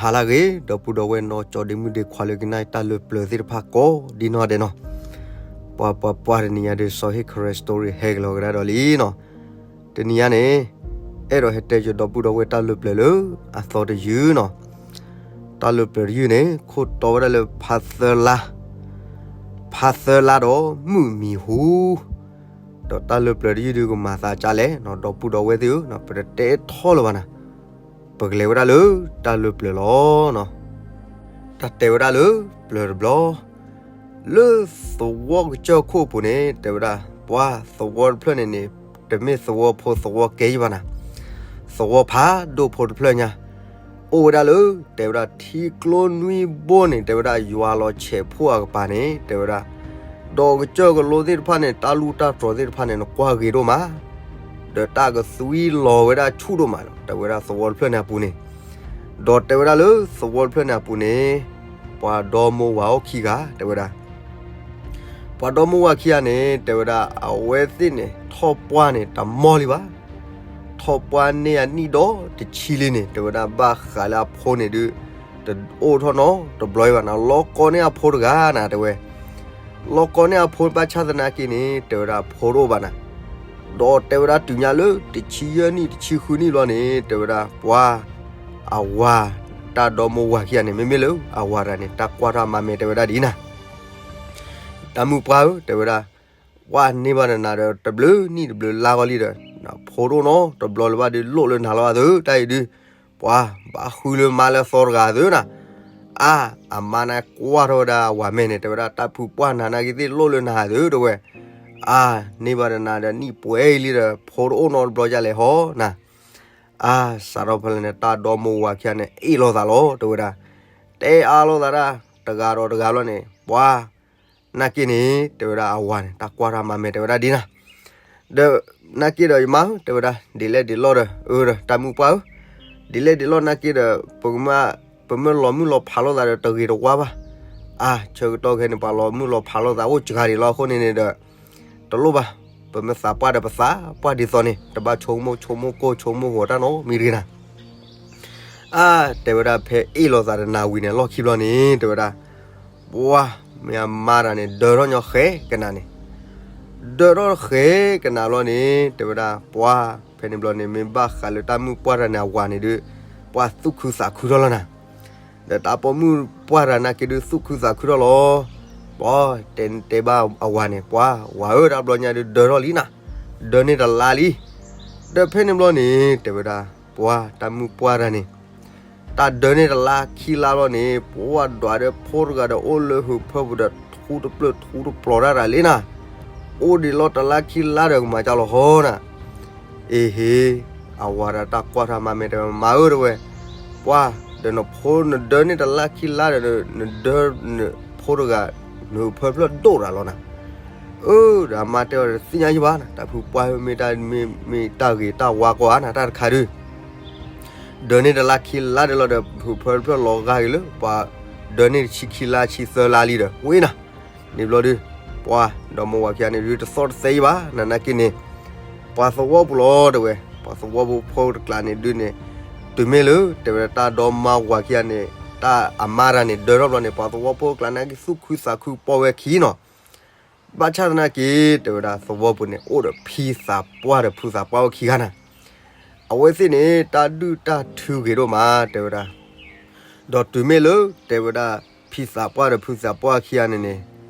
ဟါလၢအဂ့ၤ ဒီပုၢ်ဒီဝဲၢ်နီၢ်ကၠီဒ့မုၣ်ဒ့ခွါလၢကနၣ်တၢ်လၢပျၢၤသ့ၣ်တဖၣ်ကိးဒ်နီၢ်ဒဲးနီၤ, ပှၤပှၤပှၤတနံၤညါဒီး စီၤဟ့ၣ် Karen Story ဟဲက့ၤလီၤကဒါဒီးလံနီၤ, တနံၤညါန့ၣ် အဲၣ်ဒိးဟဲတဲယဒီပုၢ်ဒီဝဲၢ်တၢ်လၢပျၢၤလၢအသီတယုၢ်နီၤ, တၢ်လၢပျၢၤတယုၢ်န့ၣ် ခိၣ်တီဝဲဒၣ်လၢဖါသၢလါ, ဖါသၢလါဒီးမုၢ်မံၤဟူ, ဒီးတၢ်လၢပျၢၤတယုၢ်ဒုးကမၤသးကလဲၣ်နီၤ ဒီပုၢ်ဒီဝဲၢ်သ့ၣ်ဧၢ, ပတတဲထီၣ်လၢၤဘၣ်နၤ, ပကလဲၤဝဲဒၣ်လၢတၢ်လၢပျၢၤလီၤနီၤ, တၢ်တဲဝဲဒၣ်လၢပျၢၤတဘျီ လၢသဝီကစၢၢ်ခိၣ်အပူၤန့ၣ် တဲဝဲဒၣ် ပှၤသဝီတဖျၢၣ်န့ၣ်န့ၣ် တမ့ၢ်သဝီဖိသဝီကဲယံၤဘၣ်နၤ, သဝီဖးဒိၣ်ဖိတဖျၢၣ်ညါ, အိၣ်ဝဲဒၣ်လၢ တဲဝဲဒၣ်ထံကျိနွံဘိန့ၣ် တဲဝဲဒၣ်ယွၤလီၤဆဲးဖှိၣ်အကပၤန့ၣ် တဲဝဲဒၣ် ဒီးကစၢၢ်ကလိသ့ၣ်တဖၣ်န့ၣ် တၢ်လူၢ်တၢ်တြီၤသ့ၣ်တဖၣ်န့ၣ် နကွၢ်ဂ့ၤဒိၣ်မး, ဒီးတၢ်ကသွံလီၤဝဲဒၣ်ဆူၣ်ဒိၣ်မးလီၤ တဲဝဲဒၣ်သဝီတဖျၢၣ်န့ၣ်အပူၤန့ၣ်, ဒီးတဲဝဲဒၣ်လၢသဝီတဖျၢၣ်န့ၣ်အပူၤန့ၣ် ပှၤဒီမိၢ်ဝၤအိၣ်ခံဂၤ တဲဝဲဒၣ် ပှၤဒီမိၢ်ဝၤခံဂၤန့ၣ် တဲဝဲဒၣ် အဝဲသ့ၣ်န့ၣ် ထီၣ်ပှၢ်န့ၣ် တမီၢ်လံဘၣ်, ထီၣ်ပှၢ်န့ၢ်အနံၣ်ဒီတဆံလံန့ၣ် တဲဝဲဒၣ် ဘၣ်ဃးလၢအဖိန့ၣ်ဒုး တအိၣ်ထီၣ်နီတဘျီအံၤဘၣ်နၤ, လီၤကီန့ၢ်အဖိတဂၤနၤ တဲဝဲ, လီၤကီန့ၢ်အဖိဘၣ်ဆၣ်သနာ်က့န့ၣ် တဲဝဲဒၣ် ဖိတအိၣ်ဘၣ်နၤ, ဒီးတဲဝဲဒၣ်တုၤညါလၢတဆံယဲၢ်နံၣ် တဆံဃုနံၣ်ဘျီန့ၣ် တဲဝဲဒၣ် ပှၤ အဝၤ တၢ်ဒီမိၢ်ဝၤခံဂၤန့ၣ် မ့မ့ၢ်လၢအဝၤတဂၤန့ၣ် တၢ်ကွၢ်ထီၣ်မၤမဲာ်တဲဝဲဒၣ်ဒ်နၤ တၢ်မုၣ်ပှၢ်ဧၢ တဲဝဲဒၣ်, ပှၢ်န့ၢ်ဘၣ်ဒီးနၤဒီး တဘျုးနံၣ်တဘျုးလါဂီၢ်လံဒီး ဖိတအိၣ်နီတဘျီလၢၤဘၣ်ဒုး လိၣ်လၢနၤလီၤအသု တၢ်အံၤဒုး, ပှၤ ဘၣ်ဃုလၢမါလၢအသီတဂၤသုနၤ, အါ အမါန့ၣ်ကွၢ်ထီၣ်ဝဲဒၣ်အဝၤမဲာ်န့ၣ် တဲဝဲဒၣ် တၢ်ဖုပှၢ်နၤနာ်က့သ့ၣ်လိၣ်လၢနၤသု တဲဝဲ, အါ န့ၢ်ဘၣ်ဒီးနၤဒီးနံၣ်ပှဲၤအံၤလံဒီး ဖိတအိၣ်နီတဘျီဒ်လဲၣ်ဟီနၤ အါ စးထီၣ်ဖဲလဲၣ်န့ၣ် တၢ်ဒီမိၢ်ဝၤခံဂၤန့ၣ် အ့ၣ်လိာ်သးလီၤ တဲဝဲဒၣ်, တဲအါလိာ်သးဒၣ် တဂၤဒီးတဂၤလီၤန့ၣ် ပှၤ နာ်က့န့ၣ် တဲဝဲဒၣ်အဝၤန့ၣ် တၢ်ကွၢ်ထီၣ်မၤမဲာ်တဲဝဲဒၣ်ဒ်နၤ, ဒီး နာ်က့ဒီးယမါဧၢ တဲဝဲဒၣ် ဒ်လဲၣ်ဒ်လဲၣ်ဒီး အၢဒီး တၢ်မုၣ်ပှၢ်ဧၢ, ဒ်လဲၣ်ဒ်လဲၣ်နာ်က့ဒီး ပကမၢ ပမၢလီၤမုၢ်လီၤဖးလိာ်သးဒီးတဂ့ၤတဝါဘၣ်, အါ ဆၢကတီၢ်ခဲအံၤန့ၣ် ပှၤလီၤမုၢ်လီၤဖးလိာ်သးအိၣ်စှၤဒံးလီၤအဃိန့ၣ်န့ၣ်ဒီး တလိၣ်ဘၣ်, ပမ့ၢ်သးပှၢ်ဒီးပသးပှၢ်ဒ်သိးန့ၣ် တဘၣ်ဆိကမိၣ်ဆိကမိၣ်ကိၢ်ဆိကမိၣ်ဂီၤတၢ်နီတမံၤတဂ့ၤနၤ, အါ တဲဝဲဒၣ်ဖဲအ့ၣ်လိာ်သးတနၤဝံၤန့ၣ် လီၢ်ခံဘျီန့ၣ် တဲဝဲဒၣ် ပှၤ မ့ၢ်အမါတဂၤန့ၣ် ဒၢထီၣ်ညီဃဲကနၤန့ၣ်, ဒၢထီၣ်ဃဲကနၤဘျီန့ၣ် တဲဝဲဒၣ် ပှၤ ဖဲန့ၣ်ဘျီန့ၣ် မ့ၢ်ဘၣ်ဃးလၢတၢ်မုၣ်ပှၢ်တဂၤန့ၣ်အဝၤန့ၣ်ဒုး ပှၤသူၣ်ခုသးခုထီၣ်လီၤနၤ, ဒီးတၢ်ပိာ်မုၣ်ပှၢ်တဂၤနာ်က့ဒုးသူၣ်ခုသးခုထီၣ်လီၤ, ပှၤတဲတဲဘၣ်အဝၤန့ၣ် ပှၤ ဝၤဧၢ တၢ်ဘျီညါဒုးဒၢထီၣ်လံနၤ, ဒၢန့ၢ်တလါလံ, ဒီးဖဲန့ၣ်ဘျီန့ၣ် တဲဝဲဒၣ် ပှၤ တၢ်မုၣ်ပှၢ်တဂၤန့ၣ် တၢ်ဒၢန့ၢ်တလါခံလါလီၤန့ၣ် ပှၤဒွးဒီးဖိတဂၤဒီးအိၣ်လၢဟၢဖၢပူၤဒီးထူတပျၢၢ်ထူတပျီၤတၢ်တဂၤလံနၤ, အိၣ်ဒံးလီၤတလါခံလါဒီးကမၤကၢ်လီၤဟီနၤ, အ့ဟ့, အဝၤဒီးတၢ်ကွၢ်ထီၣ်မၤမဲာ်တဲဝဲ မါဧၢ တဲဝဲ, ပှၤ ဒီးနဖိနဒၢန့ၢ်တလါခံလါဒီး နဒၢ နဖိတဂၤ နဟၢဖၢတဖျၢၣ်ဒိၣ်တၢ်လီၤနၤ, အၢ ဒီးအမါတဲအီၤဒီးတသ့ၣ်ညါယံၣ်ဘၣ်နၤ တၢ်ဖုပှၢ်မ့ၢ်တၢ်ဂ့ၤတၢ်ဝါကိးဧါနၤ တၢ်တခါဒုး ဒၢန့ၢ်တလါခံလါဒီးလီၤဒီး ဟၢဖၢတဖျၢၣ်လီၤဂာ်က့ၤလၢ ပှၤဒၢန့ၢ်တဆံခံလါဆံသၢလါလံဒီး ဝ့နၤ, န့ၣ်ဘျီဒုး ပှၤ ဒီမိၢ်ဝၤခံဂၤန့ၣ်ဒုးတသီၣ်တသဲယံၣ်ဘၣ် နနာ်က့န့ၣ်, ပှၤသဝီပူၤလီၤတဲဝဲ, ပှၤသဝီပူၤဖိတကျးန့ၣ်ဒုးန့ၣ်, တုၤမ့ၢ်လၢ တဲဝဲဒၣ်တၢ်ဒီမိၢ်ဝၤခံဂၤန့ၣ် တၢ်အမါတဂၤန့ၣ် ဒၢထီၣ်ဘျီန့ၣ် ပှၤသဝီဖိတကျးနာ်က့သူၣ်ခုသးခုပိာ်ဝဲခံနီၤ ဘၣ်ဆၣ်သနာ်က့ တဲဝဲဒၣ် သဝီပူၤန့ၣ် အိၣ်ဒီးဖံသးပှၢ်ဒီးဖုသးပှၢ်အိၣ်ခံဂၤနၤ, အဝဲသ့ၣ်န့ၣ် တၢ်ဒုၣ်တၢ်ထုဂ့ၤဒိၣ်မး တဲဝဲဒၣ်, ဒီးတုၤမ့ၢ်လၢ တဲဝဲဒၣ် ဖံသးပှၢ်ဒီးဖုသးပှၢ်ခံဂၤန့ၣ်န့ၣ်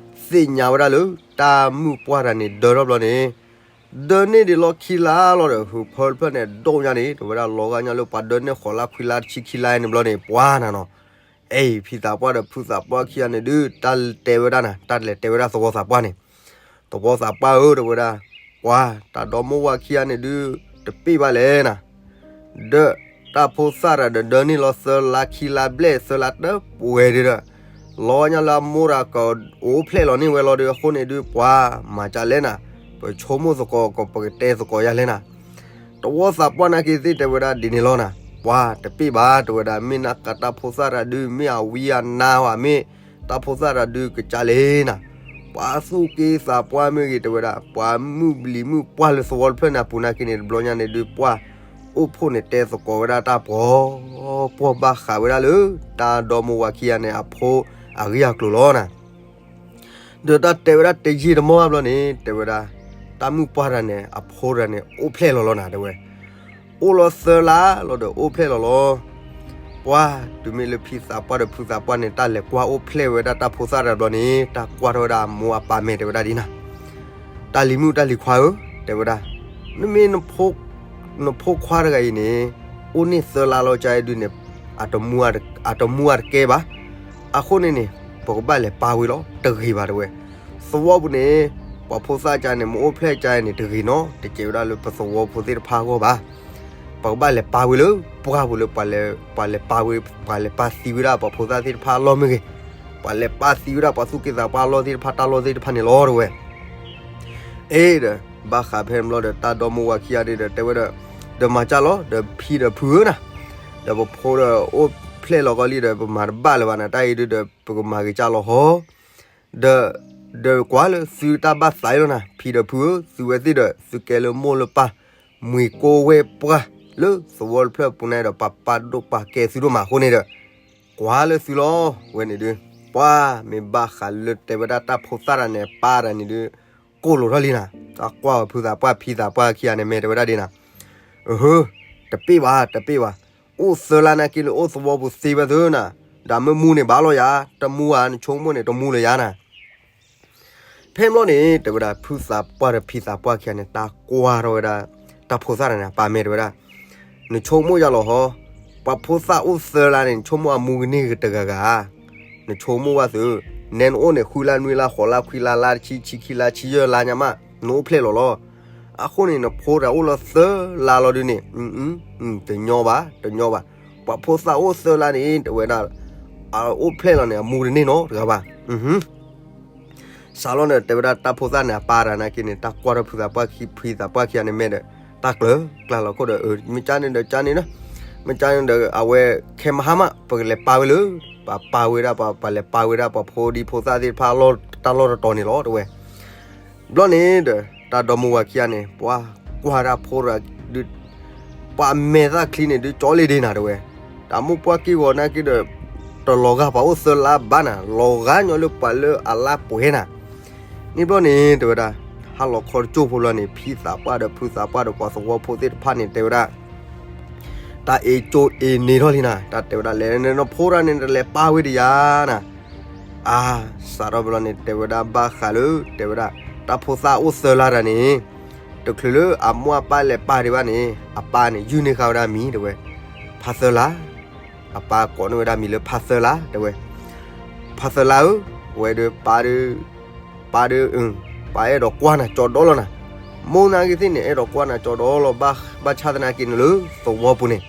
သ့ၣ်ညါဝဲဒၣ်လၢ တၢ်မုၣ်ပှၢ်တဂၤန့ၣ် ဒၢထီၣ်ဘျီန့ၣ် ဒၢန့ၢ်ဒံးလီၢ်ခံလါလီၤဒီး ဟၢဖၢတဖျၢၣ်န့ၣ် ဒိၣ်ညါန့ၣ် တဲဝဲဒၣ် လီၤဂာ်ညါလၢပှၤဒၢန့ၢ်ဃိးလါခွံလါတဆံခံလါန့ၣ်ဘျီန့ၣ် ပှၤနၤနီၤ အဲ ဖံသးပှၢ်ဒီးဖုသးပှၢ်ခံဂၤန့ၣ်ဒုး တၢ်တဲဝဲဒၣ်နၤ တၢ်လဲၤတဲဝဲဒၣ်သဝီသးပှၢ်န့ၣ်, သဝီသးပှၢ်ဧၢ တဲဝဲဒၣ်, ပှၤ တၢ်ဒီမိၢ်ဝၤခံဂၤန့ၣ်ဒုး တပ့ၢ်ဘၣ်လဲၣ်နၤ, ဒီး တၢ်ဖိသၣ်တဂၤဒီးဒၢန့ၢ်လီၤသၢလါခံလါဘျဲၣ်သၢလါတပှဲၤဒုးဒီး လီၤညါလၢအမိၢ်တဂၤကအိၣ်ဖျဲၣ်လီၤန့ၢ်ဝဲလီၤဒီး အဃိန့ၣ်ဒုး ပှၤ မၤကၢ်လဲၣ်နၤ, ပဆိကမိၣ်သကိးကီး ပကတဲသကိးယၤလဲၣ်နၤ သဝီသးပှၢ်နာ်က့သ့ၣ်တဲဝဲဒၣ်ဒ်န့ၣ်လီၤနၤ, ပှၤတပ့ၢ်ဘၣ် တဲဝဲဒၣ် မ့ၢ်နာ်က့တၢ်ဖိသၣ်တဂၤဒုး မ့ၢ်အဝံအနါဧါ မ့ၢ်တၢ်ဖိသၣ်တဂၤဒုးကစၢ်လဲၣ်နၤ, ပှၤသူၣ်က့သးပှၢ်မ့ၢ်ဂ့ၤ တဲဝဲဒၣ် ပှၤမုၢ်ဘျံးမုၢ်ပှၢ်လၢသဝီတဖျၢၣ်န့ၣ်အပူၤနာ်က့န့ၣ် တဘျီညါန့ၣ်ဒုး ပှၤ အိၣ်ဖှိၣ်န့ၣ်တဲသကိးဝဲဒၣ်တၢ်ပှီၤပှီၤ ဘၣ်ဃးဝဲဒၣ်လၢ တၢ်ဒီမိၢ်ဝၤခံဂၤန့ၣ် အဖိအဂ့ၢ်အကျိၤလီၤနၤ. ဒီးတၢ်တဲဝဲဒၣ်တယံာ်တမီၢ်ဘၣ်ဘျီန့ၣ် တဲဝဲဒၣ် တၢ်မုၣ်ပှၢ်တဂၤန့ၣ် အဖိတဂၤန့ၣ် အိၣ်ဖျဲၣ်လီၤလီၤနၤ တဲဝဲ. အိၣ်လီၤသၢလါလီၤဒီး အိၣ်ဖျဲၣ်လီၤလီၤ. ပှၤတုၤမ့ၢ်လၢဖံသးပှၢ်ဒီးဖုသးပှၢ်န့ၣ် တၢ်လဲၤကွၢ်အိၣ်ဖျဲၣ်ဝဲဒၣ်တၢ်ဖိသၣ်တဂၤဘျီန့ၣ် တၢ်ကွၢ်ထီၣ်ဝဲဒၣ်အမိၢ်အပၢ်မဲာ် တဲဝဲဒၣ်ဒ်နၤ, တၢ်လံၤမုၣ်တၢ်လံၤခွါဧၢ, တဲဝဲဒၣ်, မ့မ့ၢ် နဖိခွါတဂၤအံၤန့ၣ် အိၣ်န့ၢ်သၢလါလီၤ ကါအံၤဒုးန့ၣ် အတမူအတကဲဘၣ်. အဃိန့ၣ်န့ၣ် ပကဘၣ်လဲၤပာ်ဝဲလီၤ တဂ့ၤဘၣ် တဲဝဲ. သဝီပူၤန့ၣ် ပှၤဖိသၣ်ကါန့ၣ် မ့ၢ်အိၣ်ဖျဲၣ်ကါအံၤန့ၣ် တဂ့ၤနီၤ, တကဲဝဲဒၣ်လၢပသဝီဖိသ့ၣ်တဖၣ်အဂီၢ်ဘၣ်. ပကဘၣ်လဲၤပာ်ဝဲလၢ ပှၢ်ပူၤလၢ ပှၤလဲၤပာ်ဝဲ ပှၤလဲၤပာ်သံဝဲဒၣ်ပှၤဖိသၣ်သ့ၣ်တဖၣ်အလီၢ်မ့ၢ်ဂ့ၤ, ပှၤလဲၤပာ်သံဝဲဒၣ်ပှၤသူၣ်က့သးပှၢ်အလီၢ်သ့ၣ်တဖၣ် တၢ်လီၢ်သ့ၣ်တဖၣ်န့ၣ်လီၤ တဲဝဲ. အ့ဒီး ဘၣ်ဃးဖဲန့ၣ်ဘျီဒီး တၢ်ဒီမိၢ်ဝၤခံဂၤန့ၣ်ဒီး တဲဝဲဒီး, ဒီးမၤကၢ်လီၤ ဒီးဖံဒီးဖုဧၢနၤ, ဒီးပဖိဒီးအိၣ်ဖျဲၣ်လီၤကီလံဒီး ပမၤတဘၣ်လၢၤဘၣ်နၤ, တၢ်အံၤဒုးဒီး ပကမၤက့ၤကၢ်လီၤဟီ ဒီး ဒီးကွၢ်လၢသုတၢ်ဘၣ်သးအံၤလီၤနၤ, ဖံဒီးဖုဧၢ, သုဝဲသ့ၣ်ဒီး သုကဲလၢမိၢ်လၢပၢ် မှံၤကိဝဲၢ်ပှၢ် လၢသဝီတဖျၢၣ်ပူၤန့ၣ်ဒီး ပပာ်ဒိၣ်ပာ်ကဲသုဒိၣ်မးအဃိန့ၣ်ဒီး ကွၢ်လၢသုလီၤ. ဝဲန့ၣ်ဒုး ပှၤမ့ၢ်ဘၣ်ဃးလၢတဲဝဲဒၣ်တၢ်ဖိသၣ်တဂၤန့ၣ် ပၢ်တဂၤန့ၣ်ဒုး ကိၢ်လိာ်ထီၣ်လံနၤ, တၢ်ကွၢ်ဝဲဖုသးပှၢ်ဖံသးပှၢ်ခံဂၤန့ၣ် မ့ၢ်တဲဝဲဒၣ်ဒ်နၤ, အဟၢ တပ့ၢ်ဘၣ် တပ့ၢ်ဘၣ်, အိၣ်သၢလါနာ်က့လၢအိၣ်သဝီပူၤသ့ဝဲသ့နၤ, ဒီးမ့ၢ်မူန့ၣ်ဘၣ်လီၤယၤ, တမူဧါ နဆိကမိၣ်န့ၣ် တမူလၢၤယၤနၤ ဖဲန့ၣ်ဘျီန့ၣ် တဲဝဲဒၣ် ဖုသးပှၢ်ဒီးဖံသးပှၢ်ခံဂၤန့ၣ် တၢ်ကွၢ်ထီၣ်ဝဲဒၣ် တၢ်ဖိသၣ်တဂၤန့ၣ် အပၢ်မဲာ်တဲဝဲဒၣ်, နဆိကမိၣ်ယၤလီၤဟီ, ပှၤဖိသၣ်အိၣ်သၢလါန့ၣ် နဆိကမိၣ်အမူကန့ၢ်တဂၤဂၤဧါ, နဆိကမိၣ်ဘၣ်သု, နဲနအိၣ်န့ၣ် ဃုလါနွံလါဃိးလါခွံလါလါတဆံ ဆံခံလါဆံယဲၢ်လါညါမး နအိၣ်ဖျဲၣ်လီၤလီၤ. အဃိန့ၣ် နဖိတဂၤအိၣ်လီၤသၢလါလီၤဒုးန့ၣ် တညီဘၣ် တညီဘၣ်, ပှၤဖိသၣ်အိၣ်သၢလါန့ၣ် တဲဝဲဒၣ် အအိၣ်ဖျဲၣ်လီၤန့ၣ် အမူတန့ၢ်နီတဂၤဘၣ် စးလီၤန့ၣ် တဲဝဲဒၣ်တၢ်ဖိသၣ်န့ၣ် အပၢ်တဂၤနာ်က့န့ၣ် တၢ်ကွၢ်ထီၣ်ဖုသးပှၢ်ခံ ဖံသးပှၢ်ခံဂၤန့ၣ် မဲာ်ဒီး တၢ်ကျၢၤကျါလီၤခိၣ်ဒီး မ့ၢ်ကန့ၣ်ဒီးကန့ၣ်လီၤ, မ့ၢ်ကန့ၣ်ဒီး အဝဲခဲမဟါမး ပကလဲၤပာ်ဝဲလၢ ပှၤပာ်ဝဲဒၣ် ပှၤလဲၤပာ်ဝဲဒၣ် ပှၤဖိဒံဖိသၣ်သ့ၣ်တဖၣ် တၢ်လီၢ်တတီၤန့ၣ်လီၤ တဲဝဲ. ဘျီန့ၣ်ဒီး တၢ်ဒီမိၢ်ဝၤခံဂၤန့ၣ် ပှၤကွၢ်ဒၣ်ဖိတဂၤဒုး ပှၤမဲာ်သၣ်ချံန့ၣ်ဒုး ကၠီလ့ဒ့နၤ တဲဝဲ, တၢ်မိၢ်ပှၢ်က့ၢ်ဂီၤနာ်က့ဒီး တလီၤဂာ်ပှၤအိၣ်သၢလါဘၣ်နၤ, လီၤဂာ်ညီလၢပှၤလၢအလါပှဲၤနၤ. န့ၣ်ဘျီန့ၣ် တဲဝဲဒၣ် ဟါလီၤခီတကၠိၢ်ဖိလီၤန့ၣ် ဖံသးပှၢ်ဒီးဖုသးပှၢ်ဒီးပှၤသဝီဖိသ့ၣ်တဖၣ်န့ၣ် တဲဝဲဒၣ် တၢ်အ့ၣ်ကၠိအ့ၣ်န့ၢ်ထီၣ်လံနၤ, တၢ်တဲဝဲဒၣ်လဲၣ် နဖိတဂၤန့ၣ် တလဲၤပာ်ဝဲဒံးယၤနၤ. အါ စးထီၣ်ဘျီန့ၣ် တဲဝဲဒၣ်ဘၣ်ဃးလၢ တဲဝဲဒၣ် တၢ်ဖိသၣ်အိၣ်သၢလါတဂၤန့ၣ် တချုးလၢအမိၢ်အပၢ်လဲၤပာ်ဒံးဘၣ်န့ၣ် အပၢ်န့ၣ် ယုၢ်န့ၢ်ဃာ်ဝဲဒၣ်မံၤ တဲဝဲ ဖါသၢလါ, အပၢ်ကိးန့ၢ်ဝဲဒၣ်မံၤလၢဖါသၢလါ တဲဝဲ. ဖါသၢလါဧၢ, ဝဲဒီး ပၢ်ဒီး ပၢ်ဒီး ပၢ်အဲၣ်ဒိးကွၢ်နၤကၠီဒီလီၤနၤ. မိၢ်နာ်က့သ့ၣ်န့ၣ် အဲၣ်ဒိးကွၢ်နၤကၠီဒီလီၤ, ဘၣ်ဆၣ်သနာ်က့န့ၣ်လၢသဝီပူၤန့ၣ်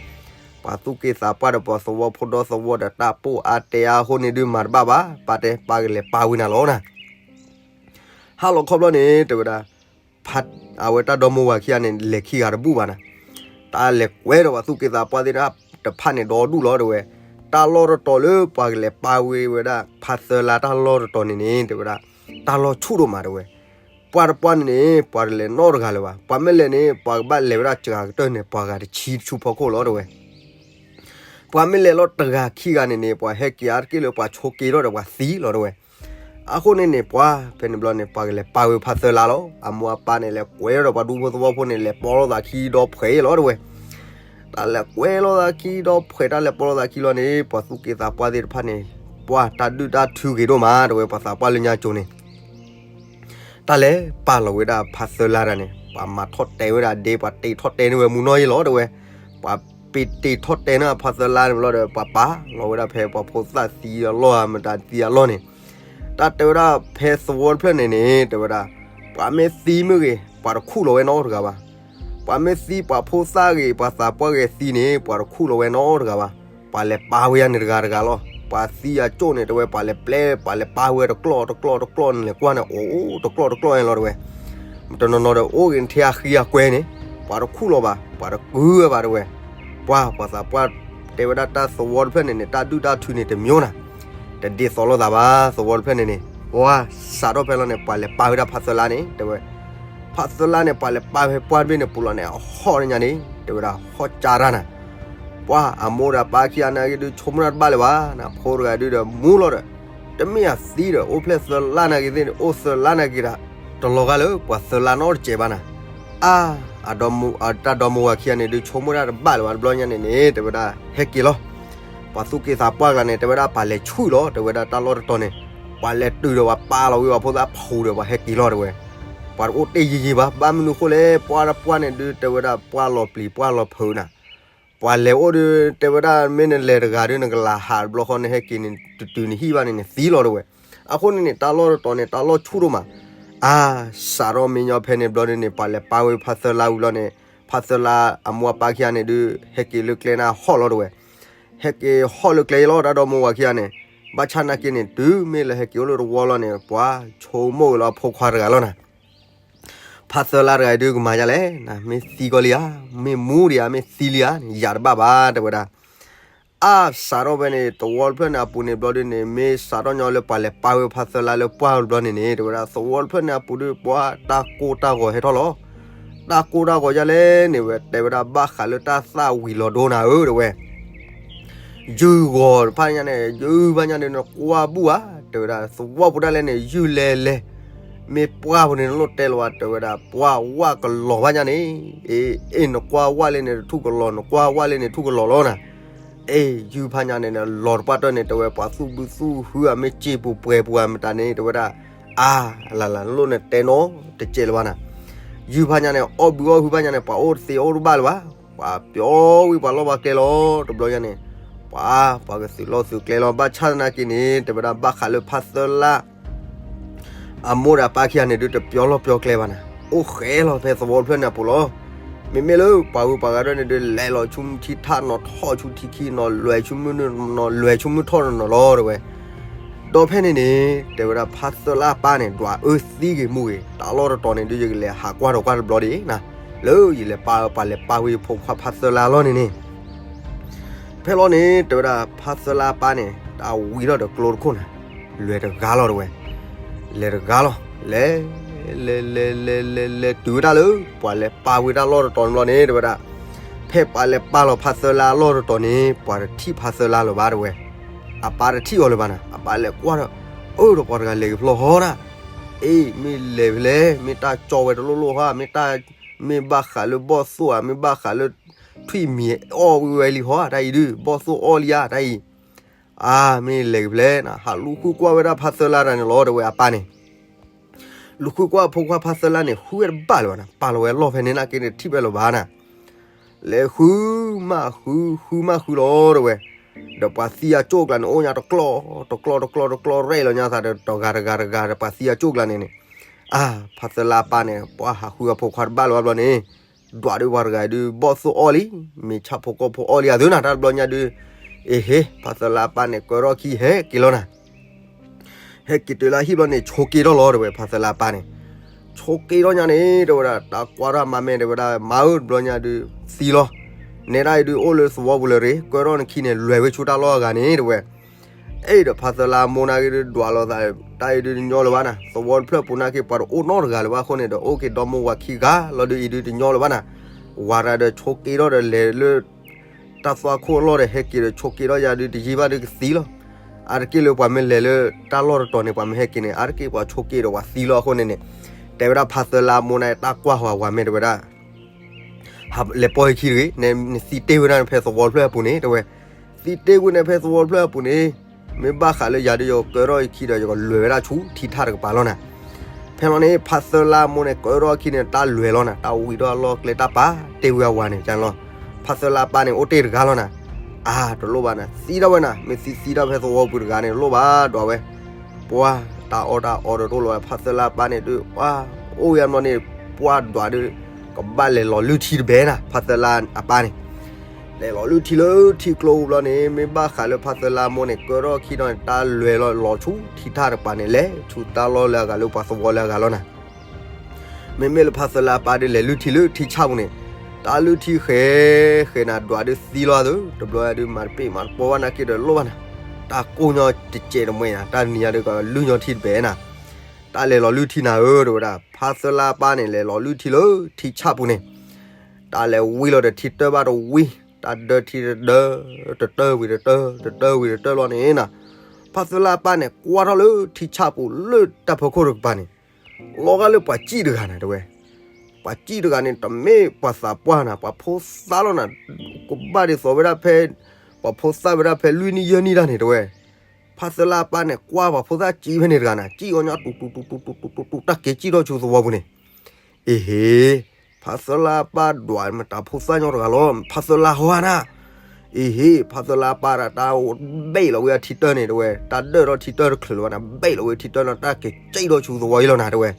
ပှၤသူၣ်က့သးပှၢ်ဒီးပှၤသဝီဖိဒီသဝီဒီး တၢ်ပိၢ်အါတဲအါအဃိန့ၣ်ဒုး မၤတဘၣ်ဘၣ်, ပၢ်တဲ ပၢ်ကလဲၤပာ်ဝဲနၤလီၤနၤ. ဟါလီၤခီဘျီန့ၣ် တဲဝဲဒၣ် အဝဲတၢ်ဒီမိၢ်ဝၤခံဂၤန့ၣ် လဲၤခံဂၤတဘူၣ်ဘၣ်နၤ, တၢ်လဲၤကွဲဒီးပှၤသူၣ်က့သးပှၢ်သ့ၣ်တဖၣ်န့ၣ် ဒီဒူၣ်လီၤ တဲဝဲ. တၢ်လီၢ်တတီၤလၢပှၤကလဲၤပာ်ဝဲဝဲဒၣ် ဖါသၢလါတၢ်လီၢ်တတီၤန့ၣ်န့ၣ် တဲဝဲဒၣ် တၢ်လီၢ်ဆူၣ်ဒိၣ်မး တဲဝဲ. ပှၤတပှၢ်န့ၣ်န့ၣ် ပှၤတလဲၤနီတဂၤလၢၤဘၣ်, ပှၤမ့ၢ်လဲၤန့ၣ် ပှၤကဘၣ်လဲၤဝဲဒၣ်စှၤကတၢၢ်န့ၣ် ပှၤဂၤတဆံဆူဖီခိၣ်လီၤ တဲဝဲ. ပှၤမ့ၢ်လဲၤလီၤတဂၤခံဂၤန့ၣ်န့ၣ် ပှၤဟဲက့ၤအါတက့ၢ်လၢပှၤဆိးက့ၤထီၣ်ဒီးပှၤသံလီၤ တဲဝဲ. အဃိန့ၣ်န့ၣ် ပှၤဖဲန့ၣ်ဘျီန့ၣ် ပှၤကလဲၤပာ်ဝဲဖါသၢလါလီၤ. အမိၢ်အပၢ်န့ၣ် လဲၤကွဲဒီးပှၤဒူဖိသဝီဖိန့ၣ် လဲၤပိာ်လိာ်သးခံဒီဖှဲးလီၤ တဲဝဲ. တၢ်လဲၤကွဲလိာ်သးခံဒီဖှဲး တၢ်လဲၤပိာ်လိာ်သးခံလီၤန့ၣ် ပှၤသူၣ်က့သးပှၢ်သ့ၣ်တဖၣ်န့ၣ် ပှၤတၢ်ဒုၣ်တၢ်ထုဂ့ၤဒိၣ်မး တဲဝဲ ပှၤသးပှၢ်လၢညါကၠိန့ၣ် တၢ်လဲၤပာ်လီၤဝဲဒၣ်ဖါသၢလါတဂၤန့ၣ် ပှၤမၤထီၣ်တဲဝဲဒၣ်ဒ့ ပှၤတ့ထီၣ်တဲန့ၢ်ဝဲမူနီၢ်ယ့လီၤ တဲဝဲ. ပှၤပ့တ့ထီၣ်တဲန့ၢ်ဖါသၢလါန့ၣ်ဘျီဒီး ပှၤပာ်လီၤဝဲဒၣ်ဖဲပှၤဖိသၣ်သံအလီၢ်ဧါ မတၤသံအလီၢ်န့ၣ် တၢ်တဲဝဲဒၣ်ဖဲသဝီတဖျၢၣ်န့ၣ်န့ၣ် တဲဝဲဒၣ် ပှၤမ့ၢ်သံမ့ၢ်ဂ့ၤ ပှၤတခူၣ်လီၤဝဲနီတဂၤဘၣ်. ပှၤမ့ၢ်သံပှၤဖိသၣ်ဂ့ၤ ပှၤသးပှၢ်ဂ့ၤသံန့ၣ် ပှၤတခူၣ်လီၤဝဲနီတဂၤဘၣ်. ပှၤလဲၤပာ်ဝဲယၤန့ၣ်တဂၤတဂၤလီၤ. ပှၤသံအကၠိၣ်န့ၣ် တဲဝဲ ပှၤလဲၤပျဲ ပှၤလဲၤပာ်ဝဲတကျီၢ်တကျီၢ်တကျီၢ်န့ၣ် လဲၤကွၢ်န့ၣ် အိၣ်အိၣ်တကျီၢ်တကျီၢ်န့ၣ်လီၤ တဲဝဲ. တနီၤနီၤဒီး အိၣ်ဂ့ၤထဲအဃံအကွဲန့ၣ် ပှၤတခူၣ်လီၤဘၣ် ပှၤတကုဝဲဘၣ် တဲဝဲ. ပှၤ ပှၤသးပှၢ်တဲဝဲဒၣ်တၢ်သဝီတဖျၢၣ်န့ၣ်န့ၣ် တၢ်ဒုၣ်တၢ်ထုန့ၣ်တမျိုးနၤ တဒ်သိးလိာ်သးဘၣ် သဝီတဖျၢၣ်န့ၣ်န့ၣ်. ပှၤစးထီၣ်ဖဲလီၤန့ၣ် ပှၤလဲၤပာ်ဝဲဒၣ်ဖါသၢလါန့ၣ် တဲဝဲ. ဖါသၢလါန့ၣ် ပှၤလဲၤပာ်ဝဲပှၢ်တဘ့ၣ်န့ၣ် ပူၤလီၤန့ၣ် အဟီၣ်တညါန့ၣ် တဲဝဲဒၣ်ဟီၣ်ကၠၢ်တၢ်နၤ, ပှၤအမိၢ်ဒီးအပၢ်ခံဂၤနာ်က့ဒုး ဆိကမိၣ်တၢ်တဘၣ်လၢၤဘၣ်နၤ, ဖိတဂၤဒုးဒီးမူလီၤဒီး, တမ့ၢ်အသံဒီး အိၣ်ဖျဲၣ်သၢလါနာ်က့သ့ၣ်န့ၣ် အိၣ်သၢလါနာ်က့ဒၣ်, တလီၤဂာ်လၢပှၤသၢလါနီတစဲးဘၣ်နၤ, အါ, အဒီမါ, တၢ်ဒီမါဝၤခံဂၤန့ၣ်ဒုး ဆိကမိၣ်တၢ်တဘၣ်လၢၤဘၣ်တဘျီညါန့ၣ်န့ၣ် တဲဝဲဒၣ်ဟဲက့ၤလီၤ, ပှၤသူၣ်က့သးပှၢ်ကျါန့ၣ် တဲဝဲဒၣ်ပှၤလဲၤဆူၣ်လီၤ တဲဝဲဒၣ်တၢ်လီၢ်တတီၤန့ၣ်, ပှၤလဲၤတုၤဒီးပှၤပာ်လီၤဝံၤပှၤဖိသၣ်ဖူဒီးပှၤဟဲက့ၤလီၤတဲဝဲ, ပှၤတအိၣ်တ့ၢ်ယံာ်ယံာ်ဘၣ် ဘၣ်မနုၤဃိလဲၣ်ပှၤတပှၢ်န့ၣ်ဒုးတဲဝဲဒၣ်ပှၢ်လီၤပျံၤပှၢ်လီၤဖုးနၤ, ပှၤလဲၤအိၣ်ဒုး တဲဝဲဒၣ်မ့ၢ်နလဲၤတဂၤဒုးနကလၤဟးတဘျီဃီနဟဲက့ၤန့ၣ် တတုၤနဟံၣ်ဘၣ်န့ၣ်နသံလီၤတဲဝဲ, အဃိန့ၣ်န့ၣ် တၢ်လီၢ်တတီၤန့ၣ် တၢ်လီၢ်ဆူၣ်ဒိၣ်မး, အါ, စးထီၣ်မ့ၢ်ညီဖဲန့ၣ်ဘျီဒုးန့ၣ် ပှၤလဲၤပာ်ဝဲဖါသၢလါဝံၤလီၤန့ၣ်, ဖါသၢလါအမိၢ်အပၢ်ခံဂၤန့ၣ်ဒုး ဟဲက့ၤလၢကျဲန့ၣ်ဟီၣ်လီၤတဲဝဲ, ဟဲက့ၤဟီၣ်လၢကျဲလီၤ တၢ်ဒီမါဝၤခံဂၤန့ၣ်, ဘၣ်ဆၣ်နာ်က့န့ၣ် တုၤမ့ၢ်လၢဟဲက့ၤအိၣ်လၢတဝီလီၤန့ၣ် ပှၤဆိကမိၣ်ဝဲလၢအဖိခွါတဂၤလီၤနၤ ဖါသၢလါတဂၤဒုးကမၤဒ်လဲၣ်, မ့ၢ်သံကီလံဧါ, မ့ၢ်မူဒံးဧါ, မ့ၢ်သံလံဧါန့ၣ် ယၤတဘၣ်ဘၣ် တဲဝဲဒၣ်. အါ, စးထီၣ်ဖဲန့ၣ် သဝီတဖျၢၣ်န့ၣ်အပူၤန့ၣ်ဘျီဒုးန့ၣ် မ့ၢ်စးထီၣ်ညီလၢပှၤလဲၤပာ်ဝဲဖါသၢလါလၢပှၢ်တဘျီန့ၣ်န့ၣ် တဲဝဲဒၣ် သဝီတဖျၢၣ်န့ၣ်အပူၤဒုး ပှၤတၢ်ကိၢ်တၢ်ဂီၤဟဲထီၣ်လီၤ. တၢ်ကိၢ်တၢ်ဂီၤဒ်လဲၣ်န့ၣ်ဝဲ တဲဝဲဒၣ် ဘၣ်ဃးလၢတၢ်သၣ်ဝံၤလီၤဒိနၤဧၢ တဲဝဲ ယုၢ်ဂီၤတဖၣ်ညါန့ၣ် ယုၢ်ဘၣ်ညါန့ၣ် နကွၢ်ဘူၣ်ဧါ, တဲဝဲဒၣ် သဝီပူၤဒၣ်လဲာ်န့ၣ် ယုၢ်လဲၤလဲၤ, မ့ၢ်ပှၢ်ပူၤန့ၣ် နလိၣ်တဲလၢၤဘၣ် တဲဝဲဒၣ် ပှၢ်ဝၣ်ကလီၤဘၣ်ညါန့ၣ်, အ့ အ့ နကွၢ်ဝၣ်လၢန့ၣ် တထူၣ်ကလီၤ, နကွၢ်ဝၣ်လၢန့ၣ် ထူၣ်ကလီၤလီၤနၤ, အ့ ယုၢ်ဖးညါန့ၣ် လီၤတပှၢ်တၢၢ်န့ၣ် တဲဝဲ ပှၤသူၣ်ဘုသူၣ်ဟုဧါ မ့ၢ်စ့ပူၤပှဲၤပူၤဧါ မတၤန့ၣ် တဲဝဲဒၣ်, အါ, လၢ်လၢ် နလိၣ်နတဲနီတစဲးလၢၤဘၣ်နၤ ယုၢ်ဖးညါန့ၣ် အီၣ်ဘုအီၣ်ဟုဖးညါန့ၣ် ပှၤအိၣ်တသ့အိၣ်တဘၣ်လၢၤဘၣ်, ပှၤပျီဝံၤပှၤလီၢ်ပှၤကျဲလီၤ တဘျီညါန့ၣ်, ပှၤ ပှၤကသုးလီၢ်သုးကျဲလီၤ ဘၣ်ဆၣ်သနာ်က့န့ၣ် တဲဝဲဒၣ် ဘၣ်ဃးလၢဖါသၢလါ အမိၢ်ဒီးအပၢ်ခံဂၤန့ၣ်ဒုး တပျီလီၢ်ပျီကျဲဘၣ်နၤ, အိၣ်ဃဲလီၤဖဲသဝီတဖျၢၣ်န့ၣ်အပူၤလီၤ. မ့မ့ၢ်လၢပှၤဂုၤပှၤဂၤဒၣ်န့ၣ်ဒုး လဲၤလီၤဆူမုၢ်ထံထၣ်နီၤ ထီၣ်ဆူထံခံနီၤ လဲၤဆူမုၢ်နုာ်နီၤ လဲၤဆူမုၢ်ထီၣ်နီၤနီၤလီၤ တဲဝဲ ဒီးဖဲန့ၣ်န့ၣ် တဲဝဲဒၣ် ဖါသၢလါအပၢ်န့ၣ် ဒွးအၢသံဂ့ၤမူဂ့ၤ တၢ်လီၢ်တတီၤန့ၣ်ဒုး ယကလဲၤဟးကွၢ်ဒီးကွၢ်တဘျီဒံးနၤ, လၢယလဲၤပာ်ပှၤလဲၤပာ်ဝဲယဖိခွါဖါသၢလါလီၤန့ၣ်န့ၣ် ဖဲလီၤန့ၣ် တဲဝဲဒၣ် ဖါသၢလါအပၢ်န့ၣ် တၢ်ဝံၤထီၣ်ဒီးကျိတခိၣ်န့ၣ် လဲၤတဂၤလီၤတဲဝဲ, လဲၤတဂၤလီၤ လဲၤ လဲၤ လဲၤ လဲၤ လဲၤ လဲၤတုၤဝဲဒၣ်လၢ ပှၤလဲၤပာ်ဝဲတၢ်လီၢ်တတီၤန့ၣ်ဘျီန့ၣ် တဲဝဲဒၣ် ဖဲပှၤလဲၤပာ်လီၤဖါသၢလါအလီၢ်တတီၤန့ၣ် ပှၤတထံၣ်ဖါသၢလါလၢၤဘၣ်တဲဝဲ, အပၢ်တထံၣ်အီၤလၢၤဘၣ်နၤ, အပၢ်လဲၤကွၢ်ဒီး အၢ ဒီးပှၤတဂၤလဲၤက့ၤဖျီဟီနၤ, အ့ မ့ၢ်လဲၤဖဲလဲၣ် မ့ၢ်တၢ်ကၠီဝဲတလိၣ်လိၣ်ဟီ မ့ၢ်တၢ် မ့ၢ်ဘၣ်ဃးလၢဘီၣ်သိၣ်ဧါ မ့ၢ်ဘၣ်ဃးလၢ ထွံၣ်မံၤအီၣ်ဝံၤဝဲလံဟီ တၢ်အံၤဒုး ဘီၣ်သိၣ်အီၣ်လံဧါ တၢ်အံၤ, အါ မ့ၢ်လဲၤက့ၤဖဲလဲၣ်နၤ ဟးလူၤဃုကွၢ်ဝဲဒၣ်ဖါသၢလါတဂၤန့ၣ်လီၤ တဲဝဲအပၢ်န့ၣ် လူၤဃုကွၢ်အဖိခွါဖါသၢလါန့ၣ် ဃုဝဲတဘၣ်လၢၤဘၣ်နၤ, ပာ်လီၤဝဲအလီၢ်ဖဲန့ၣ်နာ်က့န့ၣ် တထံၣ်ဖဲလၢၤဘၣ်နၤ, လဲၤဃုမးဃု ဃုမးဃုလီၤတဲဝဲ, ဒီးပှၤသံအကၠိၣ်ကျါန့ၣ် အိၣ်ညါတကျီၢ် တကျီၢ် တကျီၢ် တကျီၢ်ရဲၣ်လီၤညါသးဒီး တဂၤတဂၤတဂၤဒီး ပှၤသံအကၠိၣ်ကျါန့ၣ်န့ၣ်, အါ ဖါသၢလါအပၢ်န့ၣ် ပှၤဟးဃုအဖိခွါတဘၣ်လၢၤဘၣ်ဘျီန့ၣ်, ဒွးဒုးပှၤတဂၤဒုး ဘီၣ်သိၣ်အီၣ်လံ, မ့ၢ်ဆၣ်ဖိကီၢ်ဖိအီၣ်လံအသိးနၤ တၢ်တဘျီညါဒုး, အ့ဟ့ ဖါသၢလါအပၢ်န့ၣ် ကၢထီၣ်ခံဟဲက့ၤလီၤနၤ ဟဲက့ၤတုၤလၢဟံၣ်ဘျီန့ၣ် ဆိးက့ထီၣ်လီၤတဲဝဲ ဖါသၢလါအပၢ်န့ၣ်, ဆိးက့ထီၣ်ညါန့ၣ် တဲဝဲဒၣ် တၢ်ကွၢ်ထီၣ်မါမဲာ်တဲဝဲဒၣ် မါဧၢ တဘျီညါဒုး သံလီၤ, နဲဒၣ်အံၤဒုး အိၣ်လၢသဝီပူၤလၢၤရ့ ကၢထီၣ်နခံန့ၣ် လဲၤဝဲဆူတၢ်လီၢ်အဂၤန့ၣ် တဲဝဲ, အ့ဒီးဖါသၢလါမိၢ်နာ်က့ဒုး ဒွးလိာ်သး တၢ်အံၤဒုးတညီလၢၤဘၣ်နၤ သဝီတဖျၢၣ်ပူၤနာ်က့ ပှၤတအိၣ်နီတဂၤလၢၤဘၣ်အဃိန့ၣ်ဒီး အိၣ်က့ၤဒီမါဝၤခံဂၤလီၤဒုးအံၤဒုးတညီလၢၤဘၣ်နၤ, ဝၤတဂၤဒီးဆိးက့ထီၣ်ဒီးလဲၤလၢ တၢ်သွၣ်ခိၣ်အလီၢ်ဒီး ဟဲက့ၤဒီးဆိးက့ထီၣ်ယၤဒုး တယံာ်ဘၣ်ဒုးကသံလီၤ, အါတက့ၢ်လၢပှၤမ့ၢ်လဲၤလၢ တၢ်လီၢ်တတီၤန့ၣ် ပှၤမ့ၢ်ဟဲက့ၤန့ၣ် အါတက့ၢ်ပှၤဆိးက့ဒီးပှၤသံလီၤအဃိန့ၣ်န့ၣ်, တဲဝဲဒၣ်ဖါသၢလါမိၢ်န့ၣ် တၢ်ကွၢ်ဟီဝၤမ့ၢ်တဲဝဲဒၣ် လဲၤပိာ်ယခံတဂ့ၤ, နသံတ့ၢ်ဝဲဒၣ်နဖဲသဝီတဖျၢၣ်အပူၤန့ၣ် တဲဝဲ, သံတ့ၢ်ဝဲန့ၣ်ဖဲသဝီတဖျၢၣ်အပူၤန့ၣ်, မ့ၢ်ဘၣ်ဃးလၢယၤဒုး ယကကၢထီၣ်ယခံဒီး ယကလဲၤဝဲဒၣ်ဆူထံထၣ်တကပၤလီၤနၤ, ဖဲလီၤန့ၣ် ဖါသၢလါမိၢ်န့ၣ် ကၢထီၣ်အခံန့ၣ် တၢ်လဲၤလီၤနၤ, တၢ်ဝံၤထီၣ်အလီၢ်ကျဲတၢ်ပာ်တ့ၢ်ဝဲအဝၤန့ၣ် ကလီၤ, ဖါသၢလါပၢ်န့ၣ် အိၣ်တ့ၢ်တဂၤလီၤနၤ, အါ တလိၣ်ဘၣ်နၤ သံထီၣ်ဝဲနၤ, မ့ၢ်သံသံထီၣ်ဖဲသဝီပူၤတဂၤန့ၣ် တလိၣ်ဘၣ်ဒွးဝဲ, ပှၤ တၢ်အီၣ်တၢ်အီဒီးတအိၣ်လၢၤဘၣ် ဖါသၢလါပၢ်န့ၣ်ဒုး ပှၤ အိၣ်ယါမနီၤန့ၣ် ပှၤဒွးဒုး ကဘၣ်လဲၤလီၤလုၢ်ထံတဘဲနၤ ဖါသၢလါအပၢ်န့ၣ် လဲၤလီၤလုၢ်ထံလၢထံကျိပူၤဘျီန့ၣ် မ့ၢ်ဘၣ်ဃးလၢဖါသၢလါမိၢ်န့ၣ် ကၢထီၣ်ခံဒီးန့ၣ် တၢ်လဲၤလီၤလီၤဆူထံထၣ်တကပၤန့ၣ် လဲၤဆူတၢ်လီၢ်လၢအဂၤလၢပှၤသဝီလၢအဂၤလီၤနၤ, မ့မ့ၢ်လၢဖါသၢလါပၢ်ဒုးလဲၤလုၢ်ထံလၢထံဆၣ်ပူၤန့ၣ် တၢ်လုၢ်ထံဃဲၤဃဲၤနၤ ဒွးဒုးသံလီၤအသိး တဘျီဒုးမၤတပ့ၢ်မၤတပီဘၣ်နာ်က့ဒီးလိၣ်ဘၣ်နၤ, တၢ်ကိၢ်ညီတစဲးတမှဲၤနၤ တၢ်နံၤညါဒုးကလုၢ်ညီထံတဘဲနၤ, တၢ်လဲၤလီၤလုၢ်ထံနၤဧၢ တဲဝဲဒၣ် ဖါသၢလါပၢ်န့ၣ် လဲၤလီၤလုၢ်ထံလၢထံဆၣ်ပူၤန့ၣ် တၢ်လဲၤဝံလီၤဒီးထံတၢဘၣ်တဝံ, တၢ်ဒၢထံတဒၢ, တတၢဝံၤတတၢ, တတၢဝံၤတတၢလီၤန့ၣ်နီၤ, ဖါသၢလါအပၢ်န့ၣ် ကွၢ်ထီၣ်လၢထံဆၣ်ပူၤလၢတၢ်ဖီခိၣ်တကပၤန့ၣ်, လီၤဂာ်လၢပှၤစံၣ်တဂၤနၤတဲဝဲ, ပှၤစံၣ်တဂၤန့ၣ် တမ့ၢ်ပှၤသးပှၢ်နၤ, ပှၤဖိသၣ်လီၤနၤ, ကဘၣ်ဒ်သိးဝဲဒၣ်ဖဲ ပှၤဖိသၣ်ဝဲဒၣ်ဖဲလွံၢ်နံၣ်ယဲၢ်နံၣ်တၢ်န့ၣ်တဲဝဲ, ဖါသၢလါအပၢ်န့ၣ် ကွၢ်ပှၤဖိသၣ်စံၣ်ဖဲန့ၣ်တဂၤနၤ, စံၣ်အီၤညီတူတူတူတူတူတူ တၢ်က့ၤစံၣ်ထီၣ်ဆူသဝီပူၤန့ၣ်, အ့ဟ့, ဖါသၢလါအပၢ်ဒွးမတၤဖိသၣ်ညီတဂၤလီၤ, ဖါသၢလါဟီဧါနၤ, အ့ဟ့, ဖါသၢလါအပၢ်ဒၣ်တၢ်ဘ့ၣ်လီၤဝဲအထံတၢန့ၣ်တဲဝဲ, တၢ်ဒၢၣ်ထီၣ်ထံတၢတချုးလၢၤဘၣ်နၤ, ဘ့ၣ်လီၤဝဲထံတၢလီၤ, တၢ်က့ၤစံၣ်ထီၣ်ဆူသဝီအံၤလီၤနၤတဲဝဲ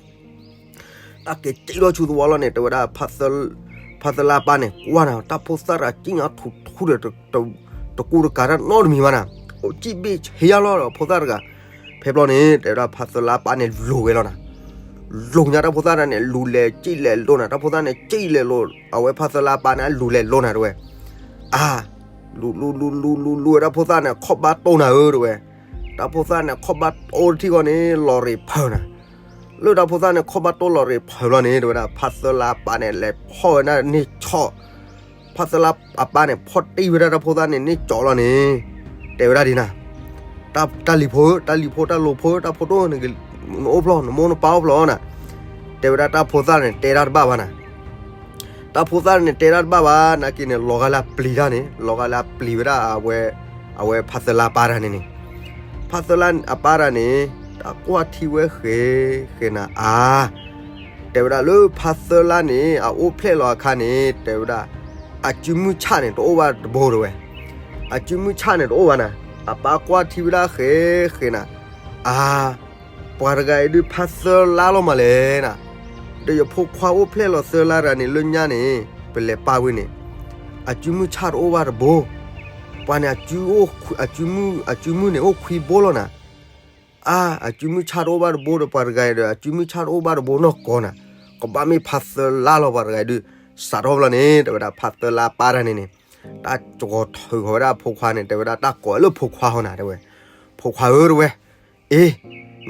တၢ်က့ၤစံၣ်ထီၣ်ဆူသဝီလီၤန့ၣ် တဲဝဲဒၣ် ဖါသၢလါအပၢ်န့ၣ် ကွၢ်နၤ တၢ်ဖိသၣ်တဂၤစံၣ်ညီထူထူဒီး တကူတကၤတၢ်နီတမံၤဘၣ်နၤ, အိၣ်စံၣ်ဘ့ၣ်ဆ့ယါလီၤဒီးဖိသၣ်တဂၤ, ဖဲဘျီန့ၣ် တဲဝဲဒၣ်ဖါသၢလါအပၢ်န့ၣ်လူၤဝဲလီၤနၤ, လူၤညါတၢ်ဖိသၣ်တဂၤန့ၣ် လူၤလဲၤစံၣ်လဲၤလိၤနၤ, တၢ်ဖိသၣ်န့ၣ်စံၣ်လဲၤလိၤ, အဝဲဖါသၢလါအပၢ်န့ၣ် လူၤလဲၤလိၤနၤတဲဝဲ, အါ လူၤလူၤလူၤလူၤလူၤလူၤဝဲဒၣ်ဖိသၣ်န့ၣ် ခီၣ်ဘၣ်တိၢ်နၤဧၢတဲဝဲ, တၢ်ဖိသၣ်န့ၣ် ခီၣ်ဘၣ်တိၢ်တထံၣ်ဃီန့ၣ် လီၤရ့ၤဖၢနၤ, လၢတၢ်ဖိသၣ်န့ၣ် ခီၣ်ဘၣ်တိၢ်လီၤရ့ၤဖၢဘျီန့ၣ် တဲဝဲဒၣ် ဖါသၢလါအပၢ်န့ၣ် လဲၤဖီၣ်ဝဲဒၣ်န့ၢ်ဆီၣ်, ဖါသၢလါအပၢ်န့ၣ် ဖီၣ်တံၢ်ဝဲဒၣ်တၢ်ဖိသၣ်န့ၣ် န့ၢ်ကၠီလီၤန့ၣ်, တဲဝဲဒၣ်ဒ်နၤ, တၢ်လံၤဖိဧၢ, တၢ်လံၤဖိ တၢ်လီၤဖိဧၢ, တၢ်ဖိတိၢ် နအိၣ်ဖျီ နမိၢ်နပၢ်အိၣ်ဖျီနၤ, တဲဝဲဒၣ်တၢ်ဖိသၣ်န့ၣ် တဲတၢ်တဘၣ်ဘၣ်နၤ, တၢ်ဖိသၣ်န့ၣ် တဲတၢ်တဘၣ်ဘၣ် နာ်က့န့ၣ် လီၤဂာ်လၢအပျံၤတၢ်န့ၣ် လီၤဂာ်လၢအပျံၤဝဲဒၣ် အဝဲဖါသၢလါအပၢ်တဂၤန့ၣ်န့ၣ်, ဖါသၢလါအပၢ်တဂၤန့ၣ် တၢ်ကွၢ်ထံဝဲဃဲၤဃဲၤနၤအါ, တဲဝဲဒၣ်လၢဖါသၢလါန့ၣ် အအိၣ်ဖျဲၣ်လီၤအခါန့ၣ် တဲဝဲဒၣ် အစုမုၢ်ဆၣ်န့ၣ် တအိၣ်ဘၣ်တဘိတဲဝဲ, အစုမုၢ်ဆၣ်န့ၣ်တအိၣ်ဘၣ်နၤ, အပၢ်ကွၢ်ထံဝဲဒၣ်ဃဲၤဃဲၤနၤ, အါ ပှၤတဂၤအံၤဒုးဖါသၢလါလီၤမးလဲၣ်နၤ, ဒီးယဖိခွါအိၣ်ဖျဲၣ်လီၤသၢလါတဂၤန့ၣ် လၢညါန့ၣ် ပလဲၤပာ်ဝဲန့ၣ် အစုမုၢ်ဆၣ်တအိၣ်ဘၣ်တဘိ, ပှၤန့ၣ် အစုမုၢ်န့ၣ်အိၣ်ခွံဘိလီၤနၤ, အါ အစုမုၢ်ဆၣ်တအိၣ်ဘၣ်တဘိဒီး ပှၤတဂၤအံၤဒီး အစုမုၢ်ဆၣ်တအိၣ်ဘၣ်တဘိနီၢ်ကီၢ်နၤ, ကဘၣ်မ့ၢ်ဖါသၢလါလီၤ ပှၤတဂၤအံၤဒုး, စးထီၣ်ဘျီန့ၣ် တဲဝဲဒၣ်ဖါသၢလါအပၢ်တဂၤန့ၣ်န့ၣ်, တၢ်ကီၤထုးဃီၤဝဲဒၣ်အဖိခွါန့ၣ် တဲဝဲဒၣ် တၢ်ကိးလၢဖိခွါဟီနၤတဲဝဲ, ဖိခွါဧၢတဲဝဲ, အ့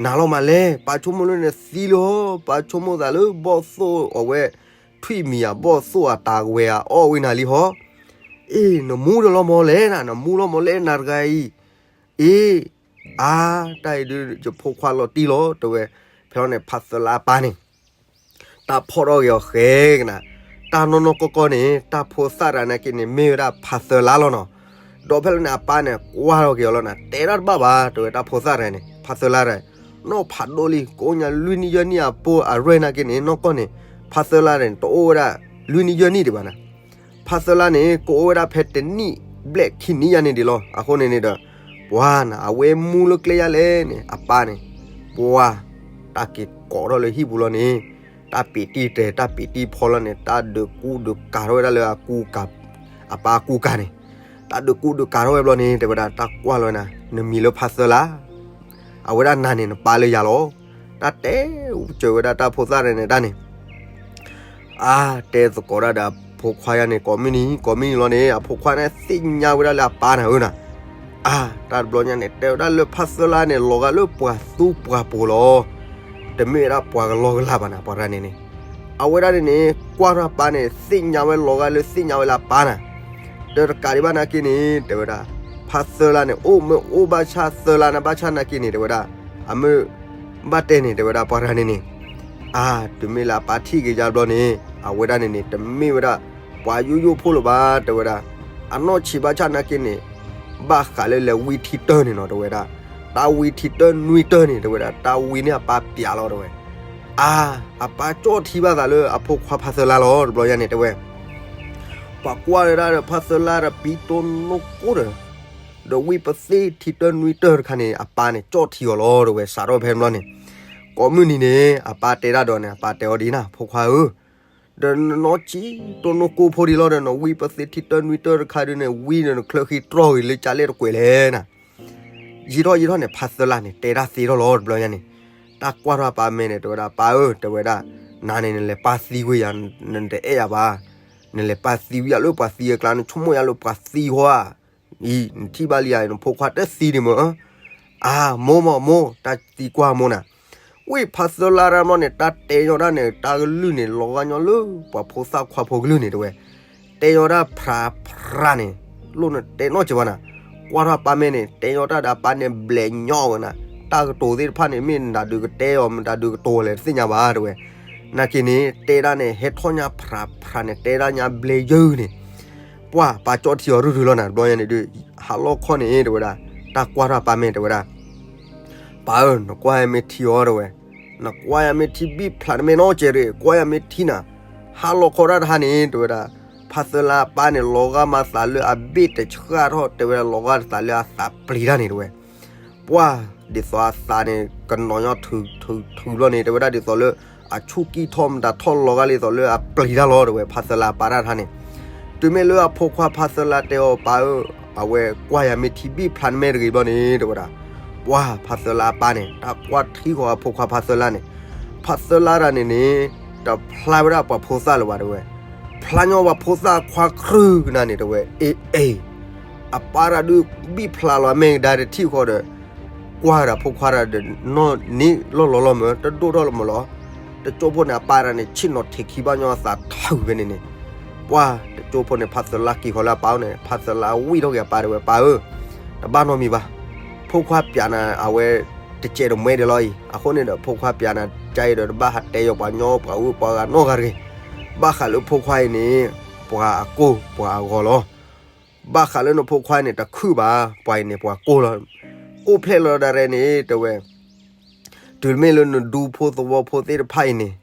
နၤလီၤမးလဲၣ် ပၢ်ဆိကမိၣ်လၢနသံလံဟီ, ပၢ်ဆိကမိၣ်သးလၢဘီၣ်သိၣ်အဝဲ ထွံၣ်မံၤဧါ ဘီၣ်သိၣ်အတၢ်ဝဲဧါ အီၣ်ဝဲနၤလံဟီ, အ့ နမူတလီၤမးလဲၣ်နၤ, နမူလီၤမးလဲၣ် နၤတဂၤအံၤ, အ့ အါ တၢ်အံၤဒုး ယဖိခွါလီၤတံၢ်လီၤတဲဝဲ, ဖဲလီၤန့ၣ် ဖါသၢလါအပၢ်န့ၣ် တၢ်ဖီၣ်ထီၣ်က့ၤအီၤဃဲၤကနၤ, တၢ်နီၢ်နီၢ်ကီၢ်ကီၢ်န့ၣ် တၢ်ဖိသၣ်တဂၤနာ်က့န့ၣ် မ့ၢ်ဝဲဒၣ်ဖါသၢလါလီၤနီၤ, ဒီးဖဲလီၤန့ၣ် အပၢ်န့ၣ် ကွၢ်ထီၣ်က့ၤအီၤလီၤနၤ, တဲတၢ်တဘၣ်ဘၣ် တဲဝဲဒၣ်ဖိသၣ်တဂၤန့ၣ် ဖါသၢလါတဂၤ, နီၢ်ဖးဒိၣ်လံ ကအိၣ်ညါလွံၢ်နံၣ်ယဲၢ်နံၣ်အပူၤအရဲၣ်နာ်က့န့ၣ် နီၢ်ကီၢ်န့ၣ် ဖါသၢလါတဂၤန့ၣ် တအိၣ်ဝဲဒၣ် လွံၢ်နံၣ်ယဲၢ်နံၣ်ဒံးဘၣ်နၤ, ဖါသၢလါန့ၣ် ကအိၣ်ဝဲဒၣ်ဖဲတနံၣ်ဘျဲၣ်ခံနံၣ်ယါန့ၣ်ဒံးလီၤ, အဃိန့ၣ်န့ၣ်ဒီး ပှၤနၤ အဝဲမူလၢကျဲယါလဲၣ်န့ၣ် အပၢ်န့ၣ် ပှၤ တၢ်က့ၤကိးထီၣ်လၢဟံၣ်ပူၤလီၤန့ၣ်, တၢ်ပ့းတံၢ်တဲ တၢ်ပ့းတံၢ်ဖီလီၤန့ၣ် တၢ်ဒုးကူဒုးကၤထီၣ်ဝဲဒၣ်လၢအကူကၤ, အပၢ်အကူကၤန့ၣ်, တၢ်ဒုးကူဒုးကၤထီၣ်ဝဲဘျီန့ၣ် တဲဝဲဒၣ် တၢ်ကွၢ်လီၤနၤ နမံၤလၢဖါသၢလါ အဝဲဒၣ်နၤန့ၣ် နပၢ်လၢယၤလီၤ, တၢ်တဲစၢၤဝဲဒၣ်တၢ်ဖိသၣ်န့ၣ်န့ၣ်တၢ်န့ၣ် အါ တဲသကိးဒၣ်ဒီးအဖိခွါယါန့ၣ် ကိးမုၢ်နံၤ ကိးမုၢ်နံၤလီၤန့ၣ် အဖိခွါန့ၣ်သ့ၣ်ညါဝဲဒၣ်လၢအပၢ်နၤဧၢနၤ, အါ တၢ်တဘျီညါန့ၣ် တဲဝဲဒၣ်လၢဖါသၢလါန့ၣ် လီၤဂာ်လၢပှၤသူပှၤပိာ်လီၤ, တမ့ၢ်ဝဲဒၣ်ပှၤကလီကလီဘၣ်နၤ ပှၤတဂၤန့ၣ်န့ၣ်, အဝဲဒၣ်န့ၣ်န့ၣ် ကွၢ်ထီၣ်အပၢ်န့ၣ် သ့ၣ်ညါဝဲလီၤဂာ်လၢသ့ၣ်ညါဝဲလၢအပၢ်နၤ, ဒီးတကးဒံးဘၣ်နာ်က့န့ၣ် တဲဝဲဒၣ် ဖါသၢလါန့ၣ် အိၣ်မ့ၢ်အိၣ်ဘၣ်ဆၣ်သၢလါန့ၣ် ဘၣ်ဆၣ်နာ်က့န့ၣ် တဲဝဲဒၣ် အမ့ၢ် ဘၣ်တဲန့ၣ် တဲဝဲဒၣ်ပှၤတဂၤန့ၣ်န့ၣ်, အါ တုၤမ့ၢ်လၢအပၢ်ထံၣ်က့ၤယါဘျီန့ၣ် အဝဲဒၣ်န့ၣ်န့ၣ် တမ့ၢ်ဝဲဒၣ် ပှၤယိယိဖိလၢၤဘၣ် တဲဝဲဒၣ်, အနီၢ်ဆံးဘၣ်ဆၣ်နာ်က့န့ၣ် ဘၣ်ဃးလၢလဲၤဝံထံတၢၢ်န့ၣ်နီၤ တဲဝဲဒၣ်, တၢ်ဝံထံတၢၢ်နွံတၢၢ်န့ၣ် တဲဝဲဒၣ် တၢ်ဝံန့ၢ်အပၢ်ပျးလီၤ တဲဝဲ, အါ အပၢ်ကၠီၣ်ထံဘၣ်သးလၢအဖိခွါဖါသၢလါလီၤ တဘျီညါန့ၣ် တဲဝဲ ပှၤကွၢ်ဝဲဒၣ်ဒီးဖါသၢလါဒီးပံတိၢ်နိၢ်ကိၢ်ဒီး ဒီးဝံပသ့ၣ်ထံတၢၢ်နွံတၢၢ်တခါန့ၣ် အပၢ်န့ၣ်ကၠီၣ်ထံအီၤလီၤ တဲဝဲ စးထီၣ်ဖဲန့ၣ်ဘျီန့ၣ်, ကိးမုၢ်နံၤန့ၣ် အပၢ်တဲဒၣ်ဒီးန့ၣ် အပၢ်တဲအီၤဒ်နၤ ဖိခွါဧၢ, ဒီးနနီၢ်ဆံးတိၢ်နိၢ်ကိၢ်ဖိဒံးလီၤဒီး နဝံပသ့ၣ်ထံတၢၢ်နွံတၢၢ်တခါဒုးန့ၣ် ဝံန့ၣ်နချၢဃံတြီၢ်ဂ့ၤလၢကၠၢ်လဲၣ်တကွဲးလဲၣ်နၤ ယံာ်ထီၣ်ယံာ်ထီၣ်န့ၣ် ဖါသၢလါန့ၣ် တဲဒၣ်သ့ထီၣ်လီၤ တဘျီညါန့ၣ်, တၢ်ကွၢ်ထီၣ်အပၢ်မဲာ်န့ၣ် တဲဝဲဒၣ် ပၢ်ဧၢ တဲဝဲဒၣ်, နၤန့ၣ် နလဲၤပၢ်သံဝဲယၤ, နတအဲၣ်ယၤဘၣ်, နလဲၤပၢ်သံဝဲယၤလၢပှၤသံအကျါ နဆိကမိၣ်ယၤလၢပှၤသံဟီဧါ, အံၤ နထံၣ်ဘၣ်လံဧါ နဖိခွါတသံဒံးမ့ၢ်, အါ မိၢ်မိၢ်မိၢ် တၢ်သံကွၢ်မိၢ်နၤ, ဝံဖါသၢလါတၢ်မီၢ်န့ၣ် တၢ်တဲညီဒၣ်န့ၣ် တၢ်ကလုၢ်န့ၣ် လီၤဂာ်ညီလၢ ပှၤဖိသၣ်ခွါဖိကလုၢ်န့ၣ် တဲဝဲ တဲညီတၢ်ဖြးဖြးန့ၣ်, လိၣ်နတဲနီၢ်စဲးဘၣ်နၤ, ကွၢ်ထီၣ်အပၢ်မဲာ်န့ၣ် တဲညီတၢ်ဒီးအပၢ်န့ၣ်ဘျဲးညီဝဲနၤ, တၢ်ကတိၤသ့ၣ်တဖၣ်န့ၣ် မ့ၢ်နတၢ်ဒုးကတဲအီၤ မတၢ်ဒုးကတိၤလဲၣ်တသ့ၣ်ညါဘၣ်တဲဝဲ, နာ်က့န့ၣ် တဲဒၣ်န့ၣ် ဟဲထီၣ်ညါဖြးဖြးန့ၣ် တဲဒၣ်ညါဘျဲးယၢၢ်န့ၣ်, ပှၢ်ပၢ်ကၠီထံအီၤရုၢ်ရုၢ်လီၤနၤ တဘျီညါန့ၣ်ဒုး, ဟးလီၢ်ခီန့ၣ်တဲဝဲဒၣ်, တၢ်ကွၢ်ထီၣ်အပၢ်မဲာ်တဲဝဲဒၣ် ပၢ်ဧၢ နကွၢ်ယၤမ့ၢ်ထံအီၤတဲဝဲ, နကွၢ်ယၤမ့ၢ်ထံဘံၣ်ဖျးနမဲာ်နီၢ်ကဲးရ့ၣ် ကွၢ်ယၤမ့ၢ်ထံနၤ, ဟးလီၤခီတၢ်တဟါန့ၣ်တဲဝဲဒၣ်, ဖးသၢလါအပၢ်န့ၣ် လီၤဂာ်မၤသးလၢအဘ့ၣ်တဆှၣ်ထီၣ် တဲဝဲဒၣ်လီၤဂာ်သးလၢအသးပျံၤတၢ်န့ၣ်တဲဝဲ, ပှၢ်ဒ်သိးအသးန့ၣ် ကနီၤညီထုးထုးထုးဘျီန့ၣ် တဲဝဲဒၣ်ဒ်သိးလၢ အဆူၣ်ကံၢ်ထီၣ်မတၤထီၣ်လီၤဂာ်ဒ်သိးလၢအပျံၤတၢ်လီၤတဲဝဲ ဖးသၢလါအပၢ်တၢ်တဟါန့ၣ်, တုၤမ့ၢ်လၢအဖိခွါဖးသၢလါတဲအီၤပၢ်ဧၢ, အဝဲကွၢ်ယၤမ့ၢ်ထံဘံၣ်ဖျးနမဲာ်တဂ့ၤဘျီန့ၣ်တဲဝဲဒၣ်, ပှၢ်ဖးသၢလါအပၢ်န့ၣ် တၢ်ကွၢ်ထံဃီအဖိခွါဖးသၢလါန့ၣ်, ဖးသၢလါတၢ်န့ၣ်န့ၣ် တဖျါဝဲဒၣ်ပှၤဖိသၣ်လၢၤဘၣ်တဲဝဲ, ဖျါညီပှၤဖိသၣ်ခွါခြုၣ်ကနၤန့ၣ်တဲဝဲ, အ့အ့ အပၢ်တၢ်ဒုးဘံၣ်ဖျးလီၤအမဲာ်ကဒါတထံၣ်ဃီဒီး ကွၢ်ဒီးဖိခွါတၢ်ဒီး နီၢ်န့ၢ်လီၢ်လီၤလီၤမၢ် တဒိၣ်ထီၣ်လီၤမၢ်လီၤ, တကၠိဖိန့ၣ် အပၢ်တၢ်န့ၣ် ဆ့ၣ်နီၤထံးခံဘၣ်ညီအသးထုးဖဲန့ၣ်န့ၣ်, ပှၢ်တကၠိဖိန့ၣ် ဖးသၢလါက့ၤဃီၤလၢအပၢ်အိၣ်န့ၣ် ဖးသၢလါဝံၣ်ထီၣ်က့ၤအပၢ်တဲဝဲ ပၢ်ဧၢ, တဘၣ်နီတမံၤဘၣ်, ဖိခွါပျးနၤအဝဲ တစဲးတမှဲဒံးလီၤအံၤ, အဃိန့ၣ်ဒီး ဖိခွါပျးနၤကါအံၤဒီး တဘၣ်ဟးတဲယီၤပှၤညီပှၤအၢပှၤဂၤနီတဂၤတဂ့ၤ, ဘၣ်ဃးလၢဖိခွါအံၤန့ၣ် ပှၤအကိၢ်ပှၤအဂီၤလီၤ. ဘၣ်ဃးလၢနဖိခွါန့ၣ် တခုၣ်ဘၣ်, ပှၤအံၤန့ၣ် ပှၤကိၢ်လီၤ. ကိၢ်ဖျဲၣ်လီၤဒၣ်ရဲၣ်န့ၣ် တဲဝဲ, တုၤမ့ၢ်လၢနဒူဖိသဝီဖိသ့ၣ်တဖၣ်အံၤန့ၣ်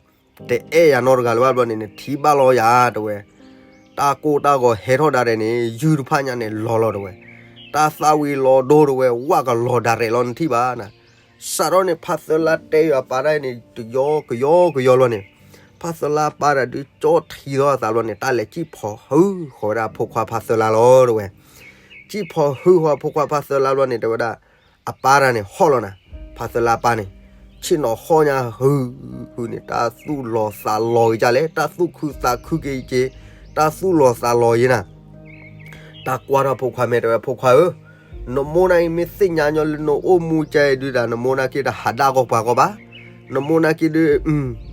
တအဲၣ်ယၤနီတဂၤလၢၤဘၣ်ဘျီန့ၣ် နထံၣ်ဘၣ်လီၤယၤ တဲဝဲ. တၢ်ကိၢ်တၢ်ဂီၤဟဲထီၣ်ဒၣ်ရဲၣ်န့ၣ် ယုၢ်တဖၣ်ညါန့ၣ်လီၤလီၤ တဲဝဲ. တၢ်သၣ်ဝံၤလီၤဒိ တဲဝဲ, ဝၣ်ကလီၤဒၣ်ရဲၣ်လီၤ နထံၣ်ဘၣ်နၤ. စးထီၣ်န့ၣ် ဖါသၢလါတဲယၤအပၢ်တၢ်န့ၣ် တယီကယီကယီလီၤန့ၣ်, ဖါသၢလါအပၢ်တၢ်ဒုးကၠီထံသီအသးဘျီန့ၣ် တၢ်လဲၤစံၣ်ဖီၣ်ဟုဃီၤဝဲဒၣ်အဖိခွါဖါသၢလါလီၤ တဲဝဲ. စံၣ်ဖီၣ်ဟုဃီၤအဖိခွါဖါသၢလါဘျီန့ၣ် တဲဝဲဒၣ်, အပၢ်တၢ်န့ၣ်ဟီၣ်လီၤနၤ. ဖါသၢလါအပၢ်န့ၣ် ဆ့ၣ်နီၤဟီၣ်ညါဟုဟုန့ၣ် တၢ်သူၣ်လီၤသးလီၤက့ၤဒ်လဲၣ်, တၢ်သူၣ်ခုသးခုက့ၤက့ၤ, တၢ်သူၣ်လီၤသးလီၤယဲနၤ. တၢ်ကွၢ်ထီၣ်ဖိခွါမဲာ် တဲဝဲ, ဖိခွါဧၢ, နမိၢ်နာ်က့မ့ၢ်သ့ၣ်ညါညီလၢနအိၣ်မူကဲအံၤဒုးဒီး နမိၢ်နာ်က့တဟးဒၣ်ကီၢ်ပှၤကီၢ်ဘၣ်. နမိၢ်နာ်က့ဒုး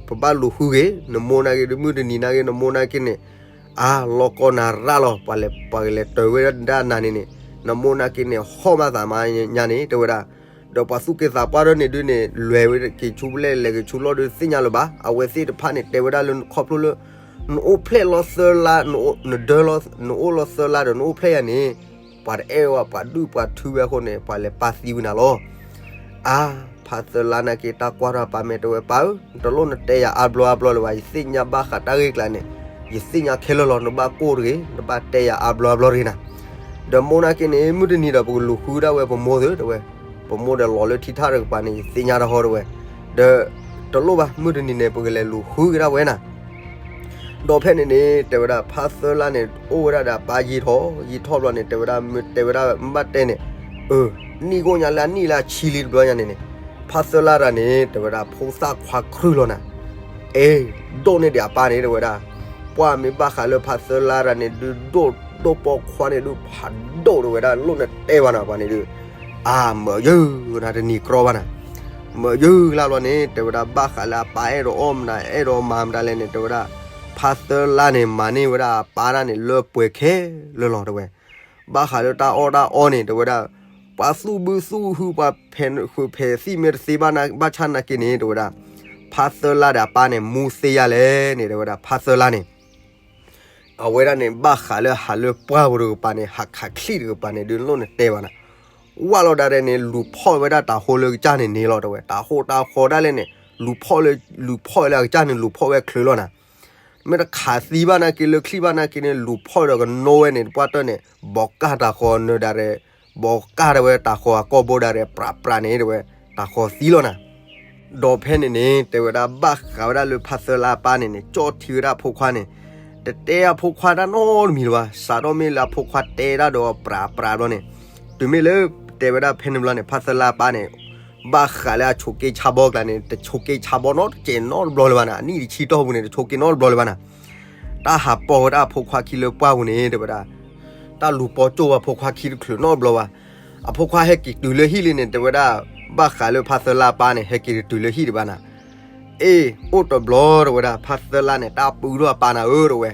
ပဘၣ်လူၤဃုက့ၤ, နမိၢ်နာ်က့ဒုး မုၢ်တနံၤနာ်က့ နမိၢ်နာ်က့န့ၣ် အါ လီၤကီနၤရၣ်လီၤ, ပှၤလဲၤပှၤကလဲၤတၢၤဝဲဒၣ်နၤန့ၣ်န့ၣ်, နမိၢ်နာ်က့န့ၣ် ဟီၣ်မးသးမးညါန့ၣ် တဲဝဲဒၣ်. ဒီးပှၤသူၣ်က့သးပှၢ်ထီၣ်န့ၣ်ဒုးန့ၣ် လဲၤဝဲက့ၤဆူပလဲၣ် လဲၤက့ၤဆူလီၢ်ဒုးသ့ၣ်ညါလၢၤဘၣ်. အဝဲသ့ၣ်တဖၣ်န့ၣ် တဲဝဲဒၣ်လၢခီဖျိလၢ နအိၣ်ဖျဲၣ်လီၤသၢလါ, နဒၢလီၤ, နအိၣ်လီၤသၢလါဒီး နအိၣ်ဖျဲၣ်ယၤန့ၣ် ပှၤတအဲၣ်ဝဲ ပှၤဒုၣ်ပှၤထုဝဲအဃိန့ၣ် ပှၤလဲၤပာ်သံဝဲနၤလီၤ. အါ, ဖါသၢလါနာ်က့ တၢ်ကွၢ်ထီၣ်အပၢ်မဲာ် တဲဝဲ, ပၢ်ဧၢ, တလိၣ်နတဲယၤအါဘျီအါဘျီလၢၤဘၣ်, ယသ့ၣ်ညါဘၣ်ဃးတၢ်ဂ့ၢ်ကျါန့ၣ်, ယသ့ၣ်ညါခဲလၢာ်လီၤ, နဘၣ်ကိၢ်တဂ့ၤ, နဘၣ်တဲယၤအါဘျီအါဘျီတဂ့ၤနၤ. ဒီးမိၢ်နာ်က့န့ၣ် မုၢ်တနံၤဒီး ပကလူၤဃုဒၣ်ဝဲပမိၢ်သု တဲဝဲ, ပမိၢ်ဒီးလီၤလၢထံထၣ်တကပၤန့ၣ် ယသ့ၣ်ညါတၢ်ဟီ တဲဝဲ. ဒီး တလိၣ်ဘၣ်, မုၢ်တနံၤန့ၣ် ပကလဲၤလူၤဃုကဒါဝဲနၤ. ဒီးဖဲန့ၣ်န့ၣ် တဲဝဲဒၣ် ဖါသၢလါန့ၣ် အိၣ်ဝဲဒၣ်ဒီးအပၢ်ယံာ်ထီၣ်, ယံာ်ထီၣ်ဘျီန့ၣ် တဲဝဲဒၣ်, တဲဝဲဒၣ် မ့ၢ်ဘၣ်တဲန့ၣ်, အၢ, နံၣ်ကိၣ်ညါလၢအနံၣ်လၢအဆံလံတဘျီညါန့ၣ်န့ၣ်, ဖါသၢလါတၢ်န့ၣ် တဲဝဲဒၣ် ဖိသၣ်ခွါခြုၣ်လီၤနၤ. အ့, ဒိၣ်န့ၢ်ဒံးအပၢ်န့ၣ် တဲဝဲဒၣ်. ပှၢ်မ့ၢ်ဘၣ်ဃးလၢဖါသၢလါတၢ်န့ၣ်ဒုး ဒိၣ်ဒိၣ်ပိာ်ခွါန့ၣ်ဒုး ဖးဒိၣ် တဲဝဲဒၣ်, လိၣ်နတဲဘၣ်နၤ ပှၤန့ၣ်ဒုး. အါ, မၢယုၢ်နၤ တနံၤကြီဘၣ်နၤ. မၢယုၢ်လၢဘျီန့ၣ် တဲဝဲဒၣ် ဘၣ်ဃးလၢအပၢ်အဲၣ်ဒိးအီၣ်မတၤ အဲၣ်ဒိးမၤမတၤလဲၣ်န့ၣ် တဲဝဲဒၣ်, ဖါသၢလါန့ၣ် မၤန့ၢ်ဝဲဒၣ်အပၢ်တၢ်န့ၣ် လၢပှဲၤခဲလၢာ်လီၤ တဲဝဲ. ဘၣ်ဃးလၢတၢ်အီၣ်တၢ်အီန့ၣ် တဲဝဲဒၣ်, ပှၤသူၣ်ဘုသူၣ်ဟု ပှၤဖဲးဃုာ်ဖဲးသံၣ်မ့ၢ်တသ့ဘၣ်ဘၣ်ဆၣ်နာ်က့န့ၣ် တဲဝဲဒၣ်, ဖါသၢလါဒီးအပၢ်န့ၣ် မူသ့ယါလဲၣ်န့ၣ် တဲဝဲဒၣ် ဖါသၢလါန့ၣ် အဝဲဒၣ်န့ၣ် ဘၣ်ဃးလၢဟးလၢပှၢ်ပူၤတကပၤန့ၣ် ဟးခးချံၣ်တကပၤန့ၣ်ဒုး လိၣ်နတဲဘၣ်နၤ. ဝၣ်လီၤဒၣ်ရဲၣ်န့ၣ် လူၤဖီၣ်ဝဲဒၣ်တၤဟိလၢကစၢ်န့ၣ်န့ၣ်လီၤ တဲဝဲ. တၤဟိတၤဃီဒၣ်လဲာ်န့ၣ် လူၤဖီၣ်လၢ လူၤဖီၣ်ဝဲလၢအကစၢ်န့ၣ် လူၤဖီၣ်ဝဲချုးလီၤနၤ. မ့ၢ်တခးသံဘၣ်နာ်က့ လၢချံၣ်ဘၣ်နာ်က့န့ၣ် လူၤဖီၣ်ဒီးကနိဝဲန့ၣ် တပှၢ်တၢၢ်န့ၣ် ဘီးကၢ်တၤဃီနၢၤဒၣ်ရဲၣ်, ဘီးကၢ်ဒၣ်ဝဲတၤဃီအကိာ်ဘိဒၣ်ရဲၣ် ပြးပြးန့ၣ် တဲဝဲ, တၤဃီသံလီၤနၤ. ဒီးဖဲန့ၣ်န့ၣ် တဲဝဲဒၣ် ဘၣ်ဃးဝဲဒၣ်လၢဖါသၢလါအပၢ်န့ၣ်န့ၣ် ကၠီထံဝဲဒၣ်အဖိခွါန့ၣ် တတဲအဖိခွါတၢ်နီတမံၤလၢၤဘၣ်. စးထီၣ်မ့ၢ်လၢအဖိခွါတဲဒၣ်ဒီးပြးပြးဘျီန့ၣ်, တုၤမ့ၢ်လၢတဲဝဲဒၣ်ဖဲန့ၣ်ဘျီန့ၣ် ဖါသၢလါအပၢ်န့ၣ် ဘၣ်ဃးလၢအဆိးက့ဆါဘီကျါန့ၣ် တဆိးက့ဆါဘီနီတစဲးနီတဘျီလၢၤဘၣ်နၤ. အနံၣ်တဆံတီၢ်ပူၤန့ၣ် တဆိးက့နီတဘျီလၢၤဘၣ်နၤ. တၢ်ဟးပိာ်ဝဲဒၣ်အဖိခွါခံလၢပှၢ်ပူၤန့ၣ် တဲဝဲဒၣ် တၢ်လူၤပိာ်ကၠိဝဲအဖိခွါခံတချုးနီတဘျီဘၣ်. အဖိခွါဟဲက့ၤတုၤလၢဟံၣ်လံန့ၣ် တဲဝဲဒၣ် ဘၣ်ဃးလၢဖါသၢလါအပၢ်န့ၣ် ဟဲက့ၤတတုၤလၢဟံၣ်ဒံးဘၣ်နၤ. အ့, အိၣ်တဘျီ တဲဝဲဒၣ် ဖါသၢလါန့ၣ် တၢ်ပုၢ်ထီၣ်အပၢ်နၤဧၢ တဲဝဲ.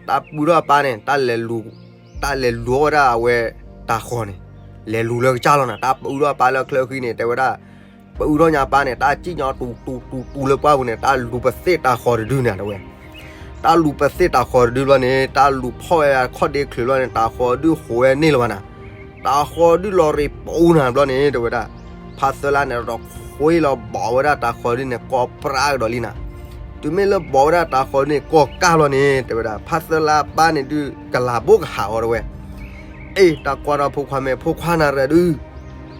တၢ်ပၢထီၣ်အပၢ်န့ၣ် တၢ်လဲၤလူၤ, တၢ်လဲၤလူၤအီၣ်ဝဲဒၣ်အဝဲတၤဃီၤန့ၣ်, လဲၤလူၤလၢကစၢ်လီၤနၤ, တၢ်ပၢထီၣ်အပၢ်လၢချၢဃံန့ၣ် တဲဝဲဒၣ်, ပၢထီၣ်ညါအပၢ်န့ၣ် တၢ်စံၣ်ညီၣ်တူၤတူၤတူၤတူၤလၢပှၢ်ပူၤန့ၣ် တၢ်လူၤပသ့ၣ်တၤဃီၤတဒုန့ၣ်တဲဝဲ တၢ်လူၤပသ့ၣ်တၤဃီၤတဒုဘျီန့ၣ် တၢ်လူၤဖီၣ်ဝဲအခီၣ်ဒ့ချုးဘျီန့ၣ် တၤဃီၤဒုးဟိးဝဲန့ၢ်လၢၤဘၣ်နၤ, တၤဃီၤဒုးလီၤရ့းပူၤနၤဘျီန့ၣ် တဲဝဲဒၣ်, ဖါသၢလါန့ၣ် တခွ့လီၤဘီးဝဲဒၣ်တၤဃီၤဒုန့ၣ် ကိးပြးကဒီးလံနၤ, တုၤမ့ၢ်လၢဘီးဝဲဒၣ်တၤဃီၤဒုန့ၣ် ကိးကၢ်ဘျီန့ၣ် တဲဝဲဒၣ် ဖါသၢလါပၢ်န့ၣ်ဒုး ကလၤဘိကဟးအီၤတဲဝဲ, အ့ တၢ်ကွၢ်ထီၣ်ဖိခွါမ့ၢ်ဖိခွါနၤတဂၤဒုး,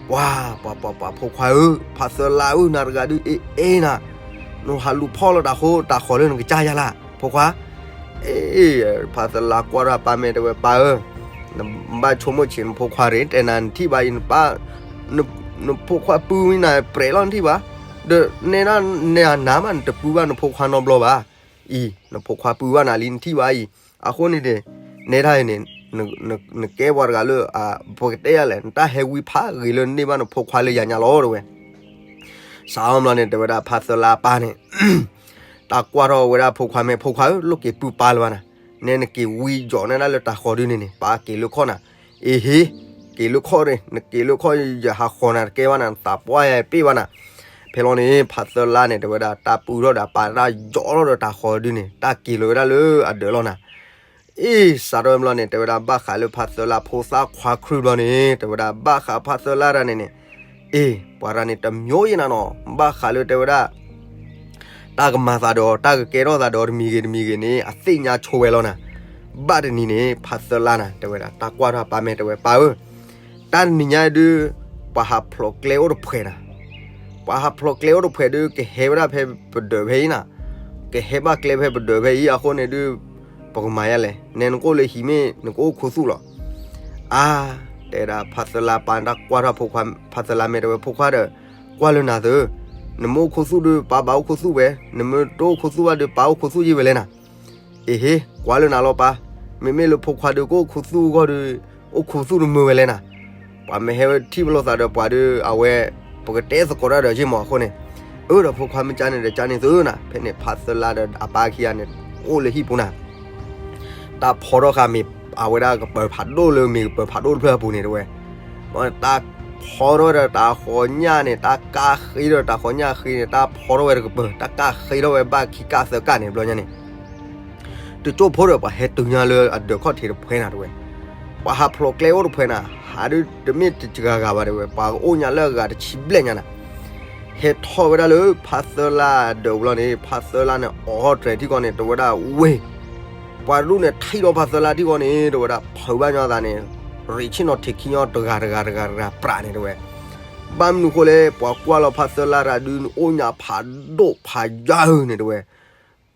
ပှၤ ပှၤ ပှၤ ပှၤ ဖိခွါဧၢ, ဖါသၢလါဧၢ နၤတဂၤဒုးအ့ၣ်အ့ၣ်နၤ, နဟးလူၤဖီၣ်လီၤတၤဃီၤတၤဃီၤလၢနကစၢ်ယါလၢ် ဖိခွါ, အ့ ဖါသၢလါကွၢ်ထီၣ်ပၢ်မ့ၢ်တဲဝဲပၢ်ဧၢ, နဘၣ်ဆိကမိၣ်ဆံးနဖိခွါရ့ၣ် တဲနၤနထံၣ်ဘၣ်အံၤ နပၢ်, နဖိခွါပုၢ်မ့ၢ်နၤပြဲးလီၤနထံၣ်ဘၣ်, ဒီးနဲဒၣ်နဲအနၤမး နတပုၢ်ဘၣ်နဖိခွါနီတဘျီဘၣ်, အံၤ နဖိခွါပုၢ်ဘၣ်နၤလံနထံၣ်ဘၣ်အံၤ, အဃိန့ၣ်န့ၣ်, နဲဒၣ်အံၤန့ၣ်, နကဲပှၤတဂၤလၢ, ပကတဲယၤလဲၣ် နတၢ်ဟဲဝံဖးဂ့ၤလၢနန့ၢ်ဘၣ်နဖိခွါလၢယၤညါလီၤတဲဝဲ စးထီၣ်ဘျီန့ၣ် တဲဝဲဒၣ်ဖါသၢလါပၢ်န့ၣ်, တၢ်ကွၢ်ထီၣ်ဝဲဒၣ်ဖိခွါမ့ၢ်ဖိခွါဧၢ လိၣ်က့ၤပုၢ်ပၢ်လၢၤဘၣ်နၤ, နဲနက့ၤဝံယီၤနဲဒၣ်လၢတၤဃီၤဒုန့ၣ်န့ၣ် ပၢ်က့ၤလၢခီၣ်နၤ, အ့ဟ့, က့ၤလၢခီၣ်န့ၣ် နက့ၤလၢခီၣ်ယဟးဃီၤနၤတကဲဘၣ်နၤ နသးပှၢ်ယပ့ၢ်ဘၣ်နၤ, ဖဲလီၤန့ၣ် ဖါသၢလါန့ၣ် တဲဝဲဒၣ်တၢ်ပုၢ်ထီၣ်ဒီးပၢ်တၢ်ယီၤထီၣ်ဒီးတၤဃီၤဒုန့ၣ် တၢ်က့ၤလီၤဝဲဒၣ်လၢအဒၢးလီၤနၤ အ့ စးထီၣ်ဝဲဘျီန့ၣ် တဲဝဲဒၣ်ဘၣ်ဃးလၢဖါသၢလါဖိသၣ်ခွါခရုၣ်ဘျီန့ၣ် တဲဝဲဒၣ်ဘၣ်ဃးဖါသၢလါတဂၤန့ၣ်န့ၣ်, အ့ ပှၤတဂၤန့ၣ် တမျိုးယဲနၤနီၤ ဘၣ်ဃးလၢတဲဝဲဒၣ် တၢ်ကမၤသးဒီး တၢ်ကကဲထီၣ်သးဒီးတမံၤဂ့ၤတမံၤဂ့ၤန့ၣ် အသ့ၣ်ညါဆိဝဲလီၤနၤ, ဘၣ်တနံၤန့ၣ် ဖါသၢလါနၤ တဲဝဲဒၣ် တၢ်ကွၢ်ထီၣ်ပၢ်မ့ၢ်တဲဝဲပၢ်ဧၢ, တၢ်တနံၤညါဒုး ပှၤဟးဖျိးကျဲအိၣ်တဖှဲးနၤ, ပှၤဟးဖျိးကျဲအိၣ်တဖှဲးဒုး ကဟဲဝဲဒၣ်ဖဲပဒၢးဖဲအံၤနၤ, ကဟဲဘၣ်ကျဲဖဲပဒၢးဖဲအံၤ အဃိန့ၣ်ဒုး ပကမၤယါလဲၣ် နဲနကအိၣ်လၢဟံၣ်မ့ၢ်နကအိၣ်ခိၣ်သူၣ်လီၤ, အါ, တဲဒၣ်ဖါသၢလါပၢ်တၢ်ကွၢ်ထီၣ်ဖိခွါ, ဖါသၢလါမ့ၢ်တဲဝဲဖိခွါဒီး, ကွၢ်လၢနၤသု, နမ့ၢ်အိၣ်ခိၣ်သူၣ်ဒုး ပၢ်ဘၣ်အိၣ်ခိၣ်သူၣ်ဝဲ, နမ့ၢ်တအိၣ်ခိၣ်သူၣ်ဘၣ်ဒုး ပၢ်အိၣ်ခိၣ်သူၣ်ယံာ်ဝဲလဲၣ်နၤ, အ့ဟ့, ကွၢ်လၢနၤလီၤပၢ်, မ့မ့ၢ်လၢဖိခွါဒုးကအိၣ်ခိၣ်သူၣ်အဂီၢ်ဒုး, အိၣ်ခိၣ်သူၣ်တမုာ်ဝဲလဲၣ်နၤ, ပှၤမ့ၢ်ဟဲဝဲထံၣ်ပလိာ်သးဒီးပှၤဒုး အဝဲ, ပကတဲသကိးတၢ်ဒီးယ့ၢ်မးအဃိန့ၣ်, အၢဒီးဖိခွါမ့ၢ်ကန့ၣ်ဒီးကန့ၣ်သုနၤ, ဖဲန့ၣ်ဖါသၢလါဒီးအပၢ်ခံဂၤန့ၣ်, အိၣ်လၢဟံၣ်ပူၤနၤ တၢ်ဖီထီၣ်ဃာ်မ့ၢ်အဝဲဒၣ်ကပၢၤဖးဒိၣ်လၢမ့ၢ်ကပၢၤဖးဒိၣ်တဖျၢၣ်အပူၤန့ၣ်တဲဝဲ, တၢ်ဖီထီၣ်ဝဲဒီးတၤဃီၤညၣ်န့ၣ် တၢ်ကးဃ့ဒီးတၤဃီၤညၣ်ဃ့န့ၣ် တၢ်ဖီထီၣ်ဝဲတကပၢၤ တၢ်ကးဃ့ထီၣ်ဝဲဘၣ်ခံကးသၢကးန့ၣ်ဘျီညါန့ၣ် တကၠိၢ်ဖိဒီးပှၤဟဲတုၤညါလၢအဒၢးခီၣ်ထံးတဖှဲနၤတဲဝဲ, ပှၤဟးဖျိးကျဲအိၣ်တဖှဲနၤ, ဟးဒုးတမ့ၢ်တဂၤဂၤဘၣ်တဲဝဲ ပှၤကအိၣ်ညါလၢအဂၤတဆံဘျဲၣ်ညါနၤ, ဟဲထီၣ်ဝဲဒၣ်လၢဖါသၢလါဒၢးပူၤလီၤန့ၣ် ဖါသၢလါန့ၣ် အိးထီၣ်တြဲၤထံကီၢ်န့ၣ် တဲဝဲဒၣ်ဝ့ၢ်, ပှၤတဒူၣ်န့ၣ်ထံၣ်ဒီးဖါသၢလါထံကီၢ်န့ၣ် တဲဝဲဒၣ် ဖုးဘၣ်ညီသးန့ၣ်, ရံးဆ့ၣ်နီၤထံးခံညီတဂၤတဂၤတဂၤတဂၤပြးန့ၣ်တဲဝဲ, ဘၣ်မနုၤဃိလဲၣ် ပှၤကွၢ်လီၤဖါသၢလါတဂၤဒုး နအိၣ်ညါဖးဒိၣ်ဖးယၢ်ဧၢန့ၣ်တဲဝဲ,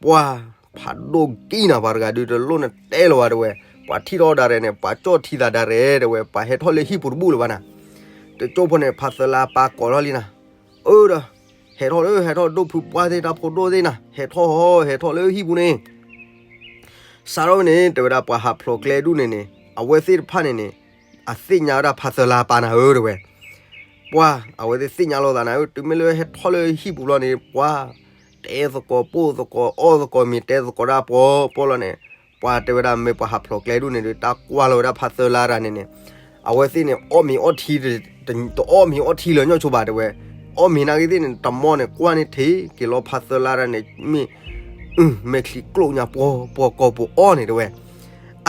ပှၤဖးဒိၣ်ကံနၤ ပှၤတဂၤဒုးတလိၣ်နတဲလၢၤဘၣ်တဲဝဲ, ပှၤထံၣ်ထီၣ်ဒၣ်ရဲၣ်န့ၣ် ပှၤကၠီၣ်ထံသးဒၣ်ရဲၣ်တဲဝဲ ပှၤဟဲထီၣ်လၢဟံၣ်ပူၤတဘူၣ်လၢၤဘၣ်နၤ, တကၠိၢ်ဖိန့ၣ် ဖါသၢလါပၢ်ကိးထီၣ်လံနၤ, အၢဒီး, ဟဲထီၣ်လၢ ဟဲထီၣ်ဒိၣ်ဖုပှၢ်သ့ၣ် တၢ်ဖိဒိၣ်သ့ၣ်နၤ ဟဲထီၣ်ဟီ ဟဲထီၣ်လၢဟံၣ်ပူၤန့ၣ် စးထီၣ်ဝဲန့ၣ် တဲဝဲဒၣ်ပှၤဟးဖျိးကျဲဒူၣ်န့ၣ်န့ၣ် အဝဲသ့ၣ်တဖၣ်န့ၣ်န့ၣ်, အသ့ၣ်ညါဝဲဒၣ်ဖါသၢလါပၢ်နၤဧၢတဲဝဲ, ပှၤ အဝဲသ့ၣ်သ့ၣ်ညါလိာ်သးနၤဧၢ တုၤမ့ၢ်လၢဟဲထီၣ်လၢဟံၣ်ပူၤလီၤန့ၣ် ပှၤ တဲသကိးပိၢ်သကိးအီၣ်သကိးမ့ၤ တဲသကိးတၢ်ပှီၤပှီၢ်လီၤန့ၣ်, ပှၤတဲဝဲဒၣ်မ့ၢ်ပှၤဟးဖျိးကျဲဒူၣ်န့ၣ်ဒီး တၢ်ကွၢ်လီၤဝဲဒၣ်ဖါသၢလါတဂၤန့ၣ်န့ၣ်, အဝဲသ့ၣ်န့ၣ် အီၣ်မ့ၤအီထံ, တအီၣ်မ့ၤအီထံလၢၤညီဆိဘၣ်တဲဝဲ, အီၣ်မ့ၤနာ်က့သ့ၣ်န့ၣ် တမီန့ၣ် ကွၢ်န့ၢ်ထံးက့ၤလီၤဖါသၢလါတဂၤန့ၣ် မ့ၢ် မဲာ်ချံကျိၣ်ညါပှီၤပှီၤကီၢ်ပူၤအီၣ်န့ၣ်တဲဝဲ,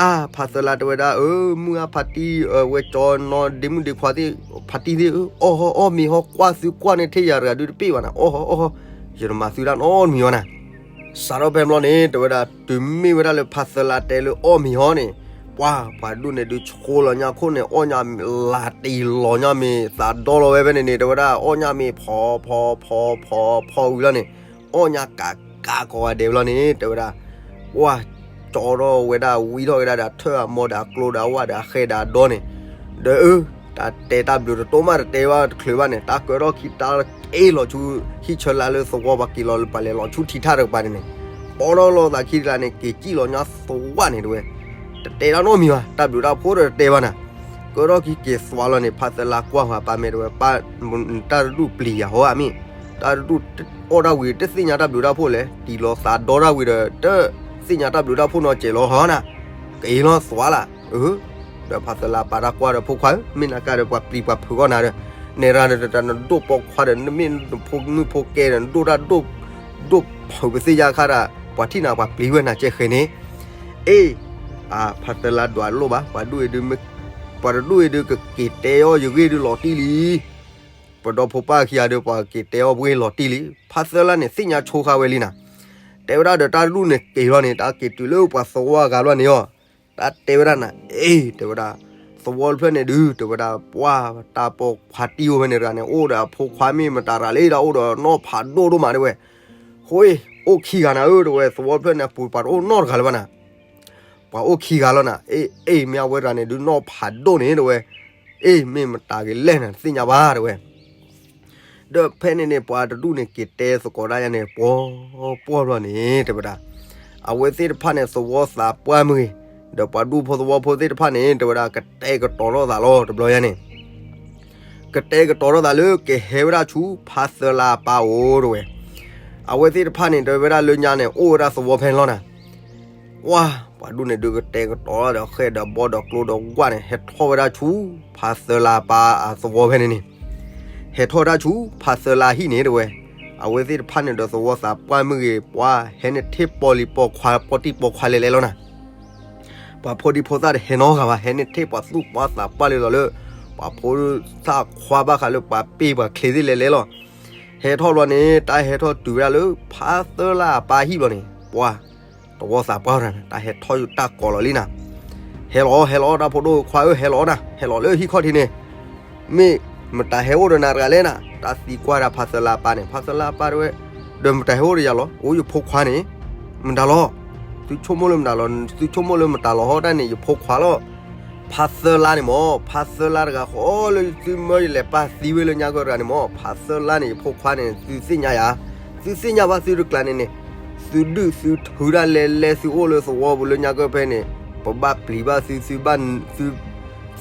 အါ ဖါသၢလါတဲဝဲဒၣ် အၢ မုၢ်အါဖါတံၢ် ဝဲကၠီနီၢ်ဒ့မုၣ်ဒ့ခွါသ့ၣ် ဖါတံၢ်သ့ၣ်ဧၢ အီၣ်ဟီအီၣ်မ့ၤဟီ ကွၢ်သုကွၢ်န့ၢ်ထံးယၤတဂၤဒုးတပ့ၢ်ဘၣ်နၤ အီၣ်ဟီအီၣ်ဟီ, ယတမၤသုတၢ်နီတမံၤအီၤနၤ စးထီၣ်ဖဲဘျီန့ၣ် တဲဝဲဒၣ် တုၤမ့ၢ်ဝဲဒၣ်လၢဖါသၢလါတဲလၢအီၣ်မ့ၤဟီန့ၣ်, ပှၤ ပှၤဒူၣ်န့ၣ်ဒုးဆှိလီၤညါခိၣ်န့ၣ် အီၣ်ညါလၤတ့ၢ်လီၤညါမ့ၤ သးဒီလီၤဝဲဖဲန့ၣ်န့ၣ် တဲဝဲဒၣ် အီၣ်ညါမ့ၤဖီဖီဖီဖီဖီဝံၤလီၤန့ၣ်, အီၣ်ညါကးကးကိးဂၤဒဲးဘျီန့ၣ် တဲဝဲဒၣ်, ပှၤ ကၠီထီၣ်ဝဲဒၣ်ဝံထီၣ်ဝဲဒၣ်ဒီး ထၢၣ်အမိၢ်ဒီးအကျိဒီးအဝၣ်ဒီးအဃဲဒီးအဒီန့ၣ်, ဒီးအၢ တၢ်တဲတၢ်ဘျုးတတိၢ်မးတတဲဘၣ်တချုးဘၣ်န့ၣ် တၢ်ကၢထီၣ်ခံတၢ်တ့ၢ်လီၤဆူ ဟံၣ်ဆၢလါလၢသဝီပှၤက့ၤလီၤလၢပှၤလဲၤလီၤဆူထံထၣ်တကပၤန့ၣ်န့ၣ်, အိးထီၣ်လီၤသးခံတဂၤန့ၣ် က့ၤစံၣ်လီၤညါသဝၣ်န့ၣ်တဲဝဲ, တတဲတၢ်နီတမံၤဘၣ် တၢ်ဘျုးတၢ်ဖှိၣ်ဒီးတတဲဘၣ်နၤ, ကၢထီၣ်ခံက့ၤသွါလီၤန့ၣ် ဖါသၢလါကွၢ်ဝဲပၢ်မ့ၢ်တဲဝဲ ပၢ် တၢ်တဒူၣ်ပျံၤယၤဟီဧါမ့ၢ်, တၢ်တဒူၣ်အီၣ်တၢ်ဝံၤတသ့ၣ်ညါတၢ်ဘျုးတၢ်ဖှိၣ်လဲၣ် တံၤလီၤသးဒီတၢ်ဝံၤဒီး တသ့ၣ် သ့ၣ်ညါတၢ်ဘျုးတၢ်ဖှိၣ်နီတစဲးလီၤဟီနၤ, က့ၤလီၤသွါလၢ်, ဒီးဖးသၢလါပၢ်တၢ်ကွၢ်ဒီးဖိခွါဧၢ, မ့ၢ်နၤကါဒီးပှၤပျံၤပှၤဖုးအီၣ်နၤဒီး, နဲရၤဒီးတၢ်နဒိၣ်ပိာ်ခွါဒီး နမ့ၢ်နဖိမုၣ်ဖိကဲဒီး နဒိၣ်တၢ်ဒိၣ်, ဒိၣ်ဖုးပသ့ၣ်ညါခါဒီး ပှၤထံၣ်နၤပှၤပျံၤဝဲနၤကဲဃဲန့ၣ်, အ့ၣ်, ဖးသၢလါဒွးလိၣ်ဘၣ်, ပှၤဒိၣ်အံၤဒုး, ပှၤတဒိၣ်အံၤဒုးကက့ၤတဲအီၣ်ယဂ့ၢ်ဒုးလီၤတံၢ်လံ ပဒီဖိပၢ်ခံဂၤဒီး ပှၤက့ၤတဲအီၣ်ပှ့ၤလီၤတံၢ်လံ. ဖးသၢလါန့ၣ် သ့ၣ်ညါဆိဃာ်ဝဲလံနၤ, တဲဝဲဒၣ်ဒီးတၢ်ဒူၣ်န့ၣ်က့ၤလီၤန့ၣ် တၢ်က့ၤတုၤလၢပှၤသဝီအဂၤဘျီန့ၣ်အီၤ, တၢ်တဲဝဲဒၣ်နၤ, အ့ၣ် တဲဝဲဒၣ်, သဝီတဖျၢၣ်န့ၣ်ဒုး တဲဝဲဒၣ် ပှၤတၢ်ပိာ်ခွါတံၢ်အိၣ်ဖဲန့ၣ်တဂၤန့ၣ် အိၣ်ဒီးအဖိခွါမ့ၢ်မတၤတဂၤလဲၣ် ဒၣ်အိၣ်ဒီးနီၢ်ဖးဒိၣ်ဒိၣ်မးတဲဝဲ, ဃိ, အိၣ်ခံဂၤနၤဧၢ တဲဝဲ သဝီတဖျၢၣ်န့ၣ် အပူၤပှၤတအိၣ်နီတဂၤလၢၤဘၣ်နၤ ပှၤအိၣ်ခံဂၤလီၤနၤ, အ့ၣ် အ့ၣ် မ့ၢ်အဝဲတဂၤန့ၣ်ဒုး နီၢ်ဖးဒိၣ်န့ၣ်တဲဝဲ, အ့ၣ် မ့ၢ်မတၤဂ့ၤလဲၣ်နၤ တသ့ၣ်ညါဘၣ်တဲဝဲ. ဒီးဖဲန့ၣ်န့ၣ် ပှၤတဒူၣ်န့ၣ်က့ၤတဲသကိးဒၣ်ယါန့ၣ် ပှီၤပှီၢ်ဘျီန့ၣ် တဲဝဲဒၣ်, အဝဲသ့ၣ်တဖၣ်န့ၣ် သဝီသးပှၢ်မ့ၢ်ဂ့ၤ, ဒီးပှၤဒူၣ်ဖိသဝီဖိသ့ၣ်တဖၣ်န့ၣ် တဲဝဲဒၣ် ကတဲာ်ကတီၤထီၣ်သးလီၤတဘျီယါန့ၣ် ကတဲာ်ကတီၤထီၣ်သးလၢကဟဲဝဲဒၣ်ဆူ ဖးသၢလါအပၢ်အိၣ်တဲဝဲ, အဝဲသ့ၣ်တဖၣ်န့ၣ် တဲဝဲဒၣ်လၢညါန့ၣ် အိၣ်ဝဲဒၣ်သဝီဖဲန့ၣ်လီၤနၤ ကွၢ်, ပှၤဒူၣ်န့ၣ်ဒုးကတဲာ်ကတီၤလီၤဒီး ဃဲဒီးဘီဒီးကျိဒီးဝၣ်န့ၣ် ဟဲထီၣ်ဝဲဒၣ်ဆူ ဖးသၢလါအပၢ်အသဝီဖဲန့ၣ်န့ၣ်, ဟဲထီၣ်ဝဲဒၣ်ဆူ ဖးသၢလါဟံၣ်န့ၣ်တဲဝဲ, အဝဲသ့ၣ်တဖၣ်န့ၣ်ဒီးသဝီသးပှၢ်မ့ၢ်ဂ့ၤ ပှၤဟဲန့ၣ်ထံၣ်ပီၢ်လံၤပီၢ်ခွါ ပီၢ်တံၢ်ပီၢ်ခွါလဲၤလဲၤလီၤနၤ ပှၤဖိဒံဖိသၣ်တဟဲနီတဂၤဘၣ် ဟဲန့ၣ်ထံၣ်ပှၤသူၣ်ပှၤသးပှၢ်လံလီၤလၢ ပှၤဖိသၣ်ခွါဘၣ်ဃးလၢပှၤပ့ၢ်ပှၤချ့သ့ၣ်လဲၤလဲၤလီၤ, ဟဲထီၣ်ဘျီန့ၣ် တၢ်ဟဲထီၣ်တုၤဝဲဒၣ်လၢ ဖးသၢလါအပၢ်ဟံၣ်ဘျီန့ၣ် ပှၤ သဝီသးပှၢ်တဂၤန့ၣ် တၢ်ဟဲထီၣ်ယူၤတၢ်ကိးလီၤလံနၤ, ဟဲလီၤ ဟဲလီၤ တၢ်ဖိဒိၣ်ခွါဧၢ ဟဲလီၤနၤ ဟဲလီၤလၢဟံၣ်ခီၣ်ထံးန့ၣ်, မ့ၢ်မတၤဟဲအိၣ်ဒီးနၤတဂၤလဲၣ်နၤ တၢ်သံကွၢ်ဒၣ်ဖးသၢလါအပၢ်န့ၣ် ဖးသၢလါအပၢ်တဲဝဲ, ဒီးမတၤဟဲအိၣ်ဒီးယၤလီၤ အိၣ်ယဖိခွါန့ၣ်, မတၤလီၤ, သုဆိကမိၣ်လၢမတၤလီၤ သုဆိကမိၣ်လၢမတၤလီၤဟီတၢ်န့ၣ် ယဖိခွါလီၤ ဖးသၢလါန့ၣ်မ့ၢ် ဖးသၢလါတဂၤဃီလၢသုမၢယလဲၤပၢ်သံဝဲလၢညါကီၢ်တဂၤန့ၣ်မ့ၢ် ဖးသၢလါန့ၣ် ယဖိခွါန့ၣ် သုသ့ၣ်ညါယၤ, သုသ့ၣ်ညါဘၣ်သုတကျါန့ၣ်န့ၣ်, သုဒုၣ်သုထုးတၢ်လဲၤလဲၤသုအိၣ်လၢသဝီပူၤလၢညါကီၢ်ဖဲန့ၣ်, ပဘၣ်ပျံၤဘၣ်သု သုဘၣ်,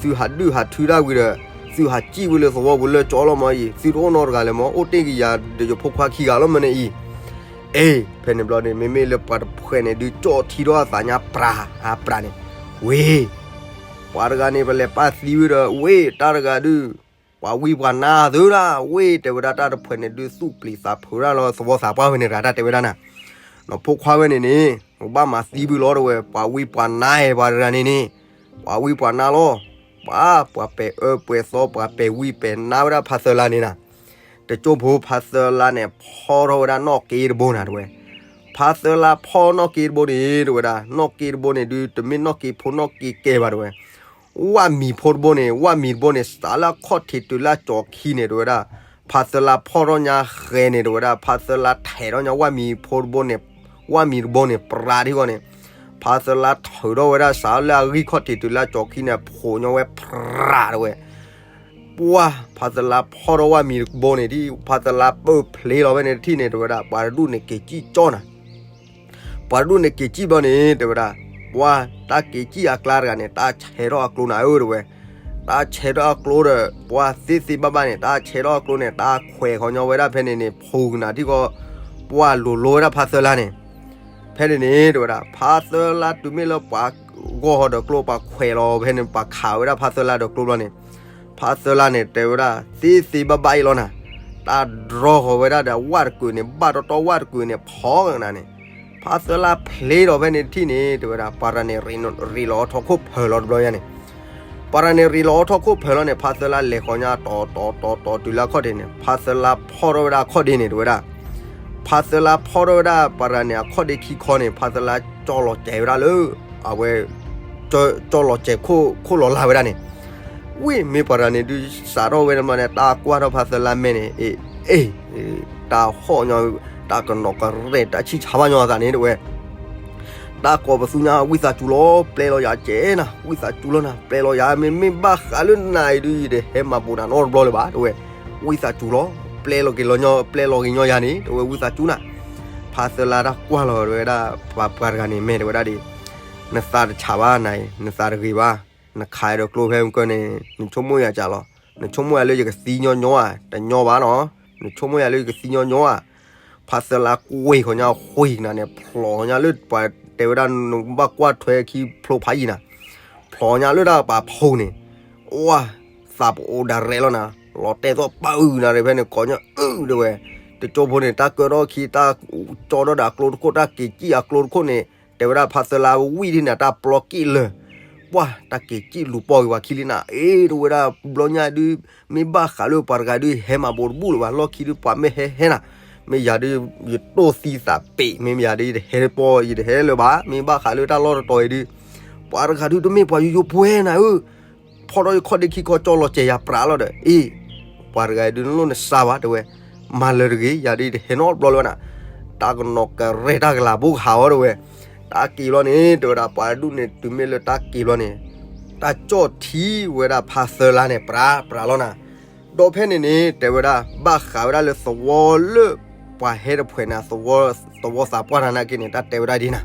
သုဟးဒုၣ်ဟးထုးတၢ်ဝံၤဒီး, သုဟးစံၣ်ဝဲလၢသဝီပူၤလၢကၠီလီၤမ့ၢ်အံၤ သုတအိၣ်နီတဂၤလၢၤမ့ၢ် အိၣ်တ့ၢ်က့ၤယၤဒီးယဖိခွါခံဂၤလီၤမ့ၢ်န့ၣ်အံၤ အ့ၣ် ဖဲန့ၣ်ဘျီန့ၣ် မ့မ့ၢ်လၢပှၤတဖှဲးန့ၣ်ဒုး ကၠီထံထီၣ်အသးညါပြး, အပြးန့ၣ်, ဝ့ၢ်, ပှၤတဂၤန့ၣ် ပလဲၤပၢ်သံဝံၤဒီး ဝ့ၢ် တၢ်တဂၤဒုး, ပှၤဝံပှၤနါသုဒၣ် ဝ့ၢ် တဲဝဲဒၣ်တၢ်တဖှဲးန့ၣ်ဒုး သူၣ်ပျံၤသးဖုးဒၣ်လီၤသဝီသးပှၢ်ဝဲန့ၣ်တဂၤ တၢ်တဲဝဲဒၣ်နၤ, နီၢ်ဖိခွါဝဲန့ၣ်န့ၣ် ပဘၣ်မၤသံဝံၤလီၤတဲဝဲ ပှၤဝံပှၤနါအဲၣ်ပှၤတဂၤန့ၣ်န့ၣ်, ပှၤဝံပှၤနါလီၤ, ပှၤ, ပှၤပဲာ်အၢပဲာ်သီ ပှၤပဲာ်ဝံပဲာ်နါဝဲဒၣ်ဖးသၢလါန့ၣ်နၤ တကၠိဖိဖးသၢလါန့ၣ် ဖီထီၣ်ဝဲဒၣ်နီၣ်က့တဘိနၤတဲဝဲ, ဖးသၢလါဖီနီၣ်က့တဘိန့ၣ် တဲဝဲဒၣ် နီၣ်က့တဘိန့ၣ်ဒုး တမ့ၢ်နီၣ်က့ဖိနီၣ်က့ကဲဘၣ်တဲဝဲ, ဝၣ်မံၤဖိတဘိန့ၣ် ဝၣ်မံၤတဘိန့ၣ် စးလၢအခီၣ်ထံးတုၤလၢအကၠီၤခံန့ၣ် တဲဝဲဒၣ်, ဖးသၢလါဖီထီၣ်ညါဃဲန့ၣ် တဲဝဲဒၣ် ဖးသၢလါထဲးထီၣ်ညါဝၣ်မံၤဖိတဘိန့ၣ်, ဝၣ်မံၤတဘိန့ၣ် ပြးထံဂီၢ်န့ၣ်, ဖးသၢလါထုးထီၣ်ဝဲဒၣ်စးလၢအဂံၢ်ခီၣ်ထံးတုၤလၢအကၠီၤခံန့ၣ် ဖိးညီဝဲပြးတဲဝဲ ပှၤ ဖးသၢလါဖီထီၣ်ဝၣ်မံၤတဘိန့ၣ် ဖးသၢလါပၢၢ်ဖျ့လီၤဝဲန့ၣ်တထံၣ်န့ၣ် တဲဝဲဒၣ် ပှၤတဒူၣ်န့ၣ်က့ၤစံၣ်ကၠီနၤ, ပှၤတဒူၣ်န့ၣ်က့ၤစံၣ်ဘျီန့ၣ် တဲဝဲဒၣ်, ပှၤ တၢ်က့ၤစံၣ်အကျါတဂၤန့ၣ် တၢ်ဆဲးထီၣ်အကျိနၤဧၢ တဲဝဲ, တၢ်ဆဲးထီၣ်အကျိဒီး ပှၤသ့သ့ဘၣ်ဘၣ်န့ၣ် တၢ်ဆဲးထီၣ်အကျိန့ၣ် တၢ်ခွဲးဃီညီဝဲဒၣ်ဖဲန့ၣ်န့ၣ် ဖိးကနၤထံဂီၢ်, ပှၤလိၤလိဝဲဒၣ်ဖးသၢလါန့ၣ် ဖဲန့ၣ်န့ၣ် တဲဝဲဒၣ် ဖးသၢလါတုၤမ့ၢ်လၢပှၤဂီၢ်ဟီၣ်ဒီးကျိ ပှၤခွဲးလီၤဖဲန့ၣ် ပှၤခးဝဲဒၣ်ဖးသၢလါဒီးကျိဘျီန့ၣ်, ဖးသၢလါန့ၣ် တဲဝဲဒၣ် သ့သ့ဘၣ်ဘၣ်အံၤလီၤနၤ, တၢ်ဒြီဃီၤဝဲဒၣ်ဒီးဝၣ်တကုာ်န့ၣ် ဘၣ်တီတီဝၣ်တကုာ်န့ၣ် ဖီကနၤန့ၣ်, ဖးသၢလါဖျ့လီၤဖဲန့ၣ်တထံၣ်န့ၣ် တဲဝဲဒၣ် ပှၤတဂၤန့ၣ် ရ့လီၤအီထီၣ်ခိၣ်ဖၢလီၤတဘျီယါန့ၣ် ပှၤတဂၤန့ၣ် ရ့လီၤအီထီၣ်ခိၣ်ဖၢလီၤန့ၣ် ဖးသၢလါလဲၤဃီၤညါတီၤတီၤတီၤတီၤတုၤလၢအခီၣ်ထံးန့ၣ် ဖးသၢလါဖီၣ်ထီၣ်ဝဲဒၣ်အခီၣ်ဒ့န့ၣ် တဲဝဲဒၣ်, ဖးသၢလါဖီၣ်ထီၣ်ဝဲဒၣ် ပှၤတဂၤန့ၣ် အခီၣ်ဒ့ခံခီန့ၣ် ဖးသၢလါကၠီလီၤစဲးဝဲဒၣ်လၢ အဝဲ ကၠီလီၤစဲးခိၣ်လီၤလၢ်ဝဲဒၣ်န့ၣ်, ဝ့ၢ် မ့ၢ်ပှၤတဂၤန့ၣ်ဒုး စးထီၣ်ဝဲန့ၣ်ဘျီန့ၣ် တၢ်ကွၢ်ထီၣ်ဖးသၢလါမဲာ်န့ၣ် အ့ၣ် အ့ၣ် တၢ်ဟီၣ်ညီ တၢ်ကနီၤကရဲၣ် တၢ်ဆံၣ်ဆါဘၣ်ညီအသးန့ၣ် တဲဝဲ တၢ်ကိးပသူညါ ဝံသးစူၤလီၤ ပျဲလီၤယၤကဲနၤ ဝံသးစူၤလီၤနၤ ပျဲလီၤယၤ မ့မ့ၢ်ဘၣ်ဃးလၢနၤအံၤဒုး ယတဟဲမၤဘူးနၤနီတဘျီလၢၤဘၣ် တဲဝဲ, ဝံသးစူၤလီၤ ပျဲလီၤက့ၤလီၤညီ ပျဲလီၤက့ၤညီယၤန့ၣ် တဲဝဲ ဝံသးစူၤနၤ, ဖးသၢလါတၢ်ကွၢ်လီၤ တဲဝဲဒၣ် ပှၤပှၤတဂၤန့ၣ် မဲာ်တဲဝဲဒၣ်ဒ် နသးတဆးဘၣ်နၤအံၤ နသးတဂ့ၤဘၣ်, နခးဒီးကျိဖဲမုၢ်ကၢၢ်န့ၣ် နဆိကမိၣ်ယၤကးလီၤ, နဆိကမိၣ်ယၤလၢယကသံညီညီဧါ, တညီဘၣ်နီၤ, နဆိကမိၣ်ယၤလၢယကသံညီညီဧါ, ဖးသၢလါကွံာ်ဃီၤညါ ဃုနၤန့ၣ် ဖျိးညါလၢပှၤ တဲဝဲဒၣ်နဘၣ်ကွၢ်ထွဲခံဖျိဖးယံၤနၤ, ဖျိညါလၢတၢ်ပာ်ဖှိၣ်န့ၣ်, ဝါ, သးပအိၣ်ဒၣ်ရဲၣ်လီၤနၤ, လီၤတဲာ်သီၣ်ပာ်အုၣ်နၤ ဖဲန့ၣ်ကိးညါအုၣ်တဲဝဲ, တကၠိဖိန့ၣ် တၢ်ကၢထီၣ်ခံ တၢ်ကၠီထီၣ်ဒီးအကျိတခိၣ် တၢ်က့ၤစံၣ်အကျိတခိၣ်န့ၣ် တဲဝဲဒၣ်ဖးသၢလါဝံၣ်ဒ်န့ၣ် တၢ်ပျီက့ၣ်လၢာ်, ပှၢ် တၢ်က့ၤစံၣ်လူၤပီၢ်ဂ့ၤပှၤခံလံနၤ, အ့ တဲဝဲဒၣ်ဘျီညါဒုး, မ့ၢ်ဘၣ်ဃးလၢပှၤတဂၤဒုးဟဲမၤဘိးတဘူၣ်လၢၤဘၣ်, လီၢ်ခံဒုးပှၤမ့ၢ်ဟဲဟဲနၤ, မ့ၢ်ယၤဒုး ယတိၢ်သံသးပ့ၤ, မ့ၢ်ယၤဒုးယတဟဲပီၢ် ယတဟဲလၢၤဘၣ်, မ့ၢ်ဘၣ်ဃးလၢတၢ်လီၢ်တတီၤအံၤဒုး, ပှၤတဂၤဒုးတမ့ၢ်ပှၤယိယိပှဲၤနၤဧၢ ဖီၣ်ထီၣ်ယခီၣ်ဒ့ခံခီကၠီလီၤစဲၤယၤပြးလီၤဒီး, အ့, ပှၤတဂၤအံၤဒုးနလိၣ်နစါဘၣ်တဲဝဲ, မၤလၢၤတဂ့ၤ, ယၤဒုးယတဟဲနီတဘျီလၢၤဘၣ်နၤ, တၢ်ကနီၤကရဲၣ်တၢ်ကလၤဘိကဟးအီၤတဲဝဲ, တၢ်က့ၤဘျီန့ၣ် တဲဝဲဒၣ်ပှၤဒူၣ်န့ၣ် တုၤမ့ၢ်လၢတၢ်က့ၤဘျီန့ၣ်, တၢ်ကၠီၣ်ထံဝဲဒၣ်ဖးသၢလါန့ၣ် ပြးပြးလီၤနၤ, ဒီးဖဲန့ၣ်န့ၣ် တဲဝဲဒၣ် ဘၣ်ဃးဝဲဒၣ်လၢသဝီလၢ ပှၤဟဲတဖှဲးနၤ သဝီသးပှၢ်တၢ်နာ်က့န့ၣ် တၢ်တဲဝဲဒၣ်ဒ်နၤ,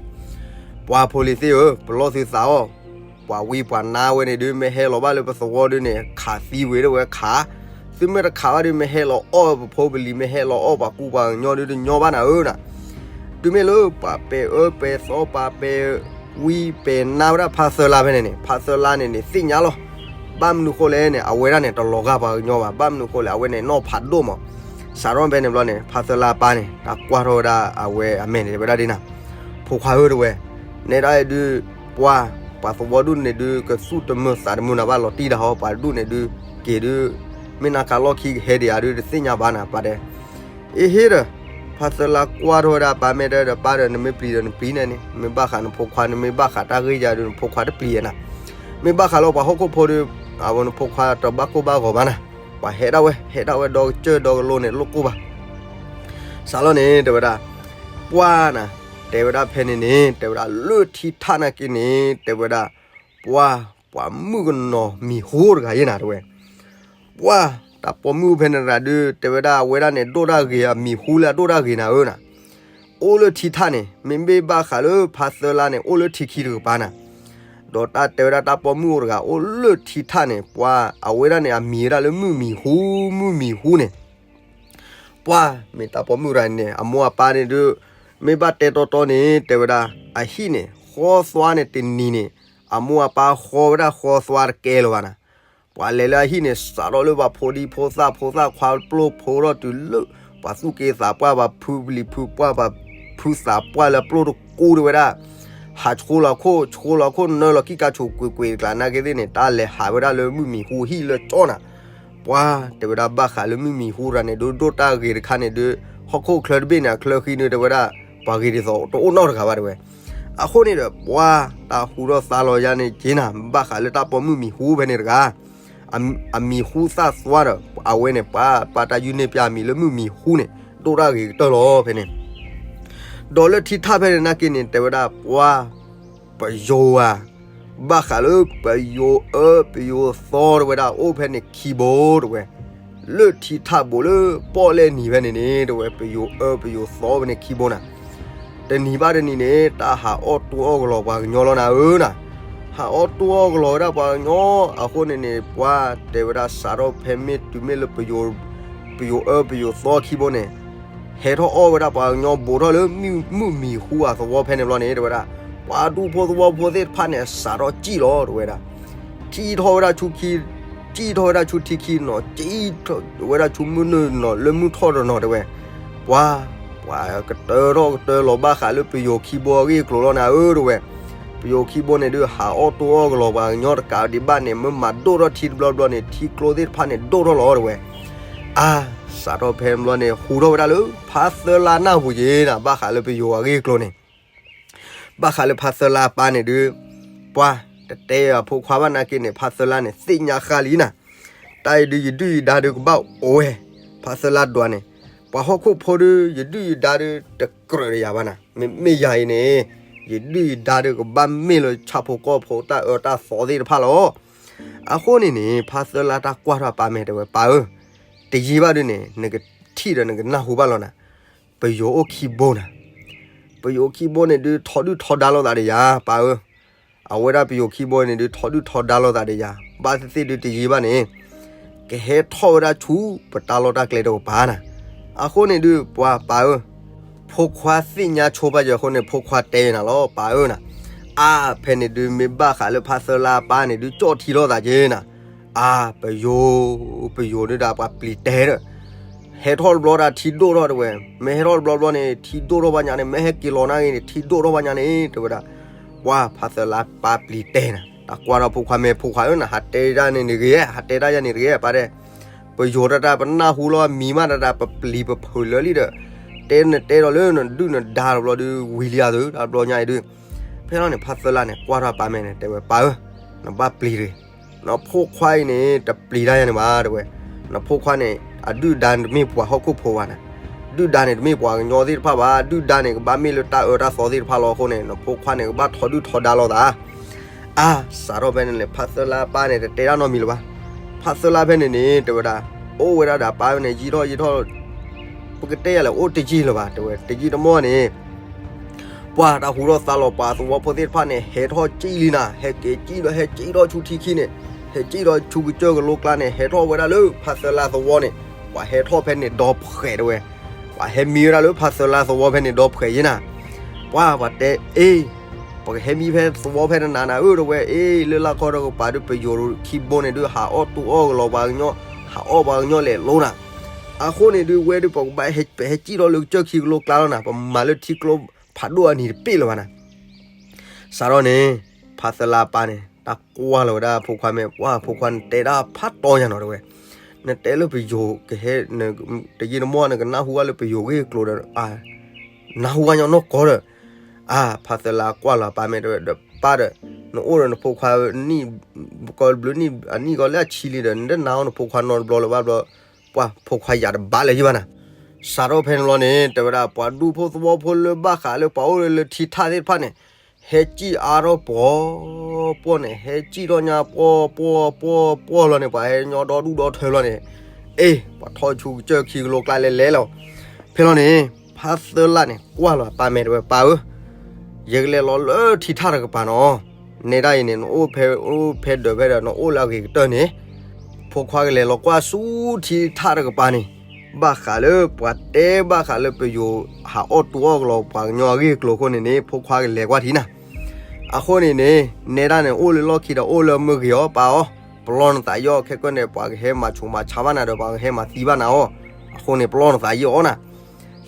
ပှၤဖိလံၤသ့ၣ်ဧၢ, ပလီၢ်သုသးအီၤ, ပှၤဝံပှၤနါဝဲန့ၣ်ဒုး မ့ၢ်ဟဲလီၤဘၣ်လၢပသဝီဒုးန့ၣ် ခးသံဝဲဒၣ်ဝဲခး, သုမ့ၢ်တခးဘၣ်ဒုး မ့ၢ်ဟဲလီၤအီၣ်ပဖိပလံၤ မ့ၢ်ဟဲလီၤအီၣ်ပှၤကူပှၤကညီဒုး တညီဘၣ်နၤဧၢနၤ, တုၤမ့ၢ်လၢပှၤပဲာ်အၢပဲာ်သီ ပှၤပဲာ်ဝံပဲာ်နါဝဲဒၣ်ဖးသၢလါဖဲန့ၣ်န့ၣ် ဖးသၢလါန့ၣ်န့ၣ် သ့ၣ်ညါလီၤ, ဘၣ်မနုၤဃိလဲၣ်န့ၣ် အဝဲဒၣ်န့ၣ် တလီၤဂာ်ပှၤကညီဘၣ်, ဘၣ်မနုၤဃိလဲၣ် အဝဲန့ၣ်နီၢ်ဖးဒိၣ်မး, စးထီၣ်ဖဲန့ၣ်ဘျီန့ၣ် ဖးသၢလါပၢ်န့ၣ် တၢ်ကွၢ်ထီၣ်ဝဲဒၣ်အဝဲအမဲာ်န့ၣ် တဲဝဲဒၣ်ဒ်နၤ, ဖိခွါဧၢတဲဝဲ, နဲဒၣ်အံၤဒုး, ပှၤ, ပှၤသဝီဒူၣ်န့ၣ်ဒုး ကသူၣ်တမုာ်သးတမုာ်နၤဘၣ် လီၤတံၢ်ဒၣ်ဟီ ပှၤဒူၣ်န့ၣ်ဒုး, က့ၤဒုး, မ့ၢ်နၤခးလီၢ်ခံကဟဲဒံးဧါဒုး တသ့ၣ်ညါဘၣ်နၤ ပၢ်တဲ အ့ဟ့ဒီး, ဖးသၢလါကွၢ်ထီၣ်ဝဲဒၣ်ပၢ်မဲာ်တဲဒီး ပၢ်ဒီး နမ့ၢ်ပျံၤဒီးနပျံၤန့ၣ်န့ၣ်, မ့ၢ်ဘၣ်ဃးနဖိခွါ နမ့ၢ်ဘၣ်ဃးတၢ်ဂ့ၢ်ယၤဒုး နဖိခွါတပျံၤနၤ, မ့ၢ်ဘၣ်ဃးလၢပှၤဟီၣ်ခိၣ်ဖိဒုး, အဝဲနဖိခွါတဘၣ်ကိၢ်ဘၣ်ဂီၤဘၣ်နၤ, ပှၤဟဲဒၣ်ဝဲ ဟဲဒၣ်ဝဲဒီကစၢၢ်ဒီကလိန့ၣ် လိၣ်ကိၢ်ဘၣ် စးလီၤန့ၣ် တဲဝဲဒၣ်, ပှၢ်နၤ, တဲဝဲဒၣ်ဖဲန့ၣ်န့ၣ် တဲဝဲဒၣ်လၢထံထၣ်နာ်က့န့ၣ် တဲဝဲဒၣ်, ပှၢ်, ပှၤမုၣ်ကနီၤမံၤဟူတဂၤယဲနၤတဲဝဲ, ပှၢ်, တၢ်ပိာ်မုၣ်ဖဲန့ၣ်တဂၤဒုး တဲဝဲဒၣ်အဝဲဒၣ်န့ၣ် ဒိၣ်တၢ်ဂ့ၤအမံၤဟူလၢအဒိၣ်တၢ်ဂ့ၤနၤဧၢနၤ, အိၣ်လၢထံထၣ်န့ၣ် မ့မ့ၢ်ဘၣ်ဃးလၢဖးသၢလါန့ၣ် အိၣ်လၢထံခံတကပၤနၤ, ဒီးတၢ်တဲဝဲဒၣ်တၢ်ပိာ်မုၣ်အိၣ်တဂၤအိၣ်လၢထံထၣ်န့ၣ် ပှၢ်, အဝဲဒၣ်န့ၣ် အမံၤဝဲဒၣ်လၢမုၣ်မံၤဟူ, မုၣ်မံၤဟူန့ၣ် ပှၢ်, မ့ၢ်တၢ်ပိာ်မုၣ်တဂၤန့ၣ် အမိၢ်အပၢ်န့ၣ်ဒုး, မ့ၢ်ဘၣ်တဲတီတီန့ၣ် တဲဝဲဒၣ်, အဟံၣ်န့ၣ် ဃီသွါန့ၣ်တနံၤန့ၣ်, အမိၢ်အပၢ်ဃီဝဲဒၣ်ဃီသွါတကဲလၢၤဘၣ်နၤ, ပှၤလဲၤလၢအဟံၣ်န့ၣ် စးထီၣ်လၢပှၤဖိဒံဖိသၣ် ဖိသၣ်ခွါပျိၢ်ဖိထီၣ်တုၤလၢ ပှၤသူၣ်က့သးပှၢ် ပှၤဖုပလံၤဖုပှၢ် ပှၤဖုသးပှၢ်လၢအပျိၢ်တကူဒၣ်ဝဲဒၣ်, ဟးဆှိလီၤခိၣ် ဆှိလီၤခိၣ် နၢလီၤကံၢ်ကါဆိးကွ့ၢ်ကွ့ၢ်တကျါနာ်က့သ့ၣ်န့ၣ် တၢ်လဲၤဟးဝဲဒၣ်လၢမုၣ်မံၤဟူအဟံၣ်လၢကၠီနၤ, ပှၢ်, တဲဝဲဒၣ်ဘၣ်ဃးလၢမုၣ်မံၤဟူတဂၤန့ၣ် ဒိၣ်ဒိၣ်တၢ်ဂ့ၤတခါန့ၣ်ဒုး, ဟီၣ်ခိၣ်ချၢတဘ့ၣ်န့ၣ် အချၢဃံန့ၣ် တဲဝဲဒၣ်, ပှၤဂ့ၤဒ်သိးတအိၣ်နီတဂၤဘၣ်တဲဝဲ, အဃိန့ၣ်ဒီး ပှၢ်, တၢ်ဟူထီၣ်သါလီၤယါန့ၣ်က့နၤ ဘၣ်ဃးလၢတၢ်ပိာ်မုၣ်မံၤဟူဖဲန့ၣ်တဂၤ အမံၤဟူသၣ်သွါဒီး အဝဲန့ၣ် ပှၤ ပှၤတၢ်ယုၢ်န့ၢ်ပျၢ်မံၤလၢမုၣ်မံၤဟူန့ၣ် ဒိၣ်တၢ်ဂ့ၤကတၢၢ်လီၤဖဲန့ၣ်, ဒီးလၢထံထၣ်ဖဲန့ၣ်နာ်က့န့ၣ် တဲဝဲဒၣ်ပှၤ ပယိၤဧါ, ဘၣ်ဃးလၢပယိၤအၢပယိၤသီတဲဝဲဒၣ် အိၣ်ဖဲန့ၣ်ခံဘိတဲဝဲ, လၢထံထၣ်ဘိလၢပီၣ်လဲၣ်နံၤဖဲန့ၣ်န့ၣ် တဲဝဲ ပယိၤအၢပယိၤသီဖဲန့ၣ်ခံဘိနၤ တနံၤဘၣ်တနံၤန့ၣ် တၢ်ဟးအီၣ်တိၢ်အီၣ်ကလီၤပှၤကညီလီၤနၤဧၢနၤ, ဟးအီၣ်တိၢ်အီၣ်ကလီၤဝဲဒၣ်ပှၤကညီ, အဃိန့ၣ်န့ၣ် ပှၤတဲဝဲဒၣ်စးထီၣ်ဖဲမ့ၢ်တုၤမ့ၢ်လၢပယိၤ, ပယိၤအၢပယိၤသီခံဘိန့ၣ်, ဟဲထီၣ်အီၣ်ဝဲဒၣ်ပှၤကညီဘူးထီၣ်လၢမုၢ်မံၤဟူအသဝီဖဲန့ၣ်ဘျီန့ၣ် တဲဝဲဒၣ်, ပှၤဒူဖိသဝီဖိသ့ၣ်တဖၣ်န့ၣ် စးထီၣ်စံၣ်လီၤတဲဝဲဒၣ် စံၣ်ထီၣ်ဝဲဒၣ်ဆူခံ, စံၣ်ထီၣ်ဝဲဒၣ်ဆူထံခံနီၤ, စံၣ်ထီၣ်ဝဲဒၣ်ဆူမုၢ်နုာ်နီၤ လၢမုၢ်ထီၣ်တနီၤတဲဝဲ, ပှၤ, ပှၤကတၢထီၣ်ကတၢလီၤဘၣ်ဃးလၢပယိၤခံဘိအဂ့ၢ်အကျိၤလီၤနၤဧၢတဲဝဲ, ပယိၤခံဘိန့ၣ်ဒုး ဟးအီၣ်တိၢ်အီၣ်ကလီၤပှၤကညီတကးဒံးဘၣ်န့ၣ် မ့ၢ်မၤဒိၣ်ထီၣ်ထံတဘျီဘျီန့ၣ် ထံကျိသ့ၣ်တဖၣ်န့ၣ်ဒိၣ်ထီၣ်လီၤတဲဝဲ, အါ, စးထီၣ်ဖဲဘျီန့ၣ် ဟူထီၣ်ဝဲဒၣ်လၢ ဖါသၢလါနၢ်ပူၤက့ၤနၤ ဘၣ်ဃးလၢပယိၤအဂ့ၢ်အကျိၤန့ၣ် ဘၣ်ဃးလၢဖါသၢလါအပၢ်န့ၣ်ဒုး, ပှၤ, တတဲအဖိခွါဘၣ်နာ်က့န့ၣ် ဖါသၢလါန့ၣ် သ့ၣ်ညါဃာ်လံနၤ, တၢ်အံၤဒုး ယဒုၣ်ယဒါဒုးကဘၣ်အိၣ်ဝဲ, ဖါသၢလါဒွးန့ၣ်, ပှၤဟီၣ်ခိၣ်ဖိဒုး ယဒုၣ်ယဒါဒုး တကြၢးဒီးယၤဘၣ်နၤ, မ့မ့ၢ်ယၤအံၤန့ၣ်, ယဒုၣ်ယဒါဒုးကဘၣ်မ့ၢ်လၢဆၣ်ဖိကီၢ်ဖိတၢ်အၢတၢ်သီသ့ၣ်တဖၣ်လီၤ. အဃိန့ၣ်န့ၣ် ဖါသၢလါတၢ်ကွၢ်ထီၣ်အပၢ်မဲာ်တဲဝဲ ပၢ်ဧၢ, တယံာ်ဘၣ်ဒုးန့ၣ် နကထံၣ်ဒီးနကနၢ်ဟူဘၣ်လီၤနၤ, ပယိၤအိၣ်ခံဘိနၤ, ပယိၤခံဘိန့ၣ်ဒုး ထီဒုၣ်ထီဒါလိာ်သးဒီးယၤ ပၢ်ဧၢ, အဝဲဒၣ်ပယိၤခံဘိန့ၣ်ဒုး ထီဒုၣ်ထီဒါလိာ်သးဒီးယၤ ဘၣ်သ့ၣ်သ့ၣ်ဒုးတယံာ်ဘၣ်န့ၣ် ကဟဲထီၣ်ဝဲဒၣ်ဆူပတၢ်လီၢ်တၢ်ကျဲတကပၤနၤ, အဃိန့ၣ်ဒုး ပှၤပၢ်ဧၢ, ဖ ဖိခွါသ့ၣ်ညါဆိပာ်စၢၤအဃိန့ၣ် ဖိခွါတဲနၤလီၤ ပၢ်ဧၢနၤ, အါ ဖဲန့ၣ်ဒုးမ့ၢ်ဘၣ်ဃးလၢဖါသၢလါအပၢ်န့ၣ်ဒုး ကၠီၣ်ထံထီၣ်သးက့ၤနၤ, အါ ပယိၤ ပယိၤဒုးဒၣ်ပှၤပျံၤတဲဒီး ဟဲထီၣ်တဘျီဒၣ်ထံဒိၣ်ထီၣ်တဲဝဲ, မ့ၢ်ဟဲထီၣ်တဘျီဘျီန့ၣ် ထံဒိၣ်ထီၣ်ဘၣ်ညါန့ၣ် မ့ၢ်ဟဲက့ၤလီၤနၢ်ဂ့ၤန့ၣ် ထံဒိၣ်ထီၣ်ဘၣ်ညါန့ၣ် တဲဝဲဒၣ်, ပှၢ်ဖါသၢလါပၢ်ပျံၤတဲနၤ, တၢ်ကွၢ်ထီၣ်ဖိခွါမ့ၢ် ဖိခွါဧၢနၤ ဟးတဲဒၣ်န့ၣ်တဂ့ၤ, ဟးတဲဒၣ်ယၤန့ၣ်တဂ့ၤ ပၢ်တဲ ပယိၤတၢ်တၢ်ပနၢ်ဟူလီၤမံၤမးတၢ်တၢ်ပပျံၤပဖုးလၢာ်လံဒီး, တဲနတဲဒီးလၢနဒုၣ်နဒါတဘျီဒုး ဝံၤလံဧါသု တၢ်တဘျီညါအံၤဒုး, ဖဲလီၤန့ၣ် ဖါသၢလါန့ၣ် ကွၢ်ထီၣ်ပၢ်မဲာ်န့ၣ် တဲဝဲ ပၢ်ဧၢ, နဘၣ်ပျံၤတဂ့ၤ, နဖိခွါအံၤန့ၣ် တပျံၤတၢ်ယၤန့ၣ်ဘၣ် တဲဝဲ, နဖိခွါန့ၣ် အဒုၣ်ဒါန့ၣ်တမ့ၢ်ပှၤဟီၣ်ခိၣ်ဖိဘၣ်နၤ, ဒုၣ်ဒါန့ၣ်တမ့ၢ်ပှၤကညီသ့ၣ်တဖၣ်ဘၣ်, ဒုၣ်ဒါန့ၣ်ကဘၣ်မ့ၢ်လၢတၢ်အၢတၢ်သီသ့ၣ်တဖၣ်လီၤအဃိန့ၣ် နဖိခွါန့ၣ်ကဘၣ်ထီဒုၣ်ထီဒါလိာ်သး အါ စးထီၣ်ဖဲန့ၣ်န့ၣ် ဖါသၢလါအပၢ်န့ၣ် တတဲတၢ်နီတမံၤလၢၤဘၣ်. ဖါသၢလါဖဲန့ၣ်န့ၣ် တဲဝဲဒၣ်, အိၣ်ဝဲဒၣ်ဒီးအပၢ်ဖဲန့ၣ် ယံာ်ထီၣ်ယံာ်ထီၣ်, ပကတဲယၤလဲၣ် အိၣ်တယံာ်လၢၤဘၣ် တဲဝဲ, တယံာ်တမီၢ်န့ၣ် ပှၢ်တၢ်ဟူထီၣ်သါလီၤ ပှၤသဝီဖိသ့ၣ်တဖၣ်န့ၣ် ဟဲထီၣ်ကံၣ်လံနၤ, ဟဲက့ၤကံၣ်ဒီး ဟဲကံၣ်ထီၣ်ဆူထံခံန့ၣ်, ဟဲကံၣ်ဒီးဆူကစၢၢ်ကလိကျါန့ၣ် ဟဲထီၣ်ဝဲဒၣ်လၢဖါသၢလါသဝီန့ၣ်, ပှၤဟဲထီၣ်ဖဲန့ၣ်ဒီဖှဲးတဲဝဲ, ပှၤဟဲမံဝဲဒၣ်လၢဖါသၢလါသဝီဖဲန့ၣ်ဒီဖှဲးယဲနၤ ပှၢ်ပှၤတဲအ့ၣ်, ပကဟဲမံဖဲသဝီဖဲနနၤနၤဧၢ တဲဝဲ, အ့ၣ် လၢလၢခီဒီးကပၤဒုး ပယိၤခံဘိန့ၣ်ဒုး ဟးအီၣ်တူၢ်အီၣ်ကလီၤပှၤကညီ, ဟးအီၣ်ပှၤကညီလဲၤလိနၤ, အဃိန့ၣ်ဒုး ဝဲဒုးပကဘၣ်ဟဲ, ပဟဲကံၣ်ထီၣ်လၢကစၢၢ်ခံကလိကျါလီၤနၤ, ပမၤလၢထံကျိဖးဒိၣ်အနံၤတပ့ၢ်လၢၤဘၣ်နၤ. စးထီၣ်န့ၣ် ဖါသၢလါပၢ်န့ၣ် တၢ်ကွၢ်လီၤဝဲဒၣ်ဖိခွါမ့ၢ်, ပှၢ်ဖိခွါနတဲဒၣ်ဖးတီညါနီၤတဲဝဲ, နတဲလၢပယိၤကဟဲ, တယံာ်တမီၢ်နကနၢ်ဟူဘၣ်လၢပယိၤဂ့ၢ်ကျိၤဒီး နၢ်ဟူဘၣ်ညီနီၢ်ကီၢ်ဒီး, အါ ဖါသၢလါကွၢ်လီၤပၢ်မ့ၢ်တဲဝဲဒီး ပၢ်ဒီး, နအိၣ်ဒီးနဖိခွါ, ကီၢ်ဘျုးနံၣ်အနံၣ်ကီၢ်လၢအဆံလံဒီး နတနၢ်ဟူနဖိခွါနီတဘျီလၢၤဘၣ်ဘျီ, ပှၢ်ဖိခွါယၤတဘၣ်လၢၤယံၤဘၣ်နၤ. စးထီၣ်ဖဲန့ၣ်ဘျီန့ၣ် တဲဝဲဒၣ် ပှၤဒူဖိသဝီဖိလၢဘၣ်ဃးလၢပှၤအိၣ်လၢလၢထံထၣ်သ့ၣ်တဖၣ်န့ၣ် ဟဲကံၣ်အါထီၣ်ပှီၤ, ပှီၤန့ၣ် ဟဲကံၣ်ထီၣ်ညါပှီၤ, ပှီၤ, ပှီၤ, ပှီၤလီၤန့ၣ် ပှၤဟဲညီဒီဒူၣ်ဒီထၢလီၤန့ၣ်, အ့ၣ် ပှၤထီၣ်ဆူကစၢၢ်ခံကလိကျါလဲၤလဲၤလီၤ. ဖဲလီၤန့ၣ် ဖါသၢလါန့ၣ် ကွၢ်လီၤပၢ်မဲာ်တဲဝဲ ပၢ်ဧၢ, ယကလဲၤလီၤလၢထံထၣ်တကပၤနီၤ, နဲဒၣ်အံၤန့ၣ် နအိၣ်ဖဲ, အိၣ်ဖဲဒၢးဖဲဒီး နအိၣ်လၢအဂ့ၤကတၢၢ်န့ၣ်, ဖိခွါကလဲၤလီၤကွၢ်ဆူထံထၣ်တကပၤန့ၣ်, ဘၣ်ဃးလၢပှၤတဲဘၣ်ဃးလၢပယိၤဟးအီၣ်တူၢ်အီၣ်ကလီၤပှၤကညီအဂ့ၢ်အကျိၤအဃိန့ၣ်န့ၣ် ဖိခွါကလဲၤကွၢ်ထံနၤ. အဃိန့ၣ်န့ၣ် နဲဒၣ်န့ၣ် အိၣ်လၢလီၢ်ခံဒီးအိၣ်လၢမုၢ်ဂ့ၤအီၤ ပၢ်အီၤ, ပလီၢ်နသးယီၣ်ခဲကနံၣ်န့ၣ် ပှၤကဟဲမၤဆူးမၤဆါဘၣ်နၤဒီး ပှၤကဟဲမၤသံဘၣ်နၤအီၤ, အဃိန့ၣ် ပလီၢ်နသးယီၣ်အီၤနၤ.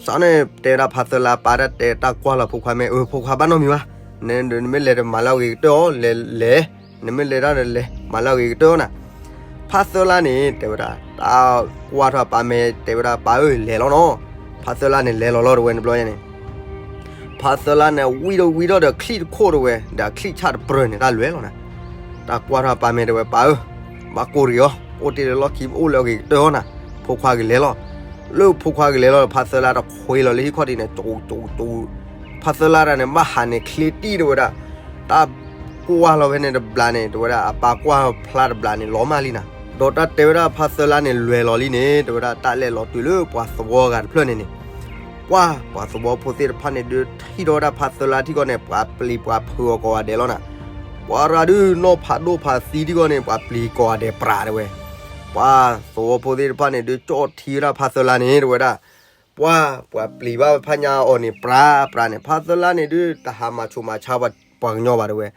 စးန့ၣ် တဲဝဲဒၣ်ဖါသၢလါပၢ်တၢ်တဲတၢ်ကွၢ်လီၤဖိခွါမ့ၢ်, အၢ ဖိခွါဘၣ်နီတမံၤဘၣ်, နမ့ၢ်လဲၤတမၤလၢအဂ့ၤကတၢၢ်အီၤ လဲၤလဲၤ, နမ့ၢ်လဲၤတၢ်ဒီးလဲၤ မၤလၢအဂ့ၤကတၢၢ်အီၤနၤ. ဖါသၢလါန့ၣ် တဲဝဲဒၣ် တၢ်ကွၢ်ထီၣ်ပၢ်မဲာ်တဲဝဲဒၣ် ပၢ်ဧၢ လဲၤလီၤနီၤ. ဖါသၢလါန့ၣ်လဲၤလီၤလီၤတဲဝဲန့ၣ်ဘျီယါန့ၣ် ဖါသၢလါန့ၣ် ဝံၣ်ဒီးဝံၣ်ဒီးဒီးချံၣ်တခိၣ်တဲဝဲ, ဒီးချံၣ်ဆၣ်တပြၢၤန့ၣ် တၢ်လဲၤလီၤနၤ. တၢ်ကွၢ်ထီၣ်ပၢ်မဲာ်တဲဝဲ ပၢ်ဧၢ, ဘၣ်ကိၢ်တဂ့ၤအီၤ, အိၣ်တ့ၢ်လၢလီၢ်ခံ အိၣ်လၢအဂ့ၤကတၢၢ်အီၤနၤ. ဖိခွါကလဲၤလီၤ. လၢဖိခွါကလဲၤလီၤ ဖါသၢလါတခွ့လီၤလၢဟံၣ်ခီၣ်ထံးန့ၣ် ကၠူးကၠူးကၠူး, ဖါသၢလါတၢ်န့ၣ် ဘၣ်ဟးန့ၣ်ချ့တံၢ်တဲဝဲဒၣ်, တၢ်ကွၢ်လီၤဖဲန့ၣ်တဘျီန့ၣ် တဲဝဲဒၣ် အပၢ်ကွၢ်ဖျါတဘျီန့ၣ် လီၤမၢ်လံနၤ. ဒီးတၢ်တဲဝဲဒၣ်ဖါသၢလါန့ၣ် လဲၤလီၤလံန့ၣ် တဲဝဲဒၣ် တၢ်လဲၤလီၤတုၤလၢပှၤသဝီဂၤတဖျၢၣ်န့ၣ်န့ၣ်, ပှၢ်ပှၤသဝီဖိသ့ၣ်တဖၣ်န့ၣ်ဒုး ထံၣ်ထီၣ်ဝဲဒၣ်ဖါသၢလါထံၣ်ကီးန့ၣ် ပှၤပျံၤပှၤဖုးအီၤကိးဂၤဒဲးလီၤနၤ. ပှၤရၤဒုးနီၢ်ဖးဒိၣ်ဖးသံထံၣ်ကီးန့ၣ် ပှၤပျံၤကိးဂၤဒဲးပြးတဲဝဲ. ပှၢ်သဝီဖိသ့ၣ်တဖၣ်န့ၣ်ဒုး ကၠီၣ်ထံဝဲဒၣ်ဖါသၢလါန့ၣ် တဲဝဲဒၣ်, ပှၢ်ပှၤပျံၤဘၣ်ဖးညါအီၤန့ၣ် ပြးပြးန့ၣ် ဖါသၢလါန့ၣ်ဒုး တဟးမၤဆူးမၤဆါပှၤကညီဘၣ်တဲဝဲ.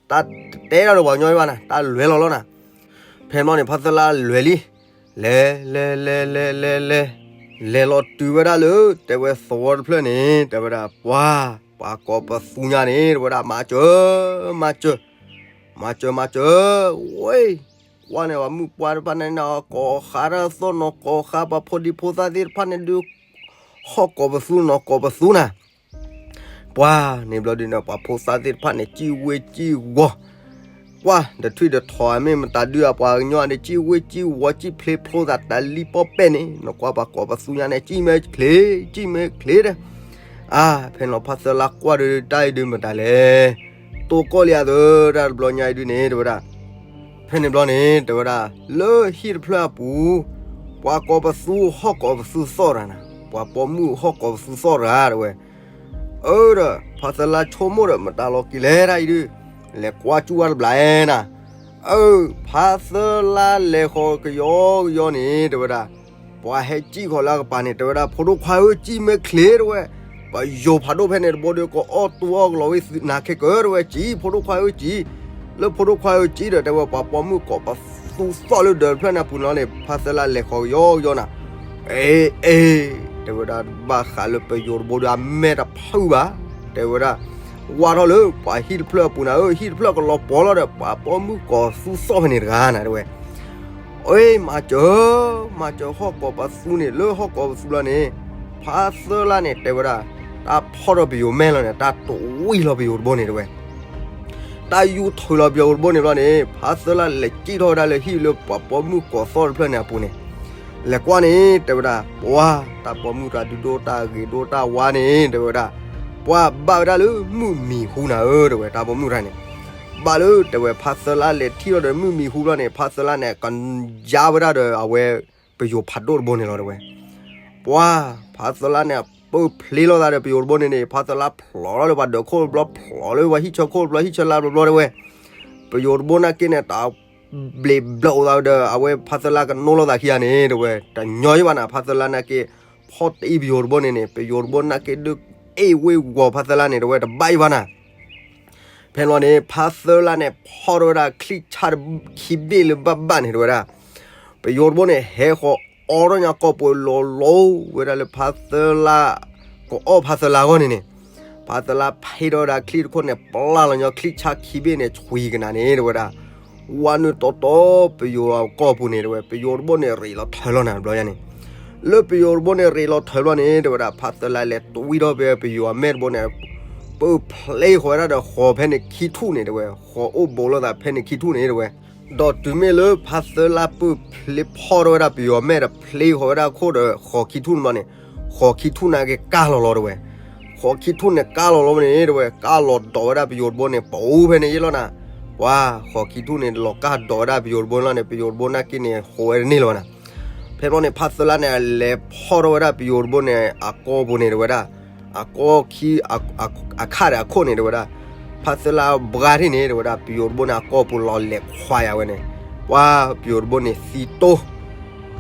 တၢ်တတဲတၢ်ဒီးပှၤကညီဘၣ်နၤ တၢ်လဲၤလီၤလီၤနၤ. ဖဲန့ၣ်န့ၣ် ဖါသၢလါလဲၤလံ, လဲၤလဲၤလဲၤလဲၤလဲၤလဲၤ, လဲၤလီၤတုၤဝဲဒၣ်လၢ တဲဝဲသဝီတဖျၢၣ်န့ၣ် တဲဝဲဒၣ် ပှၢ်ပှၤကိးပသူညါန့ၣ် တဲဝဲဒၣ် မၤစၢၤ, မၤစၢၤ, မၤစၢၤ, မၤစၢၤ, ဝဲ, ကွၢ်န့ၣ် ပှၤမုၣ်ပှၢ်တဖၣ်န့ၣ် ကိးဃါတၢ်သီၣ်နီၤ ကိးဃါပှၤဖိဒံဖိသၣ်သ့ၣ်တဖၣ်န့ၣ်ဒုး ဟီၣ်ကိးပသူနီၤကိးပသူနၤ. ပှၢ်န့ၣ်ဘျီဒုးန့ၣ် ပှၤဖိသၣ်သ့ၣ်တဖၣ်န့ၣ် စံၣ်ဝ့ၢ်စံၣ်ဝီၤ, ကွၢ်ဒီးထွံၣ်ဒီးထိးမ့ၢ်မတၤဒုးအပှၤကညီန့ၣ် စံၣ်ဝ့ၢ်စံၣ်ဝီၤ စံၣ်ဖျ့ဖျိသးတလံပီၣ်ပဲၣ်န့ၣ် နကွၢ်ပှၤကိးပသူညါန့ၣ် စံၣ်မဲာ်ချ့, စံၣ်မဲာ်ချ့ဒီး အါ ဖဲန့ၣ်လီၤ ဖါသၢလါကွၢ်ဒီးတၢ်အံၤဒုးမတၤလဲၣ်, တိၢ်ကီၢ်လံအသး တၢ်တဘျီညါအံၤဒုးန့ၣ် တဲဝဲဒၣ်, ဖဲန့ၣ်ဘျီန့ၣ် တဲဝဲဒၣ် လၢဟံၣ်တဖျၢၣ်အပူၤ ပှၤကိးပသူဟီၣ်ကိးပသူသီၣ်တဂၤနၤ, ပှၤပိာ်မုၣ်ဟီၣ်ကိးပသူသီၣ်တဂၤတဲဝဲ. အၢဒီး ဖါသၢလါဆိကမိၣ်ဒီး မတၤလီၤက့ၤလဲၣ်တၢ်အံၤဒုး, လဲၤကွၢ်စူၣ်ဝဲတဘျီနၤ. အၢ ဖါသၢလါလဲၤဃီၤကယီကယီန့ၣ် တဲဝဲဒၣ်, ပှၤဟဲစံၣ်ဃီၤလၢအကပၤန့ၣ် တဲဝဲဒၣ် ဖိဒိၣ်ခွါဧၢ စံၣ်မဲာ်ချ့တဲဝဲ, ပ ပယိၤဖးဒိၣ်ဖဲန့ၣ်တဘိဒီး ကအီၣ်တူၢ်အီၣ်ကလီၤဝဲနၤခဲကၢ တဲဝဲ ကၠံ ဖိဒိၣ်ခွါဧၢ ကၠံ, လၢဖိဒိၣ်ခွါဧၢ ကၠံ ဒီး တဲဝဲ ပှၤပိာ်မုၣ်ကိးပသူသီၣ်လၢဒၢးတဖျၢၣ်န့ၣ်အပူၤန့ၣ်လီၤန့ၣ် ဖါသၢလါလဲၤဃီၤကယီကယီနၤ, အ့ အ့ တဲဝဲဒၣ် ဘၣ်ဃးလၢပယိၤတဘိဒီးအမဲာ်တဖုးဘၣ်, တဲဝဲဒၣ် ဝါထီၣ်လၢပှၤဟံၣ်တဖျၢၣ်အပူၤနၤဧၢ, ဟံၣ်တဖျၢၣ်ကလီၤပှီၤလီၤဒီး ပှၤပိာ်မုၣ်ကိးသူသီၣ်ဖဲန့ၣ်တဂၤနၤ တဲဝဲ အ့ မၤစၢၤ, မၤစၢၤဟီၣ်ကိးပသူန့ၣ် လၢဟီၣ်ကိးပသူလီၤန့ၣ်, ဖါသၢလါန့ၣ် တဲဝဲဒၣ် တၢ်ဖီၣ်ထီၣ်ပယိၤမဲာ်လီၤန့ၣ် တၢ်တဝံၣ်လီၤပယိၤတဘိန့ၣ် တဲဝဲ တၢ်ယူၤထုးလီၤပယိၤတဘိန့ၣ်ဘျီန့ၣ် ဖါသၢလါလဲၤစံၣ်ထီၣ်ဝဲဒၣ်လၢဟံၣ်လၢပှၤပိာ်မုၣ်ကိးသီၣ်တဖျၢၣ်န့ၣ်အပူၤန့ၣ်, လဲၤကွၢ်န့ၣ် တဲဝဲဒၣ် ပှၤ တၢ်ပိာ်မုၣ်တဂၤဒုးဒိၣ်တၢ်ဂ့ၤဒိၣ်တၢ်ဝါန့ၣ် တဲဝဲဒၣ် ပှၤဘၣ်ဝဲဒၣ်လၢမုၢ်မံၤဟူနၤဧၢ တဲဝဲ တၢ်ပိာ်မုၣ်တဂၤန့ၣ် ဘၣ်လၢ တဲဝဲ ဖါသၢလါလဲၤထံၣ်လီၤဒီးမုၢ်မံၤဟူဘျီန့ၣ် ဖါသၢလါန့ၣ် ကယါဝဲဒၣ်ဒီးအဝဲ ပယိၤဖးဒိၣ်တဘိန့ၣ်လီၤ တဲဝဲ ပှၤ ဖါသၢလါန့ၣ် ပၢၢ်ဖျ့လိာ်သးဒီးပယိၤတဘိန့ၣ်န့ၣ် ဖါသၢလါဖျိးလီၤလၢပှၤဒၢးခိၣ်တဘျီ ဖျိးလၢပှၤဟံၣ်ဆၢခိၣ်တဘျီ ဟံၣ်ဆၢလါတဘျီ တဲဝဲ ပယိၤတဘိနာ်က့န့ၣ် တၢ်ဘျ့းဘျီၣ်သးဒီး အဝဲဖါသၢလါကနိးလိာ်သးခံဂၤန့ၣ် တဲဝဲ တညီယဘၣ်နၤ ဖါသၢလါနာ်က့ ဖီၣ်တအံၤပယိၤတဘိန့ၣ်န့ၣ် ပယိၤတဘိနာ်က့ဒုး အ့ၣ်ဝ့ၢ်ဂီၤဖါသၢလါန့ၣ် တဲဝဲ တဘၣ်ယဘၣ်နၤ ဖဲန့ၣ်ဘျီန့ၣ် ဖါသၢလါန့ၣ် ဖီၣ်ထီၣ်ဝဲဒၣ်ချံၣ်ဆၣ်ခံဘ့ၣ်လၢဘၣ်ဘၣ်န့ၣ် တဲဝဲဒၣ် ပယိၤတဘိန့ၣ် ဟဲဃီၤအီထီၣ်ညါကိာ်ပူၤလီၤလီၤဝဲဒၣ်လၢဖါသၢလါ ကအီၣ်ဖါသၢလါအဂီၢ်န့ၣ်န့ၣ်, ဖါသၢလါဖံးထီၣ်ဝဲဒၣ်ချံၣ်တခိၣ်န့ၣ် ပျၢ်လီၤညီချံၣ်ဆၣ်ခံဘ့ၣ်န့ၣ် ဆွံကနၤန့ၣ် တဲဝဲဒၣ် ဝါနုာ်တီတီပယိၤအကိာ်ပူၤန့ၣ် တဲဝဲ ပယိၤတဘိန့ၣ် ရ့းလီၤထၢလီၤနၤဘျီယါန့ၣ်, လၢပယိၤတဘိန့ၣ် ရ့းလီၤထၢဘျီန့ၣ် တဲဝဲဒၣ် ဖါသၢလါလဲၤတွံၢ်ထီၣ်ဖဲပယိၤအမဲာ်တဘိန့ၣ် ပၢၢ်ဖျ့ဃီၤဝဲဒၣ်ဒီးဃီၤဖဲန့ၣ်ခံထူၣ်န့ၣ် တဲဝဲ ဃီၤအိၣ်ဘူးလိာ်သးဖဲန့ၣ်ခံထူၣ်န့ၣ် တဲဝဲ ဒီးတုၤမ့ၢ်လၢဖါသၢလါပၢၢ်ဖျ့ဖီၣ်ထီၣ်ဝဲဒၣ်ပယိၤအမဲာ်ဒီးဖျ့ဃီၤဝဲဒၣ်အခိၣ်ဒီးဃီၤခံထူၣ်န့ၣ်ဘျီန့ၣ်, ဃီၤခံထူၣ်နာ်က့ကၢ်လီၤလီၤ တဲဝဲ, ဃီၤခံထူၣ်န့ၣ်ကၢ်လီၤလီၤန့ၣ် တဲဝဲ ကၢ်လီၤဒိးဝဲဒၣ်ပယိၤတဘိန့ၣ် ပအိၣ်ဖဲန့ၣ်ယဲလီၤနၤ, ပှၤ ဃီၤခံထူၣ်န့ၣ် လီၤကၢ်ဒိးဝဲဒၣ်ပယိၤတဘိန့ၣ်လီၤန့ၣ် ပယိၤတဘိနာ်က့န့ၣ် ဃိးဝဲတန့ၢ်လၢၤဘၣ်နၤ, ဖဲန့ၣ်ဘျီန့ၣ် ဖါသၢလါန့ၣ် အလဲၤဖီၣ်ထီၣ်ဝဲဒၣ်ပယိၤတဘိန့ၣ် အကိာ်ပူၤန့ၣ် တဲဝဲဒၣ် အကိာ်ခံ အခါဒီးအခိၣ်န့ၣ် တဲဝဲဒၣ်, ဖါသၢလါဘှါထံၣ်န့ၣ် တဲဝဲဒၣ် ပယိၤတဘိန့ၣ် အကိာ်ပူၤလီၤလဲၤခွါယၤဝဲန့ၣ်, ပှၤ ပယိၤတဘိန့ၣ်သံတိၢ်,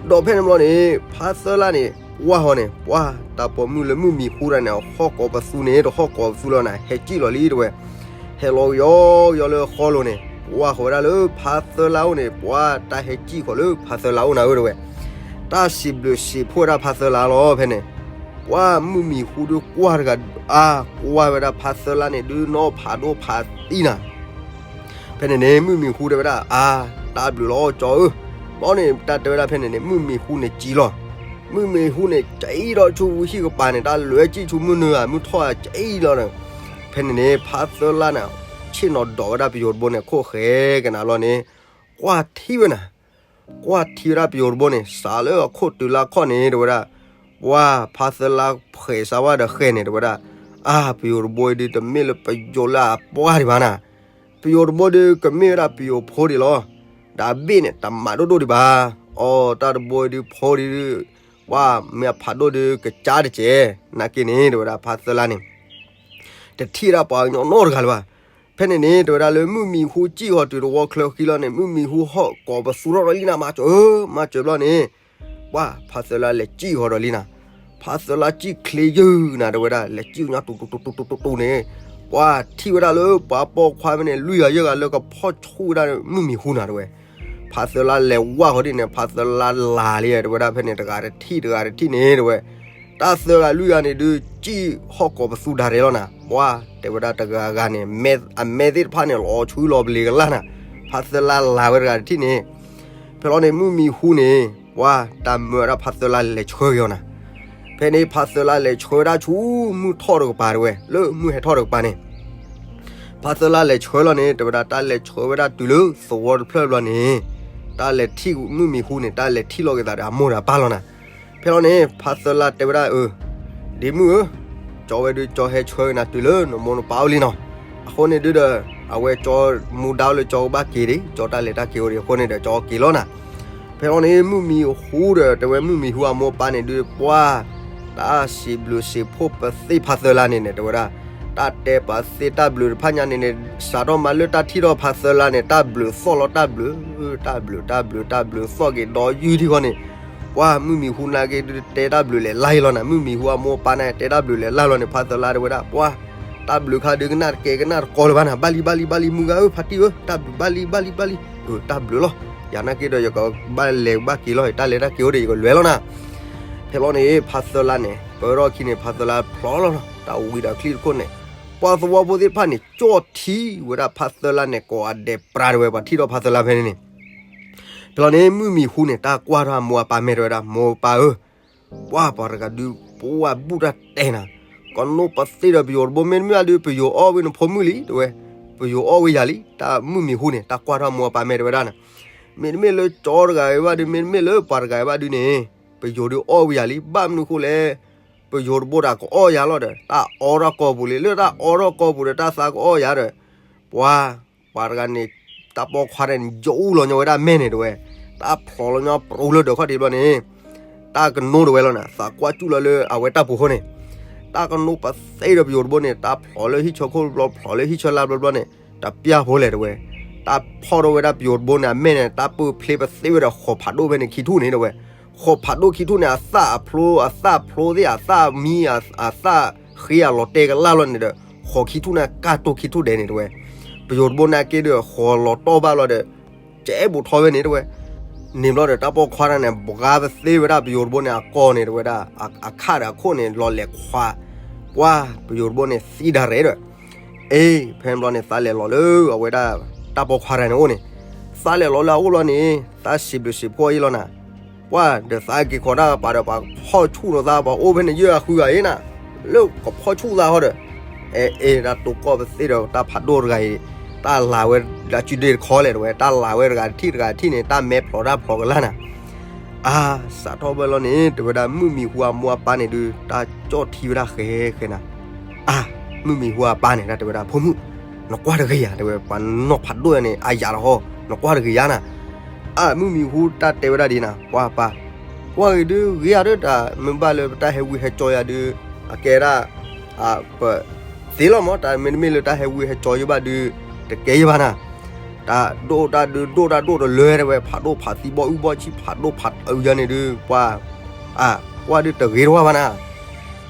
ဒီးဖဲန့ၣ်ဘျီန့ၣ် ဖါသၢလါန့ၣ် ကွၢ်ဃီၤန့ၣ် ပှၤ တၢ်ပိာ်မုၣ်လၢမုၢ်မံၤဟူတၢ်န့ၣ် ဟီၣ်ကိးပသူန့ၣ် တဟီၣ်ကိးပသူလၢၤနၤ ဟဲစံၣ်လီၤလံ တဲဝဲ, ဟဲလီၤကယီကယီလၢဃီလိၤန့ၣ် ကွၢ်ဃီၤဝဲဒၣ်လၢဖါသၢလါအိၣ်န့ၣ် ပှၤ တၢ်ဟဲစံၣ်ဃီၤလၢဖါသၢလါအိၣ်နၤဧၢ တဲဝဲ, တၢ်စံးဘျုးစံးဖှိၣ်ဝဲဒၣ်ဖါသၢလါလီၤ ဖဲန့ၣ်, ပှၤ မုၢ်မံၤဟူဒုးကွၢ်တဂၤ အါ ကွၢ်ဝဲဒၣ်ဖါသၢလါန့ၣ် ဒုးနီၢ်ဖးဒိၣ်ဖးသံနၤ ဖဲန့ၣ်န့ၣ် မုၢ်မံၤဟူတဲဝဲဒၣ် အါ တၢ်ဘျုးလီၤကၠီဧၢ, ဘျီန့ၣ် တၢ်တဲဝဲဒၣ်ဖဲန့ၣ်န့ၣ် မုၢ်မံၤဟူန့ၣ်စံၣ်လီၤ, မုၢ်မံၤဟူန့ၣ် စံၣ်ထီၣ်ဆူဟံၣ်ကပၤန့ၣ် တၢ်လဲၤစံၣ်ဆူမုၢ်နုာ်ဧါ မုၢ်ထီၣ်ဧါ စံၣ်လီၤန့ၣ်, ဖဲန့ၣ်န့ၣ် ဖါသၢလါန့ၣ် ဆ့ၣ်နီၤဒိးဝဲဒၣ်ပယိၤတဘိန့ၣ် ခိၣ်ဃဲကနၤဘျီန့ၣ်, ကွၢ်ထံၣ်ဝဲနၤ ကွၢ်ထံၣ်ဝဲဒၣ်ပယိၤတဘိန့ၣ် စးလၢအခိၣ်တုၤလၢအခီၣ်န့ၣ် တဲဝဲဒၣ်, ပှၤဖါသၢလါဖှဲးစါဝဲဒီးဃဲန့ၣ် တဲဝဲဒၣ်, အါ ပယိၤတဘိအံၤဒုးတမ့ၢ်လၢပယိၤလၢအပှၢ်ဒံးဘၣ်နၤ, ပယိၤတဘိဒုးကမ့ၢ်ဝဲဒၣ်ပယိၤဖိဒံးလီၤ, ဒီးအဘ့ၣ်န့ၣ် တမးဒိၣ်ဒိၣ်ဒံးဘၣ်, အီ တၢ်တဘိအံၤဒုးဖိဒံးဒုး, ပှၤမ့ၢ်အဖးဒိၣ်ဒုးကစၢ်တကဲး, နာ်က့န့ၣ် တဲဝဲဒၣ်ဖါသၢလါန့ၣ် တထံၣ်ဝဲဒၣ်ပှၤကညီနီတဂၤလၢၤဘၣ်. ဖဲန့ၣ်န့ၣ် တဲဝဲဒၣ်လၢမုၢ်မံၤဟူစံၣ်ဃီၤတုၤတဝီချၢဃံလီၤန့ၣ် မုၢ်မံၤဟူဟီၣ်ကိးပသူထီၣ်ဒီးလံနၤ မၤစၢၤဧၢ, မၤစၢၤဘျီန့ၣ်, ပှၤဖါသၢလါလဲၤစံၣ်ဃီၤဒီးလံနၤ, ဖါသၢလါစံၣ်ချ့ယုၢ်နၤ တဲဝဲဒၣ် လဲၤစံၣ်ညါတူတူတူတူတူတူန့ၣ်, ပှၤထံၣ်ဝဲဒၣ်လၢပှၤပိာ်ခွါဖဲန့ၣ် လွံၢ်ဂၤယဲၢ်ဂၤလၢကဖီၣ်ဆူၣ်ဝဲဒၣ်မုၢ်မံၤဟူနၤ တဲဝဲ ဖါသၢလါလဲၤဝၢ်ဃီဒ်န့ၣ် ဖါသၢလါလၤလံ တဲဝဲဒၣ် ဖဲန့ၣ်တဂၤတထံၣ်တဂၤတထံၣ်န့ၣ် တဲဝဲ, တၢ်သၢဂၤလွံၢ်ဂၤန့ၣ်ဒုး စံၣ်ဟီၣ်ကိးပသူဒၣ်ရဲၣ်လီၤနၤ, ပှၤတဲဝဲဒၣ်တဂၤဂၤန့ၣ် အမဲသ့ၣ်တဖၣ်န့ၣ် လီၤဆူလီၤပလ့ၤကလၢ်နၤ, ဖါသၢလါလၤဝဲတဂၤတထံၣ်န့ၣ်, ဖဲလီၤန့ၣ် မုၢ်မံၤဟူန့ၣ် ပှၤတၢ်မၢဝဲဒၣ်ဖါသၢလါလဲၤဆှၢက့ၤအီၤနၤ, ဖဲန့ၣ်ဖါသၢလါလဲၤဆှၢဝဲဒၣ်ဆူမုၢ်ထီၣ်တကပၤ တဲဝဲ လၢမုၢ်ဟဲထီၣ်တကပၤန့ၣ် ဖါသၢလါလဲၤဆှၢလီၤန့ၣ် တဲဝဲဒၣ်တၢ်လဲၤဆှၢဝဲဒၣ်တုၤလၢသဝီတဖျၢၣ်ဘျီန့ၣ်, တၢ်လဲၤထံၣ်မုၢ်မံၤဟူန့ၣ် တၢ်လဲၤထံၣ်လိာ်က့ၤသးဒီးအမိၢ်ဒီးအပၢ်လီၤနၤ, ဖဲလီၤန့ၣ် ဖါသၢလါတဲဝဲဒၣ်အၢ, ဒ့မုၣ်ဧၢ, ကၠီဝဲဒုးကၠီဟဲဆှၢက့ၤနၤတုၤလၢနမိၢ်နပၢ်အိၣ်လံနီၤ, အဃိန့ၣ်ဒုးဒီး အဝဲကၠီမူဒါအိၣ်လၢကၠီကဘၣ်က့ၤဒံး ကၠီတၢ်လဲၤတၢ်က့ၤအိၣ်ဒံး အဃိန့ၣ်ဒီးကၠီက့ၤလီၤနၤ ဖဲလီၤန့ၣ် မုၢ်မံၤဟူဒီး တဲဝဲမုၢ်မံၤဟူအမိၢ်အပၢ်န့ၣ်ဒုး ပှၤ တၢ်စံးဘျုးစံးဖှိၣ်ပသ့ၣ်ဖါသၢလါန့ၣ်န့ၣ် တဲဝဲဒၣ်, တၢ်တဲပာ်သ့ၣ်တၢ်ဘျုးတဖၣ်ညါန့ၣ်န့ၣ် စးထီၣ်မးလၢတၢ်ထံၣ်ထီၣ်ဖါသၢလါန့ၣ် တၢ်ဘျုးသီၣ်လီၤ တၢ်ဘျုး, တၢ်ဘျုး တၢ်ဘျုး တၢ်ဘျုးသီၣ်က့ၤဒီးယုၢ်ထံဃီန့ၣ်, ပ ပှၤမုၢ်မံၤဟူနာ်က့ဒုး တဲတၢ်ဘျုးလဲၤလၢ်လီၤနၤ, မုၢ်မံၤဟူအမိၢ်အပၢ်န့ၣ် တဲတၢ်ဘျုးလဲၤလၢ်လီၤန့ၣ် ဖါသၢလါတဲဝဲဒၣ် ပှၤ တၢ်ဘျုးခါဒုးကနၣ်တကဲကနၣ်တကီလၢၤဘၣ်နၤ, ဘၣ်လံဘၣ်လံဘၣ်လံ မုၢ်ဂၤဧၢ ဖါတံၢ်ဧၢ တၢ်ဘျုးဘၣ်လံဘၣ်လံဘၣ်လံ, တၢ်ဘျုးလီၤ, ယၤနာ်က့ဒီး ယကဘၣ်လဲၤဘၣ်က့ၤလီၤ ယတၢ်လဲၤတၢ်က့ၤအိၣ်ဒီး ယကလဲၤလီၤနၤ. ဖဲလီၤန့ၣ် ဖါသၢလါန့ၣ် ပၢထီၣ်ခံန့ၣ် ဖါသၢလါဖျိးလီၤလီၤ တၢ်ဝံၤဒီးချံတခိၣ်န့ၣ် ပှၤသဝီဖိသ့ၣ်တဖၣ်န့ၣ် ကၠီၣ်ထံဝဲဒၣ်ဖါသၢလါန့ၣ် ကိးအဒဲးပြါတဲဝဲ ပှၤထံၣ်ဒီးဖါသၢလါဖဲန့ၣ်န့ၣ် ဖဲလီၤန့ၣ် မုၢ်မံၤဟူန့ၣ် တၢ်ကွၢ်ထီၣ်အမိၢ်အပၢ်မဲာ်တဲဝဲဒၣ် မိၢ်ပၢ်ဧၢ, ပှၤပှၤတဂၤဒုး ပှၤဘူၣ်တၢ်တဲနၤ, ကနိးပသ့ဒီးပယိၤတဘိ မ့တမ့ၢ်အဒုး ပယိၤအီၣ်ဝံၤနဖိမုၣ်လံ တဲဝဲ, ပယိၤအီၣ်ဝံၤယၤလံ တၢ်မုၢ်မံၤဟူန့ၣ် တၢ်ကွၢ်ထီၣ်အမိၢ်အပၢ်မဲာ်တဲဝဲဒၣ်န့ၣ်, မ့တမ့ၢ်လၢကၠီတဂၤအံၤဘၣ်ဒုး မ့တမ့ၢ်လၢပှၤတဂၤအံၤဘၣ်ဒုးန့ၣ် ပယိၤဒုးအီၣ်ဝံၤယၤလံ ဘၣ်မနုၤဃိလဲၣ်, ပယိၤတဘိဒၣ်ကအီၣ်ယၤလီၤဒီး တၢ်အီထီၣ်ကီၢ်ပူၤလံ လၢတၢ်အီထီၣ်ကီၢ်ပူၤဒီးတၢ်သးကအီၣ်ယၤဒီး ပှၤ ပှၤတဂၤန့ၣ် တၢ်ပိာ်ခွါတဂၤန့ၣ် ယအိၣ်လီၤညီဝဲဒၣ်မဲာ်န့ၣ်တဲဝဲ, တၢ်ဖျိးလီၤညီပရိလၢဒၢးခီၣ်ထံးဘျီန့ၣ် တၢ်ကနိးတဲဝဲလီၤနၤ သးကွၢ်စူၣ်လီၤလၢအဝဲတၢ်ပူၤဃီန့ၣ်, တၢ်ကနိးပသ့ဒီးပယိၤတဘိန့ၣ် တၢ်ဖျိးလၢဟံၣ်ဆၢခိၣ်ဘျီ ဖျိးလၢဟံၣ်ဆၢလါဘျီဘျီန့ၣ် တပျၢ်ဖိလဲၣ်တဲဝဲ, တၢ်ဖီၣ်ထီၣ်ဝဲဒၣ်ပယိၤတဘိန့ၣ် အမဲာ်န့ၣ် တၢ်ပၢၢ်ဖျ့ပသ့ဝဲဒီးဃိးဖးဒိၣ်ဖဲန့ၣ်ခံထူၣ်န့ၣ်တဲဝဲ, ဃိးဖးဒိၣ်ခံထူၣ်န့ၣ် အသၣ်အဖျိ အသၣ်ဖျိသ့ၣ် အသၣ်မံ အသၣ်ဃ့အလီၤတဲာ်ကလၢ်လီၤန့ၣ်ဒီး ဃိးခံထူၣ်န့ၣ် ကၢ်တိၢ်ခံထူၣ်ဒဲးန့ၣ်တဲဝဲ, ပယိၤတဘိန့ၣ်က့ဒီး ဃိးလီၤတီၢ်ဘၣ်လီၤဒီး ကဲဘူးထီၣ်ဝဲန့ၣ်တဲဝဲ, န့ၣ်ဘျီဒီးတၢ်ပိာ်ခွါတဂၤန့ၣ် ဘှါပသ့ဝဲဒၣ်ပယိၤတဘိန့ၣ် အကီၢ်န့ၣ်တဲဝဲဒၣ် အခၣ်ဒီးအခိၣ်န့ၣ် လီၤလဲၤခွါ, ပှၤပယိၤတဘိန့ၣ်သံဒၣ်ရဲၣ်ဒီး အ့ ဖဲန့ၣ်ဘျီန့ၣ် သးလဲၤလီၤလၢအဝဲဒၣ် တၢ်ပိာ်ခွါတဂၤန့ၣ်အိၣ်န့ၣ်, သးလဲၤလီၤလၢအအိၣ်လီၤန့ၣ် သးစံးဘျုးစံးဖှိၣ်အံၤလီၤနၤ, ပှၤဒီးသးက့ၤခိးတၢ်ပာ်ဒီးပှၤဖီၣ်ဆူၣ်လီၤသး ပှၤအိၣ်ဖဲန့ၣ်ယဲၢ်အဃုဂၤအံၤနၤ, လၢကဖီၣ်ဆူၣ်သးဟီဒီး အဲ အဲ တၢ်တိၢ်ကီၢ်ပသ့ဒီးတၢ်ဖးဒိၣ်တဂၤအံၤ, တၢ်လၤဝဲဒၣ်စုဒ့တခီလဲၣ်တဲဝဲ, တၢ်လၤဝဲတဂၤတထံၣ်တဂၤတထံၣ်န့ၣ် တၢ်မဲဖျိးတၢ်ဖျိးကလၢ်နၤ, အါ စးထီၣ်ဝဲလီၤန့ၣ် တဲဝဲဒၣ် မုၢ်မံၤဟူအမိၢ်အပၢ်န့ၣ်ဒုး တၢ်ကၠီၣ်ထံဝဲဒၣ်ဃဲဃဲနၤ, အါ မုၢ်မံၤဟူအပၢ်န့ၣ် တၢ်တဲဝဲဒၣ် ဖိမုၣ်, နကွၢ်တဂ့ၤယၤ တဲဝဲ ပှၤနီၢ်ဖးဒိၣ်ယၤန့ၣ် အါယၤလီၤဟီ, နကွၢ်တဂ့ၤယၤနၤ, အါ မုၢ်မံၤဟူတၢ်တဲဝဲဒၣ်ဒ်နၤ ပှၤပၢ်, ကွၢ်ဂ့ၤဒုး ဂ့ၤယၤဒုး တၢ်မ့ၢ်ဘၣ်လၢပတၢ်ဟဲဝံဟဲကၠီယၤဒုး အကဲဒၣ် ပသ့လီၤမး တၢ်မ့တမ့ၢ်လၢတၢ်ဟဲဝံဟဲကၠီယဘၣ်ဒုး တကဲယဘၣ်နၤ, တၢ်ဒိၣ်တၢ်ဒုးဒိၣ်တၢ်ဒိၣ်တလၢတဲဝဲ ဖးဒိၣ်ဖးသံဘီၣ်အုၣ်ဘီၣ်ဆံၣ် ဖးဒိၣ်ဖးအုးယၤန့ၣ်ဒုး ပှၤ အါ ကွၢ်ဒုးတဂ့ၤတဝါဘၣ်နၤ,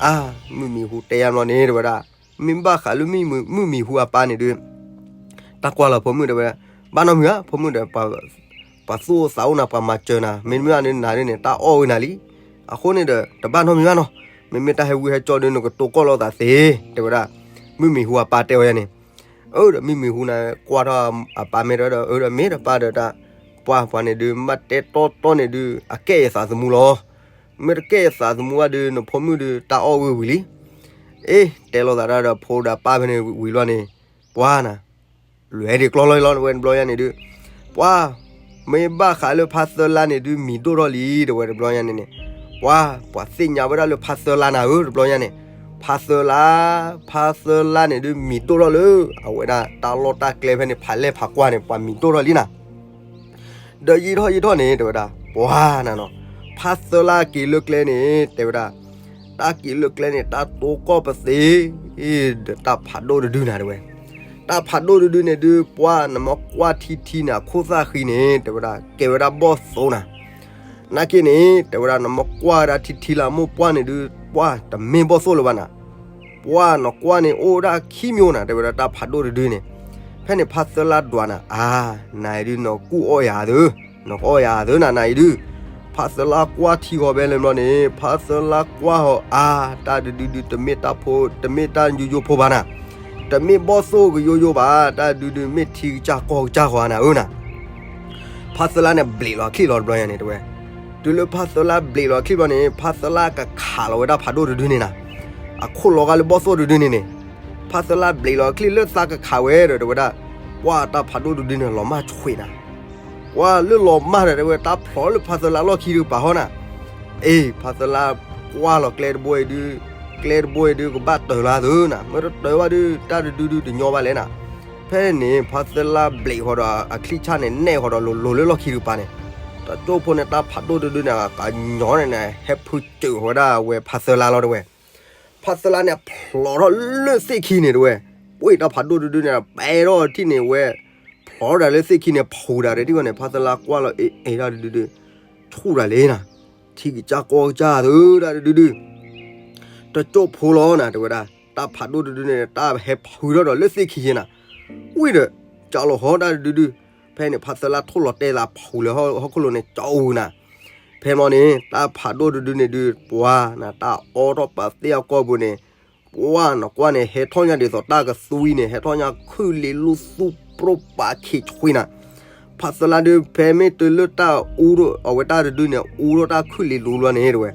အါ မုၢ်မံၤဟူတဲယၤဘျီန့ၣ် တဲဝဲဒၣ် မ့ၢ်ဘၣ်ဃးလၢမုၢ်မံၤဟူအပၢ်န့ၣ်ဒုး တၢ်ကွၢ်လီၤဖိမုၣ်တဲဝဲ, ဘၣ်နီတမံၤဧါ ဖိမုၣ်ဒီး ပှၤသူၣ်အိၣ်သးအိၣ်နၤ ပှၤမၤစၢၤနၤ မ့တမ့ၢ်နၤဒုးန့ၣ် တၢ်အီၣ်ဝဲနၤလံ, အဃိန့ၣ်ဒီး တဘၣ်နီတမံၤဘၣ်နီၤ, မ့မ့ၢ်တၢ်ဟဲဝံဟဲကၠီဒုး နကတိၤကီၢ်လိာ်သးသ့ တဲဝဲဒၣ်, မုၢ်မံၤဟူအပၢ်တဲဝဲန့ၣ်, အၢ ဒီးမုၢ်မံၤဟူန့ၣ် ကွၢ်ထီၣ်အပၢ်မဲာ်တဲဝဲဒီး အၢ ဒီးမ့ၢ်တပၢ်ဒီးတၢ်, ပှၤပှၤန့ၣ်ဒုး မ့ၢ်တဲတီတီန့ၣ်ဒုး အကဲယသးသမူလီၤ, မ့ၢ်တကဲယသးသမူဘၣ်ဒုး နဖိမုၣ်ဒုး တၢ်အီၣ်ဝဲဝံၤလံ, အ့ တဲလိာ်သးတၢ်ဒီးဖိဒီးပၢ်ဖဲန့ၣ်ဝံၤလီၤန့ၣ်, ပှၤနၤ လဲၤဒံးကျီလီၤလီၤဝဲတဘျီညါန့ၣ်ဒုး, ပှၤ မ့ၢ်ဘၣ်ဃးလၢဖါသၢလါန့ၣ်ဒုး မံၤဒိၣ်ထီၣ်လံ တဲဝဲတဘျီညါန့ၣ်န့ၣ်, ပှၤ ပှၤသ့ၣ်ညါဝဲဒၣ်လၢဖါသၢလါနၤဧၢ တဘျီညါန့ၣ်, ဖါသၢလါ, ဖါသၢလါန့ၣ်ဒုး မံၤဒိၣ်ထီၣ်လၢ အဝဲဒၣ်တၢ်လီၢ်တၢ်ကျဲဖဲန့ၣ် ဖးလဲၢ်ဖးကွၢ်န့ၣ် ပှၤမံၤဒိၣ်ထီၣ်လံနၤ ဒီးယံာ်ထီၣ်ယံာ်ထီၣ်န့ၣ် တဲဝဲဒၣ် ပှၤနၤနီၤ, ဖါသၢလါက့ၤလၢကျဲန့ၣ် တဲဝဲဒၣ်, တၢ်က့ၤလၢကျဲန့ၣ် တၢ်တိၤကီၢ်ပသ့, ဒီးတၢ်ဖးဒိၣ်တဒုနၤတဲဝဲ, တၢ်ဖးဒိၣ်တဒုန့ၣ်ဒုး ပှၤနမ့ၢ်ကွၢ်ထံထံန့ၣ် အခိၣ်သၣ်ဃံန့ၣ် တဲဝဲဒၣ် ကဲဝဲဒၣ်ဘီၣ်သိၣ်နၤ, နာ်က့န့ၣ် တဲဝဲဒၣ် နမ့ၢ်ကွၢ်ဝဲဒၣ်ထံထံလၢအမိၢ်ပှၢ်န့ၣ်ဒုး ပှၤတမ့ၢ်ဘီၣ်သိၣ်လၢၤဘၣ်နၤ ပှၤနကွၢ်န့ၣ် အိၣ်ဝဲဒၣ်ခံမံၤနၤ တဲဝဲဒၣ်တၢ်ဖးဒိၣ်တဒုန့ၣ်, ဖဲန့ၣ်ဖါသၢလါဒွးနၤ အါ, နၤအံၤဒုး နကူၣ်အီၣ်ယၤသၢ, နကအီၣ်ယၤသၢနၤ နၤအံၤဒုး, ဖါသၢလါကွၢ်ထံဃီၤဖဲလၢဘျီန့ၣ် ဖါသၢလါကွၢ်ဃီၤ အါ, တၢ်တဒုဒုး တမ့ၢ်တၢ်ဖိ တမ့ၢ်တၢ်ယိယိဖိဘၣ်နၤ, တမ့ၢ်ဘီၣ်သိၣ်ကယိယိဘၣ်, တၢ်ဒုဒုးမ့ၢ်ထံကစၢ်ကီၢ်ကစၢ်ဃီၤနၤဧၢနၤ ဖါသၢလါန့ၣ် ဘျံးလီၤအချံၣ်လီၤတဘျီညါန့ၣ် တဲဝဲ, တုၤလၢဖါသၢလါဘျံးလီၤအချံၣ်ဘျီန့ၣ် ဖါသၢလါကခးလီၤဝဲဒၣ်ဖးဒိၣ်တဒုန့ၣ်နၤ, အခိၣ်လီၤဂာ်လၢဘီၣ်သိၣ်တဒုန့ၣ်န့ၣ်, ဖါသၢလါဘျံးလီၤအချံၣ်လၢသးကခးဝဲဒီး တဲဝဲဒၣ်, ပှၤတၢ်ဖးဒိၣ်တဒုန့ၣ် လီၤမၢ်ဆွံးနၤ, ပှၤလၢလီၤမၢ်ဒီး တဲဝဲ တၢ်ဖျိးလၢဖါသၢလါလီၢ်ခံဒုးပာ်ဟီနၤ, အ့ ဖါသၢလါကွၢ်လီၤကျဲတဘိအံၤဒုး, ကျဲတဘိအံၤဒုး ကဘၣ်တၢၤလၢသၢနၤ, မ့ၢ်တတၢၤဘၣ်ဒုး တၢ်တဒုဒုးတညီဘၣ်လဲၣ်နၤ ဖဲန့ၣ် ဖါသၢလါဘျံးဃီဒီး အချံၣ်ဆၣ်န့ၣ် နဲၣ်ဃီဒီးလိၤလိၤလၢလီၢ်ခံတကပၤန့ၣ်, တၢ်ကၠိဖိန့ၣ် တၢ်ဖးဒိၣ်တဒုန့ၣ် ကညီန့ၣ်န့ၣ် ဟဲဖုစၢၤဃီဝဲဒၣ်အဝဲဖါသၢလါလီၤတဲဝဲ, ဖါသၢလါန့ၣ် ဖျိးထီၣ်လၢသ့ၣ်ခံန့ၣ်တဲဝဲ, ပှ့ၤတၢ်ဖးဒိၣ်တဒုန့ၣ် ပဲထီၣ်ထံၣ်န့ၣ်ဝဲ, ဖျိးတၢ်လၢသ့ၣ်ခံန့ၣ် ဖူးတၢ်ဒီးထံၣ်ဝဲန့ၣ် ဖါသၢလါကွၢ်လီၤ အ့ အ့ တၢ်တဒုဒုး ဆူၣ်တၢ်လံနၤ, ထံကစၢ်ကီၢ်ကစၢ်သုတၢ်တဒုဒု တကၠိၣ်ဖိလီၤနၤ တဲဝဲဒၣ်, တၢ်ဖးဒိၣ်တဒုန့ၣ် တၢ်ဟဲဖုထီၣ်ဒီးလၢသ့ၣ်ခံယဲနၤ, ဝံၤဒီး ကၠီလီၤဟီၣ်တၢ်တဒုဒု, ဖဲန့ၣ် ဖးသလါထိၣ်လီၤတဲာ်သးဖုလၢဟီၣ်ခိၣ်လိၤန့ၣ် ကၠီဝံၤနၤ, ဖဲမီန့ၣ် တၢ်ဖးဒိၣ်တဒုန့ၣ်ဒုး ပှၤနၤ တၢ်အီထီၣ်ပာ်သ့ၣ်အကီၢ်ပူၤန့ၣ် ပှၤနကွၢ်န့ၣ် ဟဲထီၣ်ညါဒ်သိးတၢ်ကသွံန့ၣ် ဟဲထီၣ်ညါခုၣ်လ့ၤလူၢ်သူၣ်ပြိၣ်ပာ်ခံးဆွံနၤ, ဖးသလါဒုး ဖဲမ့ၢ်တုၤလၢတၢ်အူ အဝဲတၢ်တဒုန့ၣ် အူထီၣ်တၢ်ခုၣ်လ့ၤလူၢ်ဘျီန့ၣ် တဲဝဲ,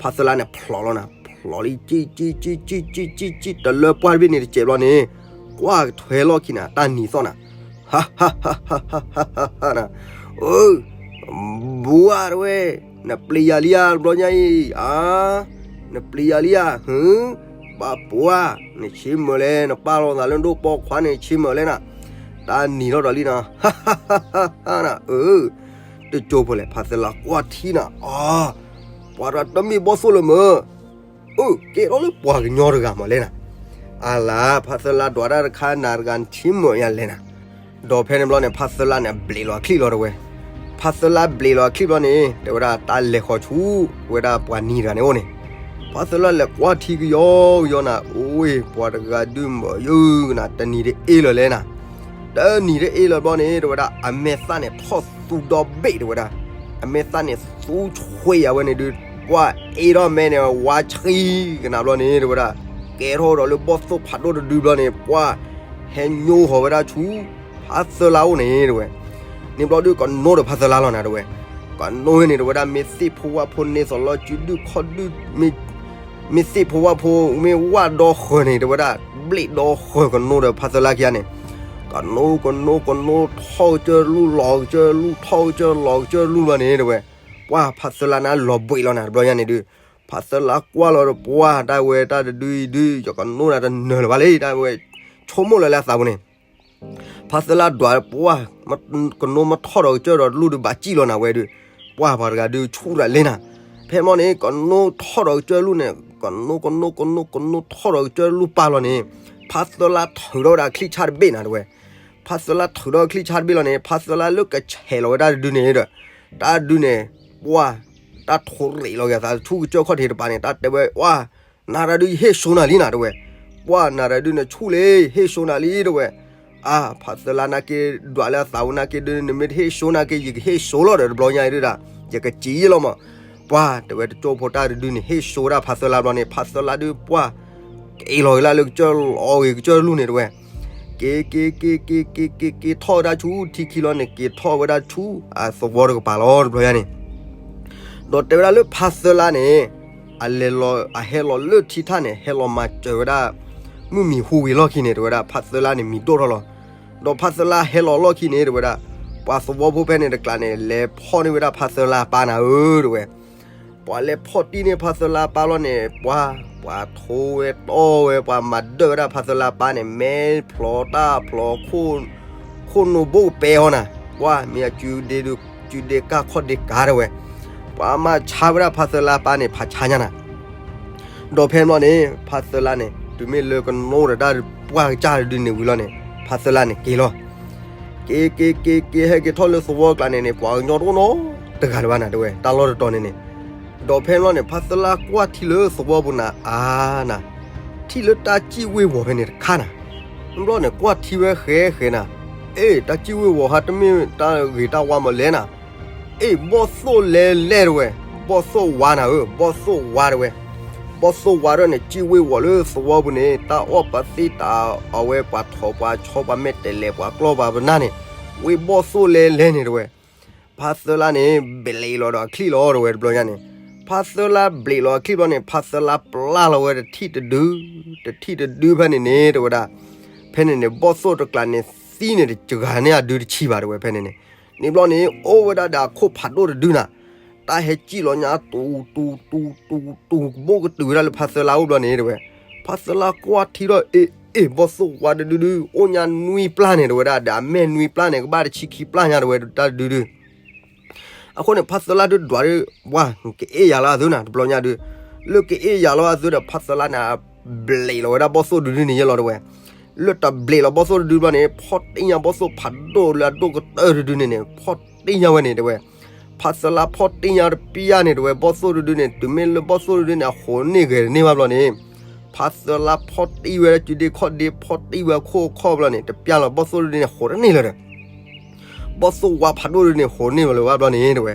ဖးသလါန့ၣ်ဖျိးလီၤနၤ, ဖျိးလံ ကံၣ်ကံၣ်ကံၣ်ကံၣ်ကံၣ်ကံၣ်ကံၣ် တလၢပှၢ်တဘ့ၣ်န့ၣ်တစဲးဘျီန့ၣ်, ကွၢ်ထွဲလီၢ်ခံနၤ တၢ်နံၤသီၣ်နၤ, ဟါဟါဟါဟါဟါဟါဟါနၤ, အၢ ဘိးဧါ တဲဝဲ, နပျံၤယၤလံဧါ တဘျီညါအံၤ ဧါ, နပျံၤယၤလံဧါ ဟု, ပၢ်ပှၢ် နဆ့မုာ်လဲၣ် နပာ်လီၤသးလၢဒိၣ်ပိာ်ခွါန့ၣ် ဆ့မုာ်လဲၣ်နၤ, တၢ်နံၤထီၣ်ဒီးလံနၤ, ဟါဟါဟါဟါနၤ, အၢ တကၠိဖိလဲၣ် ဖးသလါကွၢ်ထံနၤ အါ, ပှၤတဂၤတမ့ၢ်ဘီၣ်သိၣ်လၢၤမၢ်, အၢ ကဲထီၣ်လၢပှၤကညီတဂၤမးလဲၣ်နၤ, အလါ ဖးသလါဒွးတၢ်တခါနၤတဂၤနဆ့မုာ်ယၤလဲၣ်နၤ, ဒီးဖဲန့ၣ်ဘျီန့ၣ် ဖးသလါန့ၣ် ဘျ့းလီၤအချံၣ်လီၤတဲဝဲ, ဖးသလါဘျ့းလီၤအချံၣ်ဘျီန့ၣ် တဲဝဲဒၣ်တၢ်လဲၤဃီၤဆူ ဝဲဒၣ်ပှၤနံၤတဂၤန့ၣ်အိၣ်န့ၣ်, ဖးသလါလဲၤကွၢ်ထံကယီကယီနၤ အိၣ် ပှၤတဂၤဒုးမၢယုၢ်ကနၤ တနံၤတအ့ၣ်လၢၤလဲၣ်နၤ, တနံၤတအ့ၣ်လၢၤဘျီန့ၣ် တဲဝဲဒၣ် အမဲာ်သၣ်န့ၣ်ထီၣ်သူဒီဘ့ၣ်တဲဝဲဒၣ်, အမဲာ်သၣ်န့ၣ်သူဆွ့အဝဲန့ၣ်ဒုး ပှၢ်အ့ၣ်ထီၣ်မဲန့ၣ် ဝါဆှံကနၤဘျီန့ၣ် တဲဝဲဒၣ်, ကဲထီၣ်ဒီးလၢဘီၣ်သိၣ်ဖးဒိၣ်တဒုဘျီန့ၣ် ပှၢ်ဟဲညိဃီၤဝဲဒၣ်ဆူ ဖးသလါအိၣ်န့ၣ်တဲဝဲ, န့ၣ်ဘျီဒုးကနိဒီးဖးသလါလီၤနၤတဲဝဲ, ကနိန့ၣ်တဲဝဲဒၣ် မ့ၢ်သ့ၣ်ဖိဝၣ်ဖိန့ၣ်သိးလီၤစုဒုၣ်ခီၣ်ဒုၣ် မ့ၢ်သ့ၣ်ဖိဝၣ်ဖိ မ့ၢ်ဝၣ်ဒီဃၢၤန့ၣ် တဲဝဲဒၣ် ဘျ့းဒီဃၢၤကနိဒီးဖးသလါခံဂၤန့ၣ်, ကနိကနိကနိထီၣ်ကစၢၢ်လူၢ်လီၤကစၢၢ်လူၢ် ထီၣ်ကစၢၢ်လီၤကစၢၢ်လူၢ်ဘျီန့ၣ်တဲဝဲ, ပှၢ်ဖးသလါန့ၣ်လီၤဘှံးလီၤနၤတဘျီညါန့ၣ်ဒုး, ဖးသလါကွၢ်လီၤဒီးပှၢ်တၢ်ဝဲတၢ်တဒုအံၤဒုး ယကနိနၤတနၢၤလၢၤဘၣ်လံ တၢ်ဝဲ ဆိကမိၣ်လၢၤလၢအသးပူၤန့ၣ် ဖးသလါဒွးပှၢ် ကနိမ့ၢ်ထီၣ်ဒီးကစၢၢ်ဒီးလူၢ်ဒုးဘၣ်စံၣ်လီၤနၤဝဲဒုး, ပှၢ်ပှၤတဂၤဒုးဆူၣ်တၢ်လဲၣ်နၤ, ဖဲမီန့ၣ် ကနိထီၣ်ဒီးကစၢၢ်လူၢ်န့ၣ် ကနိကနိကနိကနိထီၣ်ဒီးကစၢၢ်လူၢ်ပၢ်လီၤန့ၣ်, ဖးသလါထုးထီၣ်ဝဲဒၣ်ချံၣ်ဆၣ်တဘ့ၣ်နၤတဲဝဲ, ဖးသလါထုးထီၣ်ချံၣ်ဆၣ်တဘ့ၣ်လီၤန့ၣ် ဖးသလါလၢကဆဲးလီၤဝဲဒၣ်တဒုန့ၣ်ဒီး, တၢ်ဒုန့ၣ်, ပှၢ်, တၢ်ထိးရံးလီၤက့ၤအသးဆူကစၢၢ်ခီၣ်ထံးတပၤန့ၣ် တၢ်တဲဝဲ ပှၢ်, နၤတၢ်ဒုယဟ့ၣ်စိနၤလံနၤတဲဝဲ, ပှၢ်နၤတၢ်ဒုန့ၣ်ဆူၣ်လံ ဟ့ၣ်စိနၤလံတဲဝဲ, အါ, ဖးသလါနာ်က့ဒွးလၢအသးပူၤနာ်က့ဒုး နမ့ၢ်တဟ့ၣ်စိနာ်က့ ယကဟ့ၣ်စိလီၤဒီးတဘျီညါအံၤဒုးဒၣ်, ယကစံးယဲလီၤမး, ပှၢ်, တဲဝဲတကၠိဖိတၢ်တဒုန့ၣ် ဟ့ၣ်စိဝဲဒၣ်ဖးသလါဘျီန့ၣ် ဖးသလါဒုးပှၢ် က့ၤလီၤက့ၤလၢကစၢၢ်လီၤဂ့ၤကစၢၢ်လူၢ်န့ၣ်တဲဝဲ, က့ၤက့ၤက့ၤက့ၤက့ၤက့ၤက့ၤထီၣ်ဝဲဒၣ်ဆူထံခံလီၤန့ၣ် က့ၤထီၣ်ဝဲဒၣ်ဆူအသဝီတကပၤလီၤတဘျီညါန့ၣ်, ဒီးတဲဝဲဒၣ်လၢဖးသလါန့ၣ်, အလဲၤလီၤ အဟဲလီၤလၢထံထၣ်န့ၣ် ဟဲလီၤမၤစၢၤဝဲဒၣ်, မုၢ်မံၤဟူဝံၤလီၢ်ခံန့ၣ် တဲဝဲဒၣ် ဖးသလါန့ၣ်မံၤဒိၣ်ထီၣ်လီၤ, ဒီးဖးသလါဟဲလီၤလီၢ်ခံန့ၣ် တဲဝဲဒၣ်, ပှၤသဝီဖိဖဲန့ၣ်တကျးန့ၣ် လဲၤဖီၣ်န့ၢ်ဝဲဒၣ်ဖးသလါပၢ်နၤဧၢ တဲဝဲ ပှၤလဲၤဖီၣ်တံၢ်န့ၢ်ဖးသလါပၢ်လီၤန့ၣ် ပှၤ, ပှၤထိဝဲတီဝဲ ပှၤမၤဒၢၣ်ဝဲဒၣ်ဖးသလါပၢ်န့ၣ် မဲဖျိးတၢ်ဖျိး, ခိၣ်နူာ်ဘိၣ်ကပဲဟီနၤ, ပှၢ်မ့ၢ်အစုဒ့ဒုး, စုဒ့ကၢ်ခီၣ်ဒ့ကၤတဲဝဲ, ပှၤမၤဆါဝဲဒၣ်ဖးသလါပၢ်န့ၣ် ဖးဆါညါနၤ ဒီးဖဲန့ၣ်ဘျီန့ၣ် ဖးသလါန့ၣ် တုၤမ့ၢ်လၢကနိဒီးတၢ်ပှၢ်ကစၢ်တဒုန့ၣ်ဝံၤလီၤန့ၣ် ဖးသလါန့ၣ်က့ၤလီၤ, က့ၤက့ၤက့ၤက့ၤဟဲက့ၤထီၣ်လၢသဝီကျါန့ၣ်န့ၣ် ပှၤကညီတအိၣ်နီတဂၤလၢၤဘၣ်နၤတဲဝဲ တၢ်လီၢ်တတီၤန့ၣ်န့ၣ်, ဒီးဖဲန့ၣ်ဘျီန့ၣ် ဖးသလါကွၢ်ထံလၢသဝီပူၤနၤ အါနၤ, ထံၣ်လၢတၢ်စံၣ်ဝ့ၤဝီၤဖဲန့ၣ်တခါနၤ, ဘျီန့ၣ် ကွၢ်ထံဝဲဃဲဃဲနၤ, အ့ၣ် တၢ်စံၣ်ဝ့ၤဝီၤဟါတမ့ၢ်တၢ်ဂ့ၤတၢ်ဝါမးလဲၣ်နၤ, အ့ၣ် ဘီၣ်သိၣ်လဲၤလဲၣ်တဲဝဲ, ဘီၣ်သိၣ်ဝါနၤဧၢ ဘီၣ်သိၣ်ဝါတဲဝဲ, ဘီၣ်သိၣ်ဝါဒီးန့ၣ် စံၣ်ဝ့ၤဝီၤလၢသဝီပူၤန့ၣ် တၢ်အီၣ်ပာ်သ့ၣ်တၢ်အဝဲပှၤထိးပှၤဆီပှၤမဲာ်တဲးလဲးပှၤကျီၢ်ပှၤပနၢ်န့ၣ်, ဝ့ၢ်ဘီၣ်သိၣ်လဲၤလဲၣ်န့ၣ်တဲဝဲ, ဖးသလါန့ၣ် ဘျ့းလီၤဒီးအချံၣ်လီၤတဲဝဲတဘျီညါန့ၣ်, ဖးသလါဘျ့းလီၤအချံၣ်ဘျီန့ၣ် ဖးသလါပျၢ်လီၤဝဲတထံၣ်တဒု, တထံၣ်တဒုဖဲန့ၣ်န့ၣ် တဲဝဲဒၣ်, ဖဲန့ၣ်န့ၣ် ဘီၣ်သိၣ်တကျးန့ၣ်သံန့ၣ်တစှၤန့ၢ်အဒုတဆံးဘၣ်တဲဝဲဖဲန့ၣ်န့ၣ်, န့ၣ်ဘျီန့ၣ် အိၣ်ဝဲဒၣ်ဒီးအခိၣ်ဖးဒိၣ်တဒုနၤ, တၢ်ဟဲစံၣ်လီၤညါတူၤတူၤတူၤတူၤတူၤ ကဘိၣ်ကတုၤဝဲဒၣ်လၢဖးသလါအိၣ်ဘျီန့ၣ်တဲဝဲ, ဖးသလါကွၢ်ထံဒီး အ့ၣ် အ့ၣ် ဘီၣ်သိၣ်ဝါတဒုဒု အိၣ်ညါနွံပျၢ်န့ၣ်တဲဝဲဒၣ် ဒီးအမဲာ်နွံပျၢ်န့ၣ် ကဘၣ်တဆံခံပျၢ်ညါတဲဝဲတၢ်တဒုဒု အဃိန့ၣ် ဖးသလါဒုးဒွးဒုး ပှၢ် ကအ့ၣ်ယၤလီၤအသုနၤ တဘျီညါဒုး, လၢကအ့ၣ်ယၤလီၤအသုဒီး ဖးသလါန့ၣ် ဘျ့းလီၤဝဲဒၣ်ဘီၣ်သိၣ်တဒုန့ၣ်ယဲလီၤတဲဝဲ, လၢတဘျ့းလီၤဘီၣ်သိၣ်တဒုဘျီန့ၣ် ဖီၣ်တ့ၢ်ညါဘီၣ်သိၣ်ဖးဒိၣ်လၢအဒိၣ်ကတၢၢ်တဒုန့ၣ်န့ၣ် ဖီၣ်တ့ၢ်ညါဝဲန့ၣ်တဲဝဲ, ဖးသၢလါဖီၣ်တံၢ်ညါတပျၢ်န့ၣ် တဲဝဲ ဘီၣ်သိၣ်တဒုန့ၣ် တုၤမ့ၢ်လၢဘီၣ်သိၣ်တဒုန့ၣ် အဃိးန့ၢ်ဂဲၤတန့ၢ်ဘၣ်ဘျီန့ၣ်, ဖးသၢလါဖီၣ်တံၢ်ဝဲဒၣ်စုဒ့ခီၣ်ဒ့ ဖီၣ်တံၢ်ဝဲခိၣ်ခီၣ်ဘျီန့ၣ် တပျၢ်လီၤ ဘီၣ်သိၣ်တဒုန့ၣ် ဃိးတန့ၢ်လၢၤဒီး ဘီၣ်သိၣ်ဝါဖးဒိၣ်တဒုန့ၣ် ဃိးန့ၢ်လၢၤဘၣ်ဘျီန့ၣ် တဲဝဲ,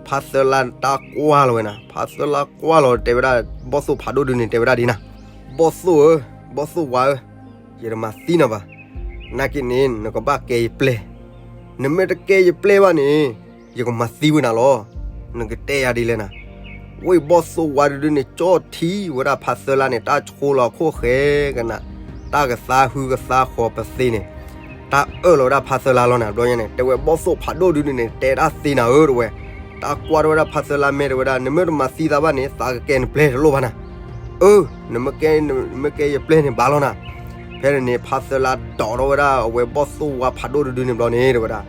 ဖးသၢလါတၢ်ကွၢ်လီၤဝဲနၤ, ဖးသၢလါကွၢ်လီၤတဲဝဲဒၣ် ဘီၣ်သိၣ်ဖးဒိၣ်တဒုန့ၣ် တဲဝဲဒၣ်ဒ်နၤ, ဘီၣ်သိၣ်ဧၢ, ဘီၣ်သိၣ်ဝါဧၢ, ယတမၤသံနၤဘၣ်, နာ်က့န့ၣ် နကဘၣ်ကဲယပျဲၢ်, နမ့ၢ်တကဲယပျဲၢ်ဘၣ်န့ၣ် ယကမၤသံဝဲနၤလီၤ, နကတဲယၤဒ်လဲၣ်နၤ, ဝဲဘီၣ်သိၣ်ဝါတဒုန့ၣ် ကၠီၣ်ထံဝဲဒၣ်ဖးသၢလါန့ၣ် တၢ်ဆိလီၤခိၣ်ဃဲကနၣ်, တၢ်ကသါဟုကသါဃီၤပသ့န့ၣ်, တၢ်အၢၣ်လီၤဝဲဒၣ်ဖးသၢလါလီၤနၤ ဘျီညါန့ၣ် တဲဝဲဘီၣ်သိၣ်ဖးဒိၣ်တဒုန့ၣ် တဲဒၣ်သ့နၤဧၢ တဲဝဲ, တၢ်ကွၢ်ထီၣ်ဝဲဒၣ်ဖးသၢလါမဲာ်တဲဝဲဒၣ် နမ့ၢ်တမၤသံသးဘၣ်န့ၣ် သးကကဲနပျဲၢ်တလိၣ်ဘၣ်နၤ, အၢ, နမ့ၢ်ကဲယပျဲၢ်န့ၣ်ဘၣ်လီၤနၤ, ဖဲန့ၣ်န့ၣ် ဖးသၢလါဒိးထီၣ်ဝဲဒၣ်အဝဲဘီၣ်သိၣ်ဝါဖးဒိၣ်တဒုန့ၣ်ဘျီန့ၣ် တဲဝဲဒၣ်,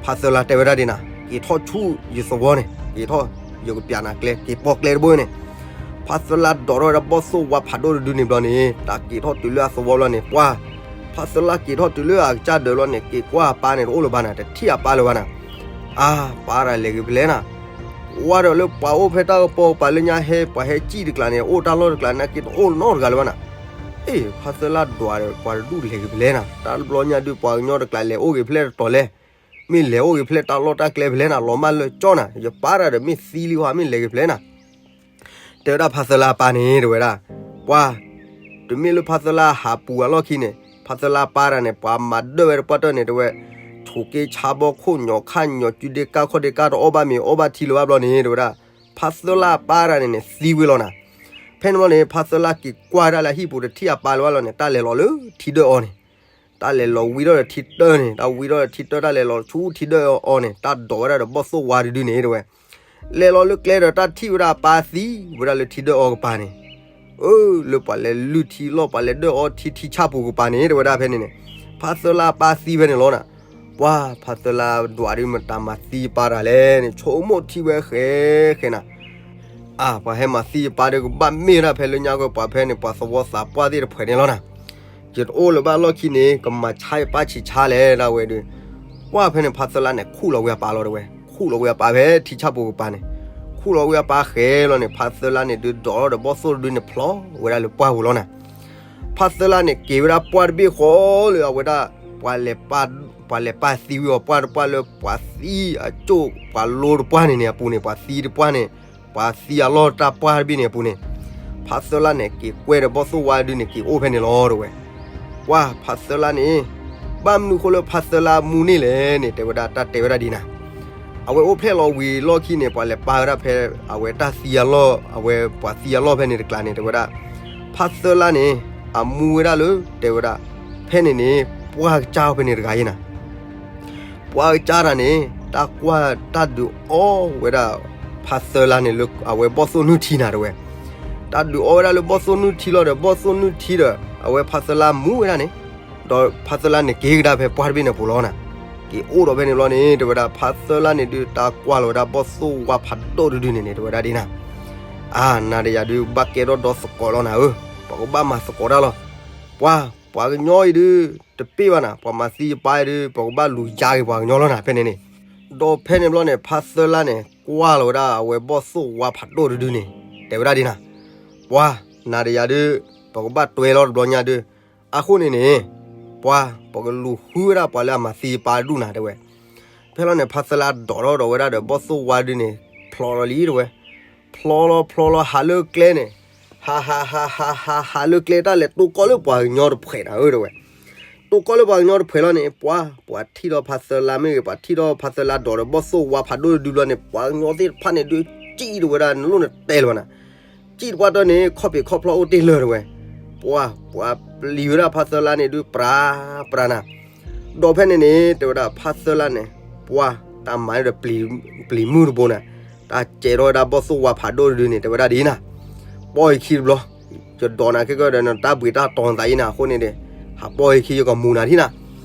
ဖးသၢလါတဲဝဲဒၣ်ဒ်နၤ က့ၤထီၣ်ဆူယသဝီန့ၣ် က့ၤထီၣ်, ယကပျးနၤကျဲ က့ၤပိာ်ကျဲတဘိန့ၣ်, ဖးသၢလါဒိးထီၣ်ဝဲဒၣ်ဘီၣ်သိၣ်ဝါဖးဒိၣ်တဒုန့ၣ်ဘျီန့ၣ် တၢ်က့ၤထီၣ်တုၤလၢအသဝီဘျီန့ၣ် ပှၤ, ဖးသၢလါက့ၤထီၣ်တုၤလၢအကစၢ်ဒၢးဘျီန့ၣ် က့ၤကွၢ်အပၢ်န့ၣ်တအိၣ်လၢၤဘၣ်နၤ တထံၣ်အပၢ်လၢၤဘၣ်နၤ, အါ, ပၢ်တၢ်လဲၤဂ့ၤဖဲလဲၣ်နၤ, ဝါဒီးလၢပှၤအိၣ်ဖဲတၢ်ကပီၤကပၤလၢညါဟဲ ပှၤဟဲစံၣ်တကျးန့ၣ် အိၣ်တၢ်လီၢ်တကျးနာ်က့တအိၣ်နီတဂၤလၢၤဘၣ်နၤ, အ့ၣ် ဖးသၢလါဒွးဒီးပှၤတဒူၣ်လဲၤဂ့ၤဖဲလဲၣ်နၤ တၢ်တဘျီညါဒုးပှၤကညီတကျးလဲၤအိၣ်ဂ့ၤဖဲလဲၣ်တတီၤလဲၣ်, မ့ၢ်လဲၤအိၣ်ဂ့ၤဖဲလဲၣ်တၢ်လီၢ်တၢ်ကျဲဖဲလဲၣ်နၤ လီၤမၢ်လၢာ်ကၠီနၤ ယပၢ်တၢ်ဒီးမ့ၢ်သံလံဟီ မ့ၢ်လဲၤဂ့ၤဖဲလဲၣ်နၤ တဲဝဲဒၣ်ဖးသၢလါအပၢ်န့ၣ် တဲဝဲဒၣ်, ပှၤ, တုၤမ့ၢ်လၢဖးသၢလါဟးပူၤအလီၢ်ခံန့ၣ် ဖးသၢလါအပၢ်တၢ်န့ၣ် ပှၤမၤဒၢၣ်ဝဲတပှၢ်တၢၢ်န့ၣ် တဲဝဲ, ဆိးက့ဆါဘီခိၣ်ညီခါညီ စုဒ့ကၢ်ခီၣ်ဒ့ကၢ်တအီၣ်ဘၣ်မ့ၤအီၣ်ဘၣ်ထံလၢၤဘၣ်ဘျီန့ၣ် တဲဝဲဒၣ်, ဖးသၢလါအပၢ်တၢ်န့ၣ်န့ၣ် သံဝဲလီၤနၤ, ဖဲန့ၣ်ဘျီန့ၣ် ဖးသၢလါက့ၤကွၢ်ဒၣ်လၢဟံၣ်ပူၤတထံၣ်အပၢ်လၢၤဘၣ်လီၤန့ၣ် တၢ်လဲၤလီၤလၢထံဒၢၣ်အီၤန့ၣ် တၢ်လဲၤလီၤဝံထီၣ်ဒီးထံတၢၢ်န့ၣ် တၢ်ဝံထီၣ်ဒီးထံတၢၢ် တၢ်လဲၤလီၤဆူထံဒၢၣ်အီၤန့ၣ် တၢ်ဒိးဝဲဒၣ်ဒီးဘီၣ်သိၣ်ဝါတဒုန့ၣ် တဲဝဲ, လဲၤလီၤလၢကျဲဒီးတၢ်ထံၣ်ဝဲဒၣ်အပၢ်သံဝဲဒၣ်လၢထံဒၢၣ်အီၤကပၤန့ၣ်, အၢ, လၢပှၤလဲၤလုၢ်ထံလီၢ် ပှၤလဲၤဒၢၣ်အီထံထံဆၣ်ပူၤကပၤန့ၣ် တဲဝဲဒၣ်ဖဲန့ၣ်န့ၣ်, ဖးသၢလါအပၢ်သံဖဲန့ၣ်လီၤနၤ, ပှၤဖးသၢလါဒွးဒုးမတၤမၤသံယပၢ်တၢ်လဲၣ်န့ၣ် ဆိကမိၣ်ထံဝဲဃဲဃဲနၤ အါ, ပှၤဟဲမၤသံယပၢ်ဒီးကဘၣ်မ့ၢ်ဝဲဒၣ်ဖဲလၢညါကီး ပှၤဖဲန့ၣ် ပှၤသဝီသးပှၢ်သ့ၣ်တဖှဲးန့ၣ်လီၤနၤ, ယတအိၣ်လၢၤဘၣ်လီၢ်ခံန့ၣ် ကမၤဆါယပၢ်ဆံးဆါလဲၣ်ဒၣ်ဝဲဒီး, ပှၤဖဲန့ၣ် ဖးသၢလါန့ၣ် ခူၣ်လီၤဝဲအပၢ်လီၤတဲဝဲ, ခူၣ်လီၤဝဲအပၢ်ဖဲထံဆၣ်ပူၤကပၤန့ၣ်, ခူၣ်လီၤဝဲအပၢ်ဃဲလီၤန့ၣ် ဖးသၢလါန့ၣ်ဒုးဒိးထီၣ်ဒီးဘီၣ်သိၣ်တဒုန့ၣ်ဖျီဝဲဒၣ်လၢပှၢ်ပူၤလီၤနၤ ဖးသၢလါန့ၣ် က့ၤဝဲဒၣ်ပှၢ်တဘ့ၣ်ဃီလၢအဝဲဒၣ်, ပှၤလဲၤပာ်သံဝံၤအီၤပှၢ်တပှၢ်လၢပှၤသံအကၠိၣ်ပှၤလိတပှၢ်န့ၣ်န့ၣ်အပူၤန့ၣ် ပှၤသံတပှၢ်န့ၣ်, ပှၤသံအလီၢ်တၢ်ပှၢ်တဘ့ၣ်န့ၣ်အပူၤန့ၣ်, ဖးသၢလါန့ၣ် က့ၤကွဲဒီးဘီၣ်သိၣ်ဝါဒုန့ၣ် က့ၤအိၣ်ဖဲန့ၣ်လီၤတဲဝဲ, ပှၤဖးသၢလါန့ၣ်, ဘၣ်မနုၤဃိလၢဖးသၢလါမူန့ၢ်လဲၣ်န့ၣ် တဲဝဲဒၣ် တၢ်တဲဝဲဒၣ်ဒ်နၤ အဝဲအိၣ်ဖျဲၣ်လီၤဝံၤလီၢ်ခံန့ၣ် ပှၤလဲၤပာ်ဝဲဒၣ်ဖဲ, အဝဲတၢ်သံအလီၢ် အဝဲပှၤသံအလီၢ်ဖဲန့ၣ်တကျးန့ၣ် တဲဝဲဒၣ်, ဖးသၢလါန့ၣ်, အမူဝဲဒၣ်လၢ, တဲဝဲဒၣ်, ဖဲန့ၣ်န့ၣ်, ပှၢ်ကစၢ်ဖဲန့ၣ်တဂၤအံၤနၤ ပှၢ်ကစၢ်တၢ်န့ၣ် တၢ်ကွၢ်တၢ်ဒုးအီၣ်ဝဲဒၣ်, ဖးသၢလါန့ၣ်လၢအဝဲဘီၣ်သိၣ်နုၢ်ထံနၤတဲဝဲ, တၢ်ဒုးအီၣ်ဝဲဒၣ်လၢဘီၣ်သိၣ်နုၢ်ထံလီၤဒီး ဘီၣ်သိၣ်နုၢ်ထံဒီး အဝဲဖးသၢလါမူဝဲဒၣ်န့ၣ်, ဒီးဖးသၢလါန့ၣ်က့ၤကဒါဖဲပှၢ်တဘ့ၣ်န့ၣ်ပူၤလီၤနၤ, က့ၤအိၣ်ဒီးဖဲန့ၣ်ဘျီန့ၣ် တဲဝဲဒၣ် ဖးသၢလါန့ၣ်ဒုး တၢ်ကွၢ်လီၤဝဲဒၣ်ဘီၣ်သိၣ်ဝါဖးဒိၣ်တဒုန့ၣ်န့ၣ် တဲဝဲဒၣ်ဒ်နၤ, အါ နၤဒီးယၤဒုး ဘၣ်ကဲထီၣ်ဒီသကိးလီၤနၤဧၢ, ပှၤကဘၣ်မၤသကိးတၢ်လီၤ, ပှၤ, ပှၤကညီအံၤဒုး, တပ့ၢ်ဘၣ်နၤ ပှၤမၤသံယပၢ်အံၤဒုး ပှၤကဘၣ်လူၤယါက့ၤပှၤကညီလီၤနၤ ဖဲန့ၣ်န့ၣ်, ဒီးဖဲန့ၣ်ဘျီန့ၣ် ဖးသၢလါန့ၣ် ကွၢ်လီၤဝဲဒၣ်အဝဲဘီၣ်သိၣ်ဝါဖးဒိၣ်တဒုန့ၣ်, တဲဝဲဒၣ်ဒ်နၤ, ပှၤ, နၤဒီးယၤဒုး, ပကဘၣ်တွဲလီၤတဘျီညါဒုး, အဃိန့ၣ်န့ၣ်, ပှၤ, ပကလူၤဃုဝဲဒၣ်ပှၤလၢအမၤသံယပၢ်ဒူၣ်နၤတဲဝဲ, ဖဲလီၤန့ၣ် ဖးသၢလါဒိးထီၣ်ဒီးဝဲဒၣ်ဒီးဘီၣ်သိၣ်ဝါဒုးန့ၣ်, ဖျီလီၤလံတဲဝဲ, ဖျီလီၤဖျီလီၤဟးလၢကျဲန့ၣ်, ဟးဟးဟးဟးဟးဟးလၢကျဲတၢ်လဲၤတိၢ်ကီၢ်လၢပှၤကညီတဖှဲးနၤဧၢတဲဝဲ, တိၢ်ကီၢ်လၢပှၤကညီတဖှဲးလီၤန့ၣ် ပှၤ, ပှၤထံၣ်ဒီးဖးသၢလါမ့ၢ်ဂ့ၤ ပှၤထံၣ်ဒီးဖးသၢလါဒိးဒီးဘီၣ်သိၣ်ဝါဖးဒိၣ်တဒုလီၤန့ၣ် ပှၤကညီသ့ၣ်တဖၣ်န့ၣ်ဒုးစံၣ်တဝဲဒၣ်နလိၣ်နတဲလၢၤဘၣ်နၤ, စံၣ်တပှၢ်တၢၢ်န့ၣ် ခီၣ်ဖံးခီၣ်ဖျီအိၣ်တ့ၢ်လၢၤတဲဝဲ, ပှၤ, ပှၤပျံၤဝဲဒၣ်ဖးသၢလါန့ၣ်ဒုးပြၤ, ပြၤနၤ, ဒီးဖဲန့ၣ်န့ၣ် တဲဝဲဒၣ်ဖးသၢလါန့ၣ်, ပှၤ, တၢ်မၤဒီး, ပျံၤမုၢ်တဘိနၤ, တၢ်စဲးထီၣ်ဝဲဒၣ်ဘီၣ်သိၣ်ဝါဖးဒိၣ်တဒုန့ၣ် တဲဝဲဒၣ်ဒ်နၤ, ပီၢ်ယခံတဘျီ, ယဒိးနၤခဲကဒီးနတၢ်ဘှံးတၢ်တီၤနသးအံၤနၤအဃိန့ၣ်ဒီး, ဟးပီၢ်ယခံယကမူၤနၤထံၣ်နၤ,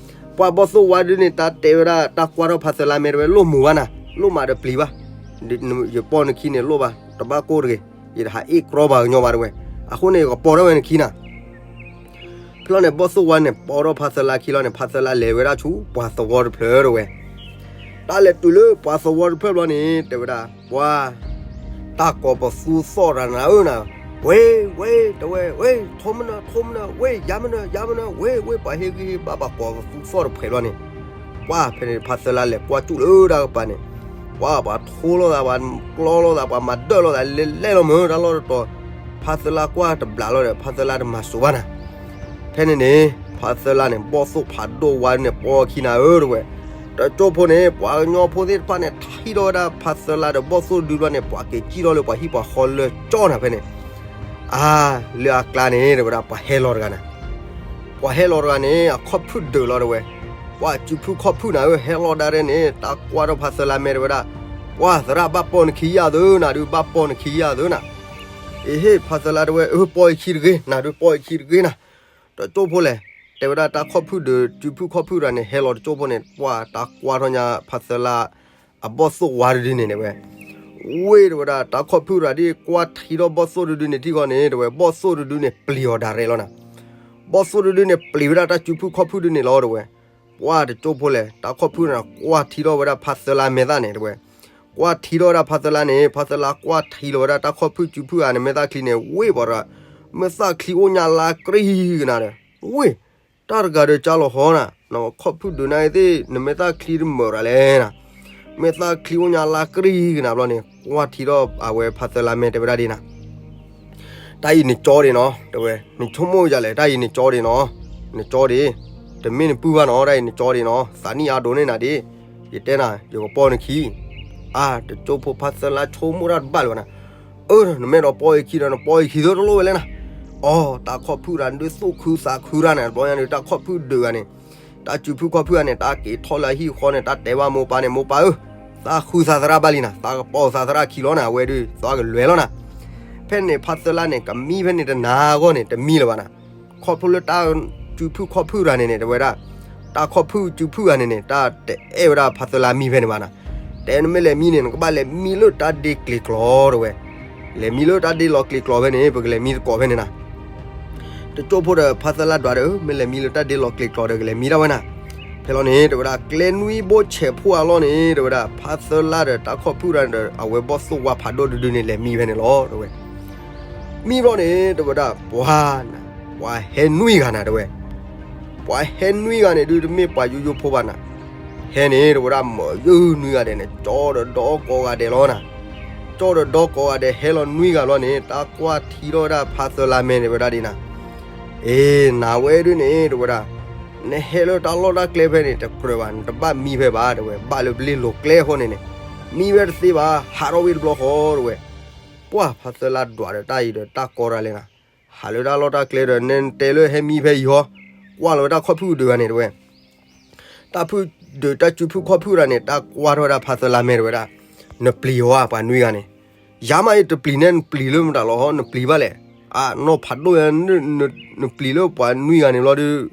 ပှၤဘီၣ်သိၣ်ဝါဒုန့ၣ် တၢ်တဲဝဲဒၣ်တၢ်ကွၢ်ထီၣ်ဖးသၢလါမဲာ်တဲဝဲလိၣ်မူၤဘၣ်နၤ, လိၣ်မးဒီးပျံၤဘၣ်, ယပီၢ်နခံန့ၣ်လိၣ်ဘၣ် တဘၣ်ကိၢ်တဂ့ၤ, ယတဟးအ့ၣ်ကြီပှၤကညီဘၣ်တဲဝဲ, အဃိန့ၣ်ယကပီၢ်ထီၣ်ဝဲနခံနၤ ဖဲလီၤန့ၣ် ဘီၣ်သိၣ်ဝါန့ၣ် ပီၢ်ထီၣ်ဖးသၢလါခံလီၤန့ၣ် ဖးသၢလါလဲၤဝဲဒၣ်ဆူပှၤသဝီတဖျၢၣ်တဲဝဲ, တၢ်လဲၤတုၤလၢပှၤသဝီတဖျၢၣ်ဘျီန့ၣ် တဲဝဲဒၣ် ပှၤ တၢ်ကိးပသူသီၣ်တၢ်နၤဧၢနၤ, ဝ့ၢ် ဝ့ၢ် တဲဝဲ ဝ့ၢ် ထိမနၢၤ ထိမနၢၤ ဝ့ၢ် ယၤမနၢၤ ယၤမနၢၤ ဝ့ၢ် ဝ့ၢ် ပှၤဟ့ၣ်ဂံၢ်ဟ့ၣ်ဘါ ပှၤကိးပသူသီၣ်တဖျၢၣ်ဘျီန့ၣ်, ပှၤဖဲန့ၣ် ဖါသၢလါလဲၤကွၢ်ကၠူၣ်လၢတၢ်ကပၤန့ၣ်, ပှၤ ပှၤထိလိာ်သး ပှၤကျီလိာ်သး ပှၤမၤဒၢၣ်လိာ်သး လဲၤလဲၤလီၤမုၢ်တၢ်လီၢ်တတီၤ, ဖါသၢလါကွၢ်တဘျီလီၤဒီး ဖါသၢလါတမၤစိၤဘၣ်နၤ ဖဲန့ၣ်န့ၣ် ဖါသၢလါန့ၣ် ဘီၣ်သိၣ်ဖးဒိၣ်ဝါဒုန့ၣ် ပီအခံနၤဧၢ တဲဝဲ, တကၠိဖိန့ၣ် ပှၤကညီဖိသ့ၣ်တဖၣ်န့ၣ် ထံၣ်ထီၣ်ဝဲဒၣ်ဖါသၢလါဒီးဘီၣ်သိၣ်တဒုဘျီန့ၣ် ပှၤက့ၤစံၣ်ထီၣ်လၢပှၤဟံၣ်ပှၤဃီလၢကၠီနၤဖဲန့ၣ်, အါ, လၢအကျါန့ၣ် တဲဝဲဒၣ် ပှၤဟဲလီၤတဂၤနၤ, ပှၤဟဲလီၤတဂၤန့ၣ် အခီၣ်ဖုၣ်ဒုးလီၤတဲဝဲ, ပှၤစုဖုၣ်ခီၣ်ဖုၣ်နၤဧၢ ဟဲလီၤဒၣ်ရဲၣ်န့ၣ် တၢ်ကွၢ်ထီၣ်ဖါသၢလါမဲာ်တဲဝဲဒၣ်, ပှၤသရၣ်ဘၣ်ပိာ်နခံယၤသုနၤဒုး ဘၣ်ပိာ်နခံယၤသုနၤ, အ့ဟ့ၣ် ဖါသၢလါတဲဝဲ အၢ ပိာ်ယခံတဂ့ၤနၤဒုး ပိာ်ယခံတဂ့ၤနၤ, တကၠိဖိလဲၣ်, တဲဝဲဒၣ်တၢ်ခီၣ်ဖုၣ်ဒုး စုဖုၣ်ခီၣ်ဖုၣ်တဂၤန့ၣ် ဟဲလီၤတကၠိဖိန့ၣ် ပှၤတၢ်ကွၢ်ထီၣ်ညါဖါသၢလါ အဘီၣ်သိၣ်ဝါတဒုန့ၣ်တဲဝဲ, ဝ့ၢ်တဲဝဲဒၣ် တၢ်ခီၣ်ဖုၣ်တဂၤဒ်ကွၢ်ထံထီၣ်ဘီၣ်သိၣ်တဒုန့ၣ်ထံၣ်ဃီန့ၣ် တဲဝဲ ဘီၣ်သိၣ်တဒုန့ၣ်ပျံၤအီၤဒၣ်ရဲၣ်လီၤနၤ, ဘီၣ်သိၣ်တဒုန့ၣ်ပျံၤဝဲဒၣ်တၢ်စုဖုၣ်ခီၣ်ဖုၣ်ဒုန့ၣ်လီၤတဲဝဲ, ပှၤတကၠိဖိလဲၣ် တၢ်ခီၣ်ဖုၣ်န့ၣ် ကွၢ်ထံထီၣ်ဝဲဒၣ်ဖါသၢလါမဲာ်သၣ်န့ၣ်တဲဝဲ, ကွၢ်ထံထီၣ်ဝဲဒၣ်ဖါသၢလါန့ၣ် ဖါသၢလါကွၢ်ထံလီၤဝဲဒၣ်တၢ်ခီၣ်ဖုၣ်စုဖုၣ်ဧါ နမဲာ်သၣ်ချံန့ၣ် ဝ့ၢ်ပှၤတဂၤ, မဲာ်သၣ်ချံအိၣ်ညါလါကြံကနၤဒီး, ဝ့ၢ် တၢ်တဂၤဒီးကၢ်လီၤဟီနၤ, နခီၣ်ဖုၣ်ဒုးနၤသ့ၣ် နမဲာ်သၣ်ချံတမုာ်ရၤလဲၣ်နၤ, မဲာ်သၣ်ချံအိၣ်ညါလါကြံကနၤဘျီန့ၣ် ကွၢ်ထံထီၣ်အဝဲဖါသၢလါမဲာ်တဲဝဲဒၣ်ဒ်နၤ တၢ်အံၤန့ၣ်ကၠီဒံးနီၤ တဲဝဲ, နဆိကမိၣ်ယၤလဲၣ် တၢ်အံၤန့ၣ်ကၠီဒံးနီၤ, နကၠီဒံး, တမ့ၢ်နပုၢ်ဘၣ်နီၤ တၢ်အံၤန့ၣ်ကၠီဒံးနီၤ သးနံၣ်အါဒိးန့ၢ်နၤဒံး, ယတဲနၤ ယကပိာ်နခံ, အါ တကၠိဖိဖါသၢလါဆိကမိၣ်တၢ်တဘၣ်လၢၤဘၣ်နၤ, အၢ နမ့ၢ်ဒီးပိာ်ယခံဒီး နပိာ်ယခံသ့တလိၣ်ဝဲလဲၣ်နၤ, အိ တၢ်ခီၣ်ဖုၣ်တဂၤဒုးသူၣ်ခုသးခုတၢ်န့ၣ် တဘျီညါဒုး တၢ်ခီၣ်ဖုၣ်ဒုးဂၤန့ၣ်, တၢ်စုဖုၣ်ခီၣ်ဖုၣ်ဂၤန့ၣ် တၢ်က့ၤထီၣ်လၢအဟံၣ်ဃီန့ၣ် တၢ်တဲဘၣ်မိၢ်ပၢ်န့ၣ် မိၢ်ပၢ်ဧၢ, သးဃုသးသရၣ်ဘၣ်လံနၤ သးကပိာ်သးသရၣ်ခံလီၤနၤ အဝဲဒုး သးကလဲၤလီၤနၤ, ဖဲန့ၣ် ဖါသၢလါန့ၣ် ကမံဖဲန့ၣ်တနၤအဂီၢ်န့ၣ် တမံလၢၤဘၣ်နၤ, ခီဖျိလၢတၢ်စုဖုၣ်ခီၣ်ဖုၣ်တဂၤန့ၣ်န့ၣ် တဲဝဲဒၣ်, တၢ်ခီၣ်ဖုၣ်စုဖုၣ်ဂၤန့ၣ်န့ၣ် တၢ်တအဲၣ်ဝဲဒၣ်ဖါသၢလါမံဖဲန့ၣ်ဘၣ်နၤ, တဲနမ့ၢ်လဲၤမံန့ၣ် နကဘၣ်လဲၤမံလၢတၢ်ဒ့ကျ့ၤကျီၤတဲဝဲ, လဲၤမံလၢတၢ်ဒ့လီၤကျ့ၤကျီၤဖဲန့ၣ် ပကလဲၤမံသကိးဖဲန့ၣ်နၤ တကၠိဖိဒီးဖါသၢလါဒွးဒီး မ့ၢ်လဲၤမံလၢတၢ်ဒ့လီၤကျ့ၤကျီၤဒီး ကလဲၤမံဒၣ်ဝဲနၤ, ဖဲလီၤန့ၣ် တဲဝဲဒၣ် ကျဲနွံဘိဆဲးဖှိၣ်အလီၢ်န့ၣ် တဲဝဲဒၣ် ဖါသၢလါဒီးတၢ်ခီၣ်ဖုၣ်တဂၤဒီး အဝဲဘီၣ်သိၣ်ဝါဖးဒိၣ်တဒုန့ၣ် လဲၤမံဖဲန့ၣ်လီၤ တဲဝဲ, မံဘျီန့ၣ် တဲဝဲဒၣ် ပှၤနၤ, ပှၤဟဲနွံဂၤနၤ တဲဝဲ ပှၤဟဲနွံဂၤန့ၣ်ဒုး တမ့ၢ်ပှၤယိယိဖိဘၣ်နၤ, ဟဲန့ၣ် တဲဝဲဒၣ် မၢယုၢ်နွံဂၤဒဲးန့ၣ် ကၠီဒီးဒီကိးဂၤဒဲးလီၤနၤ, ကၠီဒီးဒီကိးဂၤဒဲးဟဲလီၤနွံဂၤလီၤန့ၣ် တၢ်ကွၢ်ထံထီၣ်ဝဲဒၣ်ဖါသၢလါမဲာ်န့ၣ် တဲဝဲဒၣ်ဒ်နၤ, အ့ နၤဝဲဒုးန့ၣ် တဲဝဲဒၣ်, နဟဲလၢတၢ်လီၢ်တၢ်ကျဲဖဲန့ၣ် တကြၢးဘၣ် နတဘၣ်မံဖဲဘၣ် တဲဝဲ ဘၣ်လၢပလ့လိၤကျဲအဃိန့ၣ်န့ၣ်, မံဝဲတသ့ဘၣ် ဟးထီၣ်ဝံၤတဘျီဃီ တဲဝဲ, ပှၤဖါသၢလါဒွးဒီးတၢ်အံၤဒီးတၢ်ကီတၢ်လဲၣ်နၤ, ဟးလၢတၢ်လီၢ်တၢ်ကျဲဒီး နတဲလၢဟဲမံဖဲအံၤဟီ, ကွၢ်လီၤဝဲတၢ်ခီၣ်ဖုၣ်ဒုးဂၤန့ၣ် တဲဝဲ တၢ်ဖုၣ်ဒုးတၢ်စုဖုၣ်ခီၣ်ဖုၣ်တဂၤန့ၣ် တၢ်ကွၢ်ထီၣ်ဝဲဒၣ်ဖါသၢလါမဲာ်တဲဝဲဒၣ်, နပျံၤအီၤဧါ ပှၤနွံဂၤန့ၣ်, ယၤမးအံၤတပျံၤန့ၣ် နပျံၤလၢမတၤလီၤဟီ နပျံၤဘၣ်လဲၣ်, အနီၢ်ဖးဒိၣ်ညါ နပျံၤလၢပှၤနွံဂၤန့ၣ်ဘျီဒီး,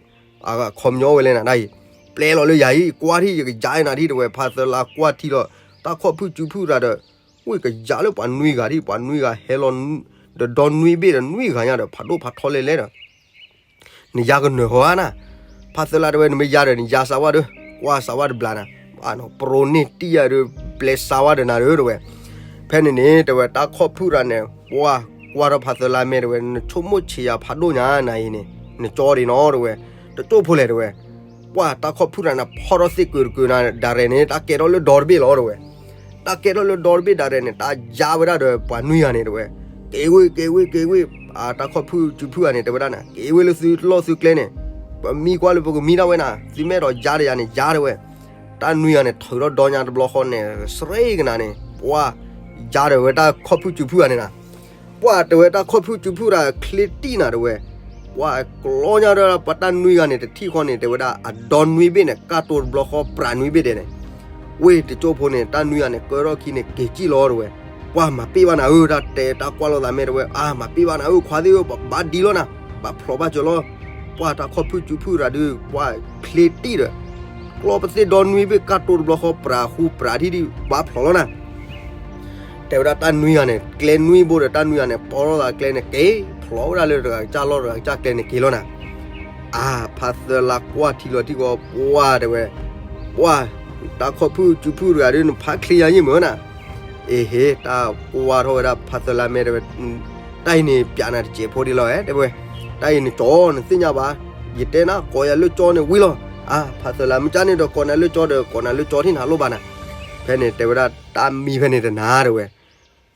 အခီပညီဝဲလဲၣ်နၤဒၣ်အံၤ, ပျဲလီၤလၢယၤအံၤ ကွၢ်ထံၣ် ယကယၤနၤထံၣ် တဲဝဲ ဖါသၢလါကွၢ်ထံလီၤ, တၢ်ခီၣ်ဖုၣ်စုဖုၣ်တဂၤဒီး, ဝံၣ်ကယၤလၢပှၤနွံဂၤထံၣ် ပှၤနွံဂၤဟဲလီၤ, ဒီးဒီနွံဘ့ၣ်ဒီးနွံဂၤညါဒီး ဖးဒိၣ်ဖးထီလဲၣ်လဲၣ်ဒီး နယါကနၢၤဃီဧါနၤ, ဖါသၢလါတဲဝဲ နမ့ၢ်ယါဒီး နယါစးဝါဒီး ကွၢ်စးဝါတဘျီနၤ, ပရိန့ၢ်တံၢ်ယၤဒီး ပျဲစးဝါဒီးနၤဒီး တဲဝဲ, ဖဲန့ၣ်န့ၣ် တဲဝဲ တၢ်ခီၣ်ဖုၣ်တဂၤန့ၣ် ပှၤကွၢ်ထီၣ်ဖါသၢလါမဲာ်တဲဝဲ နဆိကမိၣ်ဆံးယၤဖးဒိၣ်ညါနၤအံၤန့ၣ် နကၠီဒံးနီၤတဲဝဲ, တကၠိဖိလဲၣ်တဲဝဲ, ပှၤတၢ်ခီၣ်ဖုၣ်တဂၤန့ၣ် ဖီထီၣ်သ့ၣ်ကုာ်တကုာ်နၤ ဒၣ်ရဲၣ်န့ၣ် တၢ်ကဲထီၣ်လၢဒီတဘ့ၣ်လီၤတဲဝဲ တၢ်ကဲထီၣ်လၢဒီတဘ့ၣ်ဒၣ်ရဲၣ်န့ၣ် တၢ်ယါဝဲဒၣ်ဒီးပှၤနွံဂၤန့ၣ်တဲဝဲ, က့ၤဝ့ၢ် က့ၤဝ့ၢ် က့ၤဝ့ၢ်, တၢ်ခီၣ်ဖုၣ်စုဖုၣ်ဂၤန့ၣ် တဲဝဲဒၣ်နၤ က့ၤဝ့ၢ်လၢသုလီၢ်သုကျဲန့ၣ်, ပမံကွၢ်လၢပကမံဒၣ်ဝဲနၤ သုမ့ၢ်အဲၣ်ဒိးယါဒီးယၤန့ၣ် ယါတဲဝဲ, တၢ်နွံဂၤန့ၣ် ထုးထီၣ်ဒီညါတဘျီဃီန့ၣ် စရ့ကနၤန့ၣ် ပှၤ ယါဒီးဝဲတၢ်ခီၣ်ဖုၣ်စုဖုၣ်ဂၤန့ၣ်နၤ ပှၤတဲဝဲတၢ်ခီၣ်ဖုၣ်စုဖုၣ်တဂၤချ့တံၢ်နၤတဲဝဲ, ပှၤကျီညါဒီးပှၤတၢ်နွံဂၤန့ၣ် တထံၣ်ဃီန့ၣ် တဲဝဲဒၣ် အဒီနွံဘ့ၣ်န့ၣ် ကၢ်တိတဘျီဃီ ပြးနွံဘ့ၣ်ဒဲးန့ၣ်, ဝ့ၢ်တကၠိဖိန့ၣ် တၢ်နွံဂၤန့ၣ် ကၢထီၣ်ခံန့ၣ် က့ၤစံၣ်လီၤတဲဝဲ, ပှၤမၤပ့ၢ်ဘၣ်နၤဧၢ တၢ်တဲတၢ်ကွၢ်လိာ်သးမဲာ်တဲဝဲ အါ မၤပ့ၢ်ဘၣ်နၤဧၢ ခွါသ့ၣ်ဧၢ ပဘၣ်ဒံလီၤနၤ, ဘၣ်ဖျိးဘၣ်စၢၤလီၤ, ပှၤတၢ်ခီၣ်ဖုၣ်စုဖုၣ်တဂၤဒုး ပှၤချ့တံၢ်ဒီး ကျီပသ့ၣ်ဒီနွံဘ့ၣ် ကၢ်တိတဘျီဃီ ပြးဃူပြးထံၣ်ဒံး ဘၣ်ဖျိးလီၤနၤ တဲဝဲဒၣ်တၢ်နွံဂၤန့ၣ် ကျဲနွံဘိဒီးတၢ်နွံဂၤန့ၣ် ပိာ်ထီၣ်သးကျဲန့ၣ် က့ၤဖျိးဝဲဒၣ်လၢတဂၤကစၢ်လီၢ်တဂၤကစၢ်ကျဲန့ၣ်က့ၤလီၤနၤ, အါ ဖါသၢလါကွၢ်ထံလီၤထံၣ်ဃီ ပှၤတဲဝဲ, ပှၤ တၢ်ခီၣ်ဖုၣ်စုဖုၣ်တဂၤဒုး နဖးချ့ယၤယံာ်မုၢ်နၤ. အ့ဟ့ တၢ်ကွၢ်ထီၣ်ဝဲဒၣ်ဖးသၢလါမဲာ်တဲဝဲ, တၢ်အံၤန့ၣ် ပျးနၤတစဲးဖိဒ်လီၤဝဲ တဲဝဲ, တၢ်အံၤနကၠီနသ့ၣ်ညါဘၣ်, ယတဲနၤကိးယၤလၢကၠီန့ၣ်ဝံၤလီၤ. အါ ဖးသၢလါ မ့ၢ်ကၠီန့ၣ်ဒီးကိးနၤလၢကၠီဒီး ကိးနၤလၢကၠီထံၣ်နၤလိၣ်ဘၣ်နၤ. ဖဲန့ၣ်တဲဝဲဒၣ် တၢ်မံဖဲန့ၣ်တနၤတဲဝဲ,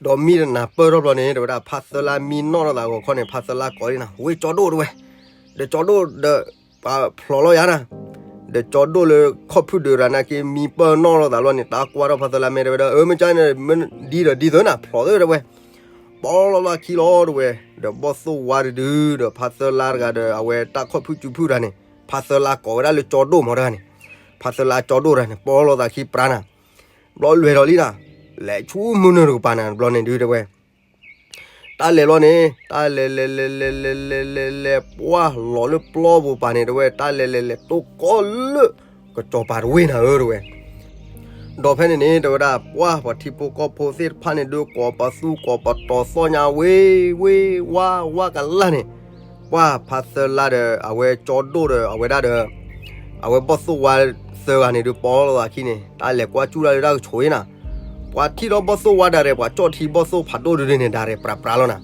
ဒီးမံတနၤပၢၢ်ထီၣ်ဘျီန့ၣ် တဲဝဲဒၣ် ဖးသၢလါမံနီၣ်ထီၣ်သးဂီၤခီန့ၣ် ဖးသၢလါကိးလံနၤ ဝ့ၢ်ကၠီဒိၣ်တဲဝဲ, ဒီးကၠီဒိၣ်ဒီး ပှၤဖျိးလီၤယၤနၤ, ဒီးကၠီဒိၣ်လၢခီၣ်ဖုၣ်ဒုးရၤနာ်က့ မံပၢၢ်နီၣ်ထီၣ်သးလီၤန့ၣ် တၢ်ကွၢ်ထီၣ်ဖးသၢလါမဲာ်တဲဝဲဒၣ် အၢ မ့ၢ်ကၠီန့ၣ် ဒ်ဒီးဒ်သိးနၤ ဖျိးသ့တဲဝဲ, ပီလီၤလီၢ်ခံလီၤတဲဝဲ, ဒီးဘီၣ်သိၣ်ဝါတဒု ဒီးဖးသၢလါတဂၤဒီး အဝဲတၢ်ခီၣ်ဖုၣ်စုဖုၣ်တဂၤန့ၣ် ဖးသၢလါကိးဝဲဒၣ်လၢကၠီဒိၣ်မးတဂၤန့ၣ်, ဖးသၢလါကၠီဒိၣ်တဂၤန့ၣ် ပီလီၤသးခံပြါနၤ ဘျီလွဲၢ်ထီၣ်လံနၤ, လဲၤဆူမုၢ်နုာ်တကပၤနၤဘျီန့ၣ်ဒုတဲဝဲ, တၢ်လဲၤလီၤန့ၣ် တၢ်လဲၤလဲၤလဲၤလဲၤလဲၤလဲၤလဲၤလဲၤ ပှၢ်လီၤလၢပျီပူၤပၤန့ၣ်တဲဝဲ တၢ်လဲၤလဲၤလဲၤတိၢ်ကီၢ်လၢ ကစီၤပၤတဝ့ၢ်နၤဧၢတဲဝဲ, ဒီးဖဲန့ၣ်န့ၣ် တဲဝဲဒၣ် ပှၢ်ပှၤထံဖိကီၢ်ဖိသ့ၣ်တဖၣ်န့ၣ်ဒုး ကိးပသူကိးပတီၤသီၣ်ညါဝ့ၢ်ဝ့ၢ်ဝါဝါကလၢ်န့ၣ်, ပှၢ်ဖးသၢလါဒီး အဝဲကၠီဒိၣ်ဒီး အဝဲဒၣ်ဒီး အဝဲဘီၣ်သိၣ်ဝါသၢဂၤန့ၣ်ဒုး ပီလီၤသးခံန့ၣ် တၢ်လဲၤကွၢ်ကၠူၣ်ဒၣ်လၢတၢ်ကဆိၣ်အံၤနၤ, ပှၤထံၣ်ဒီးဘီၣ်သိၣ်ဝါဒၣ်ရဲၣ် ပှၤကၠီၣ်ထံဘီၣ်သိၣ်ဖးဒိၣ်ဒုန့ၣ် ဒၣ်ရဲၣ်ပြးပြးလီၤနၤ,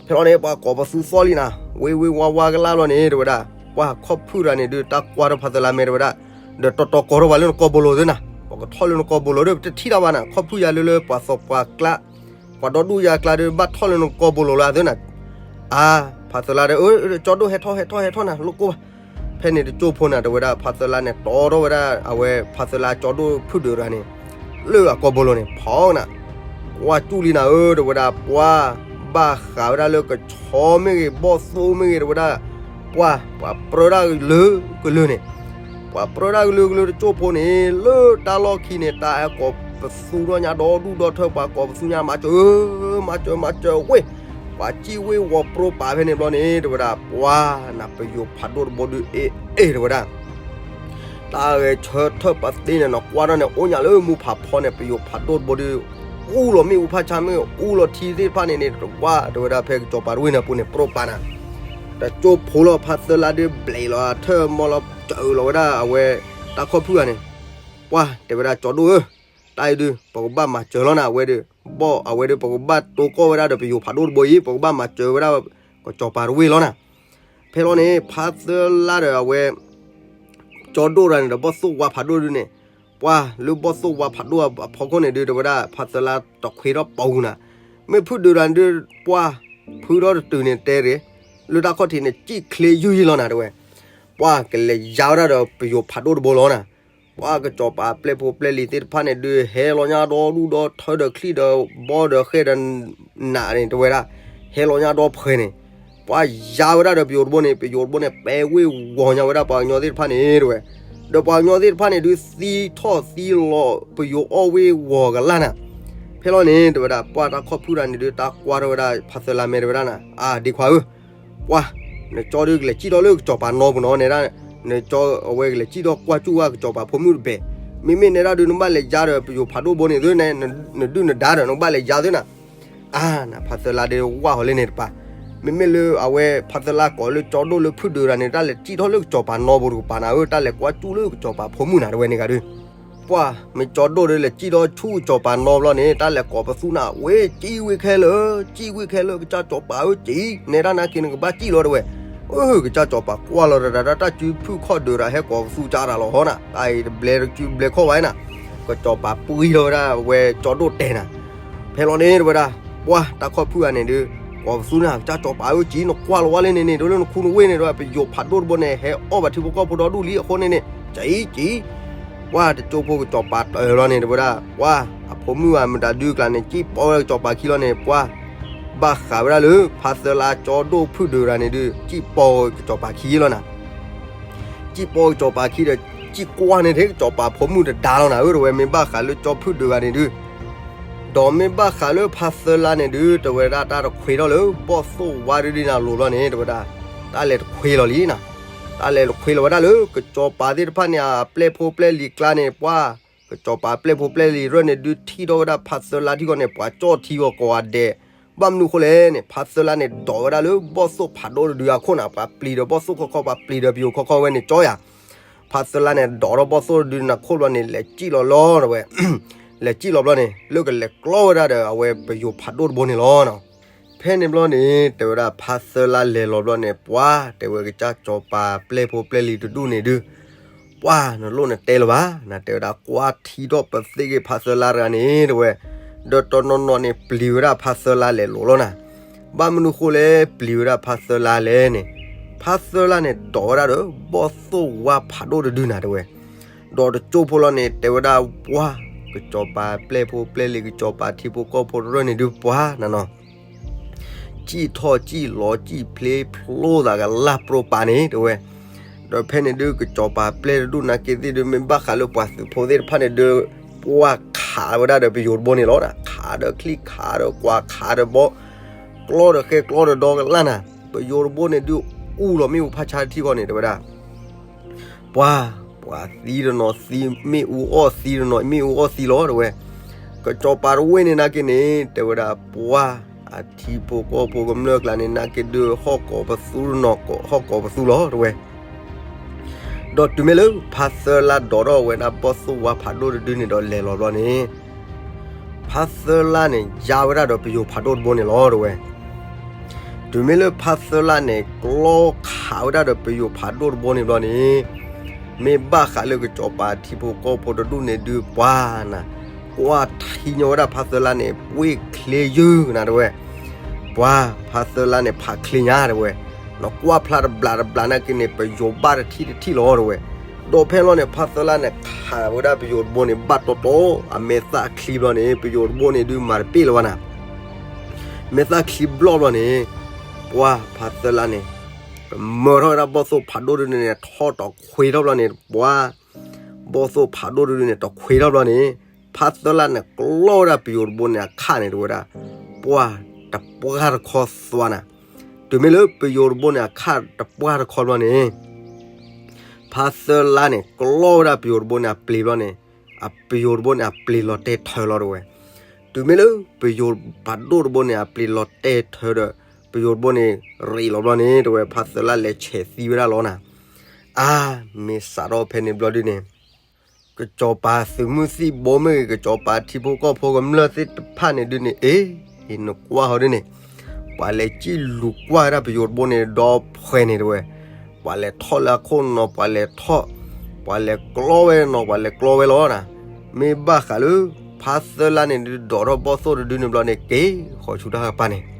ဖဲလီၤန့ၣ် ပှၤကိးပသူသီၣ်လံနၤ ဝ့ၢ်ဝ့ၢ်ဝါဝါကလၢ်လီၤန့ၣ် တဲဝဲဒၣ် ပှၢ်ခီၣ်ဖုၣ်တဂၤန့ၣ်ဒုး တၢ်ကွၢ်ထီၣ်ဖးသၢလါမဲာ်တဲဝဲဒၣ်, ဒီးတီတီကိးထီၣ်ပှၤလၢနကိာ်ဘိလိၤသ့နၤ, ပကထီၣ်လၢနကိာ်ဘိလိၤဒီး ပတထံၣ်တၢ်ဘၣ်နၤ ခီၣ်ဖုၣ်ယၤလၢလၢပှၤသီၣ်ပှၤကျါ ပှၤဒီဒူၣ်ယၤကျါဒီး ဘၣ်ထီၣ်လၢနကိာ်ဘိလိၤလၢသ့နၤ, အါ ဖးသၢလါဒီး ကၠီဒိၣ်ဟဲထီၣ်ဟဲထီၣ်ဟဲထီၣ်နၤ လိၣ်ကိၢ်ဘၣ်, ဖဲန့ၣ်တကၠိဖိနၤ တဲဝဲဒၣ် ဖးသၢလါန့ၣ် တီထီၣ်ဝဲဒၣ် အဝဲဖးသၢလါကၠီဒိၣ်ဖုၣ်ဒုးတဂၤန့ၣ် လၢအကိာ်ဘိလိၤန့ၣ် ဖီနၤ, ကွၢ်ကၠူၣ်လံနၤဧၢ တဲဝဲဒၣ် ပှၢ်ဘၣ်ဃးဝဲဒၣ်လၢကဆီမ့ၢ်ဂ့ၤ ဘီၣ်သိၣ်မ့ၢ်ဂ့ၤ တဲဝဲဒၣ် ပှၢ် ပှၤပြၢတၢ်ကလုာ်ကလုာ်န့ၣ်, ပှၤပြၢတၢ်ကလုာ်ကလုာ်တကၠိဖိန့ၣ် လၢတၢ်လီၢ်ခံန့ၣ် တၢ်ဟဲကိးပသူထီၣ်ညါဒီဒူၣ်ဒီထၢ ပှၤကိးပသူညါ မၤစၢၤဧၢ မၤစၢၤ မၤစၢၤဝ့ၢ်, ပှၤစံၣ်ဝ့ၢ်ဝီၤပြိပာ်ဖဲန့ၣ်ဘျီန့ၣ် တဲဝဲဒၣ် ပှၢ် နပယိၤဖးဒိၣ်တဘိဒုး အ့ၣ်အ့ၣ် တဲဝဲဒၣ် တၢ်ဂဲၤဆၢထၢၣ်ပသ့န့ၣ် နကွၢ်ထီၣ်န့ၣ် အိၣ်ညါလၢမူဖးဖီန့ၣ် ပယိၤဖးဒိၣ်တဘိဒုး အူလီၤမ့ၣ်အူဖးဆါမ့ၢ် အူလီၤထံသ့ၣ်တဖၣ်န့ၣ်န့ၣ် တဝၢ် တဲဝဲဒၣ် ဖဲကစီၤပၤတဝ့ၢ်န့ၣ်အပူၤန့ၣ် ပြိပာ်နၤ, တကၠိဖိလီၤ ဖးသၢလါဒုး ဘျဲးလီၤထၢၣ်မီလီၤ စၢၤလီၤဝဲဒၣ်အဝဲ တၢ်ခီၣ်ဖုၣ်ဂၤန့ၣ်, ပှၢ် တဲဝဲဒၣ် ကၠီဒိၣ်ဧၢ, တၢ်အံၤဒုး ပကဘၣ်မၤစၢၤလီၤနၤ အဝဲဒုး ဘီၣ်အဝဲဒုး ပကဘၣ်တိၢ်ကီၢ်ဝဲဒၣ်ဒီးပယိၤဖးဒိၣ်တဘိအံၤ ပကဘၣ်မၤစၢၤဝဲဒၣ် ကစီၤပၤတဝ့ၢ်လီၤနၤ ဖဲလီၤန့ၣ် ဖးသၢလါဒီးအဝဲ ကၠီဒိၣ်တဂၤန့ၣ်ဒီး ဘီၣ်သိၣ်ဝါဖးဒိၣ်ဒုန့ၣ်, ပှၢ်လၢဘီၣ်သိၣ်ဝါဖးဒိၣ်အဖီခိၣ်န့ၣ်ဒုး တဲဝဲဒၣ် ဖးသၢလါတခွ့ထီၣ်ပူၤနၤ, မ့ၢ်ဖုၣ်ဒုးတဂၤန့ၣ်ဒုး ပှၢ်ဖုထီၣ်တတုၤန့ၣ်တဲရ့ၣ်, လၢတၢ်ခီၣ်ထံးန့ၣ် စံၣ်ချ့ယုၢ်ယံၢ်လီၤနၤ တဲဝဲ, ပှၢ်ကလဲၤယါဝဲဒၣ်ဒီးပယိၤဖးဒိၣ်တဘိလီၤနၤ, ပှၢ်ကစီၤပၤပျဲၢ်ဖိပျဲၢ်လံၤသ့ၣ်တဖၣ်န့ၣ်ဒုး ဟဲလီၤညါဒီဒူၣ်ဒီထၢဒီးချံၣ်ဒီးဘီဒီးဃဲၢ်ဒီးနးန့ၣ် တဲဝဲဒၣ်, ဟဲလီၤညါဒီဖှဲးန့ၣ်, ပှၢ်ယါဝဲဒၣ်ဒီးပယိၤတဘိန့ၣ် ပယိၤတဘိန့ၣ် ပဲဝ့ၢ်ဝီၤညါဝဲဒၣ်ပှၤကညီသ့ၣ်တဖၣ်န့ၣ် တဲဝဲ, ဒီးပှၤကညီသ့ၣ်တဖၣ်န့ၣ်ဒုး သံထီၣ်သံလီၤပယိၤအီၣ်ဝ့ၢ်ဝီၤကလၢ်နၤ, ဖဲလီၤန့ၣ် တဲဝဲဒၣ် ပှၢ်တၢ်ခီၣ်ဖုၣ်တဂၤန့ၣ်ဒုး တၢ်ကွၢ်ထီၣ်ဝဲဒၣ် ဖးသၢလါမဲာ်တဲဝဲဒၣ်နၤ, အါ ဒ့ခွါဧၢ ပှၢ် နကၠီဒုးကလဲၤစံၣ်ထီၣ်လၢကစီၤပၤနီပူၤနီၤ နဲဒၣ်, နကၠီအဝဲကလဲၤစံၣ်ထီၣ်ကွၢ်ကၠူၣ်ဝဲကစီၤပၤဖိမုၣ်တဘ့ၣ်, မ့မ့ၢ်နဲဒၣ်ဒုး နဘၣ်လဲၤယါဒီးပယိၤဖးဒိၣ်တဘိန့ၣ်သုန့ၣ်, နဒုၣ်နဒါဒီး နကဘၣ်လဲၤယါသုနၤ, အါ နဖးသၢလါဒုးဝၢ်ဟီၤလၢန့ၣ်တပၤ, မ့မ့ၢ်လၢအဝဲဖးသၢလါကိးလၢကၠီဒိၣ်လၢဖုၣ်ဒုးတဂၤန့ၣ် တၢ်လဲၤစံၣ်ထီၣ်လၢကစီၤပၤနီပူၤတကပၤနၤဧၢ, တၢ်လဲၤကွၢ်ကၠူၣ်လၢကစီၤပၤဖိမုၣ်နၤ တဲဝဲန့ၣ်ဂၤဒုး ပှၢ် မ့ၢ်ကၠီဒိၣ်ဒီးလဲၤစံၣ်ထီၣ်ဆူကစီၤပၤနီဘျီန့ၣ် တၢ်လဲၤကိးပသူနၤ ဝ့ၢ်စံၣ်ဝ့ၢ်ခဲလၢာ်, စံၣ်ဝ့ၢ်ခဲလၢာ် ကစၢ်စီၤပၤဧၢ စံၣ်, နဲဒၣ်နာ်က့နကဘၣ်စံၣ်လီၤ တဲဝဲ, အၢ ကစၢ်စီၤပၤကွၢ်လီၤတဒၣ် တၢ်စုဖုၣ်ခီၣ်ဒုးတၢ်ဟဲကိးပသူကၢ်တၢ်လီၤဟီနၤ, တၢ်အံၤတဘျဲတစုဘျဲခီၣ်ဝဲနၤ, ကစီၤပၤပှံၢ်ထီၣ်ဝဲဒၣ်ဝဲကၠီဒိၣ်တဲနၤ ဖဲလီၤန့ၣ် တဲဝဲဒၣ်, ပှၢ် တၢ်ခီၣ်ဖုၣ်ဂၤန့ၣ်ဒုး ကိးပသူန့ၣ် ကစၢ်စီၤပၤဧၢ စံၣ် နကွၢ်လီၤဝဲလၢန့ၣ်န့ၣ် ဒ်လၢနခူနဝ့ၢ်န့ၣ်ဒီး ပယိၤဖးဒိၣ်တဘိန့ၣ် ဟဲအီၣ်ဘၣ်ထံဖိကီၢ်ဖိဒီဒူၣ်လံအဃိန့ၣ်န့ၣ် စံၣ် စံၣ်, ပှၢ် တကၠိဖိကစီၤပၤတၢၢ်လီၤန့ၣ် တဲဝဲဒၣ်, ပှၢ် အဖိမုၣ်ဂၤမတၤဒုးကျါန့ၣ် စံၣ်ပီဝဲဒၣ်ကစီၤပၤခံလီၤန့ၣ် ပှၢ် ဘၣ်ဃးဝဲဒၣ်လၢ ဖးသၢလါကၠီဒိၣ်ဖုၣ်ဒုးတဂၤန့ၣ်ဒုး စံၣ်ပီကစီၤပၤခံလီၤနၤ စံၣ်ပီကစီၤပၤခံဒီး စံၣ်ကွၢ်န့ၣ်ထဲကစီၤပၤဖိမုၣ်တဒါလီၤနၤဧၢ တဲဝဲ မ့ၢ်ဘၣ်ဃးလၢကၠီဖုၣ်ဒုးဂၤန့ၣ်ဒုး, ဒီးမ့ၢ်ဘၣ်ဃးလၢဖးသၢလါန့ၣ်ဒုး တဲဝဲဒၣ် တၢ်တခွ့ထီၣ်လၢဘီၣ်သိၣ်ဝါဒုးဒ်နၤလိၤဘျီန့ၣ် တဲဝဲဒၣ်, တၢ်လဲၤတခွ့လီၤလံနၤ, တၢ်လဲၤတခွ့လီၤဝဲဒၣ်လၢ ကစီၤပၤသ့ၣ်တဖၣ်န့ၣ် အပျဲၢ်ဖိပျဲၢ်လံၤကျါန့ၣ် ပှၢ် ကစီၤပၤပျဲၢ်ဖိပျဲၢ်လံၤရၢၢ်န့ၣ်ဒုး ထံၣ်ထီၣ်ဝဲဒၣ်ဖးသၢလါထံဂီၢ်န့ၣ် ပှၤကၠီၣ်ထံဂီၢ်ကိးဂၤဒဲး, ဘၣ်မနုၤဃိလဲၣ်န့ၣ် ဖးသၢလါန့ၣ် ဒိးဝဲဒၣ်လၢဘီၣ်သိၣ်ဖးဒိၣ်တဒုအခိၣ်နၤ ပှၤပျံၤဒီးဘီၣ်သိၣ်ခီခီ ပှၤပျံၤဒီးပယိၤခီခီဝဲန့ၣ် ကၠီယၤ ဖါသၢလါန့ၣ် ဒိးထီၣ်ဘီၣ်သိၣ်တဒုန့ၣ်အခိၣ်ဘျီန့ၣ် လဲၤစံၣ်လီၤလီၤတဲဝဲ, လဲၤစံၣ်လီၤဘျီန့ၣ် လၢကလဲၤကျီဝဲဒၣ်ဒီးအဝဲပယိၤဖးဒိၣ်တဘိန့ၣ်လီၤ. ဖဲန့ၣ်ဘျီန့ၣ် တဲဝဲဒၣ်ဖါသၢလါလဲၤလီၤဘျီန့ၣ် ပှၤတဲဝဲကစၢ်စီၤပၤပျဲၢ်ဖိပျဲၢ်လံၤတဒူၣ်န့ၣ်ဒုး ပှၤနလိၣ်နတဲလၢၤဘၣ် နတဲဝဲဒၣ် ကွၢ်ထံထီၣ်ပသ့ၣ်ဂ့ၤဖါသၢလါတဂၤန့ၣ်တဲဝဲ, ဒီးတနီၤနီၤန့ၣ် ပျံၤဝဲဒၣ်ဖါသၢလါလဲၤလိၤလီၤနၤ. ဘၣ်မနုၤဃိလဲၣ် ပျံၤဝဲဒၣ်ဖါသၢလါလဲၣ်န့ၣ်, ဖါသၢလါန့ၣ် ဒိးဝဲဒၣ်ဒီးဘီၣ်သိၣ်ဝါဖးဒိၣ်တဒုနၤတဲဝဲ, ဒီးတကၠိဖိလီၤန့ၣ် တဲဝဲဒၣ်ပှၤ ကစီၤပၤပျဲၢ်ဖိပျဲၢ်လံၤ ကစီၤပၤထံဖိကီၢ်ဖိတရၢၣ်န့ၣ်ဒုးပှၤနၤနီၤ စံၣ်ထီၣ်စံၣ်လီၤစံၣ်ဖျ့ဖျိသးကလၢ်ပြိပာ်န့ၣ်တဲဝဲ, ဒီးဖဲန့ၣ်ဒုး ကစီၤပၤပျဲၢ်တဒူၣ်နာ်က့သ့ၣ်ဒုး မ့ၢ်ဘၣ်ဃးလၢပှၤသုးဖိသ့ၣ်တဖၣ်န့ၣ်ဒုး ပှၤခးဝဲဒၣ်ဒီးပယိၤတဘိန့ၣ်လီၤ. ခးဒီးချံၣ်ခးဒီးကွၢ်ခးဒီးဘီ ကျီဒီးဃဲကျီဒီးဒီကလၢ်နၤ, ပယိၤတဘိန့ၣ်ဒုးအူလီၤမ့ၣ်အူဖးဆါတထံၣ်ဃီန့ၣ် တဲဝဲဒၣ် ပှၤ ပှၤသံတနီၤသံမ့ၣ်အူအီၣ်သံတနီၤမ့ၣ်အူအီၣ်သံလီၤတဲဝဲ, ကစီၤပၤတဝ့ၢ်န့ၣ်နာ်က့န့ၣ် တဲဝဲဒၣ်ပှၤ အထံဖိကီၢ်ဖိကမျၢၢ်ကျါန့ၣ်နာ်က့ဒုးဟီၣ်ကိးပသူတနီၤဟီၣ်ကိးပသူလီၤတဲဝဲ, ဒီးတုၤမ့ၢ်လၢဖါသၢလါဒိးထီၣ်ဝဲဒၣ်ဘီၣ်သိၣ်ဝါဖးဒိၣ်တဒုန့ၣ်ဒီးလဲၤလီၤဘျီန့ၣ် ဖါသၢလါန့ၣ် ယါဝဲဒၣ်ဒီးပယိၤဖးဒိၣ်တဘိန့ၣ်လီၤတဲဝဲ, တုၤမ့ၢ်လၢဖါသၢလါန့ၣ် ကျီခးဝဲဒၣ်ဒီးပယိၤဖးဒိၣ်တဘိန့ၣ်ဘျီန့ၣ် မ့ၢ်ဘၣ်ဃးလၢကစီၤပၤထံဖိကီၢ်ဖိတဒူၣ်န့ၣ်ဒုးပှၤနၤ, ကွၢ်ထံညီဝဲဒၣ်ဖါသၢလါန့ၣ် ဝ့ၢ်ချ့ယုၢ်နၤတဲဝဲ, ပှၤ ဖါသၢလါန့ၣ် ဖးချ့ညါတဲဝဲ, နကွၢ်ဖျါတဘျးတဘျးနာ်က့န့ၣ် ပယိၤဘၣ်တထံၣ်တထံၣ်လီၤတဲဝဲ, ဒီးဖဲလီၤန့ၣ် ဖါသၢလါန့ၣ် ခးဝဲဒၣ်ပယိၤတဘိန့ၣ် ဘၣ်တီတီ အမဲာ်သၣ်ချံဘျီန့ၣ် ပယိၤတဘိန့ၣ်ဒုးမၤတပ့ၢ်လၢၤဘၣ်နၤ မဲာ်သၣ်ချံဘျီဘျီန့ၣ် ပှၤဖါသၢလါန့ၣ် ကမၢထီၣ်ဝဲဒၣ်ဘီၣ်သိၣ်ဖးဒိၣ်ဒုန့ၣ် ထီၣ်တခွ့ထီၣ်ဘျီန့ၣ် ပှၤ ဘီၣ်သိၣ်ဖးဒိၣ်ဒုန့ၣ် တခွ့ထီၣ်ဘျီန့ၣ် ဖါသၢလါန့ၣ် ကျီဝဲဒၣ်ပယိၤတဘိန့ၣ်အခါန့ၣ် တဲဝဲဒၣ် ပှၤတပှၢ်တခီသွါနၤ, တုၤမ့ၢ်လၢပယိၤတဘိန့ၣ်အခါတပှၢ်တခီဘျီန့ၣ် ဖါသၢလါန့ၣ် ကျီဝဲဒၣ်ပယိၤတဘိန့ၣ်အပျ့ၤဘျီန့ၣ် အပယိၤတဘိန့ၣ်အပျ့ၤလီၤတဲာ်ထၢလီၤတဲဝဲ, တုၤမ့ၢ်လၢပယိၤဖးဒိၣ်တဘိန့ၣ် အပျ့ၤလီၤတဲာ်ထၢဒီး ပယိၤတဘိန့ၣ် ရ့းလီၤဘျီန့ၣ် တဲဝဲ ဖါသၢလါလဲၤဆဲးသံဝဲဒၣ်လီၤနၤ, အါ မ့ၢ်စးထီၣ်ဖဲန့ၣ်ဘျီဒုန့ၣ် ကစီၤပၤသုးမုၢ်သံၣ်ဘိမ့ၢ်ဂ့ၤ ကစီၤပၤထံဖိကီၢ်ဖိကမျၢၢ်သ့ၣ်တဖၣ်န့ၣ်ဒုန့ၣ် အ့ နကွၢ်ဟီဒုန့ၣ် ပှၤလဲၤစံၣ်လူၤကွၢ်ဝဲဒၣ်ပယိၤတဘိန့ၣ် ဒီဖှဲးန့ၣ်တဲဝဲ, ပှၤလဲၤထီၣ်လၢအခိၣ်နီၤ ပှၤလဲၤထီၣ်, ပှၤလဲၤကျီဝဲနီၤ ပှၤလဲၤကျီဝဲလီၤနၤ, မ့ၢ်ဘၣ်ဃးလၢ ဖါသၢလါန့ၣ်ဒုးဒိးထီၣ်ဘီၣ်သိၣ်တဒုန့ၣ်ဘျီန့ၣ် က့ၤဃီၤဆူတၢ်ကပၤန့ၣ်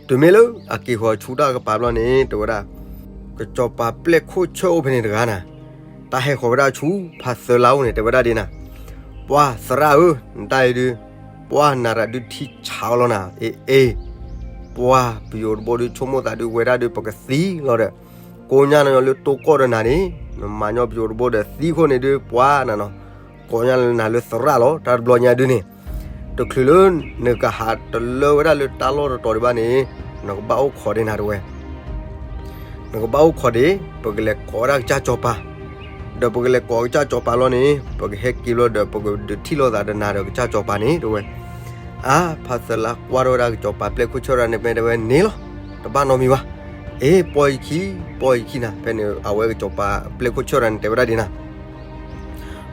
တုၤမ့ၢ်လၢအက့ၤဃီၤဆူတၢ်ကပၤဘျီန့ၣ် တဲဝဲဒၣ် ကစီၤပၤပျဲၢ်ခိၣ်ဆၢၣ်အိၣ်ဖဲန့ၣ်တဂၤနၤ, တၢ်ဟဲဃီၤဝဲဒၣ်ဆူဖါသၢလါအိၣ်န့ၣ် တဲဝဲဒၣ်ဒ်နၤ, ပှၤသရၣ်ဧၢ နတၢ်အံၤဒုး ပှၤနၤရၤဒုးထံဆးအီၤလီၤနၤ အ့ အ့ ပှၤပယိၤတဘိဒုးဆိကမိၣ်သးဒုးဝဲဒၣ်ဒုး ပကသံလီၤဒီး ကိးညါနၤလၢတိၢ်ကီၢ်ဒီးနၤန့ၣ် နမၤညီပယိၤတဘိဒီးသံခိၣ်န့ၣ်ဒုး ပှၤနၤနီၤ ကိးညါလၢနၤလၢသရၣ်လီၤ တၢ်တဘျီညါဒုးန့ၣ် တချုးလၢနကဟးတလၢဝဲဒၣ်လၢတၢ်လီၢ်တတီၤဒံးဘၣ်န့ၣ် နကဘၣ်အိၣ်ခိးဒံးနၤတဲဝဲ နကဘၣ်အိၣ်ခိးဒံး ပကလဲၤကိးဝဲဒၣ်ကစၢ်စီၤပၤ, ဒီးပကလဲၤကိးကစၢ်စီၤပၤလီၤန့ၣ် ပကဟဲက့ၤဘျီဒီး ပကဒုးထံၣ်လိာ်သးဒီးနၤဒီးကစၢ်စီၤပၤန့ၣ်တဲဝဲ, အါ ဖါသၢလါကွၢ်ထီၣ်ဝဲဒၣ်ကစီၤပၤပျဲၢ်ခိၣ်ဆၢၣ်ရၤန့ၣ် မ့ၢ်တဲဝဲန့ၣ်လီၤ, တဘၣ်နီတမံၤဘၣ်, အ့ ပီၢ်ယခံ ပီၢ်ယခံနၤ ဖဲန့ၣ် အဝဲကစီၤပၤပျဲၢ်ခိၣ်ဆၢၣ်ရၤန့ၣ် တဲဝဲဒၣ်ဒ်နၤ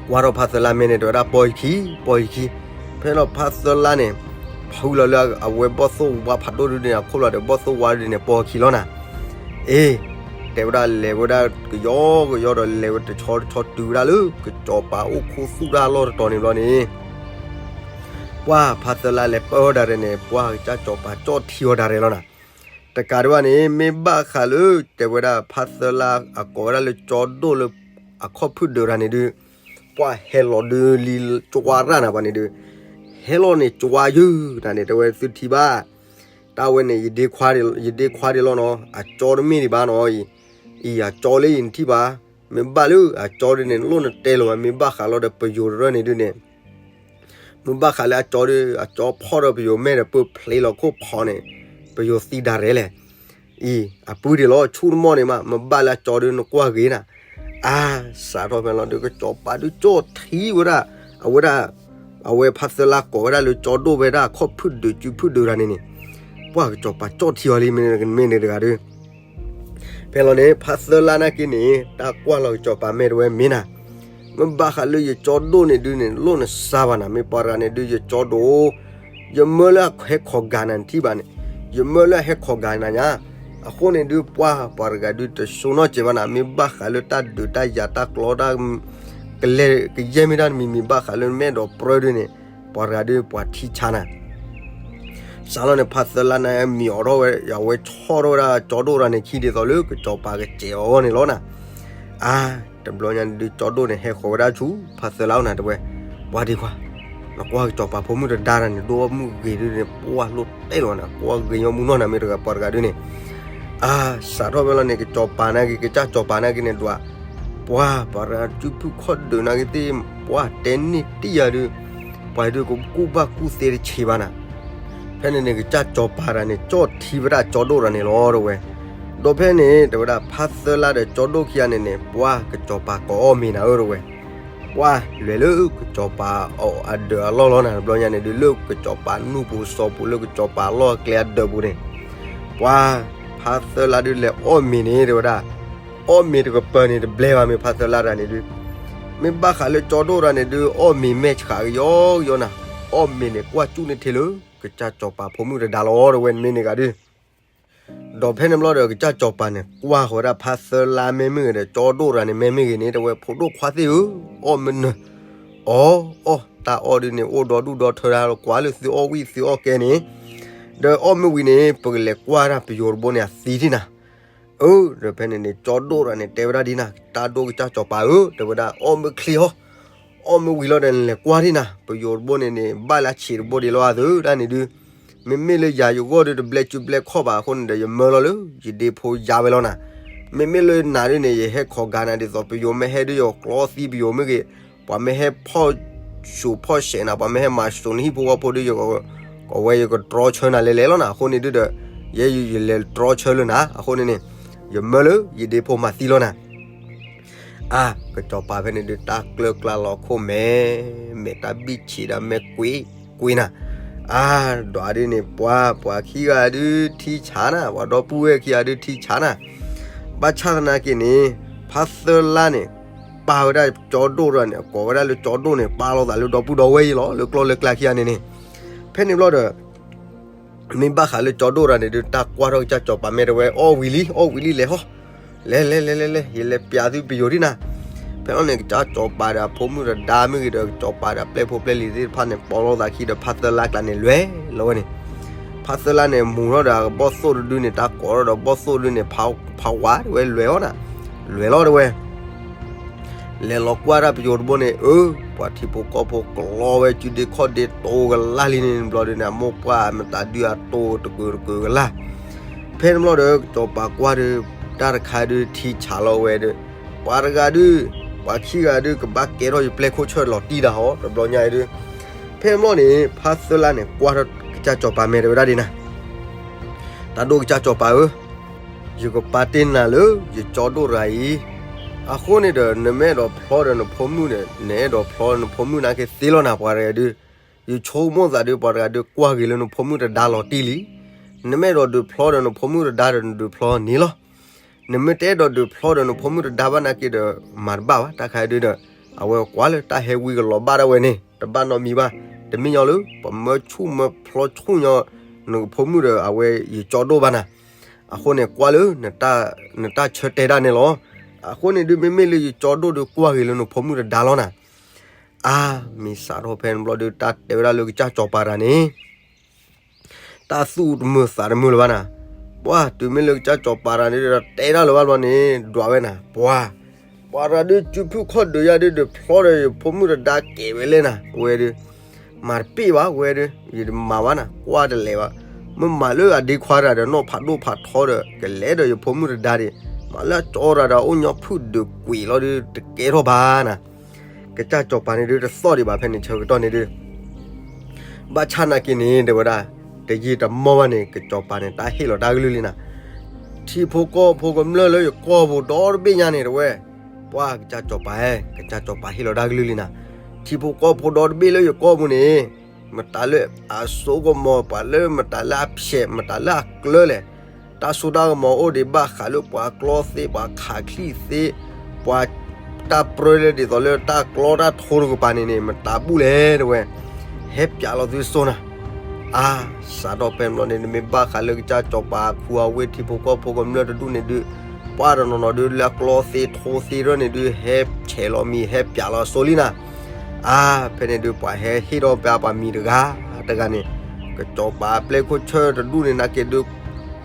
ကွၢ်ထီၣ်ဖါသၢလါမဲာ်န့ၣ် တဲဝဲဒၣ် ပီၢ်ယခံ ပီၢ်ယခံ, ဖဲလီၤဖါသၢလါန့ၣ် ဖုလီၤလၢအဝဲဘီၣ်သိၣ်ဝါဖးဒိၣ်ဒုန့ၣ် အခိၣ်လီၤဒီး ဘီၣ်သိၣ်ဝါဒုန့ၣ် ပီၢ်ယခံလီၤနၤ, အ့ တဲဝဲဒၣ်လဲၤဝဲဒၣ်ကယီကယီဒီး လဲၤဝဲတဆီတဆီတုၤဝဲဒၣ်လၢ ကစီၤပၤအိၣ်ခူသူၣ်တၢ်လီၢ်တတီၤန့ၣ်ဘျီန့ၣ် ပှၤဖါသၢလါလဲၤပၢၢ်ဝဲဒၣ်ရဲၣ်န့ၣ် ပှၤကစၢ်စီၤပၤကၠီၣ်ထံအီၤဒၣ်ရဲၣ်လီၤနၤ, တကးဒံးဘၣ်န့ၣ် မ့ၢ်ဘၣ်ဃးလၢ တဲဝဲဒၣ်ဖါသၢလါအကိးဝဲဒၣ်လၢကၠီဒိၣ်လၢ အခီၣ်ဖုၣ်ဒုးတၢ်န့ၣ်ဒုး ပှၤဟဲလီၤဒုးလံကၠွါရၣ်နၤပှၤန့ၣ်ဒုး, ဟဲလီၤန့ၣ်ကၠွါယုၢ်တၢ်န့ၣ် တဲဝဲသုထံၣ်ဘၣ်, တၢ်ဝဲန့ၣ် ယဒ့ခွါဒံးလီၤနီၤ အကၠီတမ့ၢ်ဒံးဘၣ်နီၤ, အံၤအကၠီလၢအံၤနထံၣ်ဘၣ်, မ့ၢ်ဘၣ်လၢအကၠီဒုန့ၣ် နလိၣ်နတဲလီၤဝဲ မ့ၢ်ဘၣ်ဃးလီၤဒီးပယိၤတရၢၣ်န့ၣ်ဒုန့ၣ် မ့ၢ်ဘၣ်ဃးလၢအကၠီဒီး အကၠီဖီၣ်ဒီးပယိၤမဲာ်ဒီး ပၢၢ်ဖျ့လီၤခိၣ်ဖီန့ၣ် ပယိၤသံဒၣ်ရဲၣ်လဲၣ်. အံၤ အပုၢ်ဒံးလီၤ ဆူတမီၢ်န့ၣ်မး မ့ၢ်ဘၣ်လၢအကၠီဒီး နကွၢ်ဂ့ၤနၤ. အါ စးထီၣ်ဖဲလီၤဒီး ကစီၤပၤဒုးကၠီၣ်ထံဝဲဒၣ် အဝဲဒၣ် အဝဲဖါသၢလါကိးဝဲဒၣ်လၢကၠီဒိၣ်ဝဲဒၣ် အခီၣ်ဖုၣ်ဒုးစုဖုၣ်ဒုးတၢ်န့ၣ်န့ၣ် ပှၤကစီၤပၤကၠီၣ်ထံအီၤလံ မ့ၢ်န့ၣ်တဂၤဒီး ဖဲလီၤန့ၣ် ဖါသၢလါနာ်က့န့ၣ် တၢ်ကွၢ်လီၤကစီၤပၤ မ့ၢ်တဲဝဲမ့ၢ်နၤ, မ့ၢ်ဘၣ်ဃးလၢယကၠီဒိၣ်န့ၣ်ဒုးန့ၣ် လိၣ်နစါဘၣ်နၤ, မ့ၢ်ပှၤတဂၤန့ၣ်ဒုး ယကၠီဒိၣ်, ယမၢလၢအဟဲခိးဂၤနၤနထံၣ်ဘၣ်န့ၣ်, ယမၢလၢအဟဲခိးဂၤနၤညါ, အဃိန့ၣ်ဒုး ပှၤပှၤတဂၤဒုး တဆိနီၢ်စဲးဘၣ်နၤ, မ့ၢ်ဘၣ်ဃးလၢတၢ်ဒုးတၢ်ယၤတၢ်ကျီတၢ် ကလဲၤကယဲၢ်မ့ၢ်တၢ်တမံၤမံၤ ဘၣ်ဃးလၢနမ့ၢ်အဲၣ်ဒိးပြၢဒုးန့ၣ် ပှၤတဂၤဒုးပှၤထံဆါနၤ စးလီၤန့ၣ် ဖါသၢလါန့ၣ် မံၤအိးထီၣ်ဝဲ အဝဲဆီၣ်ထီၣ်ဝဲဒၣ်ကၠီဒိၣ်တဂၤန့ၣ် ခံဒ်သိးလၢကစီၤပၤကစဲးအီၤအဂီၢ်န့ၣ်လီၤနၤ. အါ, တဘျီညါန့ၣ်ဒုး ကၠီဒိၣ်န့ၣ် ဟဲဃီၤဝဲဒၣ်ဆူဖါသၢလါအိၣ်နၤ တဲဝဲ, ပှၤဒံးခွါ, နကွၢ်ကစီၤပၤဖိမုၣ်တဒါတဂၤန့ၣ် ဒိၣ်အီၣ်မုၢ်ဂ့ၤဒုးန့ၣ် ပှၢ်လိၣ်တဲလီၤနၤ, ကွၢ်ဂ့ၤညီမူနီၢ်နၤ မ့ၢ်တဂၤပှၤတဂၤဒုးန့ၣ် အါ, စးထီၣ်ဖဲလီၤန့ၣ် ကစီၤပၤနာ်က့ ကစၢ်ကစီၤပၤနာ်က့န့ၣ် ဒွး, ပှၤပှၤတဂၤစုဖုၣ်ခီၣ်ဒုးနာ်က့သ့ၣ် ပှၤတဲန့ၢ်တံၢ်ယၤဒုး, ပှၤဒုးကကူၣ်ဘၣ်ကူၣ်သ့တဆံးဘၣ်နၤ. ဖဲန့ၣ်န့ၣ် ကစၢ်ကစီၤပၤတဂၤန့ၣ် ကၠီၣ်ထံဝဲဒၣ်ကၠီဒိၣ်တဂၤန့ၣ်လီၤ တဲဝဲ. ဒီးဖဲန့ၣ် တဲဝဲဒၣ် ဖါသၢလါဒီးကၠီဒိၣ်ခံဂၤန့ၣ်န့ၣ် ပှၤကစီၤပၤကိးအီၣ်မ့ၤနၤဧၢ တဲဝဲ. ပှၤလဲၤလၢကစီၤပၤအဒၢးအလီၢ်လီၤနၤ တဘျီညါန့ၣ်ဒုး လၢကစီၤပၤနူၢ်ပူၤစီၤပူၤ လၢကစီၤပၤအလီၢ်အကျဲအဒၢးပူၤန့ၣ်, ပှၤဖါသၢလါဒုးလဲၤအီၣ်မ့ၤန့ၣ် တဲဝဲဒၣ်, အီၣ်မ့ၤတကပၤန့ၣ် တဘျဲဘၣ် မ့ၢ်ဖါသၢလါတဂၤန့ၣ်ဒုး, မ့ၢ်ဘၣ်ဃးလၢကၠီဒိၣ်တဂၤန့ၣ်ဒုး အီၣ်မ့ၤမဲာ်ဆှးကယီကယီနၤ, အီၣ်မ့ၤန့ၣ် ကွၢ်စူၣ်န့ၢ်ထဲလၢ ကစၢ်ကစီၤပၤဖိမုၣ်တဒါလီၤ တဲဝဲ နမ့ၢ်န့ၣ်ဂၤဒုး ဒီးဖဲန့ၣ်ဘျီဒီး ကစၢ်ကစီၤပၤန့ၣ် ကွၢ်ဃီၤဝဲဒၣ်ဖါသၢလါမ့ၢ်မ့ၢ်ဂ့ၤဒီး ကၠီဒိၣ်တဂၤန့ၣ် မ့ၢ်မ့ၢ်ဂ့ၤန့ၣ် တဲဝဲ ဖိဒိၣ်ခွါသ့ၣ်ဧၢ, အီၣ်မ့ၢ်နၢၤ, အီၣ်, အီၣ်, တၢ်အီၣ်ဒုးန့ၣ် အိၣ်ဒီဒူၣ်ဒီထၢဒၣ်လီၤ ကွၢ်လၢသုအီၣ်ဝံၣ်သုအီၣ်ကဲန့ၣ်, ဒီးအီၣ်မ့ၢ်ဝံၤန့ၣ် ပကလဲၤကွၢ်ဒၣ်ပယိၤတဘိန့ၣ် အသံဒံးနၤ အၢ, ဒီးဖဲန့ၣ်န့ၣ် ကၠီဒိၣ်တဂၤန့ၣ် တဲဝဲဒၣ်ဒ်နၤ, တၢ်ဒိၣ်ကစၢ်ကစီၤပၤဧၢ, တဲဝဲဒၣ် အီၣ်မ့ၢ်ချ့ဟီ, အီၣ်မ့ၢ်ဝံၤလီၤဒီး နလဲၤကွၢ်ဒံးနၤ, ပယိၤတဘိန့ၣ်န့ၣ် ဘၣ်လၢအဆံးတဘိဒံးလီၤ အသုဒၣ်န့ၣ်ဒုး, မ့မ့ၢ်လၢယၤယဂီၢ်ဒုး တဘျဲစုဘျဲခီၣ်ဘၣ်အဃိန့ၣ်ဒီး ယမၢလီၤလၢ ယဒ့ဖိယါဝဲလီၤနၤ, မ့မ့ၢ်လၢနၤဒုးန့ၣ် ယဟဲခိးဂၤနၤဒ်သိး ပယိၤမ့ၢ်ဟဲဒုး ယကျီသံပယိၤမ့ၢ်ဂ့ၤ, ပှၤမ့ၢ်ဟဲဖီၣ်ဆူးဖီၣ်ဆဲးနၤ, ပှၤမ့ၢ်ဟဲမၤစိၤနဟံၣ်ဖိဃီဖိဒုး ကဝဲယကတြီဆၢနၤလဲၤလဲၤလီၤနၤ, အဃိန့ၣ်ဒုးဒီး ယဲယလဲၤတြီဆၢလၢနၤ, အဃိန့ၣ်န့ၣ် ယမၢလၢယဒ့ဖိမၤသံလီၤနၤ အါ, ကစီၤပၤဖဲန့ၣ်ဒုး တၢ်ကျၢၤကျါလီၤခိၣ်မဲာ်, မဲာ်တၢ်ဘံၣ်ဆံးဒၣ်မဲာ်ကွ့ကွ့နၤ, အါ, ဒွးဒုးန့ၣ် ပှၤပှၤခံဂၤဒုးထံဆးနၤ, ပှၤဒီပုၢ်ဝဲၢ်ခံဂၤဒုးထံဆးနၤ, ဘၣ်ဆၣ်သနာ်က့န့ၣ် ဖါသၢလါန့ၣ် ပာ်ဝဲဒၣ်ကၠီဒိၣ်တဂၤန့ၣ် အကိးဝဲဒၣ်လၢကၠီဒိၣ်န့ၣ် ပာ်လီၤသးလၢဒီပုၢ်ဒီဝဲၢ်အံၤလီၤ လၢကျီၢ်လၢကျါခံဂၤန့ၣ်န့ၣ်, ဖဲန့ၣ်ဘျီဒီး မ့ၢ်ဘၣ်ဃးလၢကၠီဒိၣ်တဂၤန့ၣ်ဒုး တၢ်ကွၢ်ထီၣ်ကစၢ်ကစီၤပၤ မ့ၢ်တဲဝဲ အီၣ်ဝံၤလံ အီၣ်ဝံၤလံ လဲၤဟီ, လဲၤလဲၤလဲၤလဲၤလဲၤ ယလဲၤပျးသုပယိၤဒံးနၤ, ဖဲလီၤန့ၣ် ကစၢ်ကစီၤပၤဒီးအဖိမုၣ်တဒါ မ့ၢ်ဂ့ၤဒီး ကစီၤပၤဒီးအပျဲၢ်ဖိပျဲၢ်လံၤသ့ၣ်တဖၣ်န့ၣ် ပိာ်လိာ်သးခံဒီး ဖါသၢလါကျါန့ၣ် လဲၤလီၤဝဲန့ၣ်, ဖါသၢလါန့ၣ် မူၤထီၣ်ဒီးအကဘီၣ်သိၣ်တဒုန့ၣ် တၢ်ကိးထီၣ်ဒီးဘီၣ်သိၣ်တဒုန့ၣ် ဖးဝးတဲဝဲ လဲၤအီၤနၤ, လဲၤလီၤတဲဝဲ လဲၤလီၤကွၢ်တၢ်ပယိၤတဘိန့ၣ် အၢ ပှၤထံဖိကီၢ်ဖိကျီဝဲ စုဒ့ခီၣ်ဒ့တိၤကလၢ်လံန့ၣ် ဘျီဒုးန့ၣ် အမိၢ်ပှၢ်မတၤဒုးအတိၤတကၢးတကၢးကလၢ်, ဖဲန့ၣ်ဘျီဒီး ကစီၤပၤကွၢ်ဒုး တၢ်တခါဒုးထံဆးလီၤဝဲဒီး ပှၤတဂၤဒုး ပှၤခံဂၤဒုးကဘၣ်ကဲထီၣ်ယပျဲၢ်ခိၣ်ဆၢၣ်လီၤတံၢ်ဒၣ်ဟီ တဘျီညါအံၤဒုး, ဖဲန့ၣ်ဘျီန့ၣ် ဖါသၢလါန့ၣ် ကွၢ်ထီၣ်ကစၢ်ကစီၤပၤ မ့ၢ်တဲဝဲဒၣ်ဒ်နၤ တၢ်ဒိၣ်ကစၢ်ကစီၤပၤဧၢ, ယကပာ်တ့ၢ်နၤလၢ ယကၠီဒိၣ်တဂၤအံၤ, အဃိန့ၣ်ဒီး နမ့ၢ်အဲၣ်ဒိးဖျီဒီးနဖိမုၣ်န့ၣ် နအဲၣ်ဒိးဖျီနဖိမုၣ်နာ်က့သ့လီၤနၤ ပှၤတဂၤဒုး, ယဆိကမိၣ်သးဒုး ပှၤတဂၤဒုးကွၢ်ဂ့ၤလၢနဖိမုၣ်တဒါလီၤတံၢ်လံ, နမ့ၢ်အဲၣ်ဒိးဒုးဖျီဒီးနဖိမုၣ်တဒါဒီး နဒုးဖျီန့ၣ်လီၤ. နမ့ၢ်တအဲၣ်ဒိးဒုးဖျီဒီးနဖိမုၣ်တဒါဘၣ်နာ်က့ဒီး မၤတဘၣ်ဘၣ် တၢ်ခါဒုးဒီး အဝဲကွၢ်လၢတၢ်ဟဲဝံကလီၤဘၣ်ဒၣ်ဝဲန့ၣ် တဘၣ်နီတမံၤဘၣ်, တမ့ၢ်ညီလၢ ပမၢဆူၣ်မၢဖျီဆူၣ်ညီ နဖိမုၣ်ဒီးအဝဲယကၠီဒိၣ်ဘၣ်နၤ, အဃိန့ၣ် ကွၢ်လၢ နတၢ်ဆၢတဲာ်တၢ်န့ၣ်လီၤ. အဃိန့ၣ်ဒုး မ့မ့ၢ်လၢယကၠီဒိၣ်ဒုးကွၢ်ဂ့ၤလၢနဖိမုၣ်တဒါလီၤနၤ. အါ, မ့ၢ်စးထီၣ်ဖဲန့ၣ်ဘျီဒုး တၢ်တဲဝဲဒၣ်လၢကစၢ်ကစီၤပၤတဂၤန့ၣ် တၢ်သူၣ်တမုာ်သးတမုာ်လၢၤဘၣ်နၤ, ပှၤတုၤမ့ၢ်လၢကစၢ်ကစီၤပၤတဂၤန့ၣ်ဒီး တဲဒၣ်လၢၤဘၣ်ဘျီန့ၣ် ဒွးဝဲနၤ, ပှၤ, ပှၤတဂၤဒုးစုဖုၣ်ခီၣ်ဒုးယၤဒုး ဒုးဖျီဒီးယဖိမုၣ်တဒါကဲဝဲလဲၣ်နၤ ဝဲဒုး, မၤတပ့ၢ်ဘၣ်ဝဲဒုး ယတမၤဘၣ်နၤ ကွၢ်တလဲၤဘၣ်, မ့ၢ်မၤလၢအဒ့ခွါတဂၤဒီး နီၢ်ဖးဒိၣ်ဖးထီဒီး ကလဲၤဒီးယဖိမုၣ်တဒါဒံး, မၤလၢအကၠီတဂၤဒီး အိၣ်ညီဖုၣ်ဒုးကွံာ်လီၤဒုး တကဲထီၣ်ဘၣ်နၤ ကစၢ်ကစီၤပၤန့ၣ်ဒုး တသီၣ်ဒံးဘၣ်ဖဲန့ၣ်ဆၢကတီၢ်န့ၣ်ဒုး, ဘၣ်ဆၣ်နာ်က့န့ၣ် တဲဝဲဒၣ်, တယံာ်တမီၢ်ဘၣ်န့ၣ် ကစီၤပၤန့ၣ် တၢ်ဟ့ၣ်လီၤတၢ်ကလုၢ်လံနၤ, ထံဖိကီၢ်ဖိကမျၢၢ်လၢယကီၢ်ပူၤဒီတဘ့ၣ်ညါန့ၣ် တဲဝဲ, ပှၤကစၢ်ကစီၤပၤ, ကစၢ်ကစီၤပၤဟ့ၣ်လီၤတၢ်ကလုၢ်လံနၤ, ထံဖိကီၢ်ဖိဒီတဘ့ၣ်လၢယကီၢ်ပူၤန့ၣ်, မတၤလၢအစိကမီၤ ပှၤလၢမတၤလၢအဖျဲး မတၤလၢအကျၢၤလဲၣ်, တၢ် တၢ်စိတၢ်ကမီၤအိၣ်ဒံးဘၣ်ဃးလၢပှၤကျီသ့ ပှၤခးချံသ့ ပှၤတၢ်ပြၢလၢဒ်သိးလၢတၢ်ကျီတၢ်ထိတကပၤန့ၣ်န့ၣ် မတၤဘူၣ်လဲၣ်တဲဝဲ, ဟဲပၠးလီၤသုစိနၤ. အါ, စးထီၣ်ဖဲန့ၣ်ဘျီန့ၣ် နမ့ၢ်ဘၣ်ဃးလၢကစၢ်စီၤပၤခူအဝ့ၢ်ထံဖိကီၢ်ဖိကမျၢၢ်တဒူၣ်န့ၣ်ဒုး, ပှၢ်တနီၤနီၤဒုးလၢအကျီသ့ထိသ့ရၢၢ်န့ၣ်ဒုး ဟဲဆဲးလီၤမံၤ ဟဲပၠးလီၤအစိလံနၤ. အါ, ဖဲန့ၣ်ဒုး ပှၤဟဲဟ့ၣ်ထီၣ်ပှၤမံၤတဂၤတဂၤန့ၣ်, ကစီၤပၤအပျဲၢ်ခိၣ်ဆၢၣ်တဒူၣ်န့ၣ်နာ်က့ဒုး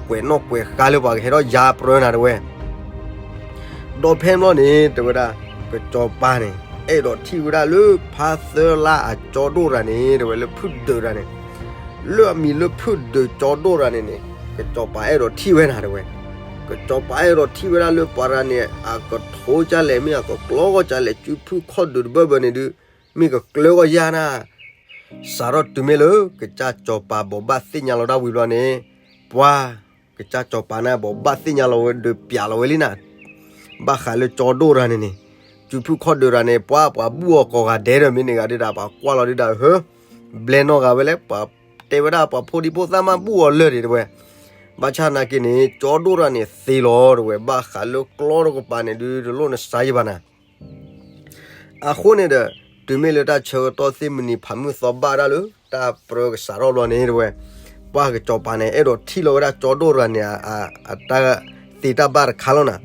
ကွဲးနီၣ်ကွဲးဃါလၢပှၤကဟဲထီၣ်ယါပြၢနၤတဲဝဲ. ဒီးဖဲန့ၣ်ဘျီန့ၣ် တဲဝဲဒၣ်, ကစီၤပၤန့ၣ် အဲၣ်ဒိးထံၣ်ဝဲဒၣ်လၢဖါသၢလါအကၠီဒိၣ်တဂၤန့ၣ် တဲဝဲလၢဖုၣ်ဒုးတဂၤန့ၣ်, လၢအမံၤလၢဖုၣ်ဒုးကၠီဒိၣ်တဂၤန့ၣ်န့ၣ် ကစီၤပၤအဲၣ်ဒိးထံၣ်ဝဲနၤတဲဝဲ. ကစီၤပၤအဲၣ်ဒိးထံၣ်ဝဲဒၣ်လၢပှၤတဂၤန့ၣ် အကထိကလဲၣ် မ့ၢ်အကကျီကလဲၣ် စုဖုၣ်ခီၣ်ဒုးတဘၢဘၢန့ၣ်ဒုး မ့ၢ်ကကျၢကီယါနၤ. စးထီၣ်တုၤမ့ၢ်လၢကစၢ်စီၤပၤဘိးဘၣ်သ့ၣ်ညါလီၤတၢ်ဝံၤဘျီန့ၣ်, ပှၤ, ကစၢ်စီၤပၤန့ၣ်ဘိးဘၣ်သ့ၣ်ညါလီၤဝဲဒုးပၠးလီၤဝဲလံနၤ. ဘၣ်ဃးလၢကၠီဒိၣ်တဂၤန့ၣ်န့ၣ်, စုဖုၣ်ခီၣ်ဒုးတဂၤန့ၣ် ပှၤပှၤဘူၣ်အီၤကိးဂၤဒဲးဒီး မ့ၢ်န့ၢ်ဂၤဒုးဒၣ် ပှၤကွၢ်လီၤဒုးဒၣ်ဧၢ, ဘျဲၣ်နီၢ်ဂၤဝဲလဲၣ် ပှၤတဲဝဲဒၣ်ပှၤဖိဒံဖိသၣ်မးဘူၣ်အီၤလၢာ်ဒံးတဲဝဲ. ဘၣ်ဆၣ်နာ်က့န့ၣ် ကၠီဒိၣ်တဂၤန့ၣ်သ့လီၤတဲဝဲ, ဘၣ်ဃးလၢကျီတကပၤန့ၣ်ဒုး တလိၣ်နစါယံၤဘၣ်နၤ. အဃိန့ၣ်ဒီး တုၤမ့ၢ်လၢတၢ်ဆၢကတီၢ်သ့ၣ်မုၢ်နံၤဖးမုၢ်သီဘၣ်ဒၣ်လၢ တၢ်ပြၢကစးထီၣ်ဘျီန့ၣ်တဲဝဲ, ပှၤကစီၤပၤန့ၣ် အဲၣ်ဒိးထံၣ်လီၤဝဲဒၣ်ကၠီဒိၣ်တဂၤန့ၣ် အတၢ်သ့တၢ်ဘၣ်တခါလီၤနၤ.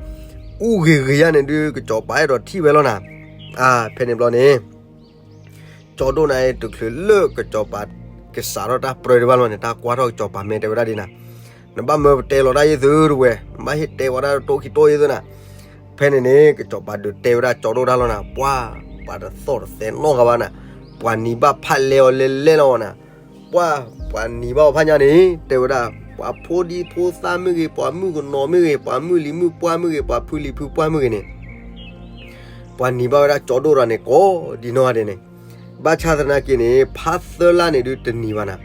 အူဂ့ၤဂ့ၤယါန့ၣ်ဒုး ကစီၤပၤအဲၣ်ဒိးထံၣ်ဝဲလီၤနၤ. အါ, ဖဲန့ၣ်ဘျီန့ၣ် ကၠီဒိၣ်န့ၣ် တချုးလၢကစီၤပၤကစးထီၣ်တၢ်ပြၢဒံးဘၣ်လီၤန့ၣ် တၢ်ကွၢ်ထီၣ်ကစီၤပၤမ့ၢ်တဲဝဲဒၣ်ဒ်နၤ, နဘၣ်မၢပတဲလီၤတၢ်ယ့ၢ်သုတဲဝဲ, နဘၣ်ဟ့ၣ်တဲဝဲဒၣ်တိၢ်ခံတိၢ်ယ့ၢ်သုနၤ. ဖဲန့ၣ်န့ၣ် ကစီၤပၤဒုးတဲဝဲဒၣ်ကၠီဒိၣ်တၢ်လီၤနၤ, ပှၤ, ပှၤတသီၣ်တသဲနီၢ်ဂၤဘၣ်နၤ, ပှၤနံၤဘၣ်ဖးလဲအီၤလဲလဲလီၤနၤ. ပှၤ, ပှၤနံၤဘၣ်အီၤဖးညါန့ၣ် တဲဝဲဒၣ်, ပှၤဖိဒံဖိသၣ်မ့ၢ်ဂ့ၤ, ပှၤမုၣ်ကနီၤမ့ၢ်ဂ့ၤ, ပှၤမုၣ်လံၤမုၣ်ပှၢ်မ့ၢ်ဂ့ၤ, ပှၤဖုလံၤဖုပှၢ်မ့ၢ်ဂ့ၤန့ၣ် ပှၤနံၤဘၣ်ဝဲဒၣ်ကၠီဒိၣ်တဂၤန့ၣ် ကိးဒံနီၢ်ဂၤဒဲးန့ၣ်. ဘၣ်ဆၣ်သနာ်က့န့ၣ် ဖါသၢလါန့ၣ်ဒုးတနံၤဘၣ်နၤ,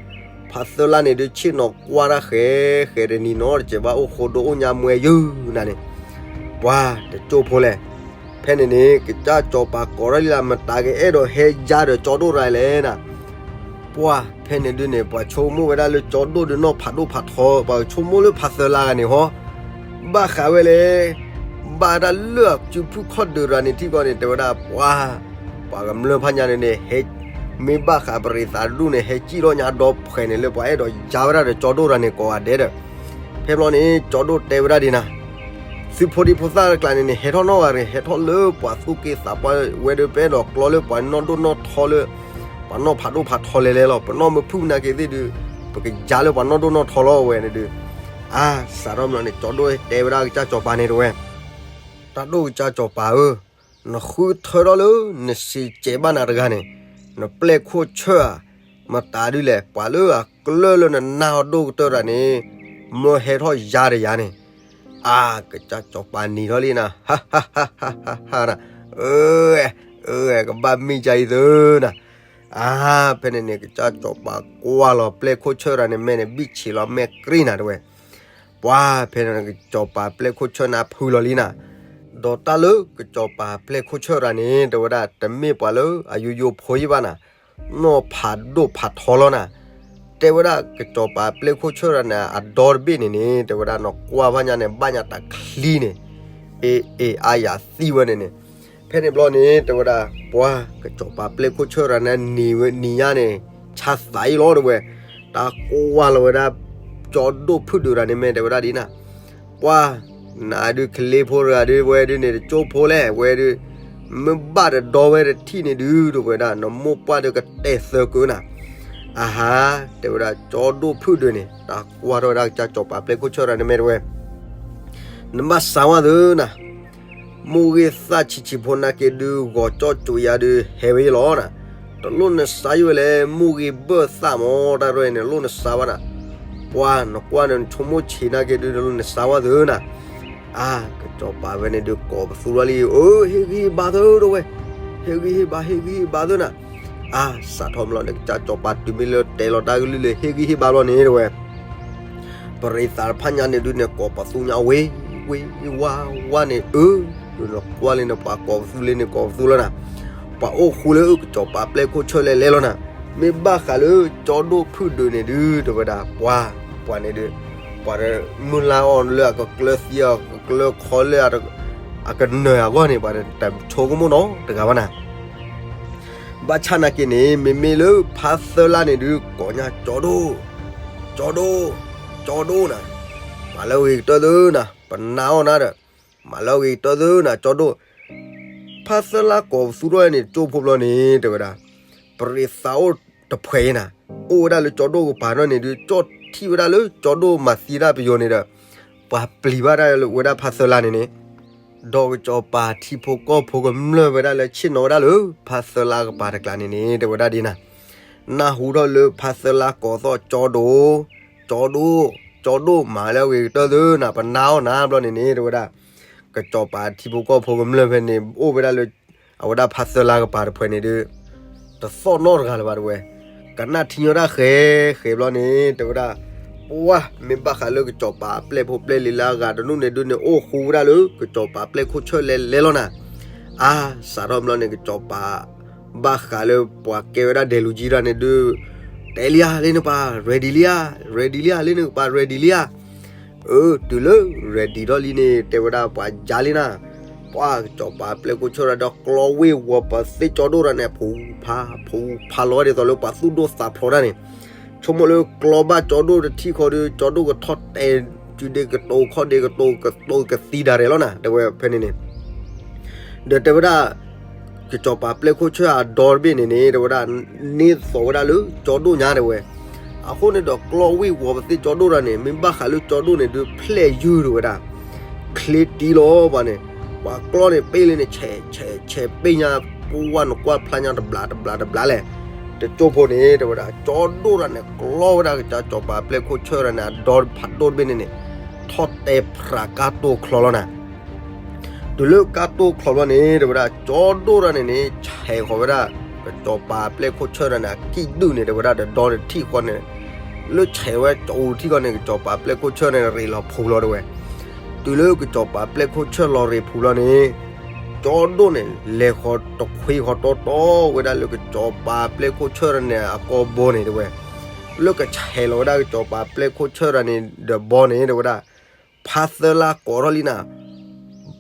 ဖါသၢလါန့ၣ်ဒုးဆ့ၣ်နီၤကွၢ်တၢ်ဃဲးဃဲးတနံၤနီတစဲးဘၣ် အိၣ်ဃိဒိအိၣ်ညါမွဲယုၢ်နၤန့ၣ်, ပှၤတကၠိၢ်ဖိလဲၣ်. ဖဲန့ၣ်န့ၣ် ကစၢ်စီၤပၤကိးထီၣ်လံလၢ မတၤကအဲၣ်ဒိးဟဲယါဒီးကၠီဒိၣ်တဂၤလဲၣ်နၤ. ပှၤ, ဖဲန့ၣ်ဒုးန့ၣ် ပှၤဆိကမိၣ်ဝဲဒၣ်လၢကၠီဒိၣ်ဒုးနီၢ်ဖးဒိၣ်ဖးထီ, ပှၤဆိကမိၣ်လၢဖါသၢလါဂၤန့ၣ်ဟီ, ဘၣ်ဃးဝဲလဲၣ်, ဘၣ်တၢ်လၢအစုဖုၣ်ခီၣ်ဒုးတဂၤန့ၣ်ထံၣ်ကီးန့ၣ် တဲဝဲဒၣ်ပှၤ, ပှၤကမျၢၢ်ဖးညါန့ၣ်န့ၣ် မ့ၢ်ဘၣ်ဃးပရံးသးတဒူၣ်န့ၣ် ဟဲစံၣ်ထီၣ်ညါဒီဖှဲးန့ၣ်လၢပှၤအဲၣ်ဒိးယါဝဲဒၣ်ဒီးကၠီဒိၣ်တဂၤန့ၣ်ကိးဂၤဒဲးဒီး. ဖဲဘျီန့ၣ် ကၠီဒိၣ်တဲဝဲဒၣ်ဒ်နၤ, သုဖိဒံဖိသၣ်တကျါန့ၣ်န့ၣ် ဟဲထီၣ်နီၢ်ဂၤန့ၣ် ဟဲထီၣ်လၢပှၤသူၣ်က့သးပှၢ်ဝဲဒုး ပအဲၣ်ဒိးကျီလၢပှၤနီၢ်ဒိၣ်နီၢ်ထီလၢ ပှၤနီၢ်ဖးဒိၣ်ဖးထီလဲၤလဲၤလီၤ. ပနီၢ်မ့ၢ်ဖုၣ်နာ်က့သ့ၣ်ဒုး ပကယါလၢပှၤနီၢ်ဒိၣ်နီၢ်ထီလီၤဝဲန့ၣ်ဒုး. အါ, စးထီၣ်မးန့ၣ် ကၠီဒိၣ်တဲဝဲဒၣ်ကစၢ်စီၤပၤန့ၣ်တဲဝဲ, တၢ်ဒိၣ်ကစၢ်စီၤပၤဧၢ, နဃုထၢထီၣ်လၢနစံးစဲးဘၣ်နၤတဂၤန့ၣ်, နပျဲၢ်ခိၣ်ဆၢၣ်ဧါ, မတၤဒုလဲၣ်, ပှၤလၢအကျၢၢ်လၢနနၢ်အီၤဒိၣ်ကတၢၢ်တဂၤန့ၣ်, မၢဟဲထီၣ်ယါတယါန့ၣ်. အါ, ကစၢ်စီၤပၤနံၤထီၣ်လံနၤ, ဟါဟါဟါဟါနၤ, အၢ, အၢ, ကဘၣ်မ့ၢ်ကါအံၤသုနၤ. အါ, ဖဲန့ၣ်န့ၣ် ကစၢ်စီၤပၤကွၢ်လီၤပျဲၢ်ခိၣ်ဆၢၣ်တဂၤန့ၣ် မဲာ်န့ၣ်ဘံၣ်ဆံးလီၤမဲာ်ကြံၢ်နၤတဲဝဲ. ပှၤ, ဖဲန့ၣ်ကစီၤပၤပျဲၢ်ခိၣ်ဆၢၣ်န့ၣ်ဖုလီၤလံနၤ. ဒီးတၢ်လၢကစီၤပၤပျဲၢ်ခိၣ်ဆၢၣ်တဂၤန့ၣ် တဲဝဲဒၣ် တမ့ၢ်ပှၤလၢအယိယိဖိယံၤဘၣ်နၤ, နီၢ်ဖးဒိၣ်ဖးထီလီၤနၤ. တဲဝဲဒၣ်ကစီၤပၤပျဲၢ်ခိၣ်ဆၢၣ်တဂၤန့ၣ် အဒီတဘ့ၣ်န့ၣ်န့ၣ် တဲဝဲဒၣ်နကွၢ်ဖးညါန့ၣ် ဘၣ်ညါတၢ်ချံန့ၣ်, အ့ၣ်အ့ၣ် အါယၤသံဝဲန့ၣ်န့ၣ်. ဖဲန့ၣ်ဘျီန့ၣ် တဲဝဲဒၣ် ပှၤ, ကစီၤပၤပျဲၢ်ခိၣ်ဆၢၣ်တဂၤန့ၣ် နံၤဝဲနံၤညါန့ၣ် ဆါသးအံၤလီၤတဲဝဲ. တၢ်ကွၢ်လီၤဝဲဒၣ် ကၠီဒိၣ်ဖုၣ်ဒုးတဂၤန့ၣ် မ့ၢ်တဲဝဲဒၣ်ဒ်နၤ, ပှၤ, နၤဒုးကလ့ဖိတဂၤဒုး ဝဲဒုးန့ၣ် တကၠိဖိလဲၣ် ဝဲဒုး, မ့ၢ်ဘၣ်တဒီဝဲတထံၣ်န့ၣ်ဒုး တဲဝဲဒၣ် နမိၢ်ပှၢ်ဒုးကတဲာ်သၢကုနၤ. အဟါ, တဲဝဲဒၣ်ကၠီဒိၣ်ဖုၣ်ဒုးန့ၣ် တၢ်ကွၢ်ထီၣ်ဝဲဒၣ်ကစၢ်စီၤပၤပျဲၢ်ခိၣ်ဆၢၣ်တဂၤန့ၣ် မ့ၢ်တဲဝဲ နဘၣ်စးဝဲသုနၤ, မိၢ်ဂ့ၤသၣ်ဆံးဆံးဖိနာ်က့ဒုး ဂီၤကၠီကၠိယါဒုး ဟဲဝဲယလီၤနၤ. တလိၣ်နစါယံၤဝဲလဲၣ်, မိၢ်ဂ့ၤဘၢၣ်သၣ်မး တၢ်ရဲၣ်န့ၣ် တလိၣ်နစါဘၣ်နၤ. ပှၤ, နကွၢ်န့ၣ်နဆိကမိၣ်ဆံးနာ်က့ဒုး တလိၣ်နစါဝဲသုနၤ. အါ, ကစီၤပၤဝဲန့ၣ်ဒုးကိးပသူလီၤလံ, အၢ ဟ့ၣ်ဂံၢ်ဟ့ၣ်ဘါသုတဲဝဲ, ဟ့ၣ်ဂံၢ်ဟ့ၣ်ဘါ ဟ့ၣ်ဂံၢ်ဟ့ၣ်ဘါသုနၤ. အါ, စးထီၣ်မးလီၤန့ၣ် ကစၢ်စီၤပၤတုၤမ့ၢ်လၢတဲလီၤတၢ်ကလုၢ်လၢဟ့ၣ်ဂံၢ်ဟ့ၣ်ဘါလီၤန့ၣ်တဲဝဲ ပရံးသးတဖၣ်ညါန့ၣ်ဒုးန့ၣ် ကိးပသူညါဝ့ၤဝ့ၤဝါဝါန့ၣ်, အၢ, နကွၢ်လၢနပှၤကိးပသူလၢန့ၣ်ကိးပသူလီၤနၤ. ပှၤအိၣ်ဃူလၢကစီၤပၤပျဲၢ်ခိၣ်ဆၢၣ်လဲၤလဲၤလီၤနၤ. မ့ၢ်ဘၣ်ဃးလၢကၠီဒိၣ်ဖုၣ်ဒုးန့ၣ်ဒုး တဲဝဲဒၣ် ပှၤ, ပှၤန့ၣ်ဒုး ပှၤမုၢ်လၢ်အီၤလၢအကကျၢၤသံအီၤ ကကျၢၤခီလၢအကနၢၤအဂီၢ်န့ၣ် ပှၤတဆိကမိၣ်နီတဂၤဘၣ်နၤ. ဘၣ်ဆၣ်နာ်က့န့ၣ် မ့မ့ၢ်လၢဖါသၢလါန့ၣ်ဒုး ကိးညါကၠီဒိၣ်, ကၠီဒိၣ်, ကၠီဒိၣ်နၤ, မၤလၢအဂ့ၤကတၢၢ်သုနၤ, ပနာ်အီၤနၤဒီး, မၤလၢအဂ့ၤကတၢၢ်သုနၤ ကၠီဒိၣ်. ဖါသၢလါကိးပသူထီၣ်န့ၣ် ကၠိဖိဘျီန့ၣ် တဲဝဲဒၣ်, ပရ့ၤသးအိၣ်တဖှဲးအံၤနၤ, အိၣ်ဝဲဒၣ်လၢကၠီဒိၣ်ကပၤထီၣ်န့ၣ်ဒုး ကၠီထံၣ်ဝဲဒၣ်လၢကၠီဒိၣ်မၤသံတၢ်ပယီၤန့ၣ်ဒီး ပှၤပျံၤဘၣ်ဒၣ်လၢဝဲဒၣ်ဖါသၢလါန့ၣ်န့ၣ်, ဒီးကစီၤပၤထံဖိကီၢ်ဖိကမျၢၢ်ဝဲဒၣ်လၢဆ့ၣ်နီၤဝဲဒၣ်လၢ ဖါသၢလါကပၤတကျါန့ၣ်န့ၣ် တဲဝဲဒၣ်ဒ်နၤ, နၢ်ဟူထီၣ်လၢဖါသၢလါကိးသီၣ်ကၠီဒိၣ်, ကၠီဒိၣ်, ကၠီဒိၣ်မၤလၢအဂ့ၤကတၢၢ်သုနၤ ပနာ်အီၤနၤဘျီန့ၣ်န့ၣ် တဲဝဲဒၣ်, ကစီၤပၤထံဖိကီၢ်ဖိကမျၢၢ်ဖဲန့ၣ် အိၣ်ဝဲဒၣ်လၢ အဝဲဒၣ်ဖါသၢလါကပၤတဖှဲးန့ၣ်ဒုး တသီၣ်နီတဂၤလၢၤဘၣ်တဲဝဲ, ကနၣ်ထံညီတၢ်ဃဲးဃဲးဘျီန့ၣ် တဲဝဲဒၣ်, ပှၢ်မ့ၢ်ဘၣ်ဃးလၢကစီၤပၤအပျဲၢ်ဖိပျဲၢ်လံၤလၢအဂၤတဒူၣ်န့ၣ်ဒုးန့ၣ် အိၣ်ဃူဝဲဒၣ်လၢ ကစီၤပၤပျဲၢ်ခိၣ်ဆၢၣ်လဲၤလဲၤလီၤနၤ, အါ စးထီၣ်ဘျီန့ၣ် ကစီၤပၤ ဘၣ်ဃးလၢပှၤကဲဝဲဒၣ်ဒဲးလူၤကံတၢ်န့ၣ်ဒုး, တဲလံဧါ လၢနကပၤ ready လံဧါ, ready လံဧါ လၢနကပၤ ready လံဧါ, အၢ တုၤလၢ ready ထီၣ်လံန့ၣ် တဲဝဲဒၣ်ပှၤယါလံနၤ, ပှၢ်ကစီၤပၤပျဲၢ်ခိၣ်ဆၢၣ်ရၤဒီးကျီဝ့ၢ်ဝီၤပသ့ၣ်ကၠီဒိၣ်တၢ်န့ၣ် ဖူဖး ဖူဖးလီၤဝဲဒ်သိးလၢပှၤသူၣ်ဒိၣ်သးဖျိးတၢ်န့ၣ်, ဆိကမိၣ်လၢကျီဘၣ်ကၠီဒိၣ်တထံၣ်ဃီဒီး ကၠီဒိၣ်ကထီၣ်တဲာ် စုဒ့ကတိၤခီၣ်ဒ့ကတိၤကတိၤကသံဒၣ်ရဲၣ်လီၤနၤ တဲဝဲဖဲန့ၣ်န့ၣ်, ဒီးတဲဝဲဒၣ် ကစီၤပၤပျဲၢ်ခိၣ်ဆၢၣ်အဒီတဘ့ၣ်န့ၣ်န့ၣ် တဲဝဲဒၣ် န့ၢ်သိးဝဲဒၣ်လၢကၠီဒိၣ်ညါတဲဝဲ, အဃိန့ၣ်ဒီးကျီဝ့ၢ်ဝီၤပသ့ၣ်ကၠီဒိၣ်တၢ်န့ၣ် မ့ၢ်ဘၣ်ဃးလၢကၠီဒိၣ်န့ၣ်ဒုး ဖျဲၣ်ယုၢ်တဲဝဲဒၣ်, ချ့တံလီၤပှၤန့ၣ်, ပှၤကျီန့ၣ်ပ့ၢ်လံန့ၣ် ဆဲးဆဲးဆဲးပ့ၢ်ညါ ပဝဲနကွၢ်ဖျါညါတဘျးတဘျးတဘျးလဲၣ်, တကၠိဖိန့ၣ် တဲဝဲဒၣ် ကၠီဒိၣ်တၢ်န့ၣ် ကျီဝဲဒၣ်ကစၢ်ကစီၤပၤပျဲၢ်ခိၣ်ဆၢၣ်တၢ်န့ၣ် အဒီဖးဒိၣ်တဘ့ၣ်န့ၣ်န့ၣ် ထီၣ်တဲဖျးကါတိၢ်ချီလီၤနၤ တုၤလၢကါတိၢ်ချီဘျီန့ၣ် တဲဝဲဒၣ် ကၠီဒိၣ်တၢ်န့ၣ်န့ၣ် ဆဲးဃီၤဝဲဒၣ် ကစီၤပၤပျဲၢ်ခိၣ်ဆၢၣ်တၢ်န့ၣ် အကံၣ်ဒုၣ်န့ၣ် တဲဝဲဒၣ် ဒီဒီန့ၣ်ထံၣ်ဃီန့ၣ်, လၢဆဲးဝဲကၠီအူထံၣ်ဃီန့ၣ် ကစီၤပၤပျဲၢ်ခိၣ်ဆၢၣ်န့ၣ် ရ့းလီၤဖူးလီၤတဲဝဲ, တုၤလၢကစီၤပၤပျဲၢ်ခိၣ်ဆၢၣ်လီၤရ့းဖူးလီၤန့ၣ်, ကၠီဒိၣ်န့ၣ် လဲၤဃီၤတခွ့ဃီၤတီတီဝဲဒၣ်လၢကစီၤပၤပျဲၢ်ခိၣ်ဆၢၣ်တၢ်န့ၣ် အကီဘီန့ၣ်တဲဝဲ, လၢကဆဲးလီၤဝဲဒၣ်ကစီၤပၤပျဲၢ်ခိၣ်ဆၢၣ်တၢ်န့ၣ် ဒီးဘီန့ၣ်တဲဝဲဒၣ် ဖါသၢလါကိးထီၣ်လံနၤ,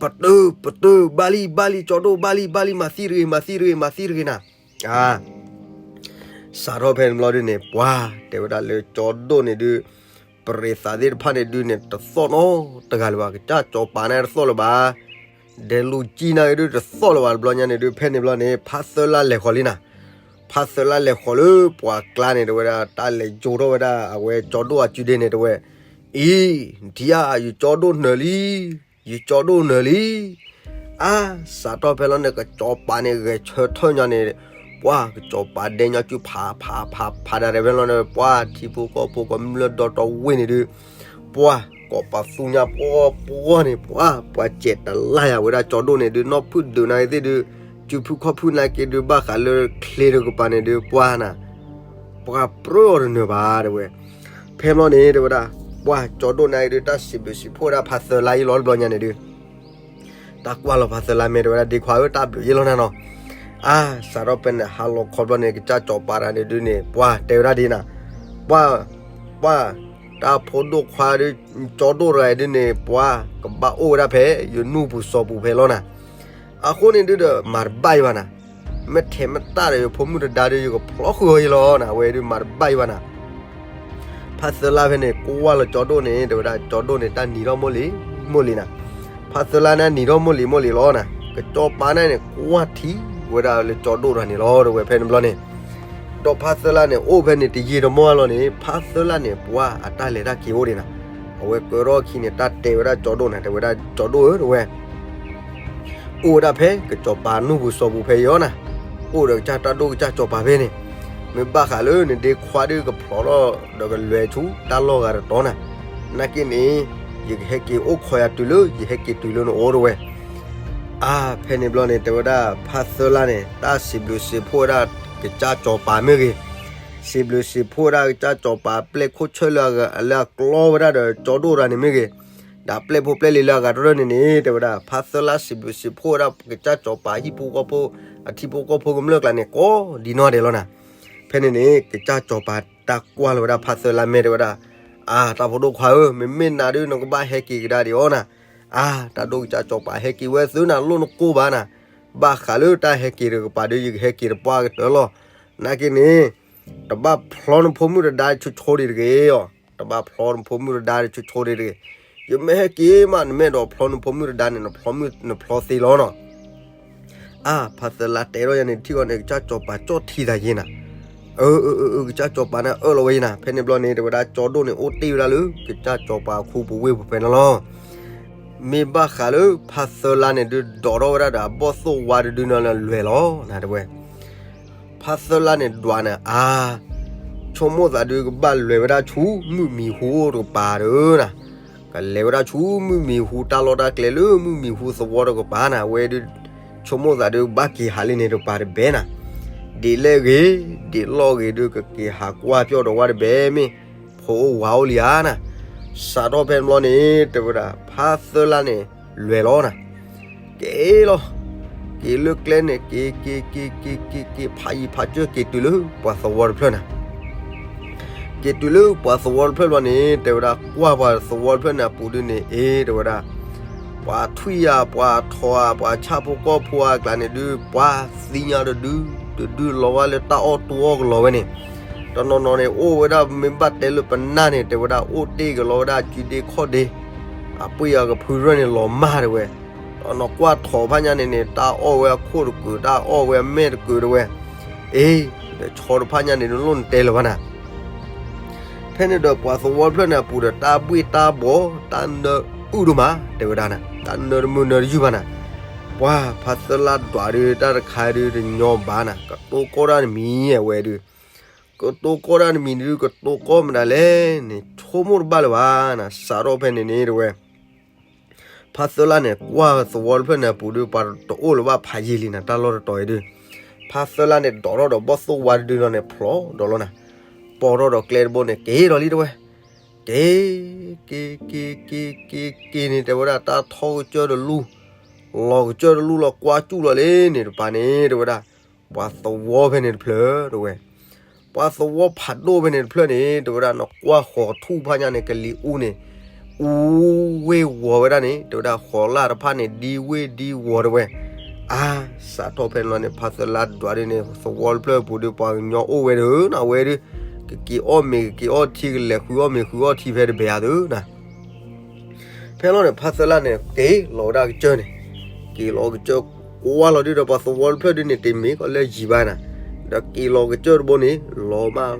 ပတုာ် ပတုာ် ဘၣ်လံ ဘၣ်လံ ကၠီဒိၣ် ဘၣ်လံ ဘၣ်လံ မၤသံတဂ့ၤ မၤသံတဂ့ၤ မၤသံတဂ့ၤနၤ, အါ စးထီၣ်ဖဲန့ၣ်ဘျီဒုန့ၣ် ပှၤတဲဝဲဒၣ်လၢကၠီဒိၣ်န့ၣ်ဒုး, ပရ့းသးသ့ၣ်တဖၣ်န့ၣ်ဒုးန့ၣ် တသီၣ်နီတဂၤလၢၤဘၣ်, ကစၢ်ကစီၤပၤန့ၣ်တသီၣ်လၢၤဘၣ်, ဒဲးလူၤကံနၤဂ့ၤဒုးတသီၣ်လၢၤဘၣ်တဘျီညါန့ၣ်ဒုး ဖဲန့ၣ်ဘျီန့ၣ် ဖါသၢလါလဲၤဃီၤလံနၤ, ဖါသၢလါလဲၤဃီၤလၢပှၤကျါန့ၣ် တဲဝဲဒၣ် တၢ်လဲၤယိၤထီၣ်ဝဲဒၣ်အဝဲကၠီဒိၣ်အစုဒ့န့ၣ်တဲဝဲ, အံၤ ဒ်အါ ယကၠီဒိၣ်နၢၤလံ, ယကၠီဒိၣ်နၢၤလံ, အါ စးထီၣ်ဖဲလီၤန့ၣ် ကစီၤပၤန့ၣ် ဂဲၤဆၢထၢၣ်ညါန့ၣ်, ပှၤကစီၤပၤဒဲညါစုဖးဖးဖးဖးဒၣ်ရဲၣ်ဖဲလီၤန့ၣ် ပှၤထံဖိကီၢ်ဖိကမျၢၢ်ဒီတီဝ့ၢ်န့ၣ်ဒုး, ပှၤကိးပသူညါပှီၢ်ပှီၢ်န့ၣ် ပှၤ ပှၤစဲးတလါယၤဝဲဒၣ်ကၠီဒိၣ်န့ၣ်ဒုး နီၢ်ဖုၣ်ဒုးနာ်ဂ့ၤသ့ၣ်ဒုး, စုဖုၣ်ခီၣ်ဖုၣ်နာ်က့ဒုး ဘၣ်ဃးလၢချ့တကပၤန့ၣ်ဒုး ပှၤနၤ ပှၤပြၢအီၤတနၢၤဘၣ်တဲဝဲ, ဖဲဘျီန့ၣ်တဲဝဲဒၣ်, ပှၤကၠီဒိၣ်နာ်က့ဒုး တၢ်စံးဘျုးစံးဖှိၣ်ဝဲဒၣ်ဖါသၢလါအံၤလီၤတဘျီညါန့ၣ်ဒုး, တၢ်ကွၢ်လီၤဖါသၢလါမဲာ်တဲဝဲဒၣ် ဒ့ခွါဧၢ တၢ်ဘျုးယ့ၢ်လီၤနၤနီၤ, အါ စးထီၣ်ဖဲန့ၣ် ဟါလီၤခီဘျီန့ၣ် ကစၢ်ကစီၤပၤတဂၤန့ၣ်ဒုးန့ၣ် ပှၤတဲဝဲဒၣ်ဒ်နၤ, ပှၤ ပှၤ တၢ်ဖိဒိၣ်ခွါဒုး ကၠီဒိၣ်တဂၤအံၤဒုးန့ၣ် ပှၤကဘၣ်အိၣ်ဝဲဒၣ်ဖဲ ယနူၢ်ပူၤစီၤပူၤဖဲလီၤနၤ, အဃိန့ၣ်ဒုးဒီး မၤတဘၣ်ယံၤဘၣ်နၤ, မ့ၢ်ထဲမ့ၢ်တၢ်ဒီး ယဖိမုၣ်တဒါဒုး ယကဖျီဃုာ်အီၤယံၤလီၤနၤ, အဝဲဒုးမၤတဘၣ်ယံၤဘၣ်နၤ, ဖါသၢလါဖဲန့ၣ် ကွၢ်လီၤကၠီဒိၣ်န့ၣ် တဲဝဲဒၣ် ကၠီဒိၣ်န့ၣ် တၢ်နံၤထီၣ်မိၢ်လံၤမိၢ်လံၤနၤ, ဖါသၢလါန့ၣ် နံၤထီၣ်မိၢ်လံၤမိၢ်လံၤလီၤနၤ, ကစီၤပၤန့ၣ်န့ၣ် ကွၢ်ထံဝဲဒၣ်လၢကၠီဒိၣ်တဂၤန့ၣ်လီၤ တဲဝဲဖဲန့ၣ်ဘျီန့ၣ်, ဒီးဖါသၢလါန့ၣ် အိၣ်ဖဲန့ၣ်တယံာ်တမီၢ်လီၤန့ၣ် ဖါသၢလါန့ၣ် ပှၤအတၢ်လဲၤတၢ်က့ၤအိၣ်ဒံးနၤ, အဝဲကၢထီၣ်ခံန့ၣ် တၢ်တဲဝဲဒၣ်ကၠီဒိၣ်နၤ တဲဝဲဒၣ်ကၠီဒိၣ်ဧၢ တဲဝဲ အိၣ်ဝဲဒၣ်ဖဲ ကစီၤပၤနူၢ်ပူၤစီၤပူၤဖဲအံၤအီၤနၤ, အိၣ်ဒီးကစၢ်တၢ်ဒိၣ်ကစၢ်ကစီၤပၤဖဲန့ၣ်, မ့ၢ်ဘၣ်ဃးလၢနဒ့ခွါဒုးကဖျိးထီၣ်ဒီးကလဲၤဆူတၢ်လီၢ်ဂၤတတီၤနၤ, နာ်က့န့ၣ် ယကဟဲက့ၤအိၣ်ခိးယၤတုၤလၢ ယဟဲက့ၤတုၤလၢနအိၣ်တဝဲ, အါ ဖဲန့ၣ်ဘျီန့ၣ် တဲဝဲဒၣ်ဖါသၢလါန့ၣ် တၢ်စံးဘျုးစံးဖှိၣ်ဝဲဒၣ် ကစၢ်ကစီၤပၤမ့ၢ်ဂ့ၤ, စံးဘျုးစံးဖှိၣ်ဝဲဒၣ်ကစၢ်ကစီၤပၤ ပျဲၢ်ခိၣ်ဆၢၣ်လၢအကျီဝဲဒၣ်ဒီးကၠီဒိၣ်တဂၤန့ၣ်မ့ၢ်ဂ့ၤ, ဒီးပျဲၢ်ဖိပျဲၢ်လံၤလၢအဂၤတရၢၢ်န့ၣ်န့ၣ် တဲဝဲဒၣ် ဖါသၢလါစံးဘျုးစံးဖှိၣ်ဝဲဒၣ် ကစၢ်ကစီၤပၤဟံၣ်ဖိဃီဖိ အထံဖိကီၢ်ဖိကမျၢၢ်ကျါန့ၣ် ကိးဒ်နီၢ်ဒဲးလီၤနၤ, ဖဲန့ၣ်န့ၣ် ကစၢ်ကစီၤပၤတၢ်ကွၢ်လီၤဝဲဒၣ်ဖါသၢလါမဲာ်တဲဝဲဒၣ်, အါ တၢ်ဖိဒိၣ်ခွါဧၢ, မ့မ့ၢ်နၤဒုး နကဘၣ်ဟဲက့ၤကဒါဒံးအီၤနၤ. အါ တၢ်ဒိၣ်ကစၢ်စီၤပၤ ဟဲက့ၤဝဲသုနၤ လိၣ်နကိၢ်ဘၣ်နၤ. ဘၣ်ဃးလၢတၢ်ဟဲက့ၤတကပၤဒုး ယကဟဲက့ၤတပှၢ်ကတၢၢ်လီၤ. နာ်က့န့ၣ် တဘၣ်ဖျီနဖိမုၣ်တဒါဆိဆိဒံးတဂ့ၤအီၤ, တဘၣ်ဖျီနဖိမုၣ်တဒါဆိဆိဒံးတဂ့ၤ. ယမ့ၢ်ဟဲက့ၤမး နမ့ၢ်အဲၣ်ဒိးဖျီနဖိမုၣ်တဒါန့ၣ် နဖျီမုၣ်နဖျီသ့လီၤနီၤ. အါ ဖါသၢလါတဲထီၣ်ယၤန့ၣ် ထံၣ်ဃီန့ၣ် ကစၢ်စီၤပၤကၠီၣ်ထံသးယ့နၤ. အၢ အၢ အၢ အၢ ကစၢ်စီၤပၤန့ၣ်အၢၣ်လီၤဝဲယနၤ. ဖဲန့ၣ်ဘျီန့ၣ် တဲဝဲဒၣ်ကၠီဒိၣ်န့ၣ် အိၣ်တ့ၢ်ဝဲဒၣ်လၢ ကစၢ်စီၤပၤခူပူၤဝ့ၢ်ပူၤဖဲန့ၣ်လီၤ. မ့ၢ်ဘၣ်ဃးလၢ ဖါသၢလါန့ၣ်ဒုး ဒိးထီၣ်ဝဲဒၣ်ဒီးအဘီၣ်သိၣ်ဝါတဒုန့ၣ်လၢလွဲၢ်လီၤနၤ တဲဝဲ. ဖါသၢလါန့ၣ်ဒွးန့ၣ် အါ ဆိကမိၣ်သးဒုးကဘၣ်လဲၤဝဲဒၣ်ဆူမုၢ်မံၤဟူတကပၤဒီးနၤ, ကလဲၤဝဲဒၣ်ဆူမုၢ်မံၤဟူ တၢ်လီၢ်တၢ်ကျဲလၢမုၢ်မံၤဟူသဝီတကပၤနၤ, ဝဲဒုး ဆိကမိၣ်သးဒုးကဘၣ်က့ၤဟးလံန့ၣ်တကပၤတဘဲနၤ, ဒ်လဲၣ်ဂ့ၤ ဒ်လဲၣ်ဂ့ၤဒုး ကက့ၤဟးကွၢ်ပၠီၣ်ဒီးဝဲတဘဲမ့ၢ် ဖိအိၣ်ဝၤအိၣ်လံဧါနၤ. စးထီၣ်ဖဲန့ၣ်ဘျီန့ၣ် တဲဝဲဒၣ် ဖါသၢလါန့ၣ် လဲၤလီၤနၤ က့ၤလီၤ, က့ၤလၢကျဲန့ၣ် က့ၤ က့ၤ က့ၤ က့ၤ က့ၤ က့ၤ ဖးယံၤဖးစၢၢ် က့ၤတုၤလၢပှၤသဝီတဖျၢၣ်နၤ. က့ၤတုၤလၢပှၤသဝီတဖျၢၣ်ဘျီန့ၣ် တဲဝဲဒၣ် ကွၢ်ပှၤသဝီတဖျၢၣ်န့ၣ်အပူၤဒုးန့ၣ် အ့ တဲဝဲဒၣ် ပှၤထွံၣ်ဧါ ပှၤထိးဧါ ပှၤဆၣ်ဖိကီၢ်ဖိအကျါန့ၣ်ဒုး ပှၤသံညါတဒု တဒုလီၤဝဲလၢတၢ်အီၣ်တူအီၣ်ကလီၤဝဲန့ၣ်, တနီၤနီၤန့ၣ် အိၣ်ဝဲဒၣ် မ့ၢ်ဘၣ်တဲလၢပနၢ်န့ၣ် တဲဝဲဒၣ် အိၣ်တ့ၢ်ကလီၤဝဲဒၣ် အစုဒ့ခီၣ်ဒ့ အပှ့ၢ်အကဖုရဲၣ်န့ၣ် လီၤမၢ်တဲဝဲ. တနီၤကွၢ်ထိးဖးညါန့ၣ်န့ၣ် တၢ်အီၣ်ဝဲအခိၣ်တကုာ် တၢ်အီၣ်ဝဲအမဲာ်တကုာ်တဲဝဲ. အ့ ဒီးဆီတဖးညါန့ၣ် နလိၣ်နတဲလၢၤဘၣ်နၤ. ဖဲန့ၣ်ဒီးပှၤသဝီတဖျၢၣ်န့ၣ်အပူၤဒီး တၢ်ဘှ့ၣ်တၢ်ဘှီး တၢ်နၢအုၣ်ဒိၣ်မး တဲဝဲဒၣ်နၤ, တၢ်နၢတမုာ်နၢတယုၢ်ဘၣ်နၤ. ပှၤဖါသၢလါဒွးဒုး တၢ်တခါဒုးတညီဘၣ်နၤ, ကတိၤကီတၢ်နမံၤအဝဲဒုး ကတိၤကီတၢ်နမံၤဒုး ကတိၤကီမနုၤလဲၣ်န့ၣ် ဆိကမိၣ်တဘၣ်လၢၤဘၣ်နၤ. စးထီၣ်ဖဲန့ၣ်န့ၣ်တဲဝဲ ဖါသၢလါန့ၣ် ကွၢ်သဝီတဖျၢၣ်န့ၣ်အပူၤဒုး ပှၤတအိၣ်လၢၤဘၣ်ဖးယံာ်လံနၤ တၢ်လီၢ်တတီၤအံၤဒုး. ဖါသၢလါန့ၣ် ဒိးထီၣ်ဒီးဘီၣ်သိၣ်ဝါတဒုနီၤန့ၣ် ဖျိးဒီးလီၤနၤ, ပိာ်ထီၣ်ဒီးကျဲတဘိန့ၣ် က့ၤဒီးလံတဲဝဲ. က့ၤ က့ၤ က့ၤ က့ၤ က့ၤ က့ၤန့ၣ် တဲဝဲဒၣ်တၢ်ထီကစၢၢ်တလူၢ်, လီၤကစၢၢ်တလူၢ်လီၤ ကွၢ်စူၣ်လီၤလံန့ၣ် တပၤန့ၣ် တဲဝဲဒၣ် ပှၤသဝီဖဲန့ၣ်တဖျၢၣ်တဲဝဲ. ပှၤသဝီဖးဒိၣ်ဖဲန့ၣ်တဖျၢၣ်န့ၣ် တဲဝဲဒၣ် နကွၢ်ဃီၤထူၣ်ဖးညါန့ၣ် ကလံၤအူန့ၣ် အူဝ့ၢ်ဝီၤဝဲဒၣ်န့ၣ် တဲဝဲဒၣ် ဃီၤလၢ်တဖၣ်န့ၣ် ဒ်ဝ့ၢ်ဒ်ဝီၤတဲဝဲ. အါ စးထီၣ်ဖဲန့ၣ်လီၤန့ၣ် ဖါသၢလါဒွးဒုးန့ၣ် သဝီတဖျၢၣ်ပူၤဒုး ပှၤကညီအိၣ်ဝဲဒၣ်နၤ ဝဲဒုး ကက့ၤအီၣ်မ့ၤ ကက့ၤအီၣ်ထံ ကလဲၤဃုအီၣ်မ့ၤဃုအီၣ်ထံဖဲတဘဲဧါသ့နၤ. ဖဲလီၤန့ၣ် ဖါသၢလါန့ၣ် က့ၤလီၤဝဲဒၣ်ကစၢၢ်န့ၣ်, က့ၤလီၤကစၢၢ်ကွၢ်လီၤဒုးဒီး ပှၤသဝီတဖျၢၣ်ဒုးန့ၣ် တမ့ၢ်ကီးလၢယံၤဘၣ်နၤ, ဒီးက့ၤလီၤကစၢၢ်တဘိန့ၣ် လီၤမးလီၤ လီ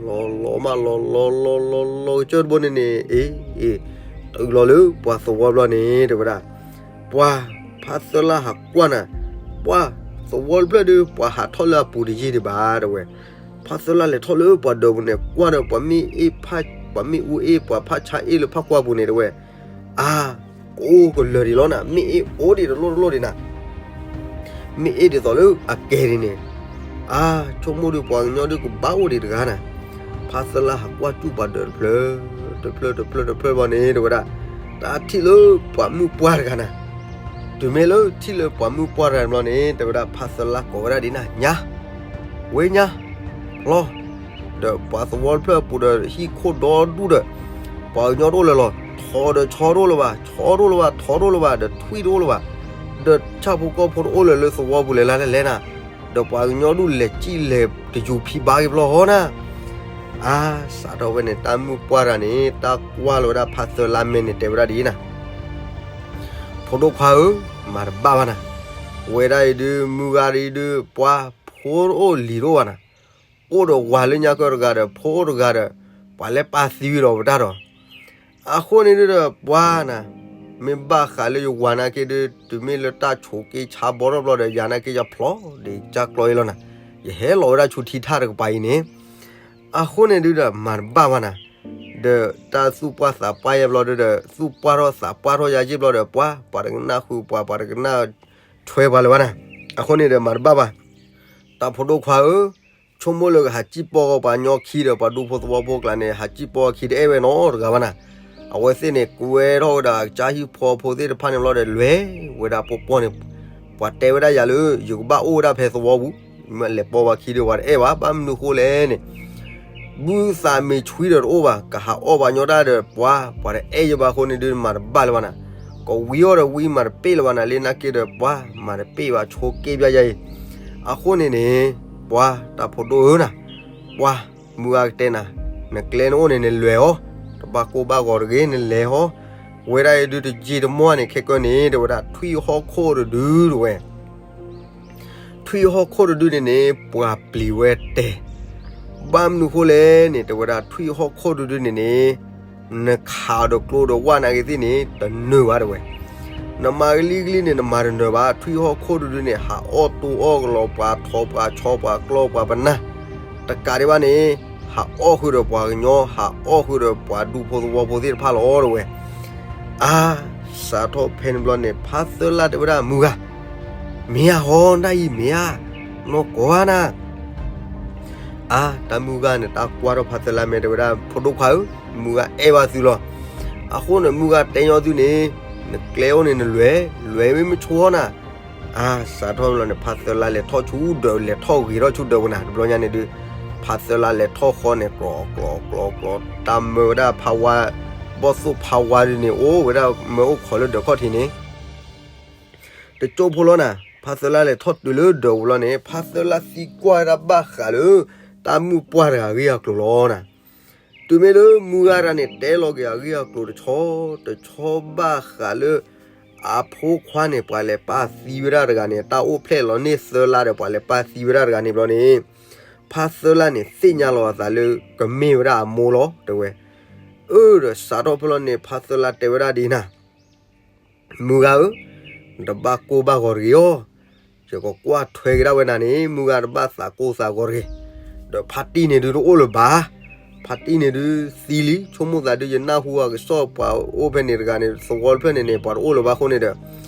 ၤမးလီၤ လီၤလီၤလီၤလီၤ ကစၢၢ်တဘိန့ၣ်န့ၣ် အ့ အ့ တုၤလီၤလၢပှၤသဝီဘျီန့ၣ် တဲဝဲဒၣ် ပှၤဖါသၢလါဟးကွၢ်နၤ, ပှၤသဝီတဖျၢၣ်ဒုး ပှၤဟးထီၣ်လၢအပူၤတယံာ်ဒံးဘၣ်တဲဝဲ. ဖါသၢလါလဲၤထီၣ်လၢပှၤဒၢးပူၤန့ၣ် ကွၢ်ဒီးပှၤမ့ၣ်အူအ့ၣ် ပှၤမ့ၣ်အူအ့ၣ် ပှၤဖးဆါအ့ၣ်လၢဖးကွၢ်ပူၤန့ၣ်တဲဝဲ. အါ ကအိၣ်ကလၢာ်ဒံးလီၤနၤ, မ့ၣ်အ့ၣ်အိၣ်ဒံးတလိၣ်တလိၣ်ဒံးနၤ, မ့ၣ်အ့ၣ်ဒ်သိးလၢအကဲဒ်န့ၣ်. အါ ဆိကမိၣ်ဒုး ပှၤကညီဒုးကဘၣ်အိၣ်ဒံးတဂၤနၤ. ဖါသၢလါဟးကွၢ်စူၣ်ပှၤဒၢးတဖျၢၣ် တဖျၢၣ် တဖျၢၣ် တဖျၢၣ်ဘျီန့ၣ် တဲဝဲဒၣ် တၢ်ထံၣ်လၢပှၤမုၣ်ပှၢ်တဂၤနၤ. တုၤမ့ၢ်လၢထံၣ်လၢပှၤမုၣ်ပှၢ်တဂၤဘျီန့ၣ် တဲဝဲဒၣ် ဖါသၢလါကိးဝဲဒၣ်ဒ်နၤ ညါ ဝဲညါ လီၤ. ဒီးပှၤသဝီတဖျၢၣ်အပူၤဒီး ဟံၣ်ခိၣ်ဒီဒူၣ်ဒီး ပှၤကညီတအိၣ်လၢၤလီၤ. ထိးဒီးဆီတအိၣ်လၢၤဘၣ်, ဆီတအိၣ်လၢၤဘၣ်, ထိးတအိၣ်လၢၤဘၣ်, ဒီးထွံၣ်တအိၣ်လၢၤဘၣ်, ဒီးဆၣ်ဖိကီၢ်ဖိတအိၣ်လၢၤလၢသဝီပူၤလဲၤလၢလဲၣ်နၤ, ဒီးပှၤကညီဒူၣ်လဲၤစံၣ်လဲၤတယူၤဖံးဘါက့ၤဘျီဟီနၤ. အါ စးထီၣ်ဝဲန့ၣ် တၢ်မုၣ်ပှၢ်တဂၤန့ၣ် တၢ်ကွၢ်လီၤဝဲဒၣ်ဖါသၢလါမဲာ်န့ၣ် တဲဝဲဒၣ်ဒ်အံၤနၤ ဖိဒိၣ်ခွါဧၢ, မၤတဘၣ်ဘၣ်နၤ. ဝဲဒၣ်အံၤဒုး မုၢ်ဂၤဒ်အံၤဒုး ပှၤဖိတအိၣ်လံၤတအိၣ်ဘၣ်နၤ, အိၣ်ဒီးဝၤလၢညါကၢၢ်တဂၤဒီး ဖိအိၣ်တဂၤဒီး ပှၤလၢပၢ်သံဝံၤဒီးပတၢ်ဒီး အဃိန့ၣ်ဒုးဒီး ပှၤနၤ မ့ၢ်ဘၣ်ဃးလၢယဝၤနာ်က့ဒုး တုၤမ့ၢ်လၢတၢ်ဆိးက့ဆါဘီထီၣ်ဘျီဒီး ယၤနာ်က့ယဖျီဒီးကၢ်ကျီအံၤလီၤနၤ, ယဟဲလီၤဝဲဒၣ်ဆူထံထၣ်တကပၤအံၤန့ၣ်, အဃိန့ၣ်ဒုးဒီး မၤတဘၣ်ဘၣ်နၤ, ဒီးတၢ်သူၣ်ပှၢ်သးပှၢ်ယဲဘျီဒုးဒီး သူၣ်ပှၢ်ထီၣ်သးပှၢ်ထီၣ်ယၤယ့ၢ်ဘျီဒီး ပှၤ ပှၤတကနၣ်ဃုာ်ပှၤ ပှၤတကနၣ်ထွဲပှၤလၢၤဘၣ်နၤ, အဃိန့ၣ်ဒီး မၤတဘၣ်ဘၣ် တၢ်ဖိဒိၣ်ခွါဧၢ, ဆိကမိၣ်လၢကဟးစံၣ်ပီၢ်ပှၤကညီခံဒီး ပှၤဒူဖိသဝီဖိအကျါန့ၣ် ဟးစံၣ်ပီၢ်အခံတအဲၣ်ဝဲနီတဂၤဘၣ်နၤ, အဝဲသ့ၣ်န့ၣ် ကွဲထီၣ်ဝဲဒၣ်ကစၢ်ဟံၣ်ဖိအဖိသ့ၣ်တဖၣ်န့ၣ်လီၤဒီး လဲၤဝဲဒၣ်ပီၢ်ပီၢ်န့ၣ်, ပှၤတဲဝဲဒၣ်ယၤလၢ ယကဘၣ်အိၣ်ဝဲဒၣ်ဖဲသဝီပူၤ, မ့ၢ်လဲၤပီၢ်ပှၤခံဒီး ပှၤတအဲၣ်ဘၣ်, ဘၣ်မနုၤဃိလဲၣ်န့ၣ် ဘုသးမ့ၢ်ဆှံဒီးတအိၣ်ဘၣ်, ကဟးအီၣ်ဘၣ်ညီတၢ်ဒီးပှၤ, ပှၤတအဲၣ်ယဘၣ်အဃိန့ၣ်ဒုး မၤတဘၣ်လၢၤဘၣ်နၤ, ကဝံအီၣ်ဒီးဝံမၤတပ့ၢ်လၢၤဘၣ်နၤ, လၢနာ်က့ဒီးပှၤ မၤတပ့ၢ်ဘၣ် ဆိးက့ပျၢ်ယၤအံၤ, အဃိန့ၣ်န့ၣ် ပှၤတၢ်ဖိဒိၣ်ဧၢနၤ, ပှၤ မုၢ်ဂၤကတဲနၤ, နကျဲနအိၣ်န့ၣ်နလဲၤဟီ, တဘၣ်ကိၢ်ဘၣ်ဂီၤတဂ့ၤ နလဲၤဟီ, ဝဲဒၣ်အံၤဒုးတယံာ်တမီၢ်န့ၣ် ခဲကၢန့ၣ် တဲဝဲဒၣ်ထွံၣ်ဟီၣ်ခိၣ်တဒုတဝဲ ထွံၣ်ဟီၣ်ခိၣ်တဒုန့ၣ်န့ၣ် ပှၤပျံၤဝဲတဲာ်, ဘၣ်မနုၤဃိလဲၣ်န့ၣ် တဲဝဲဒၣ်ထွံၣ်ဟီၣ်ခိၣ်တဒုန့ၣ်န့ၣ် နခးဒီးကျိဒီးဝၣ်နာ်က့ၤသ့ၣ်န့ၣ် တနၢၤဘၣ်တဲဝဲ, နမၤကလံကလံန့ၣ် နမၤတနၢၤဘၣ်, ထွံၣ်ဟီၣ်ခိၣ်တဒုန့ၣ် ဟးအီၣ်တိၢ်အီၣ်ကလီၤ ပှၤထိးပှၤဆီ ပှၤကျီပှၤပနၢ်, တကးဒံးဘၣ်န့ၣ် ဟးအီၣ်ဃုာ်ဒီးပှၤကညီ ဟးအီၣ်ဃုာ်ဒီးပှၤဒူဖိသဝီဖိသ့ၣ်တဖၣ်လီၤတဲဝဲ အါ, စးထီၣ်ဖဲန့ၣ်ဘျီန့ၣ် ဖါသၢလါတဲဝဲဒၣ်မုၢ်ဂၤ, မ့ၢ်ဧါဟီ ဒၣ်အံၤမ့ၢ်ဧါ, နီၢ်ကိးဂၤနၤ, အါ, တၢ်မုၢ်ဂၤန့ၣ် တၢ်ကွၢ်ထီၣ်ဖါသၢလါမဲာ်တဲဝဲဒၣ် ဖိဒိၣ်ခွါဧၢ, မုၢ်ဂၤအဲၣ်ဘၣ်သုလီၤ, အဃိန့ၣ် မုၢ်ဂၤတဲညီသုန့ၣ်, နကျဲအိၣ်န့ၣ်နလဲၤ, လဲၤမ့ၢ်မ့ၢ်ဆိဟီနၤ, အါ, စးထီၣ်လီၤန့ၣ် ဖါသၢလါလဲၤထီၣ်ဆူဒၢး လဲၤထီၣ်ဂ့ၤထီၣ်ဆူဒၢးပူၤနၤ တဘျီညါန့ၣ်ဒုး, ဖါသၢလါလဲၤထီၣ်ဃီန့ၣ် ကျီၤကျီၤကျီၤကျီၤ တၢ်မၢဝဲဒၣ်ဖါဝါ, ဘီၣ်သိၣ်ဖါဝါဒုးန့ၣ် အိၣ်ဝဲဒၣ်မၢအိၣ်ခိးလၢဒၢးခီၣ်ထံးန့ၣ် တကၠိဖိလီၤနၤ, ဖါသၢလါလဲၤထီၣ်တုၤလၢဒၢးပူၤလီၤန့ၣ် ဖါသၢလါသံကွၢ်ဝဲဒၣ်ဘၣ်ဃးလၢ တၢ်မုၣ်ပှၢ်တဂၤအဂ့ၢ်အကျိၤလီၤနၤ, တုၤမ့ၢ်လၢမုၢ်ဂၤတဂၤန့ၣ် တဲလီၤက့ၤအဂ့ၢ်အကျိၤတဆီတဆီဘၣ်ဃးလၢ အဖိခွါန့ၣ် ပှၤလဲၤပာ်သံဝဲဒၣ်တဂၤန့ၣ် တၢ်အိၣ်ဖျဲၣ်လီၤန့ၢ်သၢလါဒီး ပှၤလဲၤပာ်သံဝဲဒၣ်တဂၤန့ၣ်ဘျီန့ၣ်, ဖါသၢလါန့ၣ် သ့ၣ်ညါလီၤအသးလၢ ကမ့ၢ်ဝဲဒၣ်အမိၢ်လီၤတဲဝဲ, အၢဒီးစးထီၣ်ဖဲလီၤန့ၣ် ဖါသၢလါတဲဝဲဒၣ်ဒ်နၤ မုၢ်ဂၤဧၢ, နတဘၣ်ကိၢ်ဘၣ်ဂီၤတဂ့ၤအီၤ, ယကကွၢ်ထွဲက့ၤဒၣ်ဝဲနၤန့ၣ် မုၢ်ဂၤတဘၣ်သးကိၢ်သးဂီၤတဂ့ၤ, ဒီးဖါတံၢ်န့ၣ်ဒုးတအိၣ်လၢၤဘၣ်, ဖါတံၢ်န့ၣ်ဒုးသံလံ, ဆိကမိၣ်သးဒုး ယနၢ်ဟူအကစီၣ် ပှၤအိၣ်ဖဲန့ၣ်တဂၤန့ၣ် သဝီတဖျၢၣ်န့ၣ်န့ၣ် ပှၤတအိၣ်လၢၤဘၣ်အဃိန့ၣ်ဒီး,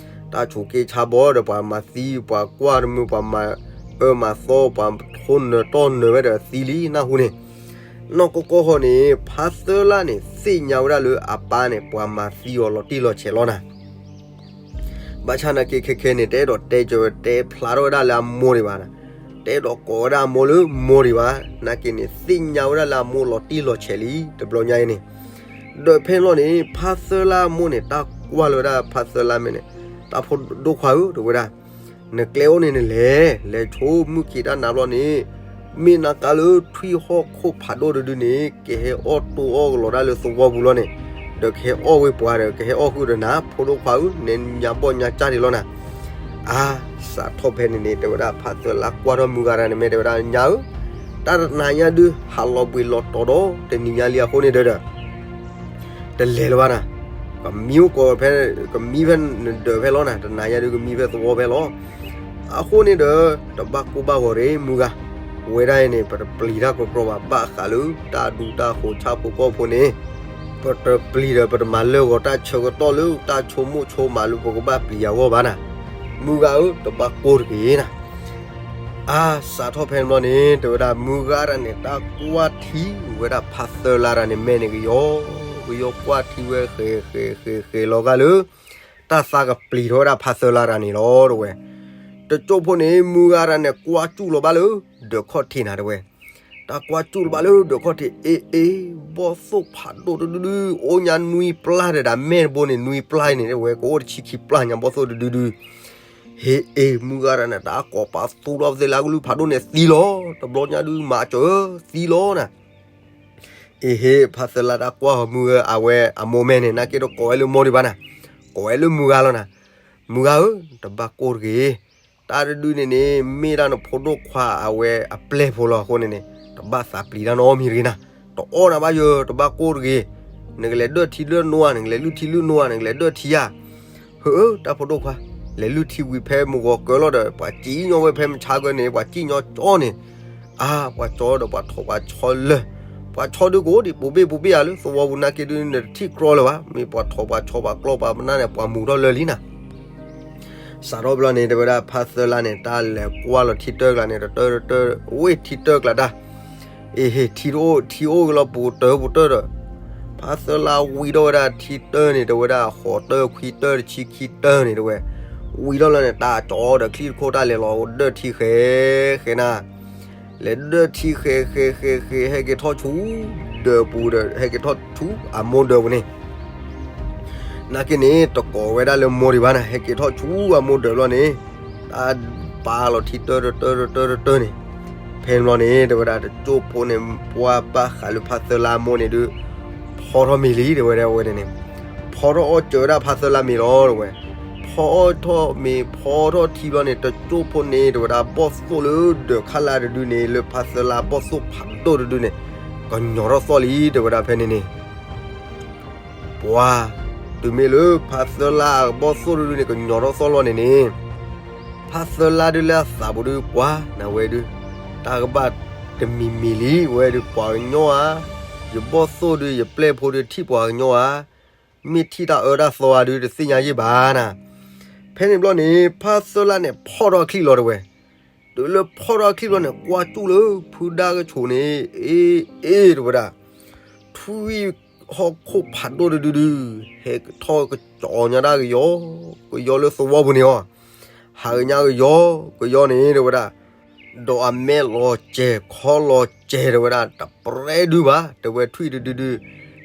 တၢ်ဆူးက့ဆါဘီဒီး ပှၤမၤသံ ပှၤကွၢ်တမုာ် ပှၤမၤအၢမၤသီ ပှၤထိနၢၤတီၢ်နၢၤဝဲဒီးသံလံ နၢ်ဟူန့ၣ်, နီၢ်ကီၢ်ကီၢ်ဃီန့ၣ် ဖါသၢလါန့ၣ် သ့ၣ်ညါဝဲဒၣ်လၢအပၢ်န့ၣ် ပှၤမၤသံအီၤလီၤတံၢ်လီၤဆဲးလီၤနၤ ဘၣ်ဆၣ်နာ်က့ခဲခဲန့ၣ် တအဲၣ်ဒိးတဲကၢၤဝဲ တဲဖျါထီၣ်ဝဲဒၣ်လၢအမိၢ်ဒံးဘၣ်, တအဲၣ်ဒိးကိးဝဲဒၣ်အမိၢ်လၢမိၢ်ဒံးဘၣ်, နာ်က့န့ၣ် သ့ၣ်ညါဝဲဒၣ်လၢအမိၢ်လီၤတံၢ်လီၤဆဲးလံ တဘျီညါအံၤန့ၣ်, ဒီးဖဲန့ၣ်လီၤန့ၣ် ဖါသၢလါအမိၢ်န့ၣ် တၢ်ကွၢ်လၢၤဝဲဒၣ်ဖါသၢလါမဲာ်န့ၣ်, တၢ်ဖိဒိၣ်ခွါဧၢ တဲဝဲဒၣ် နကျဲအိၣ်န့ၣ်နလဲၤ, လဲၤဆိမုၢ်ခံးတၢ်နၤဘျီန့ၣ်, မ့ၢ်နကါလၢထွံၣ်ဟီၣ်ခိၣ်ဖးဒိၣ်တဒုန့ၣ် ကဟဲအီၣ်တိၢ်အီၣ်ကလီၤဒၣ်လၢသဝီပူၤလီၤန့ၣ်, ဒီးကဟဲအီၣ်ဝဲပှၤဒီး ကဟဲအီၣ်ဃုာ်ဒီးနၤ ဖိဒိၣ်ခွါဧၢ, နဲညါဘီၣ်ညါကၢ်ဒံးလီၤနၤ, အါ, စးထီၣ်ဖဲန့ၣ်န့ၣ် တဲဝဲဒၣ်ဖါသၢလါကွၢ်ထီၣ်မုၢ်ဂၤတဂၤန့ၣ် မ့ၢ်တဲဝဲဒၣ်ညါဧၢ, တၢ်တနၤညါဒုး ဟးလီၤဘှံးလီၤတီၤဒီး တနံၤညါလံအဃိန့ၣ်ဒီး တလဲၤလၢၤဘၣ်နၤ, ကမံအိၣ်ကိးဖဲ, ကမံဖဲနဒၢးဖဲလီၤနၤ, တနၤညါဒုးကမံဖဲသဝီဖဲလီၤ, အဃိန့ၣ်ဒီး တဘၣ်ကိၢ်ဘၣ်ဂီၤတဂ့ၤ မုၢ်ဂၤ, ဝဲဒၣ်အံၤန့ၣ် ပတပျံၤတၢ်ကီကီဘၣ် ဘၣ်ဃးလၢ တၢ်ဒူတၢ်ဃိးဆၣ်ဖိကီၢ်ဖိန့ၣ်, ပတပျံၤဒီး ပတမၤလၢာ်ဂီၤတၢ်ဆၢကတီၢ်လၢ တၢ်ဆိကမိၣ်ဆိကမးလၢပကဘၣ်ပျံၤအဂီၢ်ဘၣ်နၤ, မုၢ်ဂၤဧၢ တဘၣ်ကိၢ်တဂ့ၤနၤ အါ, စးထီၣ်ဖဲန့ၣ်ဘျီန့ၣ် တဲဝဲဒၣ် မုၢ်ဂၤတဂၤန့ၣ် တၢ်ကွၢ်ထံဝဲဒၣ်ဖါသၢလါတဂၤန့ၣ် မဲာ်န့ၣ်ကယီကယီကွၢ်ထံဝဲ ဃဲၤဃဲၤဃဲၤဃဲၤလီၤဂာ်လၢ တၢ်သးကပျံၤထီၣ်ဝဲဒၣ်ဖါသၢလါတဂၤန့ၣ်လီၤ တဲဝဲ. တကၠိဖိန့ၣ် မုၢ်ဂၤတဂၤန့ၣ် ကွၢ်စူၣ်လီၤဘၣ်လၢ ဒၢးခီၣ်ထံးနၤ တဲဝဲ. တၢ်ကွၢ်စူၣ်လီၤဘၣ်လၢ ဒၢးခီၣ်ထံး အ့ အ့ ဘီၣ်သိၣ်ဖးဒိၣ်တဒုဒု အိၣ်ညါနွံပျၢ်ဒီး မဲာ်တဘိန့ၣ် နွံပျၢ်န့ၣ် တဲဝဲ ကအိၣ်တဆံခံပျၢ်ညါ ဘီၣ်သိၣ်တဒုဒု ဟ့ၣ်အ့ၣ် မုၢ်ဂၤတဂၤန့ၣ် တၢ်ကိးပသူထီၣ်ပသ့လၢအကလုၢ်ဖးဒိၣ်န့ၣ် သံလီၤ. တဘျီညါဒုး မၤစၢၤ သံလီၤနၤ. အ့ၣ်ဟ့ၣ် ဖါသၢလါတၢ်ကွၢ်ဟီ မုၢ်ဂၤအဝဲအမိၢ်မဲာ်န့ၣ် နာ်က့ဒီးကိးဝဲလၢမိၢ်ဒံးဘၣ်နၤ, ကိးဝဲလၢမုၢ်ဂၤလီၤနၤ. မုၢ်ဂၤဧၢ, တဘၣ်ကိၢ်တဂ့ၤ. တၢ်တဒုန့ၣ်န့ၣ် မ့ၢ်ဒၣ်နဖိဒိၣ်ခွါအဝဲအပျဲၢ်ဖိလီၤ. အဃိန့ၣ်န့ၣ် တဘၣ်သးပျံၤတၢ်နီတမံၤတဂ့ၤနၤ. တအီၣ်နၤဘၣ်ယၢၤ တဘၣ်ကိၢ်တဂ့ၤ. နကလဲၤဒၢၣ်ထံဒၢၣ်နိဧါ, နကလဲၤလုၢ်ထံလုၢ်နိဧါ, နကလဲၤဒၢၣ်ထံဧါ. ဟၢအၢ တၢ်ဖိဒိၣ်ခွါ, လဲၤလုၢ်ထံဝံၤဖဲမုၢ်ဂီၤကၢလီၤဒီး ပှၤစံၣ်ညီၣ်ဝဲဖဲမုၢ်ဆါကၢန့ၣ် ပှၤစံၣ်ညီၣ်ကၠီန့ၣ်, အါ ပှၤကၠီဒီးပှၤထိးပှၤဆီလၢာ်, ပှၤဆီဒုးကအိၣ်ဒံးပူၤဘ့ၣ်ပူၤဘ့ၣ်ဧါလၢသဝီပူၤ နာ်က့ဒုး နတထံၣ်ကြီလၢၤဘၣ်. မ့ၢ်ပှၤထိးပှၤဆီပှၤကျီပှၤပနၢ်န့ၣ် ပှၤမူၤထီၣ်လၢာ်လံနၤ. စးထီၣ်ဘျီန့ၣ် တဲဝဲဒၣ်ဖါသၢလါန့ၣ် တၢ်လဲၤကွၢ်လီၤထံတၢၢ်ကျါန့ၣ် တတၢၢ်တတၢၢ် ဝ့ၢ်ထံတၢၢ်ကျါတၢ် အ့ၣ်ဟ့ၣ် ထံတအိၣ် ထံအိၣ်က့ၤလီၤပူၤတၢၢ်ပူၤတၢၢ်ဒီး ဖါသၢလါဝံထီၣ်ဝဲဒၣ်ထံတၢၢ်န့ၣ် တဲဝဲဒၣ်ဃိးတၢၢ်ခွံတၢၢ်တဆံခံတၢၢ်န့ၣ် တဲဝဲ. ဝံထီၣ်လီၤန့ၣ် တၢ်ကၠီဒီးချံတခိၣ် တၢ်လဲၤလီၤဒၢၣ်ထံဃဲဃဲနၤ. လဲၤဒၢထံဃဲၤဃဲၤဃဲၤဃဲၤ ဟဲက့ၤထီၣ်ဆူ ဒၢးပူၤဒီး ဟဲက့ၤထီၣ်ဆူအမိၢ်ဒၢးပူၤန့ၣ် နာ်က့န့ၣ် တကိးဝဲဒၣ်လၢမိၢ်ဒံးဘၣ်နၤ, ဟဲက့ၤထီၣ်ဆူအမိၢ်ဒၢးဘျီန့ၣ် တၢ်ပာ်လီၤထံတၢတတၢတတၢတတၢန့ၣ်, ဖဲန့ၣ်ဘျီန့ၣ် တဲဝဲဒၣ်တစိၢ်ဖိန့ၣ် ပှၤဘၣ်ဃးလၢဖါသၢလါအမိၢ်န့ၣ်ဒုး ဖီထီၣ်မ့ၤလံ တဲဝဲဒၣ်ဝဲန့ၣ်န့ၣ်, ဖီထီၣ်အီၣ်စၢၤဝဲဒၣ်ဖါသၢလါမ့ၤလီၤ တဲဝဲ, ဖီအီၣ်ထီၣ်မ့ၤ ဖီထီၣ်ထံဘျီန့ၣ် တစိၢ်ဖိန့ၣ် တဲဝဲဒၣ်ဘီၣ်သိၣ်လၢဒၢးခါလါတဒုန့ၣ် လၢဖါသၢလါဘီၣ်သိၣ်ဖးဒိၣ်တဒုန့ၣ် ကညီၤထီၣ်သီၣ်လံ တဲဝဲဒၣ်ဖဲန့ၣ်န့ၣ် ပှၤ တုၤမ့ၢ်လၢဖါသၢလါအဘီၣ်သိၣ်တဒုန့ၣ် ကညီၤထီၣ်သီၣ်လီၤန့ၣ်န့ၣ်, ဖါသၢလါဒုးလၢအသးပူၤဒုး ပှၤနဝဲဒုး တၢ်ကဘၣ်တမံၤမံၤလံ ဝဲဒုး ပှၤကညီဧါ, ယဘီၣ်သိၣ်ဒုး ယပျဲၢ်ဖိဒုး ထံၣ်ပှၤကညီဧါ, မ့ၢ်ထံၣ်တၢ်အၢတၢ်သီဧါဒုး တသ့ၣ်ညါယဲၢ်ဘၣ်နၤ. ဖဲန့ၣ်ဘျီန့ၣ် ဖါသၢလါန့ၣ် ဖီၣ်ထီၣ်အချံၣ်လီၤ တဲဝဲ, တုၤလၢဖီၣ်ထီၣ်အချံၣ်ဘျီန့ၣ် ကွၢ်ကၠူၣ်လၢဖုဒါကဆိးန့ၣ် အ့ အ့ တဲဝဲဒၣ် ထွံၣ်ဟီၣ်ခိၣ်ဖးဒိၣ်တဒုဒုး ဟဲကထီၣ်ကစီၤညါဒၣ်ကယီ ကယီလၢသဝီပူၤန့ၣ်အီၤ, ဟးကညါကယီ ကယီန့ၣ် တဲဝဲဒၣ်, ဒီးအမဲာ်လီၤစဲၤ ခီလီၤစဲၤ တဲဝဲဒၣ် တပြဲဒုဘၣ် တဲဝဲထွံၣ်တဒုဒုး,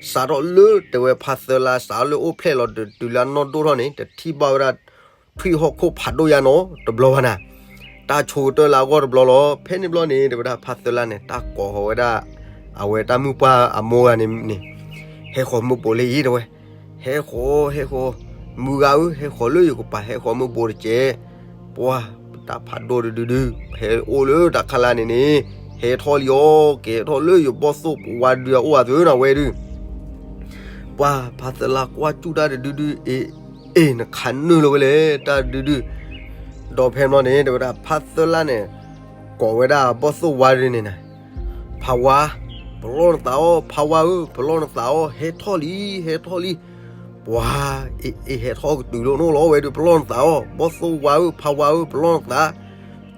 စးထီၣ်လၢ တဲဝဲဖါသၢလါ စးထီၣ်လၢအိၣ်ဖျဲၣ်လီၤ တုၤလၢအနီၢ်ဒိၣ်ထီၣ်န့ၣ် တထံၣ်ဘၣ်ဝဲဒၣ် ထွံၣ်ဟီၣ်ခိၣ်ဖးဒိၣ်ယါနီတဘျီဘၣ်နၤ, တၢ်ဆိကတၢၢ်လၢအဂီၢ်တဘျီလီၤ. ဖဲန့ၣ်ဘျီန့ၣ် တဲဝဲဒၣ်ဖါသၢလါန့ၣ် တၢ်ကိးဃီၤဝဲဒၣ် အဝဲတၢ်မုၣ်ပှၢ်အမိၢ်ဂၤန့ၣ်န့ၣ်, ဟဲဃီၤမုၢ်ဘိးလၢအံၤ တဲဝဲ, ဟဲဃီၤ ဟဲဃီၤ, မုၢ်ဂၤဧၢ ဟဲဃီၤလၢယကပၤ ဟဲဃီၤမုၢ်ဘိးတကဲး, ပှၤ တၢ်ဖးဒိၣ်တဒုဒုး ဟဲအိၣ်လၢတၢ်ခါလါန့ၣ်န့ၣ်, ဟဲထီၣ်လံအီၤ ကဲထီၣ်လၢယဘီၣ်သိၣ်ဝါဒုးအအိၣ်အသိးနၤဝဲဒုး ပှၤဖါသၢလါကွၢ်ကၠူၣ်တၢ်တဒုဒု အ့ အ့ နခးနုာ်လီၤဝဲလဲၣ် တၢ်တဒုဒု, ဒီးဖဲန့ၣ်ဘျီန့ၣ် တဲဝဲဒၣ်ဖါသၢလါန့ၣ် ကိးဝဲဒၣ်ဘီၣ်သိၣ်ဝါဒုန့ၣ်နၤ, ဖးဝါ, ပလီၢ်နသးအီၤ ဖးဝါဧၢ ပလီၢ်နသးအီၤ ဟဲထီၣ်လံ ဟဲထီၣ်လံ, ပှၤ အ့ အ့ ဟဲထီၣ်ကတုၤလီၤနီၢ်လီၤ ဝဲဒုး ပလီၢ်နသးအီၤ ဘီၣ်သိၣ်ဝါဧၢ ဖးဝါဧၢ ပလီၢ်နသး,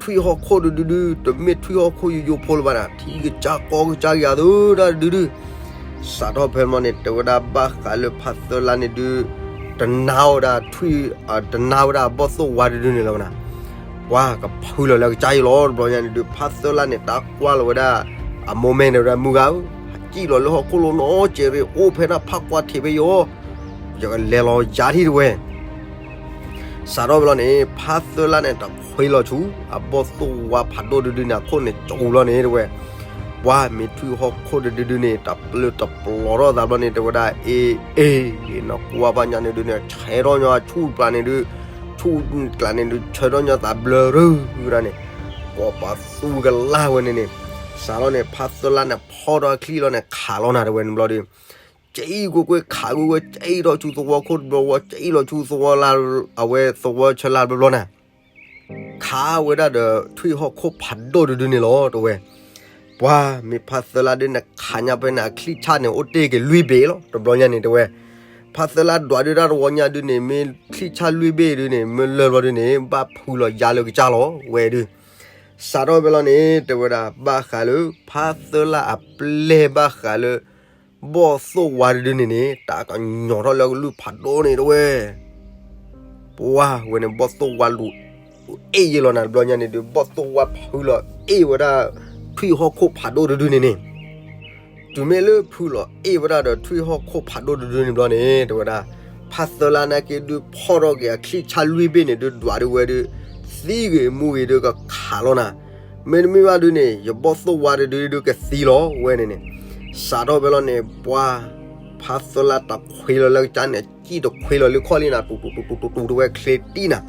ထွံၣ်ဟီၣ်ခိၣ်တဒုဒု တမ့ၢ်ထွံၣ်ဟီၣ်ခိၣ်ယိယိဖိလၢၤဘၣ်နၤ ထံကစၢ်ကီကစၢ်ကယၤသၢတၢ်တဒုဒု စးထီၣ်ဖဲန့ၣ်ဘျီန့ၣ် တဲဝဲဒၣ်ဘၣ်ဃးလၢဖါသၢလါန့ၣ်ဒုး တနာ်ဝဲဒၣ်ထွံၣ် တနာ်ဝဲဒၣ်ဘီၣ်သိၣ်ဝါတဒုန့ၣ်လၢၤဘၣ်နၤ, ပှၤကဖုလီၤလၢကစၢ်အံၤလီၤ တဘျီညါန့ၣ်ဒုး ဖါသၢလါန့ၣ် တၢ်ကွၢ်လီၤဝဲဒၣ် အမိၢ်မဲာ်န့ၣ်ဝဲဒၣ် မုၢ်ဂၤဧၢ ဟးစံၣ်လီၤလၢဟီၣ်ခိၣ်လိၤနီၢ်ကဲးရ့ၣ် အိၣ်ဖဲဒၣ်ဖးကွၢ်ထံးဖဲယီၤ ယကလဲၤလီၤယၤထံၣ်တဝဲ စးထီၣ်ဖဲလီၤန့ၣ် ဖါသၢလါန့ၣ် တခွ့လီၤဆူ အဘီၣ်သိၣ်ဝါဖးဒိၣ်တဒုန့ၣ် အခိၣ်န့ၣ်ကၠိလီၤန့ၣ်တဝဲ, ပှၤမ့ၢ်ထွံၣ်ဟီၣ်ခိၣ်တဒုဒုန့ၣ် တပျုာ်တပျီၤထီၣ်သးဘျီန့ၣ် တဲဝဲဒၣ် အ့ အ့ နကွၢ်ဘၣ်ညါန့ၣ်ဒုးန့ၣ် ဆဲးထီၣ်ညီအဆူၣ်ပျၢ်န့ၣ်ဒုး ဆူၣ်ကျးန့ၣ်ဒုး ဆၢထီၣ်ညီသးဘျၢရၢဝဲဒၣ်န့ၣ် ကိးပသူကလၢ်ဝဲန့ၣ်န့ၣ်, စးထီၣ်န့ၣ် ဖါသၢလါန့ၣ် ဖီၣ်ထီၣ်အချံၣ်လီၤန့ၣ် ခးလီၤနၤတဝဲန့ၣ်ဘျီဒုး ကဲအံၤကွ့ၢ်ကွ့ၢ်ခးကွ့ၢ်ကွ့ၢ် ကဲအံၤထီၣ်ဆူသဝီခိၣ်တဘျီဝီ ကဲအံၤထီၣ်ဆူသဝီလၢ အဝဲသဝီဆၢလၢတဘျီဘျီနၤ, ခးဝဲဒၣ်ဒီးထွံၣ်ဟီၣ်ခိၣ်ဖးဒိၣ်တဒုန့ၣ်လီၤ တဝဲ, ပှၤမ့ၢ်ဖါသၢလါဒုးန့ၣ် ခးညါဖဲန့ၣ် အချံၣ်ဆၣ်န့ၣ် အိၣ်တ့ၢ်က့ၤလွံၢ်ဘ့ၣ်လီၤ တဘျီညါန့ၣ် တဝဲ, ဖါသၢလါဒွးဒုးတၢ်တဝီညါဒုးန့ၣ် မ့ၢ်ချံၣ်ဆၣ်လွံၢ်ဘ့ၣ်ဒုးန့ၣ် မ့ၢ်လၢာ်ဘျီဒုးန့ၣ် ဘၣ်ဖုလီၤယါလၢကစၢ်လီၤ ဝဲဒုး စးထီၣ်ဖဲလီၤန့ၣ် တဲဝဲဒၣ်ဘၣ်ဃးလၢ ဖါသၢလါအပျဲၢ်ဘၣ်ဃးလၢ ဘီၣ်သိၣ်ဝါတဒုန့ၣ်န့ၣ် တၢ်ကညီၤထီၣ်လၢကလုၢ်ဖးဒိၣ်န့ၣ်တဝဲ, ပှၤဝဲန့ၣ် ဘီၣ်သိၣ်ဝါလူၤအ့ၣ်ယဲလီၤနၤ တဘျီညါန့ၣ်ဒုး ဘီၣ်သိၣ်ဝါဖုလီၤအ့ၣ်ဝဲဒၣ် ထွံၣ်ဟီၣ်ခိၣ်ဖးဒိၣ်တဒုန့ၣ်န့ၣ် တုၤမ့ၢ်လၢဖုလီၤအ့ၣ်ဝဲဒၣ်ဒီးထွံၣ်ဟီၣ်ခိၣ်ဖးဒိၣ်တဒုန့ၣ်ဘျီန့ၣ် တဲဝဲဒၣ် ဖါသၢလါနာ်က့ဒုးဖီၣ်ထီၣ်က့ၤအချံၣ်ဆၣ်လွံၢ်ဘ့ၣ်န့ၣ်ဒုး ဒွးဒုးဝဲဒုး သံဂ့ၤမူဂ့ၤဒုးကခးလီၤနၤ, မ့တမ့ၢ်ဘၣ်ဒုးန့ၣ် ယဘီၣ်သိၣ်ဝါတဒုဒုးကသံလီၤဝဲန့ၣ်န့ၣ်, စးထီၣ်ဖဲလီၤန့ၣ် ပှၤ ဖါသၢလါတခွ့လီၤလၢကစၢ်န့ၣ် စံၣ်တခွ့လီၤလၢခီၣ်လံနၤ တူတူတူတူတူတဝဲချ့တံၢ်နၤ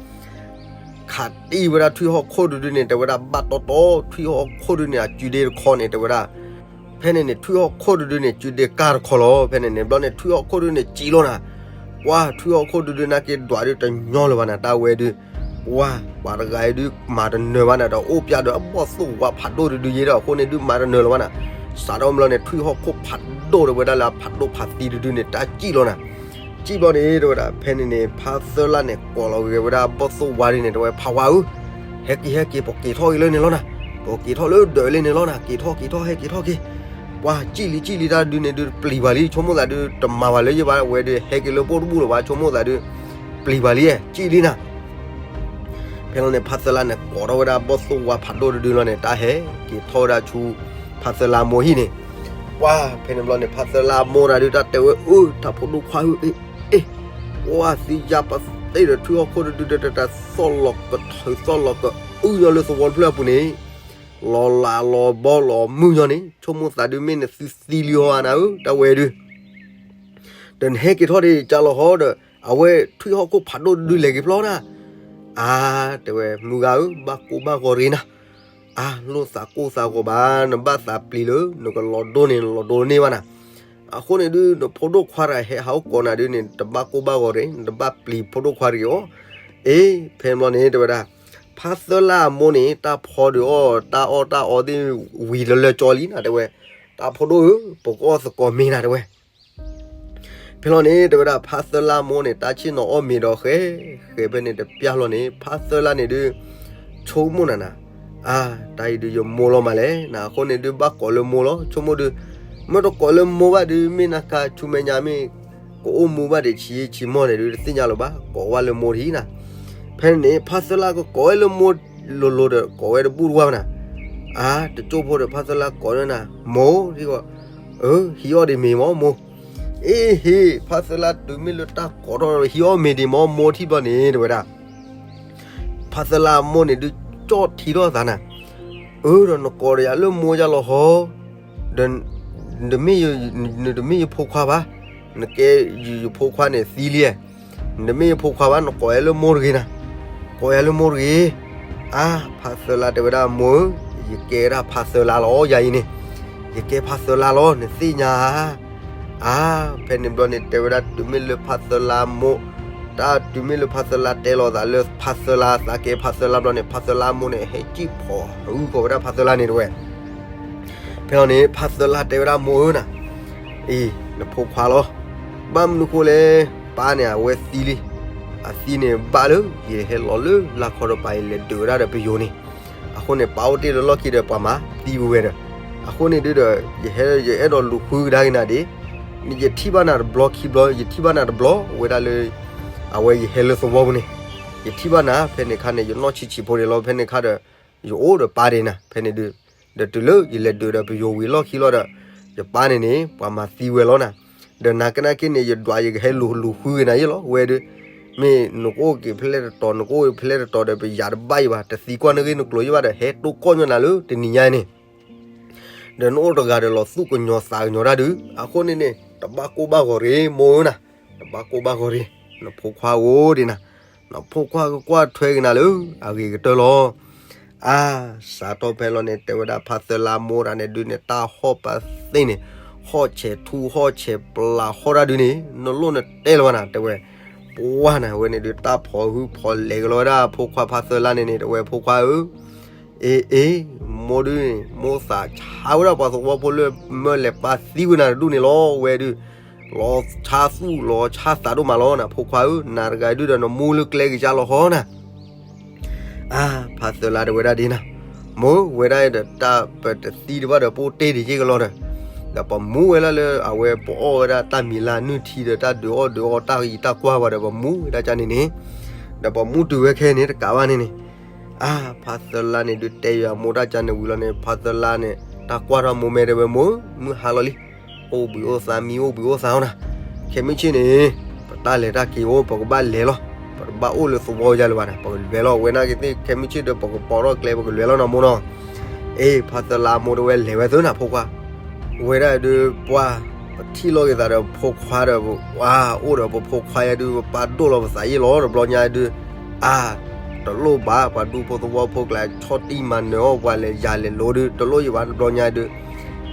ခးတံၢ်ဝဲဒၣ်ထွံၣ်ဟီၣ်ခိၣ်တဒုန့ၣ် တဲဝဲဒၣ်ဘၣ်တီတီ ထွံၣ်ဟီၣ်ခိၣ်တဒုန့ၣ် အစုဒ့တခီန့ၣ် တဲဝဲဒၣ်, ဖဲန့ၣ်န့ၣ် ထွံၣ်ဟီၣ်ခိၣ်တဒုန့ၣ် စုဒ့ကၢ်တခီလီၤ ဖဲန့ၣ်န့ၣ် ဘျီန့ၣ် ထွံၣ်ဟီၣ်ခိၣ်တဒုန့ၣ် စံၣ်လီၤနၤ, ပှၤထွံၣ်ဟီၣ်ခိၣ်တဒုနာ်က့ဒွးဒုးတညီလၢၤဘၣ်နၤ တၢ်ဝဲဒုး, ပှၤ ပှၤတဂၤအံၤဒုး မၤတနၢၤဘၣ်နၤဒီး အိၣ်ပျဲဒီးအဘီၣ်သိၣ်ဝါဖးဒိၣ်တဒုယဲဒီး အဃိန့ၣ်ဒုးမၤတနၢၤလၢၤဘၣ်နၤ, စးထီၣ်ဘျီန့ၣ် ထွံၣ်ဟီၣ်ခိၣ်ဖးဒိၣ်တဝဲဒၣ်လၢအဖးဒိၣ်ဖးသံတဒုန့ၣ် တၢ်စံၣ်လီၤနၤ စံၣ်ဘျီန့ၣ် တဲဝဲဒၣ် ဖဲန့ၣ်န့ၣ် ဖါသၢလါန့ၣ် ကိးလီၤဂ့ၤဝဲဒၣ်ဘီၣ်သိၣ်ဝါဒုန့ၣ် တဲဝဲ ဖးဝါဧၢ, ဟဲက့ၤ ဟဲက့ၤ ပက့ၤထီၣ်က့ၤလၢန့ၣ်လီၤနၤ, ပက့ၤထီၣ်လၢဒၢးလၢန့ၣ်လီၤနၤ, က့ၤထီၣ် က့ၤထီၣ် ဟဲက့ၤထီၣ်က့ၤ, ပှၤစံၣ်လံ စံၣ်လံ တၢ်ဒုန့ၣ်ဒုး ပျံၤပှၤလံ ဆိကမိၣ်သးဒုး တမၤပှၤလၢယဘၣ်ဝဲဒုး ဟဲက့ၤလၢပိၢ်တဘူၣ်လၢၤဘၣ် ဆိကမိၣ်သးဒုး ပျံၤပှၤလံ စံၣ်လံနၤ ဖဲလီၤန့ၣ် ဖါသၢလါန့ၣ် ကိးထီၣ်ဝဲဒၣ်ဘီၣ်သိၣ်ဝါဖးဒိၣ်တဒုလီၤန့ၣ် တၢ်ဟဲက့ၤထီၣ်ဝဲဒၣ်ဆူ ဖါသၢလါမိၢ်ဟံၣ်န့ၣ်, ပှၢ်ဖဲန့ၣ်ဘျီန့ၣ် ဖါသၢလါမိၢ်တၢ်ဒုး တၢ်တဲဝဲအၢ တၢ်ဖိဒိၣ်ခွါဧၢ, အ့ အ့ ပှၢ်သံယါပသ့ဒီး ထွံၣ်ဟီၣ်ခိၣ်တဒုဒီး တၢ်သီၣ်လီၤကထုးသီၣ်လီၤကအုညီလၢသဝီတဖျၢၣ်အပူၤန့ၣ်, လီၤလးလီၤဘီလီၤမုၢ်ညီန့ၣ် ဆိကမိၣ်သးဒုး မ့ၢ်နသုသံလံဟီဧါနၤဧၢ တၢ်ဝဲဒုး ဒီးနဟဲက့ၤထီၣ်ဒံးကၢ်လီၤဟီဒီး အဝဲထွံၣ်ဟီၣ်ခိၣ်ဖးဒိၣ်တဒုလဲၤက့ၤဖျီနၤ, အါ တဲဝဲ မုၢ်ဂၤဧၢ ဘၣ်ကိၢ်ဘၣ်ဂီၤတဂ့ၤနၤ, အါ လိၣ်သးကိၢ်သးဂီၤဘၣ် နဘၣ်သးပျံၤလၢ နကလီၤဒိန့ၣ် နလီၤဒိန့ၢ်ဘၣ်နၤ, အဃိန့ၣ်ဒုး နဖိဒိၣ်ခွါတဂၤဟဲဟးအိၣ်ကိးနၤဒုးန့ၣ် တဘၣ်ကိၢ်ဘၣ်ဂီၤတဂ့ၤ နတဘၣ်ပျံၤဖိဒိၣ်ခွါတဂ့ၤအီၤ, အ့ ဖဲန့ၣ်ဘျီန့ၣ် တဲဝဲဒၣ် ဖါသၢလါအမိၢ်န့ၣ် တၢ်ဖီဒုးအီၣ် တၢ်အီၣ်တၢ်အီသ့ၣ် ဝံၤလၢလၢကၠီလံနၤ တဲဝဲ, တၢ်ဖိဒိၣ်ဧၢ ပကအီၣ်သကိးမ့ၤနၤ တဲဝဲ ဖဲလီၤန့ၣ် တဲဝဲဒၣ် ဖါသၢလါမိၢ်န့ၣ် တၢ်ဆ့ၣ်နီၤအီၣ်မ့ၤဒီးဃဲ, ဃဲဖဲန့ၣ်တပျၢ်လီၤန့ၣ် ဖါသၢလါန့ၣ်ဒုး ဆိကမိၣ်နၤနၤ, အါ တၢ်အံၤဒုးယမိၢ်လီၤမးလဲၣ်နၤ, အဃိန့ၣ်ဒုး ဘၣ်ကိးလၢမိၢ်လီၤ ဆိကမိၣ်ဒုး, မ့ၢ်တကိးလၢမိၢ်ဘၣ်ဒုး မ့ၢ်နၤခါဆူမဲာ်ညါမ့ၢ် ကအိၣ်မူဘၣ်ဒံးဆံးဆံးမီၢ်န့ၣ်ဒုး တသ့ၣ်ညါလၢၤဘၣ် ကိးဝဲလၢမိၢ်တဟံၣ်နၤ, ဖဲန့ၣ်န့ၣ် ဖါသၢလါကကိးဝဲလၢမိၢ်လိၤလိၤဒီး ကိးဝဲတဘူၣ်တဝါဘၣ်နၤ, အါ တကၠိၢ်ဖိဒီး ဖါသၢလါကိးန့ၢ်နၤ မိၢ်ထံၣ်ဃီ, အၢ ဟံးအီၣ်ဒံးမ့ၤမီၢ်မိၢ်, အ့ဟ့ၣ် ဖါသၢလါတုၤမ့ၢ်လၢတၢ်ကိးထီၣ် ဟံးအီၣ်မ့ၤဒံးမီၢ်မိၢ်ထံၣ်ဘျီန့ၣ် တဲဝဲဒၣ် ဖါသၢလါမိၢ်န့ၣ်ဒုး ကၠီၣ်ထံထီၣ်သးနၤ, အၢ ဒီးနကိးဒီးယၤလၢမိၢ်ယါလီၤဟီ, ဒီး နတမ့ၢ်ယဖိခွါဘၣ်, နကဲယဖိခွါန့ၣ်သံလံ, နတမ့ၢ်ယဖိခွါဘၣ် နကိးယၤလၢမိၢ်တဂ့ၤနၤ, ကိးယၤလၢမိၢ်တဂ့ၤ, အါ ဖါသၢလါတဲဝဲဒၣ်မိၢ်ဧၢ, ယကဲဒၣ်ဖါသၢလါလီၤ ယၤအံၤန့ၣ်, ယကဲဖါသၢလါလီၤ နသ့ၣ်ညါဧါ အါ ဖဲန့ၣ်ဘျီန့ၣ် တဲဝဲဒၣ်တုၤမ့ၢ်လၢဖါသၢလါမိၢ်, တၢ်တုၤမ့ၢ်လၢဖါသၢလါတဲလီၤသးလၢဖါသၢလါ သးကဲဖါသၢလါဘျီန့ၣ် ဖါသၢလါမိၢ်န့ၣ် ဟဲကံၣ်ဖီၣ်ဟုကိးဝဲဒၣ်ဖါသၢလါန့ၣ်တဝဲ, ဖဲလီၤန့ၣ် ဖါသၢလါတဲဝဲဒၣ်မိၢ်ဧၢနၤ, အံၤ နဖိခွါလီၤ, ဘၣ်မနုၤဃိလဲၣ်, ပၢ်န့ၣ်အဝဲသံလံ, အသံန့ၣ်ဘၣ်လၢ ယဟဲလီၤလၢလၢခီဒီးပၢ် ယလဲၤဒုးဝဲဒၣ်ဒီးပယိၤန့ၣ်, အဃိန့ၣ် ပၢ်အိၣ်တ့ၢ်လၢလီၢ်ခံဒီးပှၤမၤသံဝဲဝဲဒီး, အဃိန့ၣ်ဒုးဒီး ယဟဲ ယအဲၣ်ဒိးလူၤဃုကဒါက့ၤနၤဒံး, ယထံၣ်ဘၣ်နၤတဘျီခံဘျီ ယထံၣ်ဘၣ်နၤတဘျီ ဝဲဒၣ်လၢ အဝဲယဟဲလၢသဝီပူၤန့ၣ်, ယထံၣ်ဘၣ်နၤ ဖဲန့ၣ်ခါန့ၣ် ယနီၢ်ဆံးဆံးဖိဒံးလီၤ ဖဲန့ၣ်ခါဒီး ယအိၣ်ဒီးပၢ်ဒံးနၤ ဖဲန့ၣ်ဒုး, ဒီးတုၤလၢယလဲၤဒုးဒီးပယိၤဝံၤလီၢ်ခံလီၤဒီး, ယပၢ်န့ၣ်န့ၣ် ပှၤမၤသံဝဲလီၤနၤ, ဒီးနၤကနၣ်က့န့ၣ် ယဒွးယကဟဲလူၤလူၤဃုက့ၤနၤယဲလီၤ ဝဲဒုး, မ့ၢ်နကအိၣ်က့ၤဖဲလဲၣ်တတီၤ နကအိၣ်ဖဲလဲၣ်တတီၤဒီး ပယၤတဘၣ်အံၤဘၣ် တသံကွၢ်နဂ့ၢ်နကျိၤယဲဘၣ်ဒီး ဟဲတိၢ်ကီၢ်ညီနၤလၢတနံၤညါအံၤန့ၣ် ဒီးနအိၣ်တဂၤဒီးလီၤသူၣ်ကညီၤသးကညီၤတၢ်ဒုး, အဃိန့ၣ်န့ၣ် တဘၣ်ကိၢ်ဘၣ်ဂီၤရ့ၣ် မိၢ်ဧၢနၤ, တဘၣ်ကိၢ်ဘၣ်ဂီၤရ့ၣ်, နဖိခွါဧိၤဒံးနၤ, နဖိခွါကကွၢ်ထွဲက့ၤနၤလၢအဂ့ၤကတၢၢ်လီၤ. အါ, စးထီၣ်ဖဲလီၤန့ၣ် တဲဝဲဒၣ်ဖါသၢလါမိၢ်တၢ်န့ၣ်ဒုးန့ၣ် တၢ်ဟီၣ်ပသ့ၣ်န့ၣ်, ဟီၣ်ဆဲးထူဟီၣ်ဆဲးပျးဟီၣ်တၢ်ဒုးန့ၣ် နလိၣ်နတဲလၢၤဘၣ်နၤ တဲဝဲ, ပှၢ်နၤ ဝဲန့ၣ်ဒုး တၢ်ဖိးဟုၣ်ဖိးလဲၤကလီၤဝဲဒၣ်ဖိခွါဖါသၢလါန့ၣ်န့ၣ် တဲဝဲဖိခွါဧၢ အ့ အ့ မိၢ်ဒုးန့ၣ် မိၢ်သးဆါဝဲဒၣ်ပှၤသဝီဖိလၢမၢလဲၤပာ်သံဝဲနၤတဒူၣ်န့ၣ်လီၤ. ဝဲဒုး လီၤဆါသူၣ်လီၤဆါသးဒိၣ်မးလီၤနၤ ဖိခွါဧၢ, နၤတဂၤဒုးဒီးနမူလၢကျဲကယါလီၤဟီနၤ. အါ, ဖါသၢလါတဲဝဲဒၣ်ဒ်နၤ, မိၢ်ဝဲဒၣ်ဒီးတၢ်ပတသံတဘၣ်ဒီး ပအိၣ်တ့ၢ်ဒံးက့ၢ်ကလီၤဒီး, ဒီးပမူဝဲဒၣ်လၢအဝဲပအီၣ်ဝဲဒၣ်တၢ်မံၤလၢနုၢ်ထံဒီး တၢ်ဒုးအီၣ်ဒုးအီတၢ်ဂံၢ်တၢ်ကွၢ်ဝဲဒီး ပမူဝဲဒၣ်ကၢ်န့ၣ်န့ၣ်, ဒီးပမူတုၤဝဲခဲအံၤန့ၣ် တကးဘၣ်န့ၣ်န့ၣ် အါ, ဖါသၢလါန့ၣ်ဒုးတဲယၤမိၢ်တၢ်ကၢ်န့ၣ်ဝံၤလီၤန့ၣ် ဖါသၢလါန့ၣ် တၢ်ကွၢ်ထီၣ်မိၢ်မဲတဲဝဲမိၢ်, မုၢ်ဟါလီၤလံ, အိၣ်ဘှံးအိၣ်သါမံအိၣ်ဘှံးအိၣ်သါအီၤနၤ, ခဲမုၢ်ဆ့ၣ်န့ၣ် ပတၢ်လဲၤတၢ်က့ၤအိၣ် ပကဘၣ်လဲၤလီၤ, ပတဘၣ်အိၣ်လၢသဝီယါလၢၤဘၣ်နၤ ပကလဲၤလီၤ. ဝဲနာ်က့ၤသ့ၣ် ခဲမုၢ်ဆ့ၣ်ဒီး ပကပိာ်ထီၣ်ကျဲ ပကလဲၤလီၤနၤမိၢ်နီၤ. အ့ ဖါသၢလါမိၢ်တဲဝဲလဲၤဝဲသ့နၤဖိခွါ, ဝဲဒၣ်ဒုးပှၢ် ပထံၣ်လိာ်က့ၤသးဒီးဖိခွါဒီး ပှၢ်အိၣ်ဒီးပဖိခွါယါဒုး ပပာ်ဒိၣ်လီၤပသးယ့ၣ်လီၤ တဘျီညါဒုး, အါ, တလိၣ်ဘၣ် ပှၤဒူဖိသဝီဖိကျါ ဆီၣ်တံၢ်မၤနၢၤအီၣ်ပှၤလဲၤယၤလဲၤလိၤဒုး တလိၣ်ယဘၣ် တဘျီညါဒုး,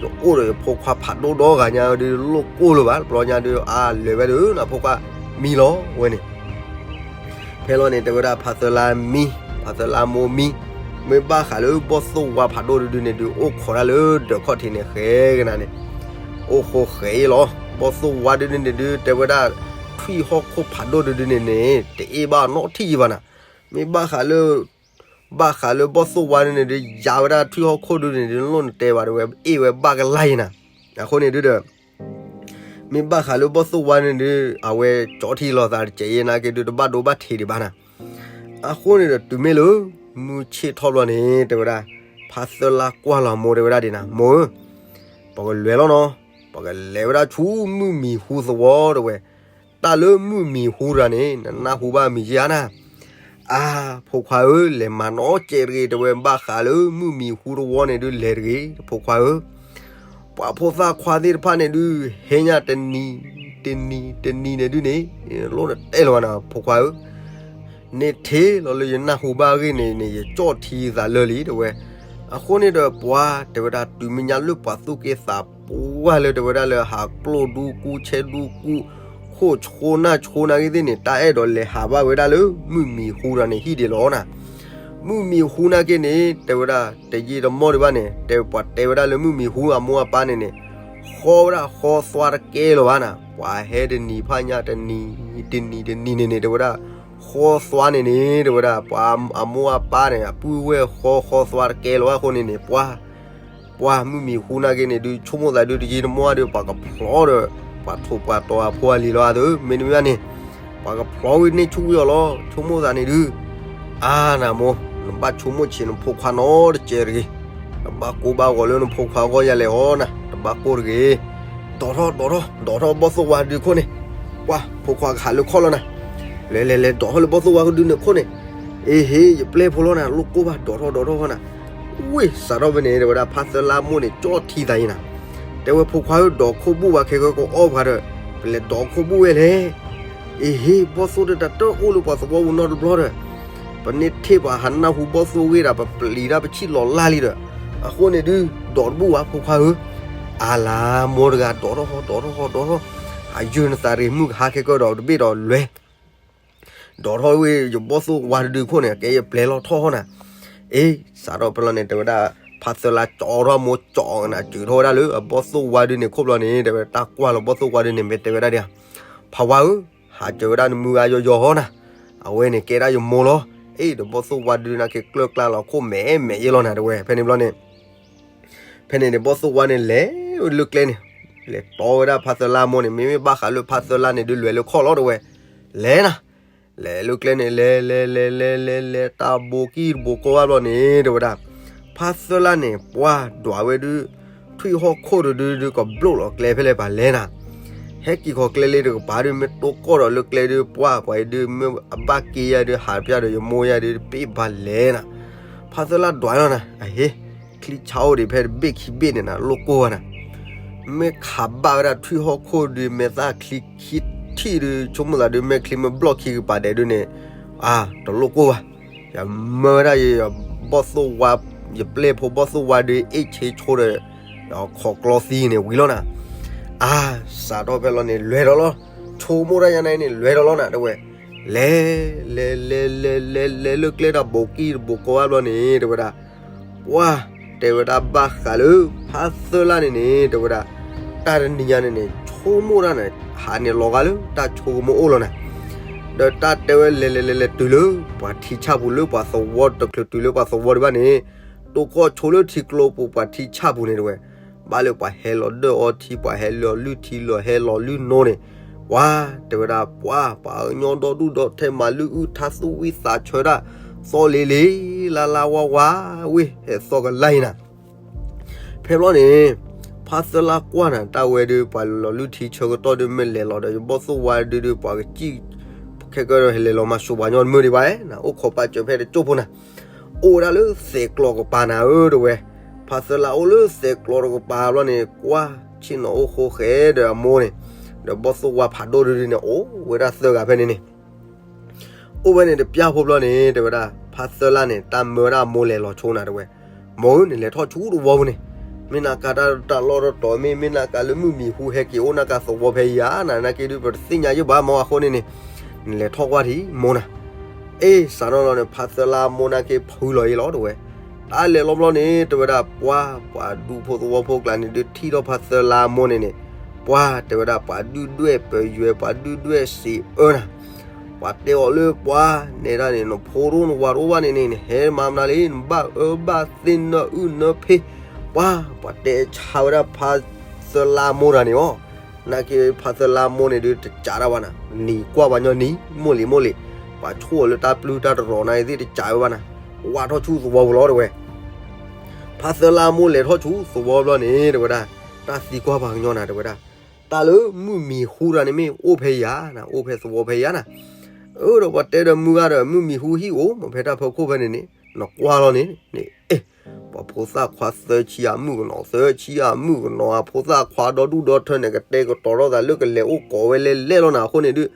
ယအိၣ်ဒီးယဖိခွါဖးဒိၣ်ဒီဂၤညါဒုး လိၣ်ကိၢ်လၢၤဘၣ် တဘျီညါဒုး အါ လဲၤဝဲဒုးနၤဖိခွါ မံလီၤဝဲန့ၣ် ဖဲလီၤန့ၣ် တဲဝဲဒၣ်ဖါသၢလါမံ, ဖါသၢလါမိၢ်မံ, မ့ၢ်ဘၣ်ဃးလၢဘီၣ်သိၣ်ဝါဖးဒိၣ်ဒုးန့ၣ်ဒုး အိၣ်ခိးတၢ်လၢဒၢးခီၣ်ထံးန့ၣ် ဃဲကနၤန့ၣ်, အိၣ်ဃိဃဲအံၤလီၤ. ဘီၣ်သိၣ်ဝါဒုးန့ၣ်ဒုး တဲဝဲဒၣ် ထွံၣ်ဟီၣ်ခိၣ်ဖးဒိၣ်ဒုးဒုးန့ၣ်န့ၣ် တအ့ၣ်ဘၣ်နီတထံၣ်အံၤဘၣ်နၤ, မ့ၢ်ဘၣ်ဃးလၢ ဘၣ်ဃးလၢဘီၣ်သိၣ်ဝါဒုးန့ၣ်ဒုး ယၤဝဲဒၣ်ထွံၣ်ဟီၣ်ခိၣ်ဒုးန့ၣ်ဒုး လိၣ်နတဲဘၣ်ဒဝဲ အ့ၣ်ဝဲဘၣ်ကလါအံၤနၤ, အဃိန့ၣ်ဒုးဒီး မ့ၢ်ဘၣ်ဃးလၢဘီၣ်သိၣ်ဝါန့ၣ်ဒုး အဝဲကၠီထံလီၤသးတစဲးအံၤနာ်က့ဒုး တဘၣ်ဒိဘၣ်ထံးဒံးဘၣ်နၤ, အဃိန့ၣ်ဒီးတုၤမ့ၢ်လၢ မုၢ်ဆ့ၣ်ထီၣ်ဘျီန့ၣ် တဲဝဲဒၣ်, ဖါသၢလါကွၢ်လီၤမိၢ် တဲဝဲဒၣ်ဒ်နၤ, မိၢ်ဧၢ, ပကလဲၤလီၤနီၤ, ပကလဲၤဝဲဒၣ်ဆူမုၢ်မံၤဟူသဝီ တဲဝဲ, တၢ်လၢမုၢ်မံၤဟူတဂၤန့ၣ် နနၢ်ဟူဘၣ်မံၤဧါနၤ. အါ, ဖိခွါဧၢ, လဲၤမၤနီတစဲးတဂ့ၤ တဲဝဲ, ဘၣ်ဃးလၢမုၢ်မံၤဟူတဝီန့ၣ် ဒုးလဲၤတဂ့ၤ ဖိခွါဧၢ. ပှၤဖိသၣ်ခွါသ့ၣ်တဖၣ်န့ၣ်ဒုး ဟဲညါတနံၤ, တနံၤ, တနံၤန့ၣ်ဒုးန့ၣ်, လိၣ်နတဲလၢၤဘၣ်နၤ ဖိခွါဧၢ, န့ၣ်ထဲလီၤလၢယနၢ်ဟူဘၣ်အဂ့ၢ်န့ၣ်န့ၣ် ယကၠီၣ်ထံသးလၢာ်လံ တဲဝဲ. အဃိန့ၣ်ဒီးပှၤ တဲဝဲဒၣ် တုၤမ့ၢ်ညါလၢပှၤသူၣ်က့သးပှၢ်လၢ တဲဝဲဒၣ်လၢဟးကျိၣ်ဒူကူ ဆဲဒူကူ, ခိၣ်ဆိနၢ်ဆိနၢ်ဂ့ၤသ့ၣ်န့ၣ် တၢ်အဲၣ်ဒိးလဲၤဟးဘၣ်ဝဲဒၣ်လၢ မုၢ်မံၤဟူတဂၤန့ၣ်ဟံၣ်ဒံးလီၤနၤ. မုၢ်မံၤဟူနာ်က့န့ၣ် တဲဝဲဒၣ် တယံာ်တမီၢ်ဒံးဘၣ်န့ၣ် တဲပှၤတဲဝဲဒၣ်လၢမုၢ်မံၤဟူအမိၢ်အပၢ်န့ၣ်န့ၣ် ဃီဝဲဒၣ်ဃီသွါတကဲလၢၤဘၣ်နၤ. ပှၤဟဲတနံၤဖးညါတနံၤ, တနံၤတနံၤန့ၣ်န့ၣ် တဲဝဲဒၣ် ဃီသွါန့ၣ်န့ၣ် တဲဝဲဒၣ် ပှၤအမိၢ်အပၢ်န့ၣ် အပုၢ်ဝဲၢ်ဃီဃီသွါတကဲလၢၤဘၣ်အဃိန့ၣ်န့ၣ် ပှၤ ပှၤမုၢ်မံၤဟူနာ်က့န့ၣ်ဒုး ဆိကမိၣ်သးဒုးတယံာ်တမီၢ်ဒီး ပှၤကဖျီဒီး ပှၤထိၣ်ပှၤတီၤအဖိအလံၤလီၤအါသု, မ့တမ့ၢ်ဘၣ်န့ၣ် ပှၤကဖျီဝံၤန့ၢ်ဆူၣ်ဝံၤအီၤလီၤ. ဆိကမိၣ်သးန့ၣ်ဒုး အါနၤမိၢ်, နဘၣ်ဆိကမိၣ်ဆံးနဖိခွါနီတစဲးတဂ့ၤ. နဘၣ်ကိၢ်ဘၣ်ဂီၤလၢနဖိခွါအဂီၢ်ယၤလဲၣ်အီၤနၤ, တဘၣ်ကိၢ်တဂ့ၤ. ဒိးထီၣ်ဒိးထီၣ်ဒိးထီၣ်ဘီၣ်သိၣ်ဝါဒုးခိၣ်န့ၣ်, ပှၤဖိခွါကဟးလၢခီၣ်လီၤနၤ. လဲၤလဲၤလဲၤ ဒိးထီၣ်လၢဘီၣ်သိၣ်ဝါဒုးန့ၣ်ခိၣ်န့ၣ်, အ့ဟ့ ယပျဲၢ်ဖိလီၤနၤ, လိၣ်ကိၢ်ဘၣ် ဒိးထီၣ်ဒိးထီၣ်ဃီနၤ. ဝ့ၢ် စးထီၣ်ဖဲန့ၣ် တဲဝဲဒၣ် ဖါသၢလါမိၢ်န့ၣ် ကၠီၣ်ထံသးအံၤနၤ, တဲဝဲ ဖိခွါဧၢ ဒိးခိၣ်ဘူၣ်ဝဲခဲကၢကအီၣ်ပှၤဒီး ပလဲၤဒိးခိၣ်ဘူၣ်ဝဲလဲၣ်. အ့ဟ့ ဘီၣ်သိၣ်တတၢ်တအိၣ်လၢပှၤသဝီပူၤနီတဘျီဒီး ပန့ၢ်ထံၣ်ပှၤဟးနၢ်ဟူဘီၣ်သိၣ်ဂ့ၢ်ဒီး ပပျံၤတၢ်ပဆံၣ်လီၤလၢ်လံဒီး အဃိန့ၣ်ဒုး ဒိးတဘူၣ်ဘၣ် ဖိခွါဧၢ. အါလါမိၢ်တဂၤ ဒိးထီၣ်ဃီ ဒိးထီၣ်ဃီ ဒိးထီၣ်, ဟးယၢၢ်နသးတဂ့ၤ မုၢ်ကဟါခဲကၢဒီးတဘ့ၣ်ဒီးလဲၤ ဒိးထီၣ်ဝဲယဘီၣ်သိၣ်ဝါဒုးခိၣ်န့ၣ် ကဲယပျဲလီၤထီၣ်ဃီနၤ. အ့ စးထီၣ်ဖဲလီၤန့ၣ် တဲဝဲဒၣ် ဖါသၢလါကၠီထီၣ်မိၢ်ကၠီကနၤ စၢၤထီၣ်ဝဲဒၣ်လၢအဘီၣ်သိၣ်ဝါဒုးန့ၣ်ခိၣ်ဘျီန့ၣ် တဲဝဲတၢ်ကွၢ်လီၤဘီၣ်သိၣ်ဝါဒုးန့ၣ် မ့ၢ်တဲဝဲဒၣ်ဒ် ဖါဝါဧၢ, ဟးစၢၤဝဲဒၣ်နမုၢ်ဂၤယီၤယီၤဃီနၤ, အဝဲန့ၣ်ကဲဒၣ်ယမိၢ်လီၤ. အ့ ဒီးဘီၣ်သိၣ်ဝါဒုးနာ်က့ကျၢၢ်ကျါလီၤခိၣ်မဲာ်မဲာ်ယဲလီၤနၤ တဲဝဲ ဖဲန့ၣ်ဘျီန့ၣ် ဖဲန့ၣ်န့ၣ် ဘီၣ်သိၣ်ဝါန့ၣ်လဲၤလၢကျဲန့ၣ်, လဲၤတီဝဲဒၣ်ဖါသၢလါမိၢ်န့ၣ် မ့မ့ၢ်ဘၣ်ဃးလၢဖါသၢလါန့ၣ် ဒုးလဲၤလၢခီၣ်လီၤ တဲဝဲ, လဲၤနၤ, လဲၤလၢကျဲန့ၣ် လဲၤလဲၤလဲၤလဲၤလဲၤလဲၤ တၢ်ဘိးကံၢ်တဘိးကီဘၣ်ဘျီန့ၣ် တဲဝဲဒၣ်, ဖါသၢလါန့ၣ် ပှၤဒွးဝဲဒုး ထွံၣ်ဟီၣ်ခိၣ်တဒုဒုး ကဘျိၣ်လီၤကျဲဖဲလဲၣ်ပၤလဲၤနၤ, ဟဲက့ၤခီကျဲလၢတကပၤဒုး မ့ၢ်တိၢ်ကီၢ်ဒီးလၢကျဲဒုး ပှၤပှၤအံၤဒုး မ့ၢ်အဘၣ်က့ၤယၤဒုး ဟးတပျၢ်ဒီးယမိၢ်ယၤဒုး တပ့ၢ်ဘၣ်လဲၤနၤ, ဖါသၢလါဒွးလီၤနၤ, အဟ့ ချံဆါအိၣ်ဒံးဖဲတဘ့ၣ်ခံဘ့ၣ်န့ၣ်နၤ လိၣ်ကိၢ်ဘၣ်နၤ, မ့ၢ်ခးဘၣ်ဝဲဒၣ်ထွံၣ်ဟီၣ်ခိၣ်ဒုး မဲာ်သၣ်ချံခံထံၣ်ဒုး ဆိကမိၣ်သးဒုး မဲာ်ချံမ့ၢ်ဘျီၣ်ခံကပၤဒဲးဒုးန့ၣ် အါ တလိၣ်ကိၢ်ဘၣ်, ယမၢဝဲဒၣ်ယဘီၣ်သိၣ်ဝါ ယပျဲၢ်ဖိဘီၣ်သိၣ်ဝါဒုး အ့ၣ်ဆ့ဆိဒီး ယခိးကျီသံန့ၣ်ဝံၤလီၤနၤ, အါ စးထီၣ်ဖဲလီၤန့ၣ် လဲၤဒီးလီၤ, ဆိကမိၣ်တၢ်ညါန့ၣ်န့ၣ် လဲၤဒီးလီၤနၤ တဲဝဲ, လဲၤ လဲၤလဲၤလဲၤလဲၤလၢကျဲဒီးဘိးကံၢ်တဘိးကီဘၣ်ဘျီန့ၣ် တဲဝဲဒၣ် ပှၤ တဲဝဲဒၣ်ဘၣ်ဃးလၢ ဖါသၢလါန့ၣ်န့ၣ် တဲဝဲဒၣ် တၢ်တနံၤညါန့ၣ်န့ၣ် ဆိကမိၣ်တၢ်န့ၣ် ဟးန့ၣ်လီၤဂာ်လၢတၢ်ဆိကမိၣ်အိၣ်လီၤနၤ, ဒီးတၢ်တဲဝဲလဲၤလဲၤလဲၤလဲၤတုၤလၢ ပှၤထံဆၣ်ပူၤလၢပှၤသဝီတချုးတုၤလၢပှၤသဝီဒံးဘၣ်န့ၣ် တိၢ်ကီၢ်ဆိလၢထံကျိပူၤပှၤထံဆၣ်ပူၤန့ၣ်တဲဝဲ, ဘၣ်လၢပှၤဟဲလီၤဒၢၣ်အီထံ ပှၤဟဲလီၤလုၢ်ထံလီၤဟဲလီၤလုၢ်နိန့ၣ် ပှၤ တဲဝဲဒၣ်ပှၤ ပှၤကညီဒီဒူၣ်ဒီထၢမၤလုၢ်အုၣ်ထါသူၣ်ဝံၣ်သးဆၢတၢ် သီၣ်လ့လ့ လါလါဝါဝါ ဝ့ၢ်ဟဲသီၣ်ကလါအံၤနၤ, ဖဲဘျီန့ၣ် ဖါသၢလါကွၢ်နၤ တၢ်ဝဲဒုး ပှၤလီၤလုၢ်ထံဆၢကတီၢ်ဒုး မ့ၢ်လဲၤလီၤဒီး ယဘီၣ်သိၣ်ဝါဒုးဒုး ပှၤကစံၣ် ခဲကၢဒီး ဟဲလဲၤလီၤမၤဆူၣ်ပှၤညီနမုၢ်ဒံးဘၣ်နၤ အိၣ်ခိးပာ်စၢၤဖဲတကၠိၢ်ဖိနၤ, အိၣ်ဝဲဒၣ်လၢသဲးကျီကပၤနၤဧၢ တဲဝဲ, ဖါသၢလါအိၣ်လၢသဲးကျီတကပၤဘျီန့ၣ် ကွၢ်ဆ့ၣ်နီၤအိၣ်ဃိဃဲဒီးအမိၢ်န့ၣ်, ဒီးဘီၣ်သိၣ်ဝါဖးဒိၣ်ဒုးဒုးန့ၣ် အိၣ်ဝဲဒၣ်သၢဂၤဖဲန့ၣ်န့ၣ် အိၣ်ဝဲန့ၣ်တပျၢ်ဖိဘျီန့ၣ် တဲဝဲဒၣ် ဖါသၢလါန့ၣ် တၢ်မၢဝဲဒၣ်အမိၢ်လဲၤလီၤဆိနၤတဲဝဲ, မိၢ်ဧၢ နလဲၤထီၣ်ဆူတဝီပူၤန့ၣ်, မ့ၢ်နကးတၢ်တၢ်လီၢ်တတီၤမ့ၢ် မ့ၢ်နကးလၢမုၢ်မံၤဟူဟဲက့ၤအိၣ်နကးသဝီဖဲအံၤဧါ နနာ်က့ဒုး ပတသ့ၣ်ညါယဲၢ်ဘၣ်မၢ်အဃိန့ၣ်န့ၣ်, နလဲၤထီၣ်ကွၢ်ထံမိၢ်နၤ, အ့ၣ် စးထီၣ်လီၤန့ၣ် ဖါသၢလါအမိၢ်နာ်က့ဖုလီၤအံၤလီၤတဲဝဲ, တၢ်လဲၤလီၤဘျီန့ၣ် တဲဝဲဒၣ်ပှၤ ပှၤဒူဖိသဝီဖိကျါန့ၣ်ဒုး ထံၣ်ထီၣ်ဖါသၢလါအမိၢ်န့ၣ်န့ၣ်, ပှၤ တဲဝဲဒၣ် ပှၤဒုၣ်ဒွဲၣ်ပယွဲ ပှၤဒုၣ်ဒွဲၣ်စံးအၢနၤ, ပှၤတဲအီၤလၢပှၤ နဲဒၣ်န့ၣ် နဖိတအိၣ်နဝၤတအိၣ်ဘၣ်န့ၣ်န့ၣ် နဟဲမၤမနုၤလံ နဘၣ်အၢဘၣ်သ့နၢအုၣ်နၢဖ့, ပှၤ ပှၤတဲဆါဝဲဒၣ်ဖါသၢလါမိၢ်တဂၤန့ၣ်အီၤ, နာ်က့ဖါသၢလါမိၢ်န့ၣ်ဒုး တကးဒၣ်ဘၣ်နၤ နံၤကွၢ်ပှၤညီနံၤ မိၢ်လံၤမိၢ်လံၤ, ပှၤဆိၣ်အီၤလၢတၢ်ပျုၢ်တၢ်တရီၤန့ၣ်သ့ၣ်တစးဝဲဘၣ်နၤ, ဝးထီၣ်ဆူသဝီပူၤလီၤတဲဝဲ. ဖါသၢလါအမိၢ်လဲၤထီၣ်ဆူသဝီဘျီန့ၣ် တဲဝဲဒၣ်, တၢ်သံကွၢ်ပှၤကညီနၤတဲဝဲဒၣ်, တၢ်လၢမုၢ်မံၤဟူတဂၤန့ၣ်မ့ၢ်အိၣ်ဖဲယၤနၤ, အိၣ်ဖဲသဝီဖဲယၤနၤ. အၢ ဒီးပှၤတဲဒီးမုၢ်ဂၤဒီး မုၢ်မံၤဟူဟံၣ်အိၣ်မ့ၢ်ဖဲတၢ်ဖီခိၣ်ဖဲန့ၣ်န့ၣ် နကွၢ်လီၤန့ၣ်န့ၣ် ပှၤဖိသၣ်ခွါသၢဆံအမုၣ်ကနီၤ, သၢဆံအမုၣ်ကနီၤ, အဖိသၣ်ခွါဒီဒူၣ်ဒီထၢန့ၣ် ကတဲာ်ကတီၤထီၣ်သးလၢကလဲၤအိၣ်ကိးဝဲလဲၣ်လဲၣ်လီၤနၤ. အဃိန့ၣ်ဒုး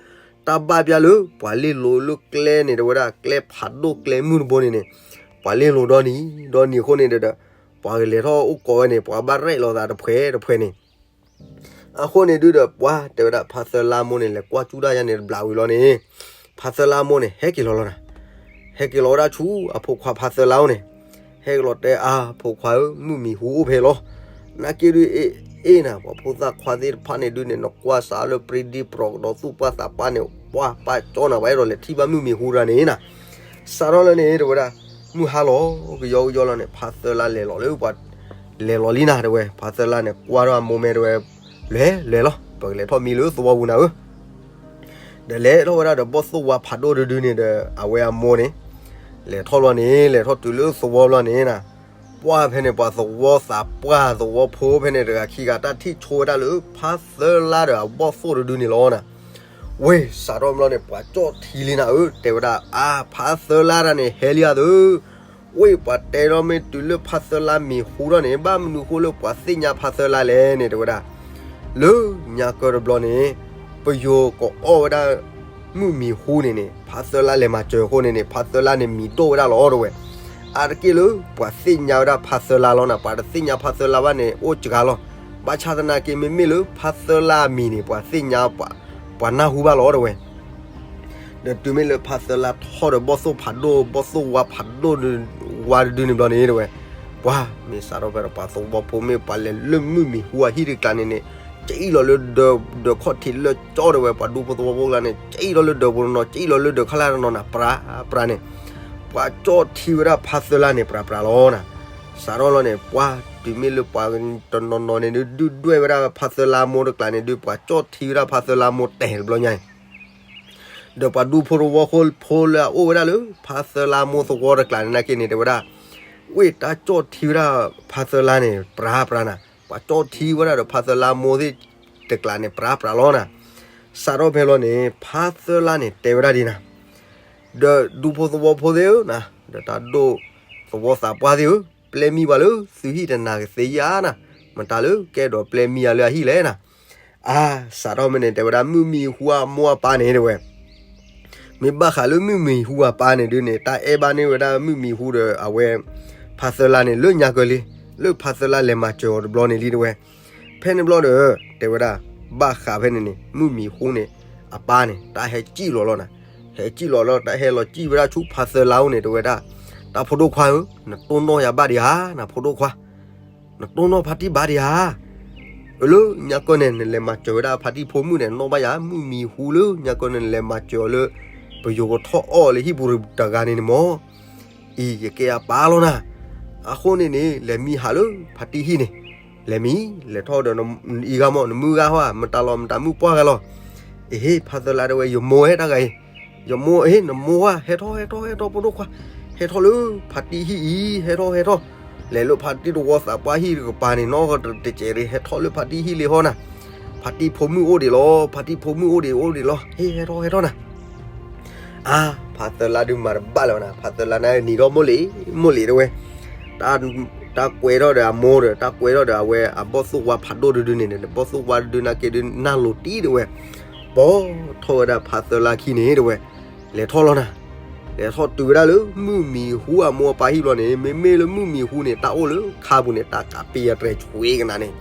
တၢ်ဘၣ်ပျၢ်လၢပှၤလ့လိာ်လၢကျဲန့ၣ် တဲဝဲဒၣ် ကျဲဖးဒိၣ်ကျဲမုၢ်တဘိန့ၣ်န့ၣ် ပှၤလ့လိာ်ဒီနံၤဒီနံၤအဃိန့ၣ်ဒီး ပှၤကလဲၤထီၣ်အိၣ်ကိးဝဲန့ၣ် ပှၤဘၣ်ရဲၣ်လီၤသးတဖှဲးတဖှဲးန့ၣ် အဃိန့ၣ်ဒုးဒီး ပှၤတဲဝဲဒၣ် ဖါသၢလါမိၢ်န့ၣ် လဲၤကွၢ်ကၠူၣ်တၢ်ယါန့ၣ်တဘျီဝံၤလီၤန့ၣ်, ဖါသၢလါမိၢ်န့ၣ် ဟဲက့ၤလီၤလီၤနၤ. ဟဲက့ၤလီၤဝဲဒၣ်ဆူအဖိခွါဖါသၢလါအိၣ်န့ၣ်, ဟဲက့ၤလီၤတဲအါ ဖိခွါဧၢ, မုၢ်မံၤဟူအိၣ်ဖဲလီၤ. နာ်က့ဒုး အ့ၣ်အ့ၣ်နၤ ပှၤဖိသၣ်ခွါသ့ၣ်တဖၣ်န့ၣ်ဒုးန့ၣ် နကွၢ်စးလၢပြံဒံပြီကဒီးသူၣ်ပှၢ်သးပှၢ်န့ၣ် ပှၤပာ်ကၠီနၤ ပှၤအဲၣ်ဒိးလဲၤထံၣ်ဘၣ်မုၢ်မံၤဟူတဂၤန့ၣ်နၤ. စးထီၣ်လၢန့ၣ် တဲဝဲဒၣ် မုၢ်ဟါလီၤကယီကယီလီၤန့ၣ် ဖါသၢလါလဲၤလီၤလၢပှၤ လဲၤလီၤလံနၤ တဲဝဲ. ဖါသၢလါန့ၣ် ကွၢ်ထီၣ်အမိၢ်မဲ တဲဝဲ, လဲၤလဲၤလီၤ ပကလဲၤထီၣ်မံလၢသဝီပူၤနၤဧၢ. ဒီးလဲၤထီၣ်ဝဲဒၣ်ဒီးဘီၣ်သိၣ်ဝါဖးဒိၣ်တဒုန့ၣ်ဒီး အဝဲအမိၢ်န့ၣ် လဲၤထီၣ်လီၤန့ၣ် လဲၤထီၣ်တုၤလၢသဝီဘျီန့ၣ်နၤ, ပှၤဖဲန့ၣ် ပှၤသဝီသးပှၢ်သဝီဖိဖဲန့ၣ် တဂၤခံဂၤ တၢ်ထံၣ်ဆိဝဲဒၣ်လၢဖါသၢလါဒီးအဘီၣ်သိၣ်တဒုန့ၣ်လီၤနၤ. ဝ့ၢ်စးထီၣ်ဘျီန့ၣ် ပှၤကၠီၣ်ထံလံနၤဧၢ တဲဝဲဒၣ်, အါ ဖါသၢလါတဂၤန့ၣ် ဟဲလံဧါသၢ. ဝ့ၢ်ပှၤတဲထီၣ်မ့ၢ်တုၤလၢဖါသၢလါမံၤဟူထီၣ်န့ၣ် ဘၣ်မနုၤဃိလၢပှၤသ့ၣ်ညါဖါသၢလါလဲၣ်န့ၣ် တဲဝဲဒၣ်, လၢညါကၢတဘျီန့ၣ် ပယိၤကအီၣ်ဝဲဒၣ် မုၢ်မံၤဟူန့ၣ်န့ၣ် ဖါသၢလါလဲၤမၤစၢၤအဃိန့ၣ်န့ၣ် ဖါသၢလါန့ၣ်မံၤဒိၣ်ဝဲဒၣ်လီၤ တဲဝဲ. အါတက့ၢ်လၢပှၤသ့ၣ်ညါဝဲဒၣ်ဖါသၢလါလီၤနၤ, ပှၤတသ့ၣ်ညါဖါသၢလါဘၣ်န့ၣ် အိၣ်စှၤလီၤ. ဘၣ်ဆၣ်သနာ်က့ မ့မ့ၢ်လၢဖါသၢလါအမံၤန့ၣ် ပှၤသ့ၣ်ညါ ပှၤနၢ်ဟူဘၣ်လီၤ တဲဝဲ. ဒီးတုၤမ့ၢ်လၢဖါသၢလါထီၣ်ဒီးဘီၣ်သိၣ်ဖးဒိၣ် ဘီၣ်သိၣ်ဝါဖးဒိၣ် ဝါတဒုန့ၣ်ဘျီန့ၣ် တဲဝဲ, ပှၤမ့ၢ်စးထီၣ်ဖဲဒီးပှၤသဝီဖိမ့ၢ်ပှၤလဲၤလၢမုၢ်မံၤဟူအဟံၣ်တကျါန့ၣ်န့ၣ် ကအံၣ်လီၤလၢဒၢး ဒၢးခီၣ်ထံးလၢကၠီ တဲဝဲ, ပှၤဒူဖိသဝီဖိကျါန့ၣ် ကအံၣ်လီၤလၢဒၢးပူၤတနီၤ ကအံၣ်လီၤလၢဒၢးခီၣ်လာ်တနီၤနၤ ပြးပြးန့ၣ် ပှၤကၠီၣ်ထံဝဲဒၣ်ဖါသၢလါန့ၣ် ပြးပြးလီၤနၤ. စးထီၣ်လီၤန့ၣ် ပှၤတုၤမ့ၢ်လၢပှၤတနီၤနီၤန့ၣ်ဒုး ဒုၣ်ဒွဲၣ်ဝဲဒၣ်ဖါသၢလါမိၢ်တကျါန့ၣ်ဒုး ပှၤကၠီၣ်ထံဝဲဒၣ်ဖါသၢလါမိၢ်တဲာ်တဘျီညါအံၤ ဒီးပှၤဒူဖိသဝီဖိလၢအအိၣ်ဝဲဒၣ်လၢဖါသၢလါမိၢ်သဝီတကျါန့ၣ်နာ်က့န့ၣ် တဲဝဲဒၣ်, ဝ့ၢ်တၢ်ကၠီၣ်ထံဝဲဒၣ်ဖါသၢလါန့ၣ် ပြးပြးနၤ, ပှၤကၠီၣ်ထံဝဲဒၣ်ဒီးဖါသၢလါမိၢ်သ့ၣ်တကျါန့ၣ် ပြးပြးလီၤနၤ. စးထီၣ်ဖဲလီၤန့ၣ် ဖါသၢလါန့ၣ် တဲဝဲဒၣ်ဒ်နၤ, ဒီးဒူဖိသဝီဖိသ့ၣ်ဧၢနၤ, ဒီးတၢ်ဒိၣ်သဝီသးပှၢ်သ့ၣ်ဧၢ, ပျဲမံပှၤလၢသုဟံၣ်တနၤကသ့ဧါနၤ, မတၤလၢကအဲၣ်ဒိးပျဲမံယၤလၢအဟံၣ်လဲၣ်နၤ. အါ စးထီၣ်မ့ၢ်န့ၣ် တဲဝဲဒၣ် မုၢ်မံၤဟူအမိၢ်အပၢ်န့ၣ် တဲဝဲ, မ့ၢ်ဘၣ်ဃးလၢမုၢ်မံၤဟူအပၢ်န့ၣ်ဒုးန့ၣ် တၢ်အဲၣ်ဘၣ်န့ၢ်ဝဲဒၣ်မုၢ်မံၤဟူဒီးအဝဲ ဖါသၢလါန့ၣ် လၢညါကၢလံ, လၢဖါသၢလါလဲၤမၤစၢၤအီၤတဘျီန့ၣ်လံ တဲဝဲ. ဖဲန့ၣ်ဘျီဒီး တဲဝဲဒၣ် ဘၣ်ဃးဖဲန့ၣ်န့ၣ် မုၢ်မံၤဟူန့ၣ် အပၢ်န့ၣ် တၢ်ဟဲစံၣ်လီၤလီၤနၤ, ဟဲစံၣ်လီၤလီၤ တၢ်ဟဲလီၤစံၣ်ဝဲဒၣ်ဆူဖါသၢလါအိၣ်န့ၣ် တဲဝဲဒၣ်, တၢ်ဖိဒိၣ်ခွါဧၢ, နတိၢ်နီၣ်ယၤဘၣ်ဒံးဧါ နဖိဒိၣ်ခွါ, နတိၢ်နီၣ်ဖါတံၢ်ဘၣ်ဒံးဧါ. အၢ လၢညါကၢန့ၣ် နလဲၤမၤစၢၤဝဲဒၣ်ဖါတံၢ်ဖိမုၣ်န့ၣ် နီၣ်ဘၣ်ယၤ မုၢ်မံၤဟူလၢညါကၢန့ၣ် နလဲၤမၤစၢၤအီၤလၢ ပယိၤကထီၣ်အီၣ်လၢဟံၣ်ပူၤတဂၤန့ၣ်န့ၣ်မၢ်, အံၤ ယကဲအပၢ်လီၤနၤ. အဃိန့ၣ်န့ၣ် လဲၤမံဟးလၢဖါတံၢ်ဟံၣ်န့ၣ်, လဲၤမံ လဲၤထီၣ်ဒီး အံၤဂၤမၢ် နမုၢ်ဂၤဟီ မတၤလီၤ မတၤမုၣ်ပှၢ်ဂၤလီၤ. အဟ့ၣ် ဖါသၢလါတဲဝဲ ယမိၢ်ဟဲတၢ်ဂၤအံၤ, ယမိၢ် အဟ့ၣ် နမိၢ်ဧါ ဟဲထီၣ် ဟဲထီၣ် ဟဲထီၣ် ဖိဒိၣ်ခွါ, ဟဲထီၣ်လၢဖါတံၢ်ဟံၣ်အံၤ ဟဲထီၣ် ဟဲထီၣ်, လဲၤလၢဖါတံၢ်တဝီသးပှၢ်ဟံၣ်တကပၤန့ၣ် နီၢ်တစဲးရ့ ဟဲထီၣ်လၢဖါတံၢ်ဟံၣ်လံဟီနၤ, ဖါတံၢ်ဖိမုၣ်အိၣ်ဒံးလီၤ ဖါတံၢ်ဖိမုၣ်အိၣ်ဒံးအိၣ်ဒံးလီၤ ဟ့ၣ် ဟဲထီၣ် ဟဲထီၣ်နၤ. အါ ဖါသၢလါဒုးမၤတဘၣ်လၢၤနၤ, ဖါသၢလါန့ၣ်နံၤထီၣ်မိၢ်လံၤ မိၢ်လံၤတဲဝဲ, တၢ်ကွဲးထီၣ်ဒီးအမိၢ်ဒီး တၢ်ကွဲးထီၣ်ဒီးအဝဲအဘီၣ်သိၣ်ဝါဖးဒိၣ်တဒုန့ၣ် ဘီၣ်သိၣ်ဝါတဒုနာ်က့ဒုး နၢ်လိၤတံၢ်တဲဝဲ, ပိာ်ထီၣ်ဝဲဒၣ်ဖါသၢလါခံန့ၣ်တဲဝဲ, လဲၤထီၣ်လီၤနၤ, လဲၤထီၣ်တုၤဝဲဒၣ်လၢမုၢ်မံၤဟူအမိၢ်အပၢ်ဟံၣ်ဘျီန့ၣ် မ့မ့ၢ်လၢမုၢ်မံၤဟူန့ၣ် တၢ်အိၣ်လၢခါပူၤန့ၣ် တၢ်ကးပ့ၤအတြဲၤဆွံကနၤန့ၣ်,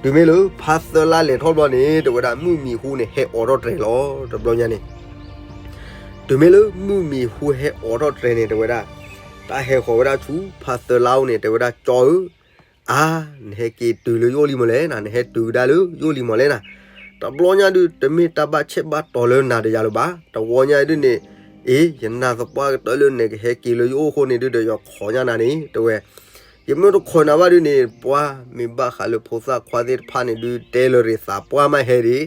တုၤမ့ၢ်လၢဖါသၢလါလဲၤထီၣ်ဘျီန့ၣ် တဲဝဲဒၣ် မုၢ်မံၤဟူန့ၣ် ဟဲအိးထီၣ်တြဲၤလီၤ တဘျီညါန့ၣ် တုၤမ့ၢ်လၢမုၢ်မံၤဟူဟဲအိးထီၣ်တြဲၤန့ၣ် တဲဝဲဒၣ်, တၢ်ဟဲဃီၤဝဲဒၣ်ဆူဖါသၢလါအိၣ်န့ၣ် တဲဝဲဒၣ် ကၠီဧၢ, အါ, နဟဲက့ၤတုၤလၢယအိၣ်လံမးလဲၣ်နၤ, နဟဲတုၤကဒါလၢယအိၣ်လံမးလဲၣ်နၤ. တဘျီညါဒုး တမ့ၢ်တၢ်ဘၣ်ဆဲးဘၣ်တီၤလၢနၤဒီးယၤလၢၤဘၣ်, တဝီညါဒုးန့ၣ်, အ့ ယနာ်သပှၢ်ကတၢၢ်လၢနကဟဲက့ၤလၢယအိၣ်အဃိန့ၣ်ဒုးဒီး ယခိးညါနၤန့ၣ် တဲဝဲ, ယမ့ၢ်တခိးနၤဘၣ်ဒုးန့ၣ် ပှၤမ့ၢ်ဘၣ်ဃးလၢဖိသၣ်ခွါသ့ၣ်တဖၣ်န့ၣ်ဒုး တဲလၢၤရ့ၤသးပှၢ်မးဟဲဒံး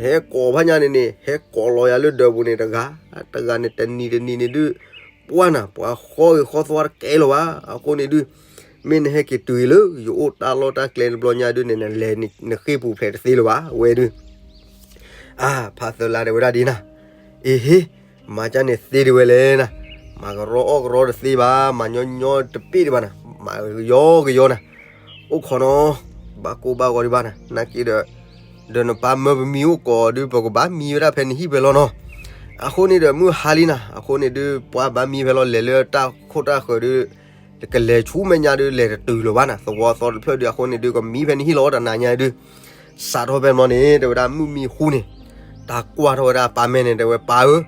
ဟဲကိးဖးညါန့ၣ်န့ၣ် ဟဲကိးလီၤယၤလၢဒၢးပူၤန့ၣ်တဂၤ, တဂၤန့ၣ်တနံၤတနံၤန့ၣ်ဒုး ပှၢ်နၤ ပှၤဃီဂ့ၤဃီသွါတကဲလၢၤဘၣ်. အဃိန့ၣ်ဒုး မ့ၢ်နဟဲက့ၤတုၤလၢ ယအိၣ်တၢ်လီၢ်တၢ်ကျဲတဘျီညါဒုးန့ၣ် နလဲၤနဃ့ၢ်ပူၤဖျဲးတသ့လၢၤဘၣ် ဝဲဒုး အါ ဖးသၢလါတဲဝဲဒၣ်ဒ်နၤ, အ့ဟ့, မၤကၢ်န့ၣ်သ့ဒံးဝဲလဲၣ်နၤ, မၤကရီအီၣ်ကရီတသ့ဘၣ်, မၤညီညီတပ့ၢ်ဒံးဘၣ်နၤ, မၤကယီကယီနၤ, အိၣ်ခိးနီၤ, ဘၣ်ကိၢ်ဘၣ်ဂီၤဒံးဘၣ်နၤ, နာ်က့ဒီး ဒီးနပၢ်မၢပမံအိၣ်ကိးဒုး ပကဘၣ်မံဝဲဒၣ်ဖဲနဟံၣ်ဖဲလီၤနီၤ. အဃိန့ၣ်ဒီးမုၢ်ဟါလံနၤ, အဃိန့ၣ်ဒုး ပှၤဘၣ်မံဖဲလီၤ လဲၤလၢတၢ်ခိၣ်တၢ်ဃၢၤဒုး ကလဲၤဆူမဲာ်ညါဒုး လဲၤတတုၤလၢၤဘၣ်နၤ, သဝီသီတဖျၢၣ်ဒုး အဃိန့ၣ်ဒုး ကမံဖဲနဟံၣ်လီၤတနၤညါဒုး, စးထီၣ်ဖဲမီန့ၣ် တဲဝဲဒၣ်မုၢ်မံဟူန့ၣ်, တၢ်ကွၢ်ထီၣ်ဝဲဒၣ်ပၢ်မဲာ်န့ၣ် တဲဝဲပၢ်ဧၢ,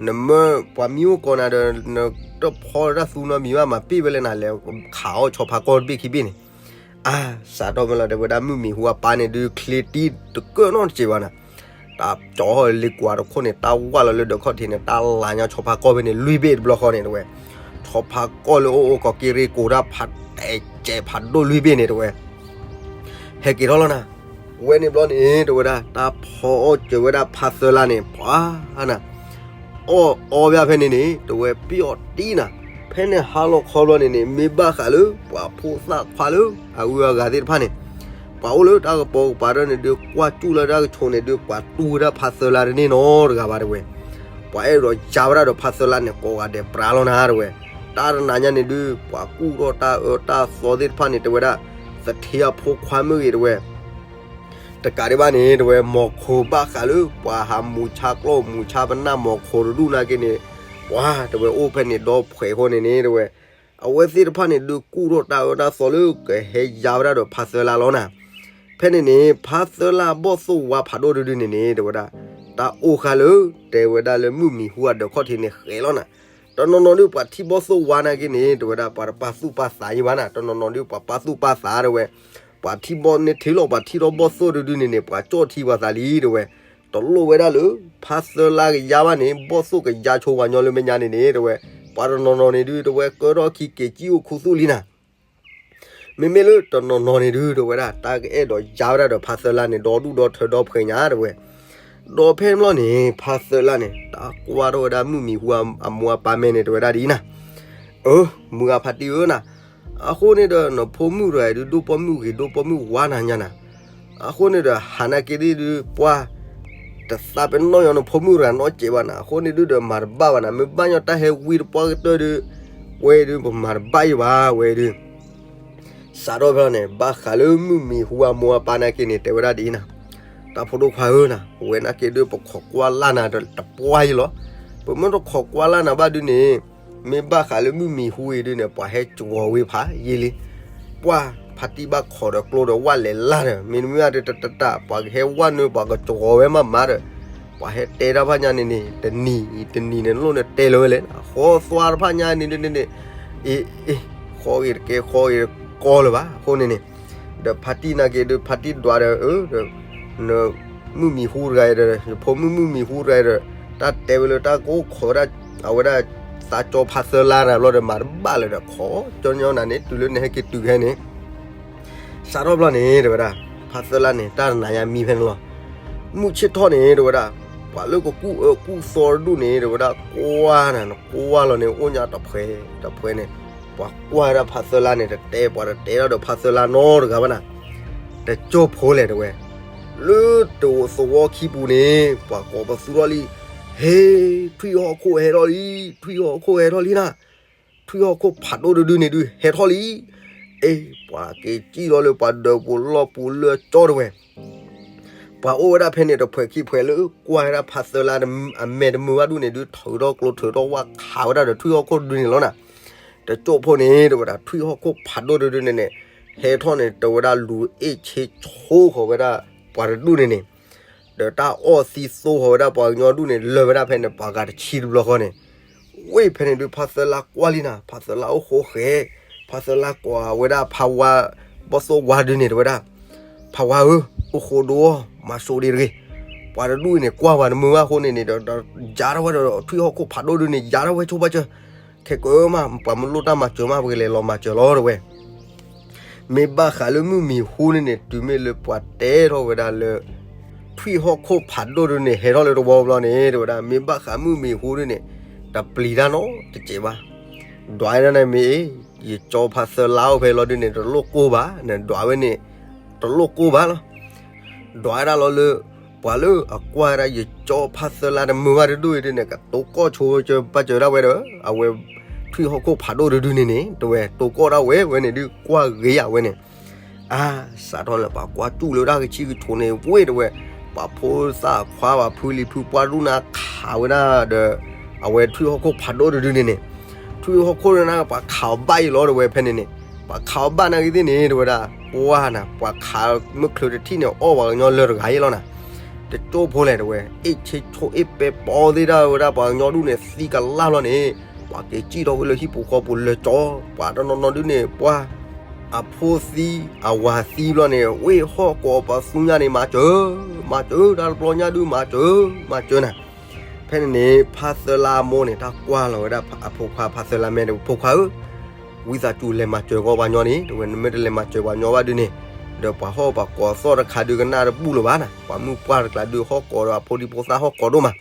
နမၢပှၤမံအိၣ်ကိးနၤဒီး နတဖီတၢ်သူနီတမံၤဘၣ် မၤပ့ၢ်ဝဲလဲၣ်နၤ လဲၤခးအီၣ်ဆီဖါကီၢ်တဘ့ၣ်ခံဘ့ၣ်န့ၣ်, အါ စးထီၣ်ဖဲလီၤ တဲဝဲဒၣ်မုၢ်မံဟူအပၢ်န့ၣ်ဒုး ချ့တံတကၢၢ်နီတစဲးဘၣ်နၤ, တၢ်ကၠီလ့ကွၢ်တခိၣ်န့ၣ် တၢ်ဝၢ်လီၤလၢဒၢးခီၣ်ထံးန့ၣ် တၢ်လၤညါဆီဖါကီၢ်ဖဲန့ၣ် လွံၢ်ဘ့ၣ်တဘျီဃီန့ၣ် တဲဝဲ, ဆီဖါကီၢ်လၢအိၣ်အိၣ်ကီးက့ရ့ၣ်ကိးတၢ်ဖးတဲာ်စဲး ဖးဒိၣ်လွံၢ်ဘ့ၣ်န့ၣ် တဲဝဲ ဟဲက့ၤထီၣ်လီၤနၤ, ဝဲန့ၣ်ဘျီန့ၣ် တဲဝဲဒၣ် တၢ်ဖီအီၣ်စၢၤဝဲဒၣ်ဖးသၢလါန့ၣ် ပှၤနၤ, အီၣ်အီဘၣ်ဖဲန့ၣ်န့ၣ် တဲဝဲပ့ၢ်အီၤတံနၤ, ဖဲန့ၣ်ဟါလီၤခီဘျီန့ၣ်န့ၣ် မ့ၢ်ဘၣ်ဃးလၢ ပှၤဖိသၣ်ခွါလၢ အဂုၤအဂၤသ့ၣ်တဖၣ်န့ၣ် ပှၤအိၣ်လၢတၢ်ကပိာ်ကပၤဒီးန့ၣ်ဒုး ကွၢ်ကၠူၣ်လၢတၢ်ကဆိးန့ၣ်ဒုး ပှၤတူၢ်ဝဲဒၣ်ဖးသၢလါတန့ၢ်နီတဂၤဘၣ် တဲဝဲ, ပှၤအဲၣ်ဒိးယါဝဲဒၣ်ဒီးဖးသၢလါန့ၣ် ကိးဂၤဒဲးပြးလီၤနၤ တဲဝဲ, တၢ်တနၤညါန့ၣ်ဒုး ပှၤကူၣ်ထီၣ်တၢ်အၢတၢ်သီသ့ၣ်တဖၣ်န့ၣ် တဲဝဲဒၣ် သထ့အဖိခွါမ့ၢ်ဂ့ၤ တဲဝဲ တကးဒံးဘၣ်န့ၣ် တဲဝဲ မီၤခိၣ်ဘၣ်ဃးလၢ ပှၤဟးမူၤဆါကျီၢ်မူၤဆါပနၢ်မီၤခိၣ်တဒူၣ်နာ်က့န့ၣ် ပှၤ တဲဝဲအိၣ်ဖဲန့ၣ်ဒီဖှဲးဃိန့ၣ်န့ၣ် တဲဝဲ အဝဲသ့ၣ်တဖၣ်န့ၣ်ဒုးကူၣ်ထီၣ်တၢ်အၢတၢ်သီလၢကဟဲယါဝဲဒၣ်ဒီးဖးသၢလါလီၤနၤ, ဖဲန့ၣ်န့ၣ် ဖးသၢလါဘီၣ်သိၣ်ဝါဖးဒိၣ်တဒုန့ၣ်န့ၣ် တဲဝဲဒၣ် တၢ်အိၣ်ဃာ်လၢ တဲဝဲဒၣ်လၢမုၢ်မံၤဟူအဒၢးခီၣ်ထံးန့ၣ်ဃဲးလီၤနၤ, တနီၤနီၤဒုးပှၤထံၣ်ဘီၣ်သိၣ်ဝါနာ်က့န့ၣ် တဲဝဲဒၣ် ပှၤတပာ်သူၣ်ပာ်သးယံၤဘၣ်နၤ, တနီၤနီၤဒုးပှၤပာ်သူၣ်ပာ်သး တဲဝဲ ပှၤထံၣ်ဘီၣ်န့ၣ်ထံးလီၤ ပှၤထံၣ်ထီၣ်ဘီၣ်သိၣ်တဒုန့ၣ်န့ၣ် ပှၤကၠီၣ်ထံပှၤသးလံ တဲဝဲ, တလိၣ်ဝဲဒၣ်လၢ ဖးသၢလါကယါဘၣ်န့ၣ် ဘီၣ်သိၣ်ကယါဆိဝဲညီလၢမဲာ်ညါန့ၣ်န့ၣ် တဲဝဲ, ပှၤတနီၤနီၤန့ၣ်ဒုး တဲဝဲ ကၢထီၣ်ခံက့ၤကံၣ်အိၣ်ခူသူၣ်လံနၤ မ့မ့ၢ်လၢတနီၤနီၤန့ၣ်ဒုး တဲဝဲဒၣ် တၢ်ကအဲၣ်ဒိးယါဝဲဒၣ်ဒီးဖးသၢလါန့ၣ် ဒီဒူၣ်ဒီထၢဒီဖှဲးညါ တဲဝဲ, ဒီးဖဲန့ၣ်ဘျီန့ၣ် ဖးသၢလါန့ၣ် တၢ်ကွၢ်ထီၣ်ဝဲဒၣ်မုၢ်မံၤဟူအမိၢ်အပၢ်မဲာ်န့ၣ် တဲဝဲဒၣ်ဒ်အံၤနၤ, အၢ မုၢ်ဂၤဖါတံၢ်ဧၢနၤ, အဃိန့ၣ်ဒီး နဖိမုၣ်တဂၤအံၤဒုး ဒိၣ်ပိာ်မုၣ်ဂ့ၤ ဒိၣ်ပိာ်မုၣ်ဝါနၤညါနၤ, အဃိန့ၣ်ဒီး ဟးနာ်က့ဒ်ဒုး ပှၢ် တသးပ့ၤနီၣ်ညီနဖိမုၣ်တဂၤနီတစဲးဘၣ်နၤ, အဃိန့ၣ်ဒုးဒီး မၤတဘၣ်ဘၣ်နၤ, မ့ၢ်ဘၣ်ညီတၢ်ဟဲဝံတပှၢ်ကတၢၢ်ဒုး ဝဲဒုး ပမၤတဘၣ်ယံၤဘၣ် ဝဲဒုး စးထီၣ်ဖဲန့ၣ် ဘၣ်ဃးလၢမုၢ်မံၤဟူအမိၢ်အပၢ်နာ်က့န့ၣ် တဲဝဲဒၣ်ဒ်အံၤနၤ, တၢ်ဖိဒိၣ်ခွါဧၢနၤ, ဝဲနာ်က့ဒုး ပခိးကွၢ်လၢ်နၤတပှၢ်ယံၤလီၤ, ပမ့ၢ်တခိးကွၢ်လၢ်နၤဘၣ်ဒုးန့ၣ် မ့ၢ်ဘၣ်ဃးလၢမုၢ်မံၤဟူအံၤဒုးန့ၣ် ပှၤဟဲကဝီၤဝဲဖးယံၤလံ, ပှၢ် ဖါတံၢ်ဘၣ်ခိးဒီးကျိဒီးဝၣ်လဲၤလၢ်ဒီး မ့တမ့ၢ်ဘၣ်ဒုးတတတၢ် ပှၤကဟဲဝၣ်နုာ် ပှၤကကဝီၤဝဲမးမးဒီး ပှၤဟဲတဲတၢ်ဖးညါန့ၣ်န့ၣ် တနံၤတနံၤန့ၣ် လိၣ်န့ၣ်တဲလၢၤဝဲလဲၣ်, ဃီသွါတဖးညါန့ၣ်န့ၣ်န့ၣ် အ့ အ့ ဃီဂ့ၤတကဲ ဃီဂ့ၤတကီလၢၤဘၣ် အဃိန့ၣ်န့ၣ် ဒီးဖါတံၢ်နာ်က့ဒုး ဖါတံၢ်ဒွးဒီး အၢ ဒီး မုၢ်မံၤဟူတဂၤအံၤဒီး ယဖိမုၣ်မုၢ်မံၤဟူတဂၤအံၤဒီး တၢ်တဲဝဲလၢတၢ်ကအိၣ်ခိးဝဲဒၣ် အဝဲဒၣ် သးကၠီဖါသၢလါနၤဘျီဒီး မၤတဘၣ်လၢၤဒီး ခိးကၠီညီနၤန့ၣ် တုၤလၢနဟဲက့ၤတုၤခဲန့ၣ် စးထီၣ်ဘျီန့ၣ် တဲဝဲဒၣ် ဖါသၢလါန့ၣ် တၢ်တနၤညါမံဖဲန့ၣ်လီၤ. မုၢ်ဆ့ၣ်ထီၣ်န့ၣ် တဲဝဲဒၣ် ပှၤလၢကကူၣ်အၢကူၣ်သီတဒူၣ်န့ၣ် တဲဝဲဒၣ် ကွၢ်နၤ နကွၢ်လီၤန့ၣ် အိၣ်ညါတဖှဲးတဖှဲးန့ၣ် ပှၤကွၢ်ဝဲဒၣ်ဖါသၢလါန့ၣ် တတဲ ပှၤတတဲဒၣ်ဒီးဖါသၢလါနီတဂၤဘၣ်နၤ တကၠိၢ်ဖိလဲၣ် တဲဝဲ လၢတသဝီခံပူၤန့ၣ် ပှၤကိးပသူထီၣ်လံ ဟ့ ထွံၣ်ဟီၣ်ခိၣ်ဟဲထီၣ်လံ ထွံၣ်ဟီၣ်ခိၣ်ဟဲထီၣ်လံနၤ ထွံၣ်ဟီၣ်ခိၣ်ဖးဒိၣ်တဒုန့ၣ်ဒုး ဟဲထီၣ်လံ. အ့ ပှၤက့ၤစံၣ်ထီၣ်လၢပှၤဒၢးပူၤလီၢ်ပူၤလၢကၠီတဲဝဲ ပှၤအိၣ်ဝဲဒၣ်ဖဲန့ၣ်တဖှဲးခံဖှဲးလၢ ကွၢ်ဝဲဒၣ်ဖါသၢလါအမဲာ်တမုာ်ဘၣ်ဒူၣ်န့ၣ်ဒုး ထုးထီၣ်ကျိ ထုးထီၣ်ဝၣ်ခးဝဲဒၣ်ဒီးထွံၣ်ဟီၣ်ခိၣ်တဒုန့ၣ်လီၤနၤ. တကၠိၢ်ဖိန့ၣ် တဲဝဲဒၣ် ထွံၣ်ဟီၣ်ခိၣ်ဖးဒိၣ်တဒုန့ၣ်န့ၣ် ဟဲထီၣ်န့ၣ် တဲဝဲဒၣ်လူၤအ့ၣ်ဆ့ဆိဃီၤဝဲဒၣ်ပှၤတဒူၣ်န့ၣ်န့ၣ် ဒီးတၢ်အီၣ်သံသိဃီၤဝဲဒၣ်ပှၤကညီဒူၣ်န့ၣ် လၢာ်ဝဲဒၣ်ဖဲန့ၣ် ပှၤဂၤတဆံတဘျီဃီန့ၣ် ဝ့ၢ်ဖဲန့ၣ်ဒုး ဖါသၢလါကွၢ်လံနၤ ဖါသၢလါအိၣ်ဃိဃဲၤ ဖါသၢလါကိးဝဲဒၣ်ဖါဝါ ဘီၣ်သိၣ်ဝါဒုန့ၣ် တဲဝဲဒၣ် ဖါဝါဧၢ အိၣ်ဃိဒိအီၣ် မၤစိးဒံးတဂ့ၤ. ပှၤတဒူၣ်အံၤန့ၣ် ကွၢ်ဝဲတမုာ်ဘၣ်အဃိန့ၣ်န့ၣ်ဒီး ယါထီၣ်ဝဲဒီးထွံၣ်ဟီၣ်ခိၣ်ဖးဒိၣ်ဒုန့ၣ် ယါထီၣ်ဝဲဆိပာ်စၢၤ ခဲကၢမး ပှၤမ့ၢ်လိၣ်တၢ်မၤစၢၤမး ပကလဲၤလီၤမၤစၢၤလီၤတဲဝဲ မ့ၢ်ဘၣ်ဃးလၢမုၢ်မံၤဟူန့ၣ်န့ၣ် တုၤမ့ၢ်လၢပှၤတဲထီၣ်ဝဲဒၣ်လၢ ထွံၣ်ဟီၣ်ခိၣ်ဖးဒိၣ်ဒုန့ၣ် ဟဲထီၣ်လၢတဝီဘျီန့ၣ် တဲဝဲဒၣ် မ့ၢ်ဘၣ်ဃးမုၢ်မံၤဟူဒုန့ၣ် တပျံၤတၢ်နီတစဲးဘၣ်. ဒွးဒၣ်န့ၣ်မ့ၢ်အ့ၣ် ယကၠီဖါသၢလါအိၣ်ဖဲလီၤဒုန့ၣ် တလိၣ်ကိၢ်ဘၣ်, နဒွးဝဲန့ၣ် တလိၣ်ကိၢ်ဘၣ်လီၤ. ဒွးဒၣ်လီၤလၢ ပှၤလၢအကွၢ်ဝဲဒၣ်ယကၠီဖါသၢလါတမုာ်ဘၣ်တဒူၣ်အံၤဒုန့ၣ် ကတိၤကီၢ်ဆိကၠၢဘၣ်စၢၤဒၣ်ဝဲဒီး အဝဲ ထွံၣ်ဟီၣ်ခိၣ်ဖးဒိၣ်တဒုန့ၣ်န့ၣ် တဲဝဲ တိၤကီၢ်ဒၣ်ဝဲဝဲန့ၣ်ဒု ကွၢ်ဂ့ၤယၤဝဲန့ၣ် အါ စးထီၣ်လၢပှၤကွၢ်စူၣ်လၢတၢ်ကဆံၣ်ကဆိးန့ၣ် ဝ့ၢ်တဲဝဲ ပှၤဖိသၣ်ခွါ ပှၤဖုလံၤဖုပှၢ်ဒူၣ်နၤခးဝဲဒၣ်ဒီး အဝဲထွံၣ်ဟီၣ်ခိၣ်ဖးဒိၣ်တဒုန့ၣ်န့ၣ် ထွံၣ်ဟီၣ်ခိၣ်ဒုန့ၣ် ပှၤခးအီၤဘၣ်အံၤလီၤ တဲဝဲဖဲန့ၣ်န့ၣ် ပှၤခးအီၤဘၣ်နာ်က့သ့ၣ်န့ၣ် တဲဝဲဒၣ် ပှၢ်နၤ ပှၤခးမုၢ်ချၢတထံၣ်န့ၣ် အီၣ်ပှၤကညီလၢတဂၤအံၤလီၤနၤ တကၠိဖိလဲၣ်တဲဝဲ အ့ၣ်ဆ့ဆိၣ်အ့ၣ်ပဲပီသ့ၣ်ဒၣ်ဝဲဒၣ် ပှၤကညီဒူၣ်န့ၣ် သံကလၢ်လီၤန့ၣ် ပှၤက့ၤစံၣ်ထီၣ်ဝဲလၢဟံၣ်ပူၤဃီပူၤလၢကၠီ ပှၤတနီၤနီၤဒုန့ၣ် ပှၢ် အဖိသံ အဝၤသံဘျီန့ၣ် ဝ့ၢ်ဟီၣ်ကိးပသူညါန့ၣ် မၤစၢၤ မၤစၢၤ တၢ်တဘျီညါဒု မၤစၢၤ မၤစၢၤနၤ ဖဲန့ၣ်န့ၣ် ဖါသၢလါအမိၢ်န့ၣ် တၢ်ကွၢ်လီၤဝဲဒၣ်အဖိခွါဖါသၢလါမဲ တဲဝဲ ဖိခွါဧၢ ဝံသးစူၤလဲၤမၤစၢၤကီးပှၤညီန့ၣ် တဲဝဲ နမ့ၢ်တလဲၤမၤစၢၤပှၤညီဘၣ်ဒုန့ၣ် ဒီးပှၤဟီၣ်ပှၤကိးသီၣ်တခါဒုကနၣ်တဘူၣ်လၢၤဘၣ်နၤ ပှၤမုၢ်ပှၢ်တကျါဒုဟီၣ်ကိးဒီးအဖိဒံဖိသၣ်ဟီၣ်ကိးဒိၣ်မး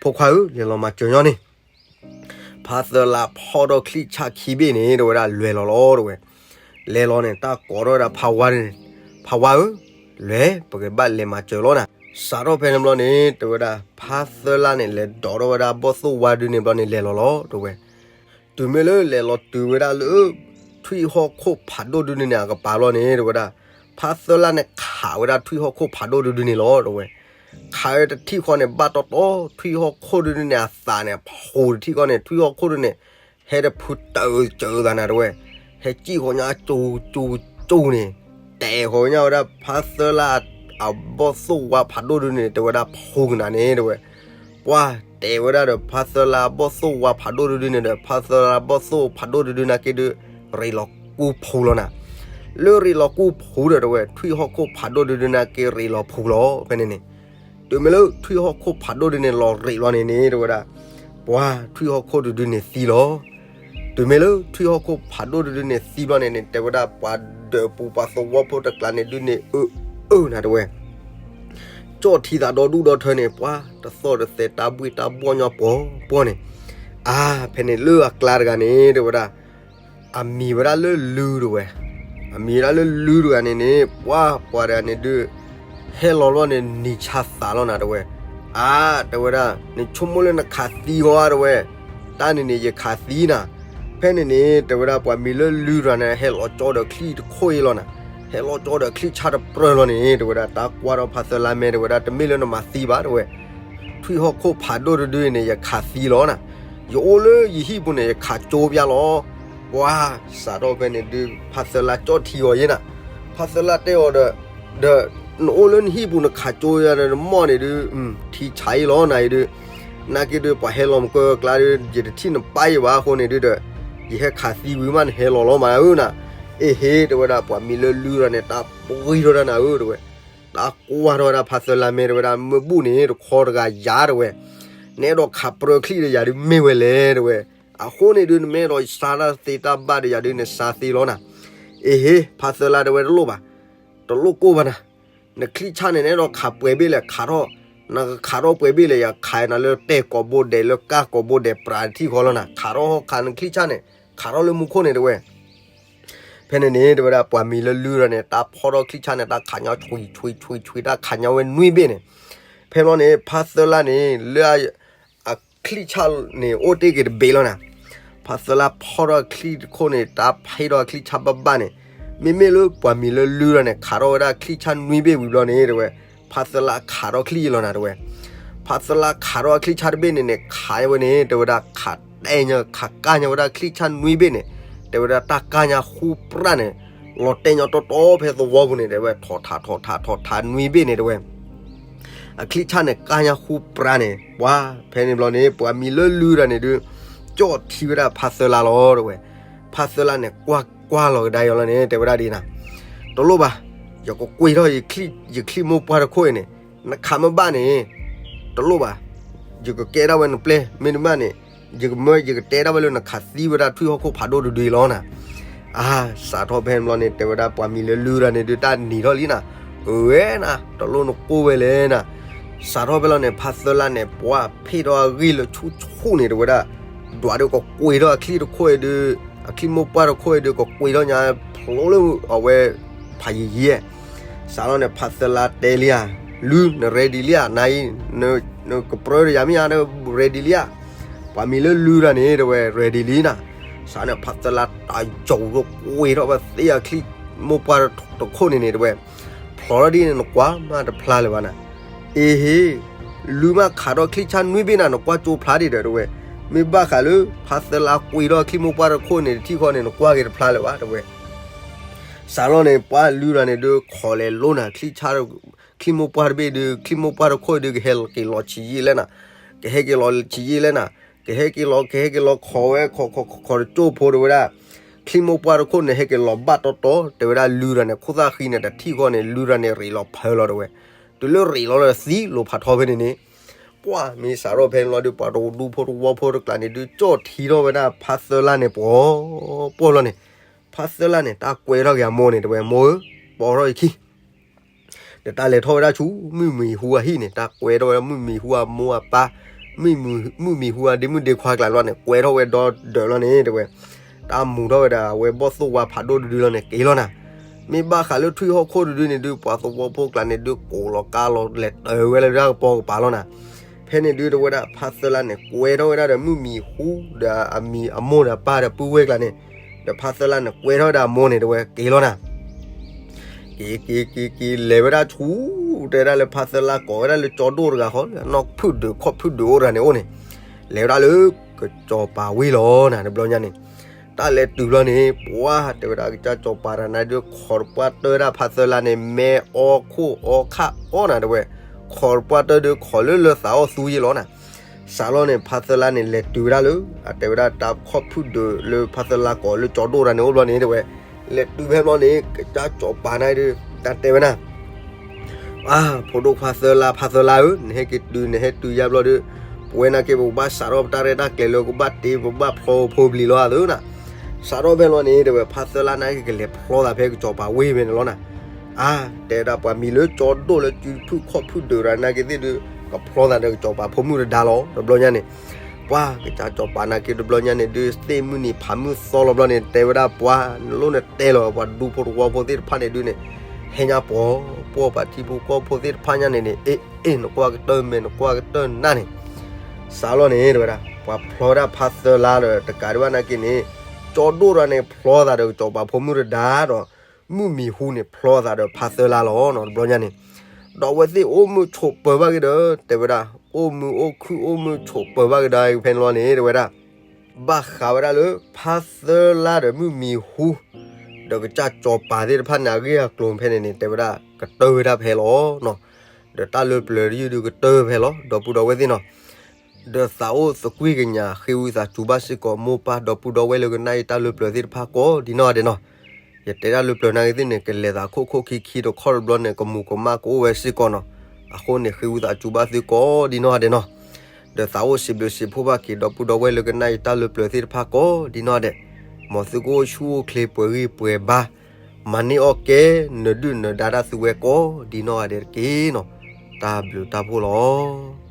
ဖိခွါဧၢ လဲၤလီၤမၤစၢၤညီန့ၣ် ဖါသၢလါဖီၣ်ထီၣ်ချံၣ်ဆၣ်ခံဘ့ၣ်န့ၣ် တဲဝဲဒၣ်လဲၤလီၤလီၤ တဲဝဲ လဲၤလီၤန့ၣ် တၢ်ကိးထီၣ်ဝဲဒၣ်ဖါဝါန့ၣ် ဖါဝါဧၢ လဲၤ ပကဘၣ်လဲၤမၤစၢၤလီၤနၤ စးထီၣ်ဖဲန့ၣ်ဘျီန့ၣ် တဲဝဲဒၣ် ဖါသၢလါန့ၣ် လဲၤဒိးထီၣ်ဝဲဒၣ်ဘီၣ်သိၣ်ဝါဒုန့ၣ်ဘျီန့ၣ် လဲၤလီၤလီၤ တဲဝဲ တုၤမ့ၢ်လၢလဲၤလီၤတုၤဝဲဒၣ်လၢ ထွံၣ်ဟီၣ်ခိၣ်ဖးဒိၣ်ဒုန့ၣ် အကပၤဘျီန့ၣ် တဲဝဲဒၣ် ဖါသၢလါန့ၣ် ခးဝဲဒၣ်ထွံၣ်ဟီၣ်ခိၣ်ဖးဒိၣ်ဒုဒုန့ၣ်လီၤ တဲဝဲ ခးဝဲတထံၣ်ဃီန့ၣ် ဘၣ်တီတီ ထွံၣ်ဟီၣ်ခိၣ်ဒုဒုန့ၣ် အသးန့ၣ် ဖှိးတထံၣ်ဃီန့ၣ် ထွံၣ်ဟီၣ်ခိၣ်ဒုန့ၣ် ဟဲတဖုတၢၢ်စၢၤသးနၤ တဲဝဲ ဟဲစံၣ်ဃီညါကၠူကၠူကၠူန့ၣ် တဲဃီညါဝဲဒၣ်ဖါသၢလါ အဘီၣ်သိၣ်ဝါဖးဒိၣ်ဒုန့ၣ် တဲဝဲဒၣ်ဖှိးကနၤန့ၣ် တဲဝဲ ပှၢ်တဲဝဲဒၣ်ဒီး ဖါသၢလါဘီၣ်သိၣ်ဝါဖးဒိၣ်ဒုဒုန့ၣ်ဒီး ဖါသၢလါဘီၣ်သိၣ်ဖးဒိၣ်ဒုဒုနာ်က့ဒု ရ့ၣ်လီၤကူဖှိးလီၤနၤ လၢရ့ၣ်လီၤကူဖှိးဒီး တဲဝဲ ထွံၣ်ဟီၣ်ခိၣ်ဖးဒိၣ်ဒုဒုနာ်က့ ရ့ၣ်လီၤဖှိးလီၤ ဖဲန့ၣ်န့ၣ် တုၤမ့ၢ်လၢထွံၣ်ဟီၣ်ခိၣ်ဖးဒိၣ်ဒုန့ၣ် လီၤရ့ၣ်လီၤန့ၣ်န့ၣ် တဲဝဲဒၣ် ပှၢ်ထွံၣ်ဟီၣ်ခိၣ်ဒုဒုန့ၣ်သံလီၤ တုၤမ့ၢ်လၢထွံၣ်ဟီၣ်ခိၣ်ဖးဒိၣ်ဒုဒုန့ၣ်သံဘျီန့ၣ်န့ၣ် တဲဝဲဒၣ်ပှၤဒၢးပူၤပှၤသဝီဖိတကျါန့ၣ်ဒုန့ၣ် အၢ အၢ နၤ တဲဝဲ ကၠီၣ်ထံသးဒီဒူၣ်ဒီထၢန့ၣ် ပှၤတသီၣ်တသဲးတၢ်ဘှ့ၣ်တၢ်ဘှီၣ်ညီပှီၤပှီၢ်န့ၣ် အါ ဖဲန့ၣ်လၢအကျါတဂၤန့ၣ် တဲဝဲဒၣ် အမံၤဝဲဒၣ်လၢလူ တဲဝဲ အမံၤဝဲဒၣ်လၢလူတဂၤန့ၣ်န့ၣ် ပှၤပှၤတဂၤန့ၣ်ဒုး ဟဲလီၤလီၤန့ၣ် နံၤဆါသးလီၤနၤ တဲဝဲ အါ တဲဝဲဒၣ် နဆိကမိၣ်လၢနခးသံဃီဧါ တဲဝဲ တၢ်န့ၣ်န့ၣ် ယခးသံနၤ ဖဲန့ၣ်န့ၣ် တဲဝဲဒၣ် ပှၤမံၤလၢလူတဂၤန့ၣ် ဟဲလီၤကၠီဒီးချံၣ်တခိၣ်အံၤလီၤနၤ ဟဲလီၤကၠီဒီးချံၣ်ဆၣ်တပြၢလီၤန့ၣ် တဲဝဲဒၣ် တၢ်ကွၢ်ထီၣ်ဖါသၢလါမဲ တဲဝဲဒၣ် တမ့ၢ်လၢနမၤသံဘၣ် တဲဝဲ ထွံၣ်ဟီၣ်ခိၣ်ဖးဒိၣ်တဒုန့ၣ် ယခးသံလီၤနၤ ယအိၣ်လၢယဟံၣ်ပူၤန့ၣ် ယခးကၠိပျၢ်လီၤ ပှၤစးထီၣ်ဖဲန့ၣ်ဒုး ဖါသၢလါကၠီၣ်ထံအီၤယဲနၤ ဖါသၢလါတဲအီၤဒီး ဒီး နအိၣ်လၢနဟံၣ်ပူၤနခးကၠိယၤဒီးနမီၢ်န့ၣ်ဒုး ထံဆါအံၤလီၤနၤအံၤဒုး နာ်က့ဒုး ပှၤဟဲလီၤမုၢ်ကၢကကျါဒုး ယတထံၣ်နပၢ်အံၤဘၣ်အဃိန့ၣ်ဒုးဒီး ယဟဲခးသံဝံၤမး နဟဲလီၤလီၤမးဧၢနၤ အ့ဟ့ တဲဝဲဒၣ် ပှၤမံၤလၢလူဒီးန့ၣ် တၢ်ပှံၤထီၣ်ဒၣ်နၤဧၢ တဲဝဲ တၢ်ကွၢ်ထီၣ်ဝဲဒၣ်ဖါသၢလါမဲ တဲဝဲဒၣ် မ့ၢ်ဘူၣ်န့ၣ် တခီတဂၤယၤ တဲဝဲ နအဲၣ်ဒိးခးပြၢချံၣ်ဒီးယၤဒုးမ့ၢ်ဝဲလဲၣ် တဲဝဲ အဃိန့ၣ်ဒုး နမ့ၢ်အဲၣ်ဒိးစါတၢ်သ့တၢ်ဘၣ်ဒီးယၤဒုး နစါသ့လီၤနၤ အ့ဟ့ ဖါသၢလါတဲဝဲတလိၣ်ဘၣ် တလိၣ်ကိၢ်ဘၣ်နၤ နချံၣ်ဆၣ်န့ၣ် နအဲၣ်ဒိးခးပှဲၤဘ့ၣ်လဲၣ် ခးထီၣ် နကခးထီၣ်ပှဲၤဘ့ၣ်လဲၣ် ယခးနၤလၢတဲၣ်ကိာ်ဘိဒဲး လၢကၢ်ကိာ်ဘိဒဲး ပြးတထံၣ်ဃီလီၤနၤ ခးထီၣ်ဟီၣ်ခးနချံၣ်ဆၣ်န့ၣ် ခးထီၣ်လၢမူခိၣ်န့ၣ်တဲဝဲ ဖဲန့ၣ်န့ၣ် တဲဝဲဒၣ် ပှၤမံၤလၢလူဒီးန့ၣ် တၢ်ဖီၣ်ထီၣ်ချံၣ်ဆၣ်န့ၣ် တၢ်ခးညီဆွံဆွံဆွံဆွံ တၢ်ခးညီဝဲနွံဘ့ၣ်န့ၣ် ဖဲဘျီန့ၣ် ဖါသၢလါန့ၣ် လၢ အချံၣ်ဆၣ်န့ၣ် အိၣ်တ့ၢ်က့ၤတဘ့ၣ်လီၤနၤ ဖါသၢလါဖီၣ်ထီၣ်ချံၣ်တခိၣ်န့ၣ် တၢ်ဖီၣ်ထီၣ်ချံၣ်ဆၣ်ဘၣ်ဘၣ်န့ၣ် မ့မ့ၢ်လၢပှၤမံၤလၢလူဒီးန့ၣ် ခးထီၣ်ဝဲဒၣ်ချံၣ်ဆၣ်နွံဘ့ၣ်ဝံၤဘျီန့ၣ် တဲဝဲ ဖါသၢလါခးထီၣ်ချံၣ်အံၤလီၤနၤ တဲဝဲ ဖါသၢလါခးထီၣ်ချံၣ်ဆၣ်တဘ့ၣ်န့ၣ်န့ၣ် ခးဝဲန့ၣ် တဲဝဲဒၣ် ခးတဲာ်ညါ ခးကၢ်ညါဝဲဒၣ်ချံၣ်ဆၣ်နွံဘ့ၣ်န့ၣ် တဲဝဲဒၣ် တၢ်ကၢ်ညါဃူပြၣ်န့ၣ် လီၤတဲာ်ညါတီတီဖဲသဝီပူၤန့ၣ် တဲဝဲ ထီၣ်ထးထီၣ်ထးထီၣ်ထးနွံဘ့ၣ်န့ၣ် တဲဝဲ အချံၣ်ဆၣ်န့ၣ် ကၢ်ညါဃူပြၣ်န့ၣ် ပှၤ ဖဲန့ၣ်ဘျီန့ၣ် ပှၤမံၤလၢလူဒီးန့ၣ်ဒုး ကၠီၣ်ထံဝဲဒၣ်ဖါသၢလါလီၤ တဲဝဲ ဖါသၢလါန့ၣ် ကွၢ်ကွၢ်လီၤကဒါအီၤလီၤန့ၣ် တဲဝဲဒၣ်ဒ်နၤ တလိၣ်ဘၣ် ယကကွံာ်ထီၣ် ယချံၣ်မိၢ်ပှၢ်တခိၣ်အံၤန့ၣ် နခးမ့ၢ်ဘၣ်န့ၣ် တလိၣ်ဘၣ် ယကကဲဒၣ်ဝဲနပျဲၢ် မ့တမ့ၢ်န့ၣ် ယကမၢ ယကတဲဒၣ်ဝဲလၢနခးသံဝဲဒၣ်ထွံၣ်ဟီၣ်ခိၣ်ဖးဒိၣ်တဒုအံၤလီၤနၤ အါ စးထီၣ်ဖဲန့ၣ်ဘျီန့ၣ် တဲဝဲဒၣ်ပှၤမံၤလၢလူဒီးန့ၣ်ဒုး တၢ်နံၤထီၣ်လံနၤ ဝဲနၤ တလိၣ်နကိၢ်ဝဲလဲၣ်နၤ. စးထီၣ်ဖဲလီၤန့ၣ် ဖါသၢလါန့ၣ် ပှၤဖ့ၣ်ထီၣ်အဂံၢ်လၢဆူၣ်ဆူၣ်န့ၣ် တဲဝဲဒၣ်, ဒွးဒီးကကွံာ်ထီၣ်အချံတခိၣ်အံၤဒုး, အချံမိၢ်ပှၢ်တခိၣ်အံၤဒုး ကကွံာ်ထီၣ်ညါဖျိလၢအဝဲဖးယံၤယံၤ. စးထီၣ်န့ၣ် ဖါသၢလါတဲလံဧါ, လုၢ် န ready လံဧါ, နအံၤ နကပြၢတယၤမ့ၢ်ဧါ, ready လံဧါ. ပှၤမံၤလၢလုၢ်တၢ်န့ၣ် တဲဝဲ ready လံနၤ. စးထီၣ်န့ၣ် ဖါသၢလါတၢ်ယီၤဒီးကွံာ်ထီၣ်ဝဲသ့ၣ်အချံမိၢ်ပှၢ်တခိၣ်န့ၣ်န့ၣ် တဲဝဲ, ဖျိးထီၣ်ဒ်န့ၣ် နကွၢ်မးတဖျါလၢၤဘၣ်နၤ. အ့ဟ့, လုၢ်မးခးထီၣ်ချံဆါနွံဘ့ၣ်နၤ နကွၢ်ကၠိဖျါဒံးဒီး တဲဝဲ, မ့ၢ်ဘၣ်ဃးလၢ ဖါသၢလါကွံာ်ထီၣ်ချံမိၢ်ပှၢ်တခိၣ်န့ၣ် တထံၣ်ဃီန့ၣ် နကွၢ်က့ၤတဖျါလၢၤဘၣ် တဲဝဲ. စးထီၣ်န့ၣ် ပှၤလုၢ်တၢ်န့ၣ်ဒုး ခိးလဲၤလိနၤ, ချံမိၢ်ပှၢ်တဘ့ၣ်ဒုး ချံမိၢ်ပှၢ်တခိၣ်ဒုး ကဟဲက့ၤလီၤဆံးယံာ်လဲၣ်နၤ, ကဟဲက့ၤလီၤဆံးယံာ်လဲၣ်နၤ, ကဟဲက့ၤလီၤ ကဟဲက့ၤလီၤခိးဝဲ ခိးခိးခိးတကၠိဖိ တဲဝဲဒၣ်, ချံမိၢ်ပှၢ်တခိၣ်န့ၣ် ဟဲက့ၤလီၤဘၣ်တီတီ တဲဝဲဒၣ် လုၢ်တၢ်န့ၣ် ခိၣ်သၣ်ဃံန့ၣ် တထံၣ်ဃီန့ၣ် လုၢ်တၢ်န့ၣ် ရ့းလီၤဖၢလီၤ တဲဝဲ, တုၤလၢရ့းလီၤလၢသံလိၤဖးထီဖဲန့ၣ်န့ၣ်, ပှၤမ့ၢ်စးထီၣ်ဖဲန့ၣ်လီၤဒုး ပှၤတဒူဖိတဝီဖိတကျးန့ၣ်ဒုး ကၠီၣ်ထံထီၣ်ဝဲဒၣ်ဖါသၢလါန့ၣ် ပှီၤပှီၢ်လီၤန့ၣ်, ဖါသၢလါန့ၣ် တၢ်ကွဲထီၣ်က့ၤအမိၢ်န့ၣ် တဲဝဲ မိၢ်ဧၢ, ပိာ်ထီၣ်ယခံ ဒီးတၢ်လဲၤထီၣ်ဝဲဒၣ်ဆူ မုၢ်မံၤဟူအဟံၣ်န့ၣ် တၢ်ကွဲထီၣ်ဝဲဒၣ်မုၢ်မံၤဟူအမိၢ်အပၢ်, မုၢ်မံၤဟူအဒ့မုၣ်ဒ့ခွါကျါလီၤန့ၣ် ကွဲထီၣ်ဝဲဒီဒၢးလီၤန့ၣ် တဲဝဲ, တၢ်မူၤထီၣ်ဝဲဒၣ် အဝဲဘီၣ်သိၣ်ဝါဖးဒိၣ်တဒုလီၤန့ၣ် က့ၤလီၤနၤ. မ့ၢ်ဘၣ်ဃးလၢထွံၣ်ဟီၣ်ခိၣ်တဒုန့ၣ်ဒုး ပှၤသဝီဖိကျါန့ၣ်ဒုး ကိးလီၤကါလီၤလဲၤတၢၤဝဲလၢတၢ်ကပီၤကပၤလီၤနၤ. ဖဲန့ၣ်ဒုး တဲဝဲဒၣ် ဖါသၢလါန့ၣ် ကွဲထီၣ်ဝဲဒၣ်ဒီး မုၢ်မံၤဟူဒီးအမံၤအမိၢ်ဒီးအပၢ်ဒီး ပုၢ်ဝဲၢ်ကျါန့ၣ်, ဒီးဖါသၢလါန့ၣ် ကွဲထီၣ်ဝဲဒၣ်အမိၢ်န့ၣ် တဲဝဲ က့ၤလီၤနၤ. က့ၤက့ၤက့ၤက့ၤ လဲၤဝဲဒၣ်ဆူ တဲဒၣ်လၢဖါသၢလါကိးဝဲဒၣ်လၢကၠီဒိၣ်တဂၤဃီ နီၢ်ဖုၣ်ဒုးခီၣ်ဖုၣ်ဒုးအိၣ်တဂၤန့ၣ်အိၣ်န့ၣ်, လဲၤဝဲဒၣ်လၢ ကစီၤပၤဝ့ၢ်လီၤနၤ တဘျီညါန့ၣ်. တၢ်လဲၤတုၤဘျီန့ၣ် ပှၤတဲဝဲဒၣ် ကစၢ်စီၤပၤတဂၤန့ၣ်ဒုး ခိးတပှၢ်တၢၢ်ဒၣ်ဖါသၢလါန့ၣ် မဲအီခိၣ်အီခၣ်အီနၤ တဲဝဲ, ခိးတပှၢ်တၢၢ်ဒုး ခိးလၢလၢသးအိၣ်သူယ့ၢ်လီၤနၤ. စးထီၣ်န့ၣ် ဖါသၢလါန့ၣ် လဲၤတုၤဝဲဒၣ်လၢ အတဲဝဲဒၣ်တၢ်ခီၣ်ဖုၣ်ဒုးလၢဖါသၢလါကိးလၢကၠီဒိၣ်တဂၤန့ၣ်အိၣ်ဘျီန့ၣ် တဲဝဲ, လဲၤတုၤဖဲဘျီန့ၣ် ကစၢ်စီၤပၤန့ၣ်ဒုး တၢ်တဲဝဲနၤ အါ ဖိဒိၣ်ခွါသၢလါ ဖါသၢလါဧၢ, နဟဲက့ၤတုၤ နဟဲတုၤယါဘျီဒီး ပဝဲနာ်က့ ပကဘၣ်စးထီၣ်ပတၢ်ရဲၣ်တၢ်ကျဲၤလၢကဘၣ်တ့ ပဘၣ်ဖျီဖိပျံၤလီၤအသိးနၤ. စးထီၣ်ဖဲလီၤန့ၣ် တဲဝဲ ဖါသၢလါနာ်က့ ကလဲၤဖျီသးဖဲကစီၤပၤဝ့ၢ်ဖဲန့ၣ်လီၤနၤ. အါ တဲဒၣ်ပှၤမံၤလၢကၠီဒိၣ်လၢစုဖုၣ်ခီၣ်ဖုၣ်ဒုးရၤနာ်က့သ့ၣ်ဒုး ကဖျီသးဒီးကစီၤပၤဖိမုၣ်တဒါလီၤ တဘျီညါန့ၣ်. ပှၤကစၢ်စီၤပၤနာ်က့တဘျီညါန့ၣ်ဒုး သ့ၣ်မုၢ်နံၤဖးမုၢ်သီလီၤဘျီန့ၣ် တဲဝဲဒၣ်ပှၤ နလိၣ်နတဲလီၤ ပှၤဒူဖိတဝီဖိသ့ၣ်တဖၣ်န့ၣ်ဒုးန့ၣ် ဟဲညါပှီၤ ပှီၢ်ပှၤထံဖိကီၢ်ဖိသ့ၣ်တဖၣ်ညါန့ၣ်န့ၣ် အ့ အ့ နကွၢ်ကတၢၢ်မဲာ် နကွၢ်ကတၢၢ်နါန့ၣ်. စးလီၤန့ၣ် တဲဝဲဒၣ် ပှၤဖျီဝဲဒၣ်ဖါသၢလါဒီး တကးဒံးဘၣ်နာ်က့န့ၣ် ကၠီဒိၣ်တဂၤန့ၣ် ဖျီသးဒီးကစီၤပၤဖိမုၣ်တဒါဒီး မုၢ်မံၤဟူန့ၣ်ဖျီသးဒီးဖါသၢလါလီၤနီၤ တဘျီညါန့ၣ်. ဒီးအဝဲသ့ၣ်အိၣ်မုာ်ဆိးပၢၤဘၣ်က့ၤဒီး တဲဝဲဒၣ် အိၣ်မုာ်အိၣ်ခုၣ်အိၣ်မုာ်ဆိးပၢၤဘၣ်က့ၤဒီးဖဲန့ၣ်လီၤန့ၣ် တဲဝဲဒၣ် ဘၣ်ဃးဝဲဒၣ်လၢ ဖါသၢလါဒီးမုၢ်မံၤဟူ ဒီးကစၢ်စီၤပၤသ့ၣ်တဖၣ်န့ၣ် အဂ့ၢ်အကျိၤဖဲန့ၣ်န့ၣ် တဲဝဲဒၣ်ကတၢၢ်ဝဲဒၣ်ဖဲလီၤနီၤ. ဒီးတၢ်လၢပျၢၤတယုၢ်ဒုးကတၢၢ်ဖဲလီၤ ဒီပုၢ်ဒီဝဲၢ်သ့ၣ်နီၤ. ဒီးသးအိၣ်သကွံၢ်ကညး ဃ့ဝံသးစူၤဘၣ်စ့ၢ်ကီး မိၢ်ပၢ်ဒီပုၢ်ဒီဝဲၢ်လၢကနၣ်အံၤတၢ်လၢပျၢၤသ့ၣ်တဖၣ်ကိးဒ်နီၢ်ဂၤဒဲးနီၤ. ယတဲတၢ်လၢပျၢၤနာ်က့သ့ၣ်န့ၣ် ကလဲၤသးခိၣ်ခိၣ်ခံခံတခီတဘျီန့ၣ် ကမူၤကမၣ်ကအိၣ်ဝဲစ့ၢ်ကီးနီၤ. အဃိန့ၣ် ဃ့ဝံသးစူၤဘၣ်သုကိးဒ်နီၢ်ဂၤဒဲးနီၤ. ဒီးသးအိၣ်စံးဘျုးစံးဖှိၣ်ဘၣ်က့ၤ ဒီပုၢ်ဒီဝဲၢ်လၢကနၣ်အံၤတၢ်လၢပျၢၤသ့ၣ်တဖၣ်ကိးဒ်နီၢ်ဂၤဒဲး, မ်သုကအိၣ်ဆူၣ်အိၣ်ချ့ပှဲၤဂံၢ်ပှဲၤဘါ, မၤန့ၢ်အီၣ်ကဲ နဒုၣ်နဒါတၢ်သုဝဲကိးဒ်နီၢ်ဂၤဒဲးတက့ၢ်နီၤ. တၢ်ဘျုးတၢ်ဖှိၣ်လီၤ.